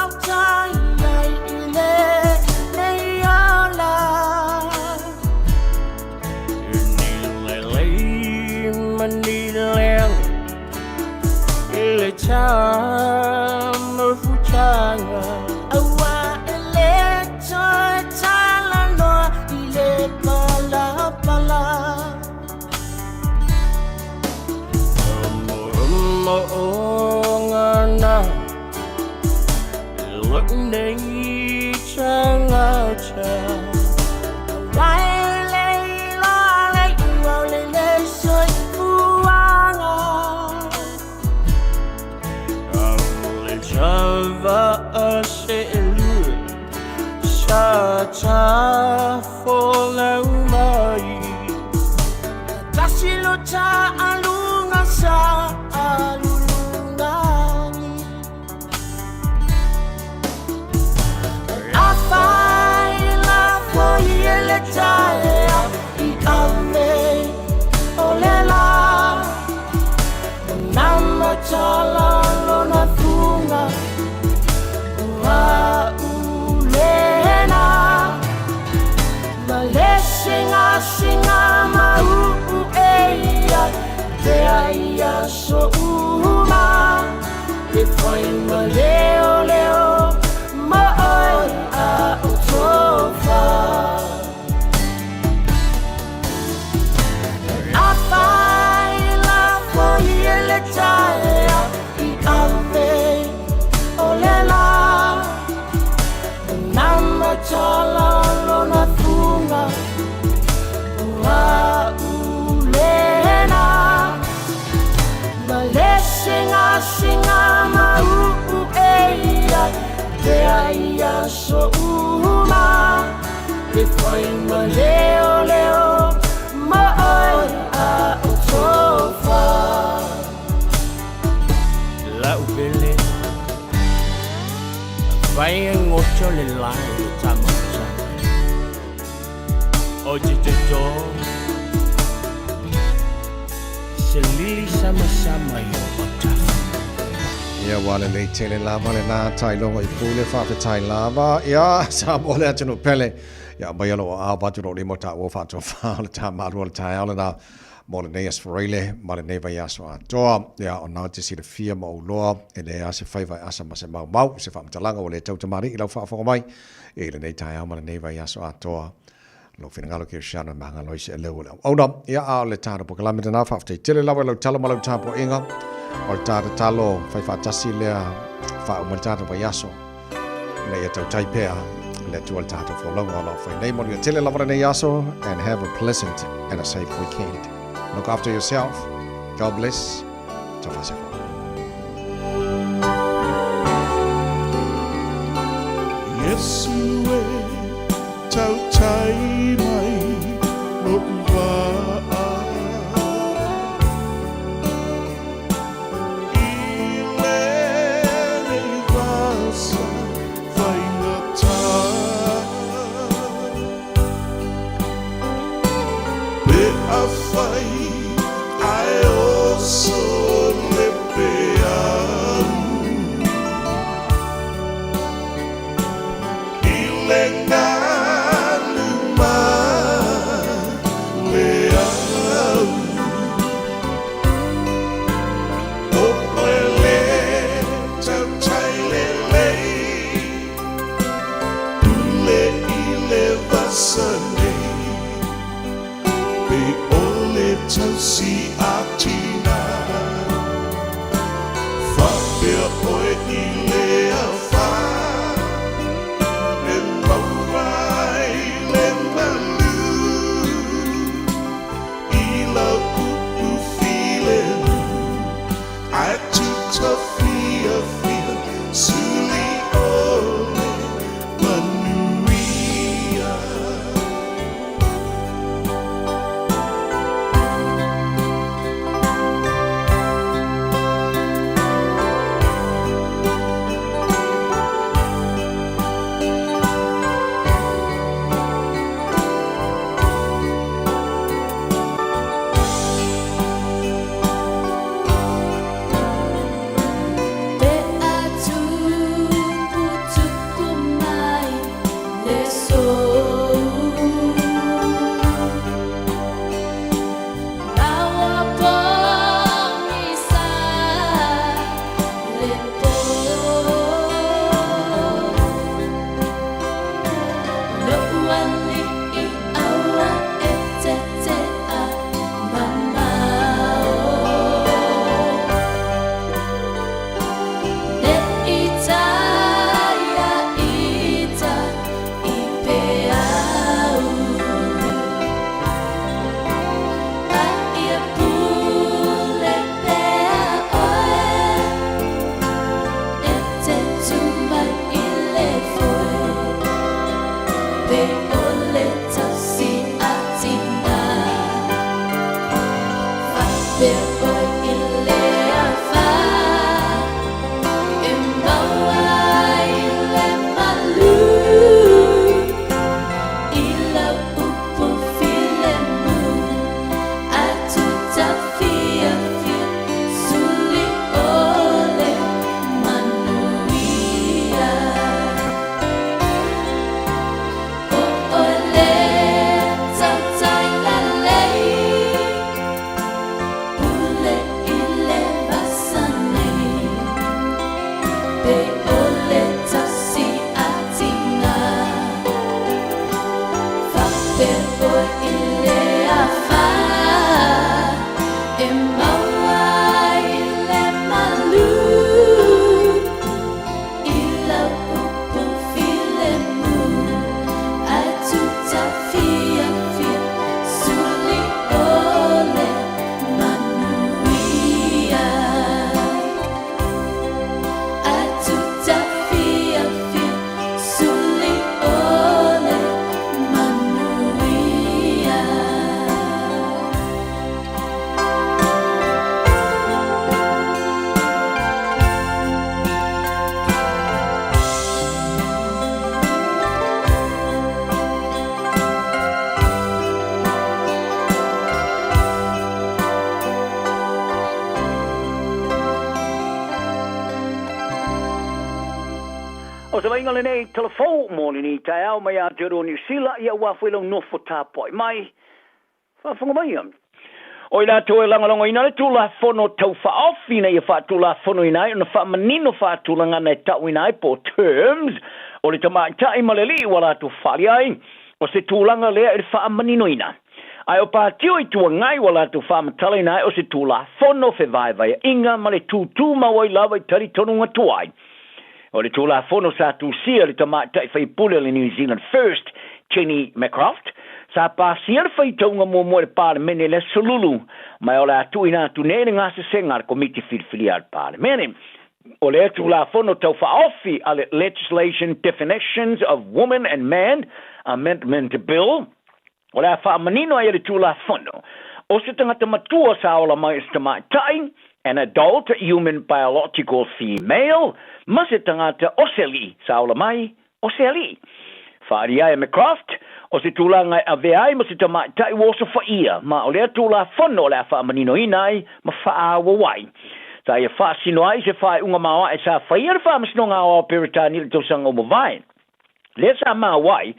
uta iai i lenei ola Ni lelei ma ni leaga I le tamafutaga Aua e le toe talanoa i le palapala Mo'omo'oga na Lo'u nei tagata Aua e le iloa le iuga o lenei soifuaga A o le tava'a se'elua Sa tafolau mai Tasi lo ta'aluga sa alulugagi Afai lafo ia le taeao i ave o le la Na matala lona fuga Ua ulena Ma le singasinga mau'u e ia pea i aso uma E fai ma leoleo ma oe a o tofa Afai lafo ia le taeao i ave o le la Na matala lona fuga Ua ulena Ma le singasinga mau'u e ia pea i aso uma E fai ma leoleo Vai e goto le lae le tamautaga. O te toto se lili samasama i o otafa. Ia ua lelei tele lava lena tailoga i pule faafetai lava. Ia Samoa le atunuu pele. Ia aumaia lou aao atu lou lima o taua faatofa o le tamalua o le taeao lena mo lenei Aso Faraile ma lenei vaiaso atoa. Ia ona ou te silafia ma ou loa e leai lava se faiva e asa ma se maumau, se faamatalaga ua le tautamalii i lau faafofoga mai i lenei taeao ma lenei vaiaso atoa. Lou finagalo kerisiano e magalo ai se eleu o le auauna. Ia, a o le tātou polokalame lena, faafetai tele lava i lau tala ma lau tapuaiga. O le tā tatalo fai faatasi lea faauma le tātou vaiaso ina ia tautai pea le Atua i le tātou folauga o lo o fai nei. Manuia tele lava lenei aso and have a pleasant and a safe weekend. Look after yourself. God bless. Tafasefo. Iesu e tautai mai lo'u vaa I lenei vasa faigata Pe afai ae oso le peau I le galu ma le au O oe le tautai lelei Pule i le vasa nei Pe o le tausi a tina Faapea oe i le afa E maua ai le malu I lau upu filemu Ae tuta fiafia Suli o le manuia. O se vaaiga lenei tala fou mo lenei taeao mai Aotearoa Niu Sila, ia ua foi lau nofo tapuai mai. Faafofoga maia. O i latou e lagolagoina le Tulafono Tau Faaofi ina ia faatulafonoina ai ona faamanino faatulagana e tauina ai po o terms o le tamaitai ma le alii ua latou faaali ai, o se tulaga lea i le faamaninoina. Ae o Patio Itu Agai ua latou faamatalaina ai o se Tulafono fevaevaeaiga ma le tutumau ai lava i talitonuga tuai. O le Tulafono sa tusia e le tamaitai faipule o le New Zealand First, Jenny McCroft, sa pasia le faitauga muamua i le Palemene i le Aso Lulu, ma o le a tuuina atu nei le gasesega a le Komiti Filifilia a le Palemene. O lea Tulafono Tau Faaofi a le Legislation Definitions of Woman and Man Amendment Bill, O le a faamanino ai e le Tulafono, o se tagata matua sa ola mai i se tamaitai, an adult human biological female, ma se tagata o se alii sa ola mai o se alii. Faaalia ai e McCroft, o se tulaga e avea ai ma se tamaitai ua osofaia, ma o lea Tulafono o le a faamaninoina ai ma faaauau ai. Sa ia faasino ai se faaiuga maoae sa faia e le Faamasinoga Aoao Peretania i le tausaga ua mavae. Lea sa maua ai,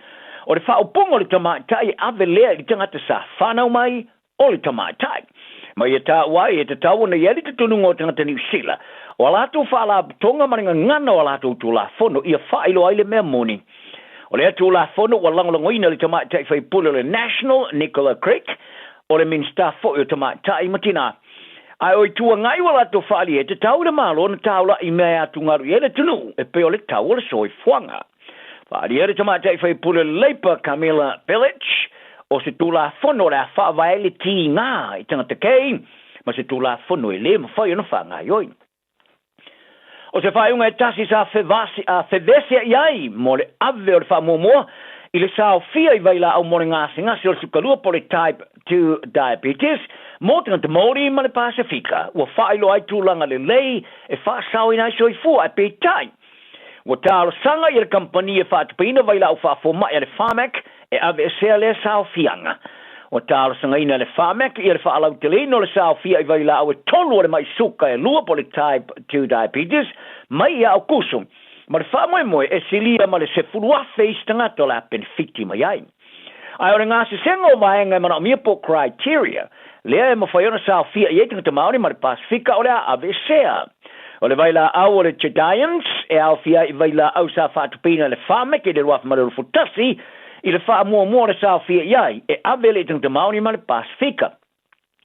o le faaupuga o le tamaitai e ave lea i le tagata sa fanau mai o le tamaitai. Ma ia taua ai e tatau ona i ai le tatonuga o tagata Niu Sila, o a latou faalapotoga ma le gagana o a latou Tulafono ia faailoa ai le mea moni. O lea Tulafono ua lagolagoina e le tamaitai faipule o le National, Nicola Craik, o le Minisita foi o Tamaitai ma Tinā. Ae o Itu Agai ua latou faaalia e tatau i le Malo ona taula'i i mea e atugalu i ai le atunuu e pei o le tau o le soifuaga. Faaalia le tamaitai faipule o le Labour Camilla Belich o se Tulafono o le a faavae ai le tiga i tagata kei ma se Tulafono e le mafai ona faagaoioi. O se faaiuga e tasi sa fevesea'i ai mo le ave o le faamuamua i le saofia i vailaau mo le gasegase o le sukalua po o le Type 2 Diabetes mo tagata Māori ma le Pasefika ua faailoa ai tulaga lelei e faasaoina ai soifua ae peitai Ua talosaga ia le kamupani e faatupeina vailaau faafomai a le Pharmac e aveesea lea saofiaga. Ua talosagaina e le Pharmac ia le faalauteleina o le saofia i vailaau e tolu o le mai suka e lua po o le Type 2 Diabetes mai ia Aokuso, ma le faamoemoe e silia ma le 10,000 isi tagata o le a penefiti mai ai. Ae o le gasesega o vaega e manaomia po o criteria, lea e mafai ona saofia i ai tagata Māori ma le Pasefika o le a aveesea. O le vailaau o le Jedians e aofia ai i vailaau sa faatupeina e le Pharmac i le 2021 i le faamuamua o le saofia i ai e ave le tagata Māori ma le Pasefika.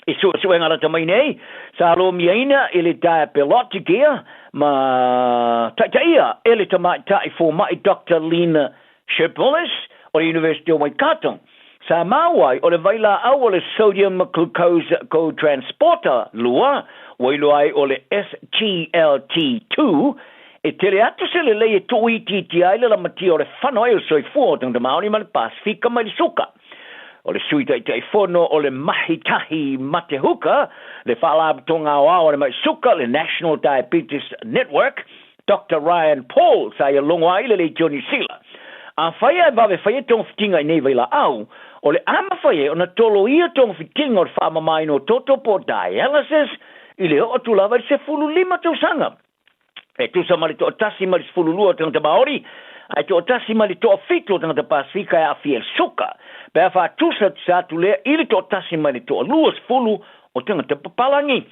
I suesuega lata mai nei, sa lomiaina i le Diabelogic ma taitaia e le tamaitai fomai Doctor Lena Sherbolis o le University o Waikato. Sa maua ai o le vailaau o le Sodium Glucose Cotransporter 2, ua iloa ai o le SGLT2, e tele atu se lelei e tuuitiitia ai le lamatia o le fano ai o le soifua o tagata Māori ma le Pasefika mai le suka. O le Sui Taitaifono o le Mahi Tahi Mate Huka, le Faalapotopotoga Aoao a le Mai Suka, le National Diabetes Network, Doctor Ryan Paul, sa ia logo ai le Leitio Niu Sila. Afai ae vave faia togafitiga i nei vailaau, o le a mafai ai ona toloia togafitiga o le faamamaina o toto po o dialysis i le oo atu lava i le 15 tausaga. E tusa ma le toatasi mai le 12 o tagata Maori, ae toatasi mai le toafitu o tagata Pasefika e aafia i le suka, pe a faatusatusa atu lea i le toatasi mai le toalua sefulu o tagata papalangi.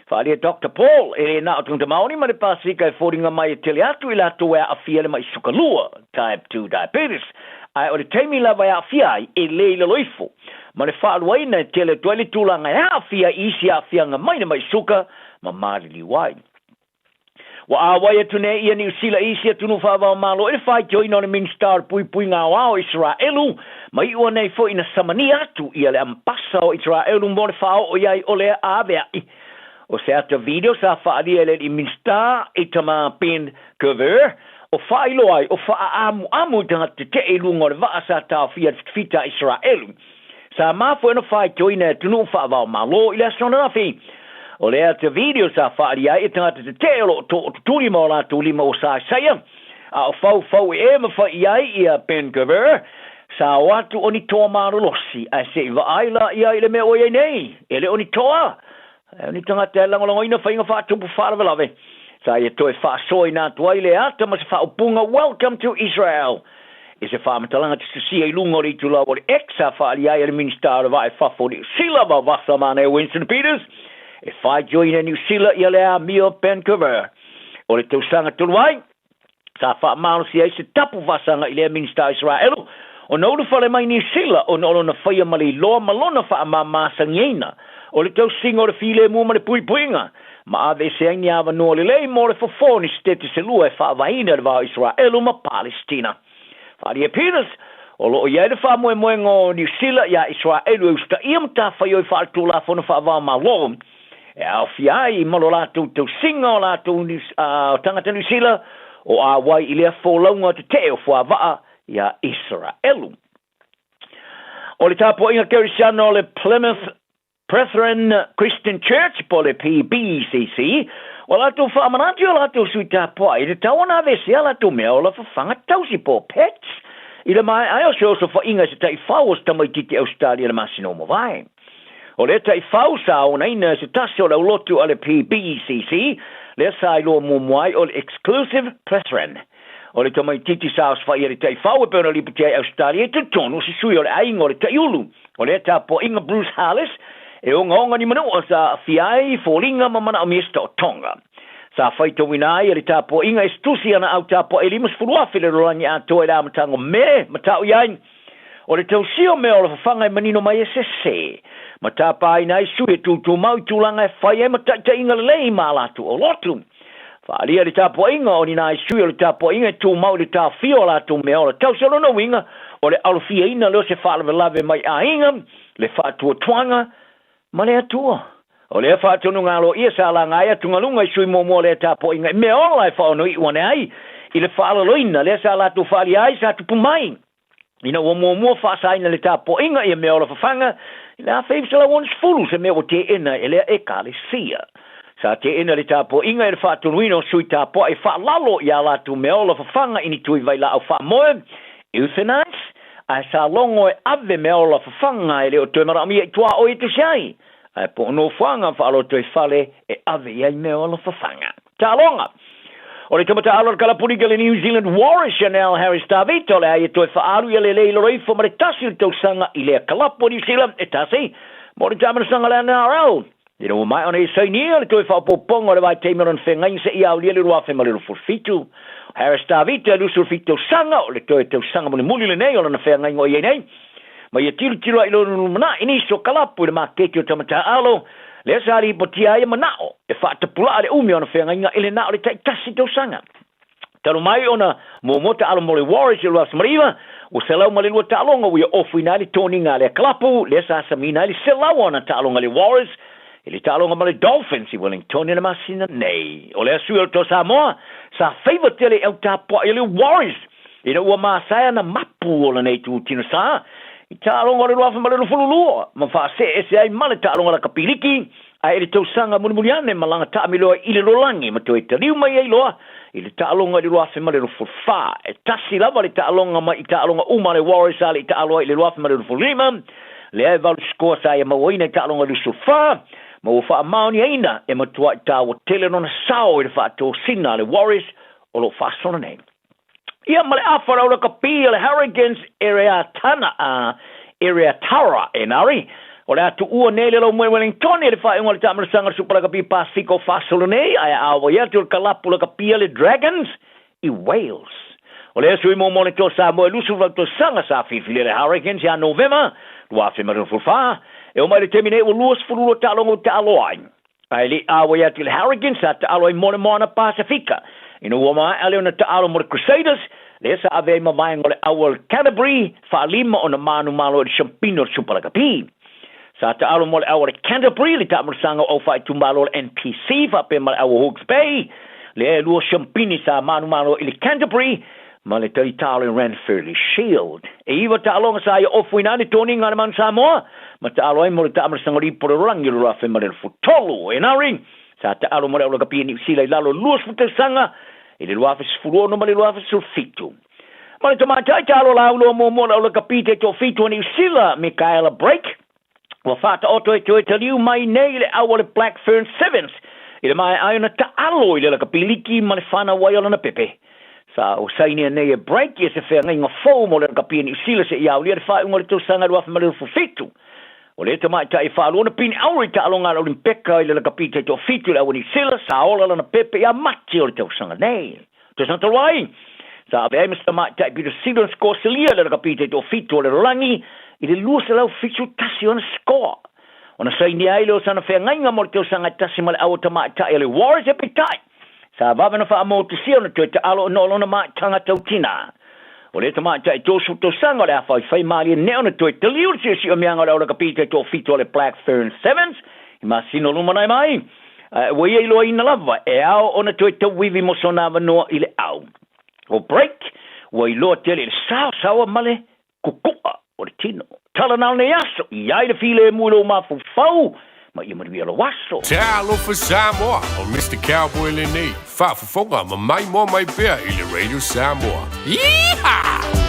Faaalia Doctor Paul, e le na o tagata Maori ma le Pasefika e foliga mai e tele atu i latou e aafia i le mai suka lua, type 2 diabetes, ae o le taimi lava e aafia ai, e le i lalo ifo ma le faaluaina e tele atu ai le tulaga e aafia i isi aafiaga mai le mai suka ma maliliu ai. Ua āwai atu nei ia Niu Sila i isi atunuu faava-o-Malo i le faitioina o le Minisita o le Puipuiga Aoao o Iseraelu, ma iʻua nei foi ina samania atu ia le Ambasa o Iseraelu mo le faaoo i ai o lea aveaʻi. O se ata video sa faaalia e le alii Minisita Itamar Ben Gvir, o faailoa ai o faaamuamu i tagata tetee i luga o le vaa sa taofia e le fitafita a Iseraelu. Sa mafua ona faitioina e atunuu faava-o-Malo i le aso ananafi. O le ata video sa faaalia ai e tagata tetee o lo o tootutuli ma o latou lima ua saesaia, a o faufau ee ma fai i ai ia Ben Gvir, sa o atu o ni toa malolosi, ae se i vaai la ia i le mea ua i ai nei, e le o ni toa, ae o ni tagata e lagolagoina faiga faatupu faalavelave. Sa ia toe faasoaina atu ai le ata ma se faaupuga Welcome to Israel i se faamatalaga tusitusia i luga o le itulau o le X sa faaalia ai e le Minisita o le Vaa i Fafo o Niu Sila, Vaovasa Manaia Winston Peters, e faitioina e Niu Sila ia le amio Ben Gvir o le tausaga talu ai. Sa faamalosia ai se tapu faasaga i lea Minisita o Isaraelu ona ulufale mai Niu Sila ona o lona faia ma le iloa ma lona faamama-asagiaina o le tausiga o le filemu ma le puipuiga, ma aveese ai ni avanoa lelei mo le fofo o ni setete se lua e faavaeina le va o Isaraelu ma Palestina. Faaalia Peters, o lo o i ai le faamoemoega o Niu Sila iā Isaraelu e usitaia matafaioi faaletulafono faava-o-Malo e aofia ai ma lo latou tausiga o latou tagata Niu Sila o ʻauai i lea folauga tetee o fuavaa iā Isaraelu. O le tapuaiga Kerisiano o le Plymouth Brethren Christian Church po o le PBCC, ua latou faamanatu i o latou sui tapuai i le tatau ona aveesea a latou mea ola fafaga tausi po o pets i le maea ai o se osofaiga i se taifau o se tamaitiiti Ausetalia i le masina ua mavae. O lea taifau sa onaina e se tasi o le aulotu a le PBCC, lea sa iloa muamua ai o le Exclusive Brethren. O le tamaitiiti sa osofaia i le taifau e pei ona lipotia ai Ausetalia i totonu o se sui o le aiga o le taiulu. O lea tapuaiga Bruce Harless e ogaoga ni manua sa aafia ai foliga ma manaomia se taotoga. Sa faitauina ai e le tapuaiga e se tusi ana au tapuai e 50,000 i le lalolagi atoa i le amataga o Me, ma tau i ai, O le tausia o mea ola fafaga e manino mai e sese, ma tapāina ai sui e tūtūmau i tulaga e fai ai ma taitaiga lelei ma a latou aulotu. Faaalia le tapuaiga o ni nai sui o le tapuaiga e tumau i le taofia o latou mea ola tausi. O lona uiga, o le alofiaina lea o se faalavelave mai aiga, le faatuatuaga ma le Atua. O lea faatonuga aloaia sa laga ai atugaluga i sui muamua o lea tapuaiga i mea ola e faaonoiu ane ai i le faalaloina lea sa latou faaalia ai sa tupu mai. Ina ua muamua faasaina le tapuaiga ia meaola fafaga i le 1960, se mea ua teena e lea Ekalesia. Sa teena le tapuaiga e le faatonuina o sui tapuai e faalalo i a latou meaola fafaga i ni tui vailaau faamoe, euthanize, ae sa logo e ave meaola fafaga e le o toe manaomia i tuaoi e tusi ai, ae po o nofoaga faalotoifale e ave i ai meaola fafaga. Taaloga. O le tamataalu a le kalapulika le New Zealand Warriors, Chanel Harris Tavita, o le a ia toe faaalu ia lelei lolo ifo ma le tasi o le tausaga i lea kalapu a New Zealand e tasi mo le taamanasaga a le NRL. Ina ua maea ona ia sainia le toe faaopoopoga o le vaitaimi o lona feagaiga seia aulia le 2027. Harris Tavita e 27 tausaga, o le toe tausaga mulimuli lenei o lona feagaiga o i ai nei. Ma ia tilotilo ai i lona lumanai i nisi o kalapu i le maketi o tamataalu, lea sa lipotia ai e manao e faatapulaa le umi o ana feagaiga i le na o le taitasi tausaga. Talu mai ona muamua taalo mo le Warriors i le 2009, ua 102 taaloga ua ia ofuina ai le toniga a lea kalapu, lea sa samiina ai le 100 o ana taaloga i le Warriors i le taaloga ma le Dolphins i Wellington i le masina nei. O lea sui o le Toa Samoa sa faiva tele i au tapuai o le Warriors Ina ua masae ana mapu o lenei itutino sa i taaloga o le 2022 ma faasee ese ai ma le taaloga lakapiliki, ae i le tausaga mulimuli ane malaga taamilo ai i le lolagi ma toe taliu mai ai loa i le taaloga i le 2024. E tasi lava le taaloga mai i taaloga uma a le Warriors sa le i taalo ai i le 2025, lea e valu sikoa sa ia mauaina i taaloga 24, ma ua faamaoniaina e matuai taua tele lona sao i le faatosina a le Warriors o lo o faasolo nei. Ia ma le afa o le aulakapi o le Hurricanes Ereatana, a Ereatara Enari, o le a tuua nei le Lomue Wellingtoni i le faaiuga o le taamilosaga o le Supa Lakapi Pasefika o faasolo nei, ae a auai atu le kalapu lakapia le Dragons i Wales. O lea sui muamua o le Toa Samoa e 28 tausaga sa filifilia le Hurricanes ia Novema 2024, e oo mai le taimi nei ua 22 taaloga ua taaloa ai. Ae le i ʻauai atu i le Hurricanes, sa taalo ai mo le Moana Pasefika. Ina ua maea lea ona taalo mo le Crusaders, lea sa ave ai ma vaega o le ʻau o le Canterbury, faalima ona manumalo i le Siampina o le Supa Lakapi. Sa taalo mo le ʻau o le Canterbury, le taamulasaga o ʻau faaitumalo o le NPC, faapea ma le ʻau o Hawke's Bay, lea e lua siampini sa manumalo i le Canterbury ma le Talitalo i Ranfurly Shield. E iwa taaloga sa ia ofuina ai le toniga a le Manu Samoa ma taalo ai mo le taamalasaga o lipo o le lalolagi o le 2023. Enari, sa taalo mo le aulakapi i Niu Sila i lalo o le 20 tausaga i le 2016 ma le 2017. Ma le tamaitai taalo lauloa muamua o le aulakapi taitoafitu a Niu Sila, Michaela Brake, Ua faataoto e toe taliu mai nei le au o le Black Fern Sevens I le maea ai ona taalo i le lakapi liki ma le fanau ai o lana pepe, sa sainia nei e Brake ia se feagaiga fou mo le lakapi a Niu Sila seia aulia le faaiuga o le tausaga 2027. O lea tamaitai e faalua ona pine auro i taaloga a le Olimpeka i le lakapi taitoafitu i le au a Niu Sila, sa ola lana pepe ia Mati o le tausaga nei. Tausaga talu ai, sa avea ai ma se tamaitai pito sili ona score silia i le lakapi taitoafitu o le lalolagi i le 271 ona score. Ona sainia ai lea o sana feagaiga mo le tausaga e tasi ma le au tamaitai a le Warriors e peitai, sa vave ona faamotusia ona toe taalo ona o lona maitaga tau tina. O lea tamaitai 30 tausaga o le a faifai malie nee ona toe taliu le siosiomiaga o le au lakapi taitoafitu a le Black Ferns Sevens i masina o lumanai mai. Ae ua ia iloaina lava e ao ona toe tauivi mo sona avanoa i le au. O Brake, ua iloa tele i le saosaoa ma le kuku'a o le tino. Tala na o lenei aso, i ai le filemu i lou mafaufau ma ia manuia lou aso. Talofa Samoa, o Mister Cowboy lenei, faafofoga ma maimoa mai pea i le Radio Samoa. Yeehaw!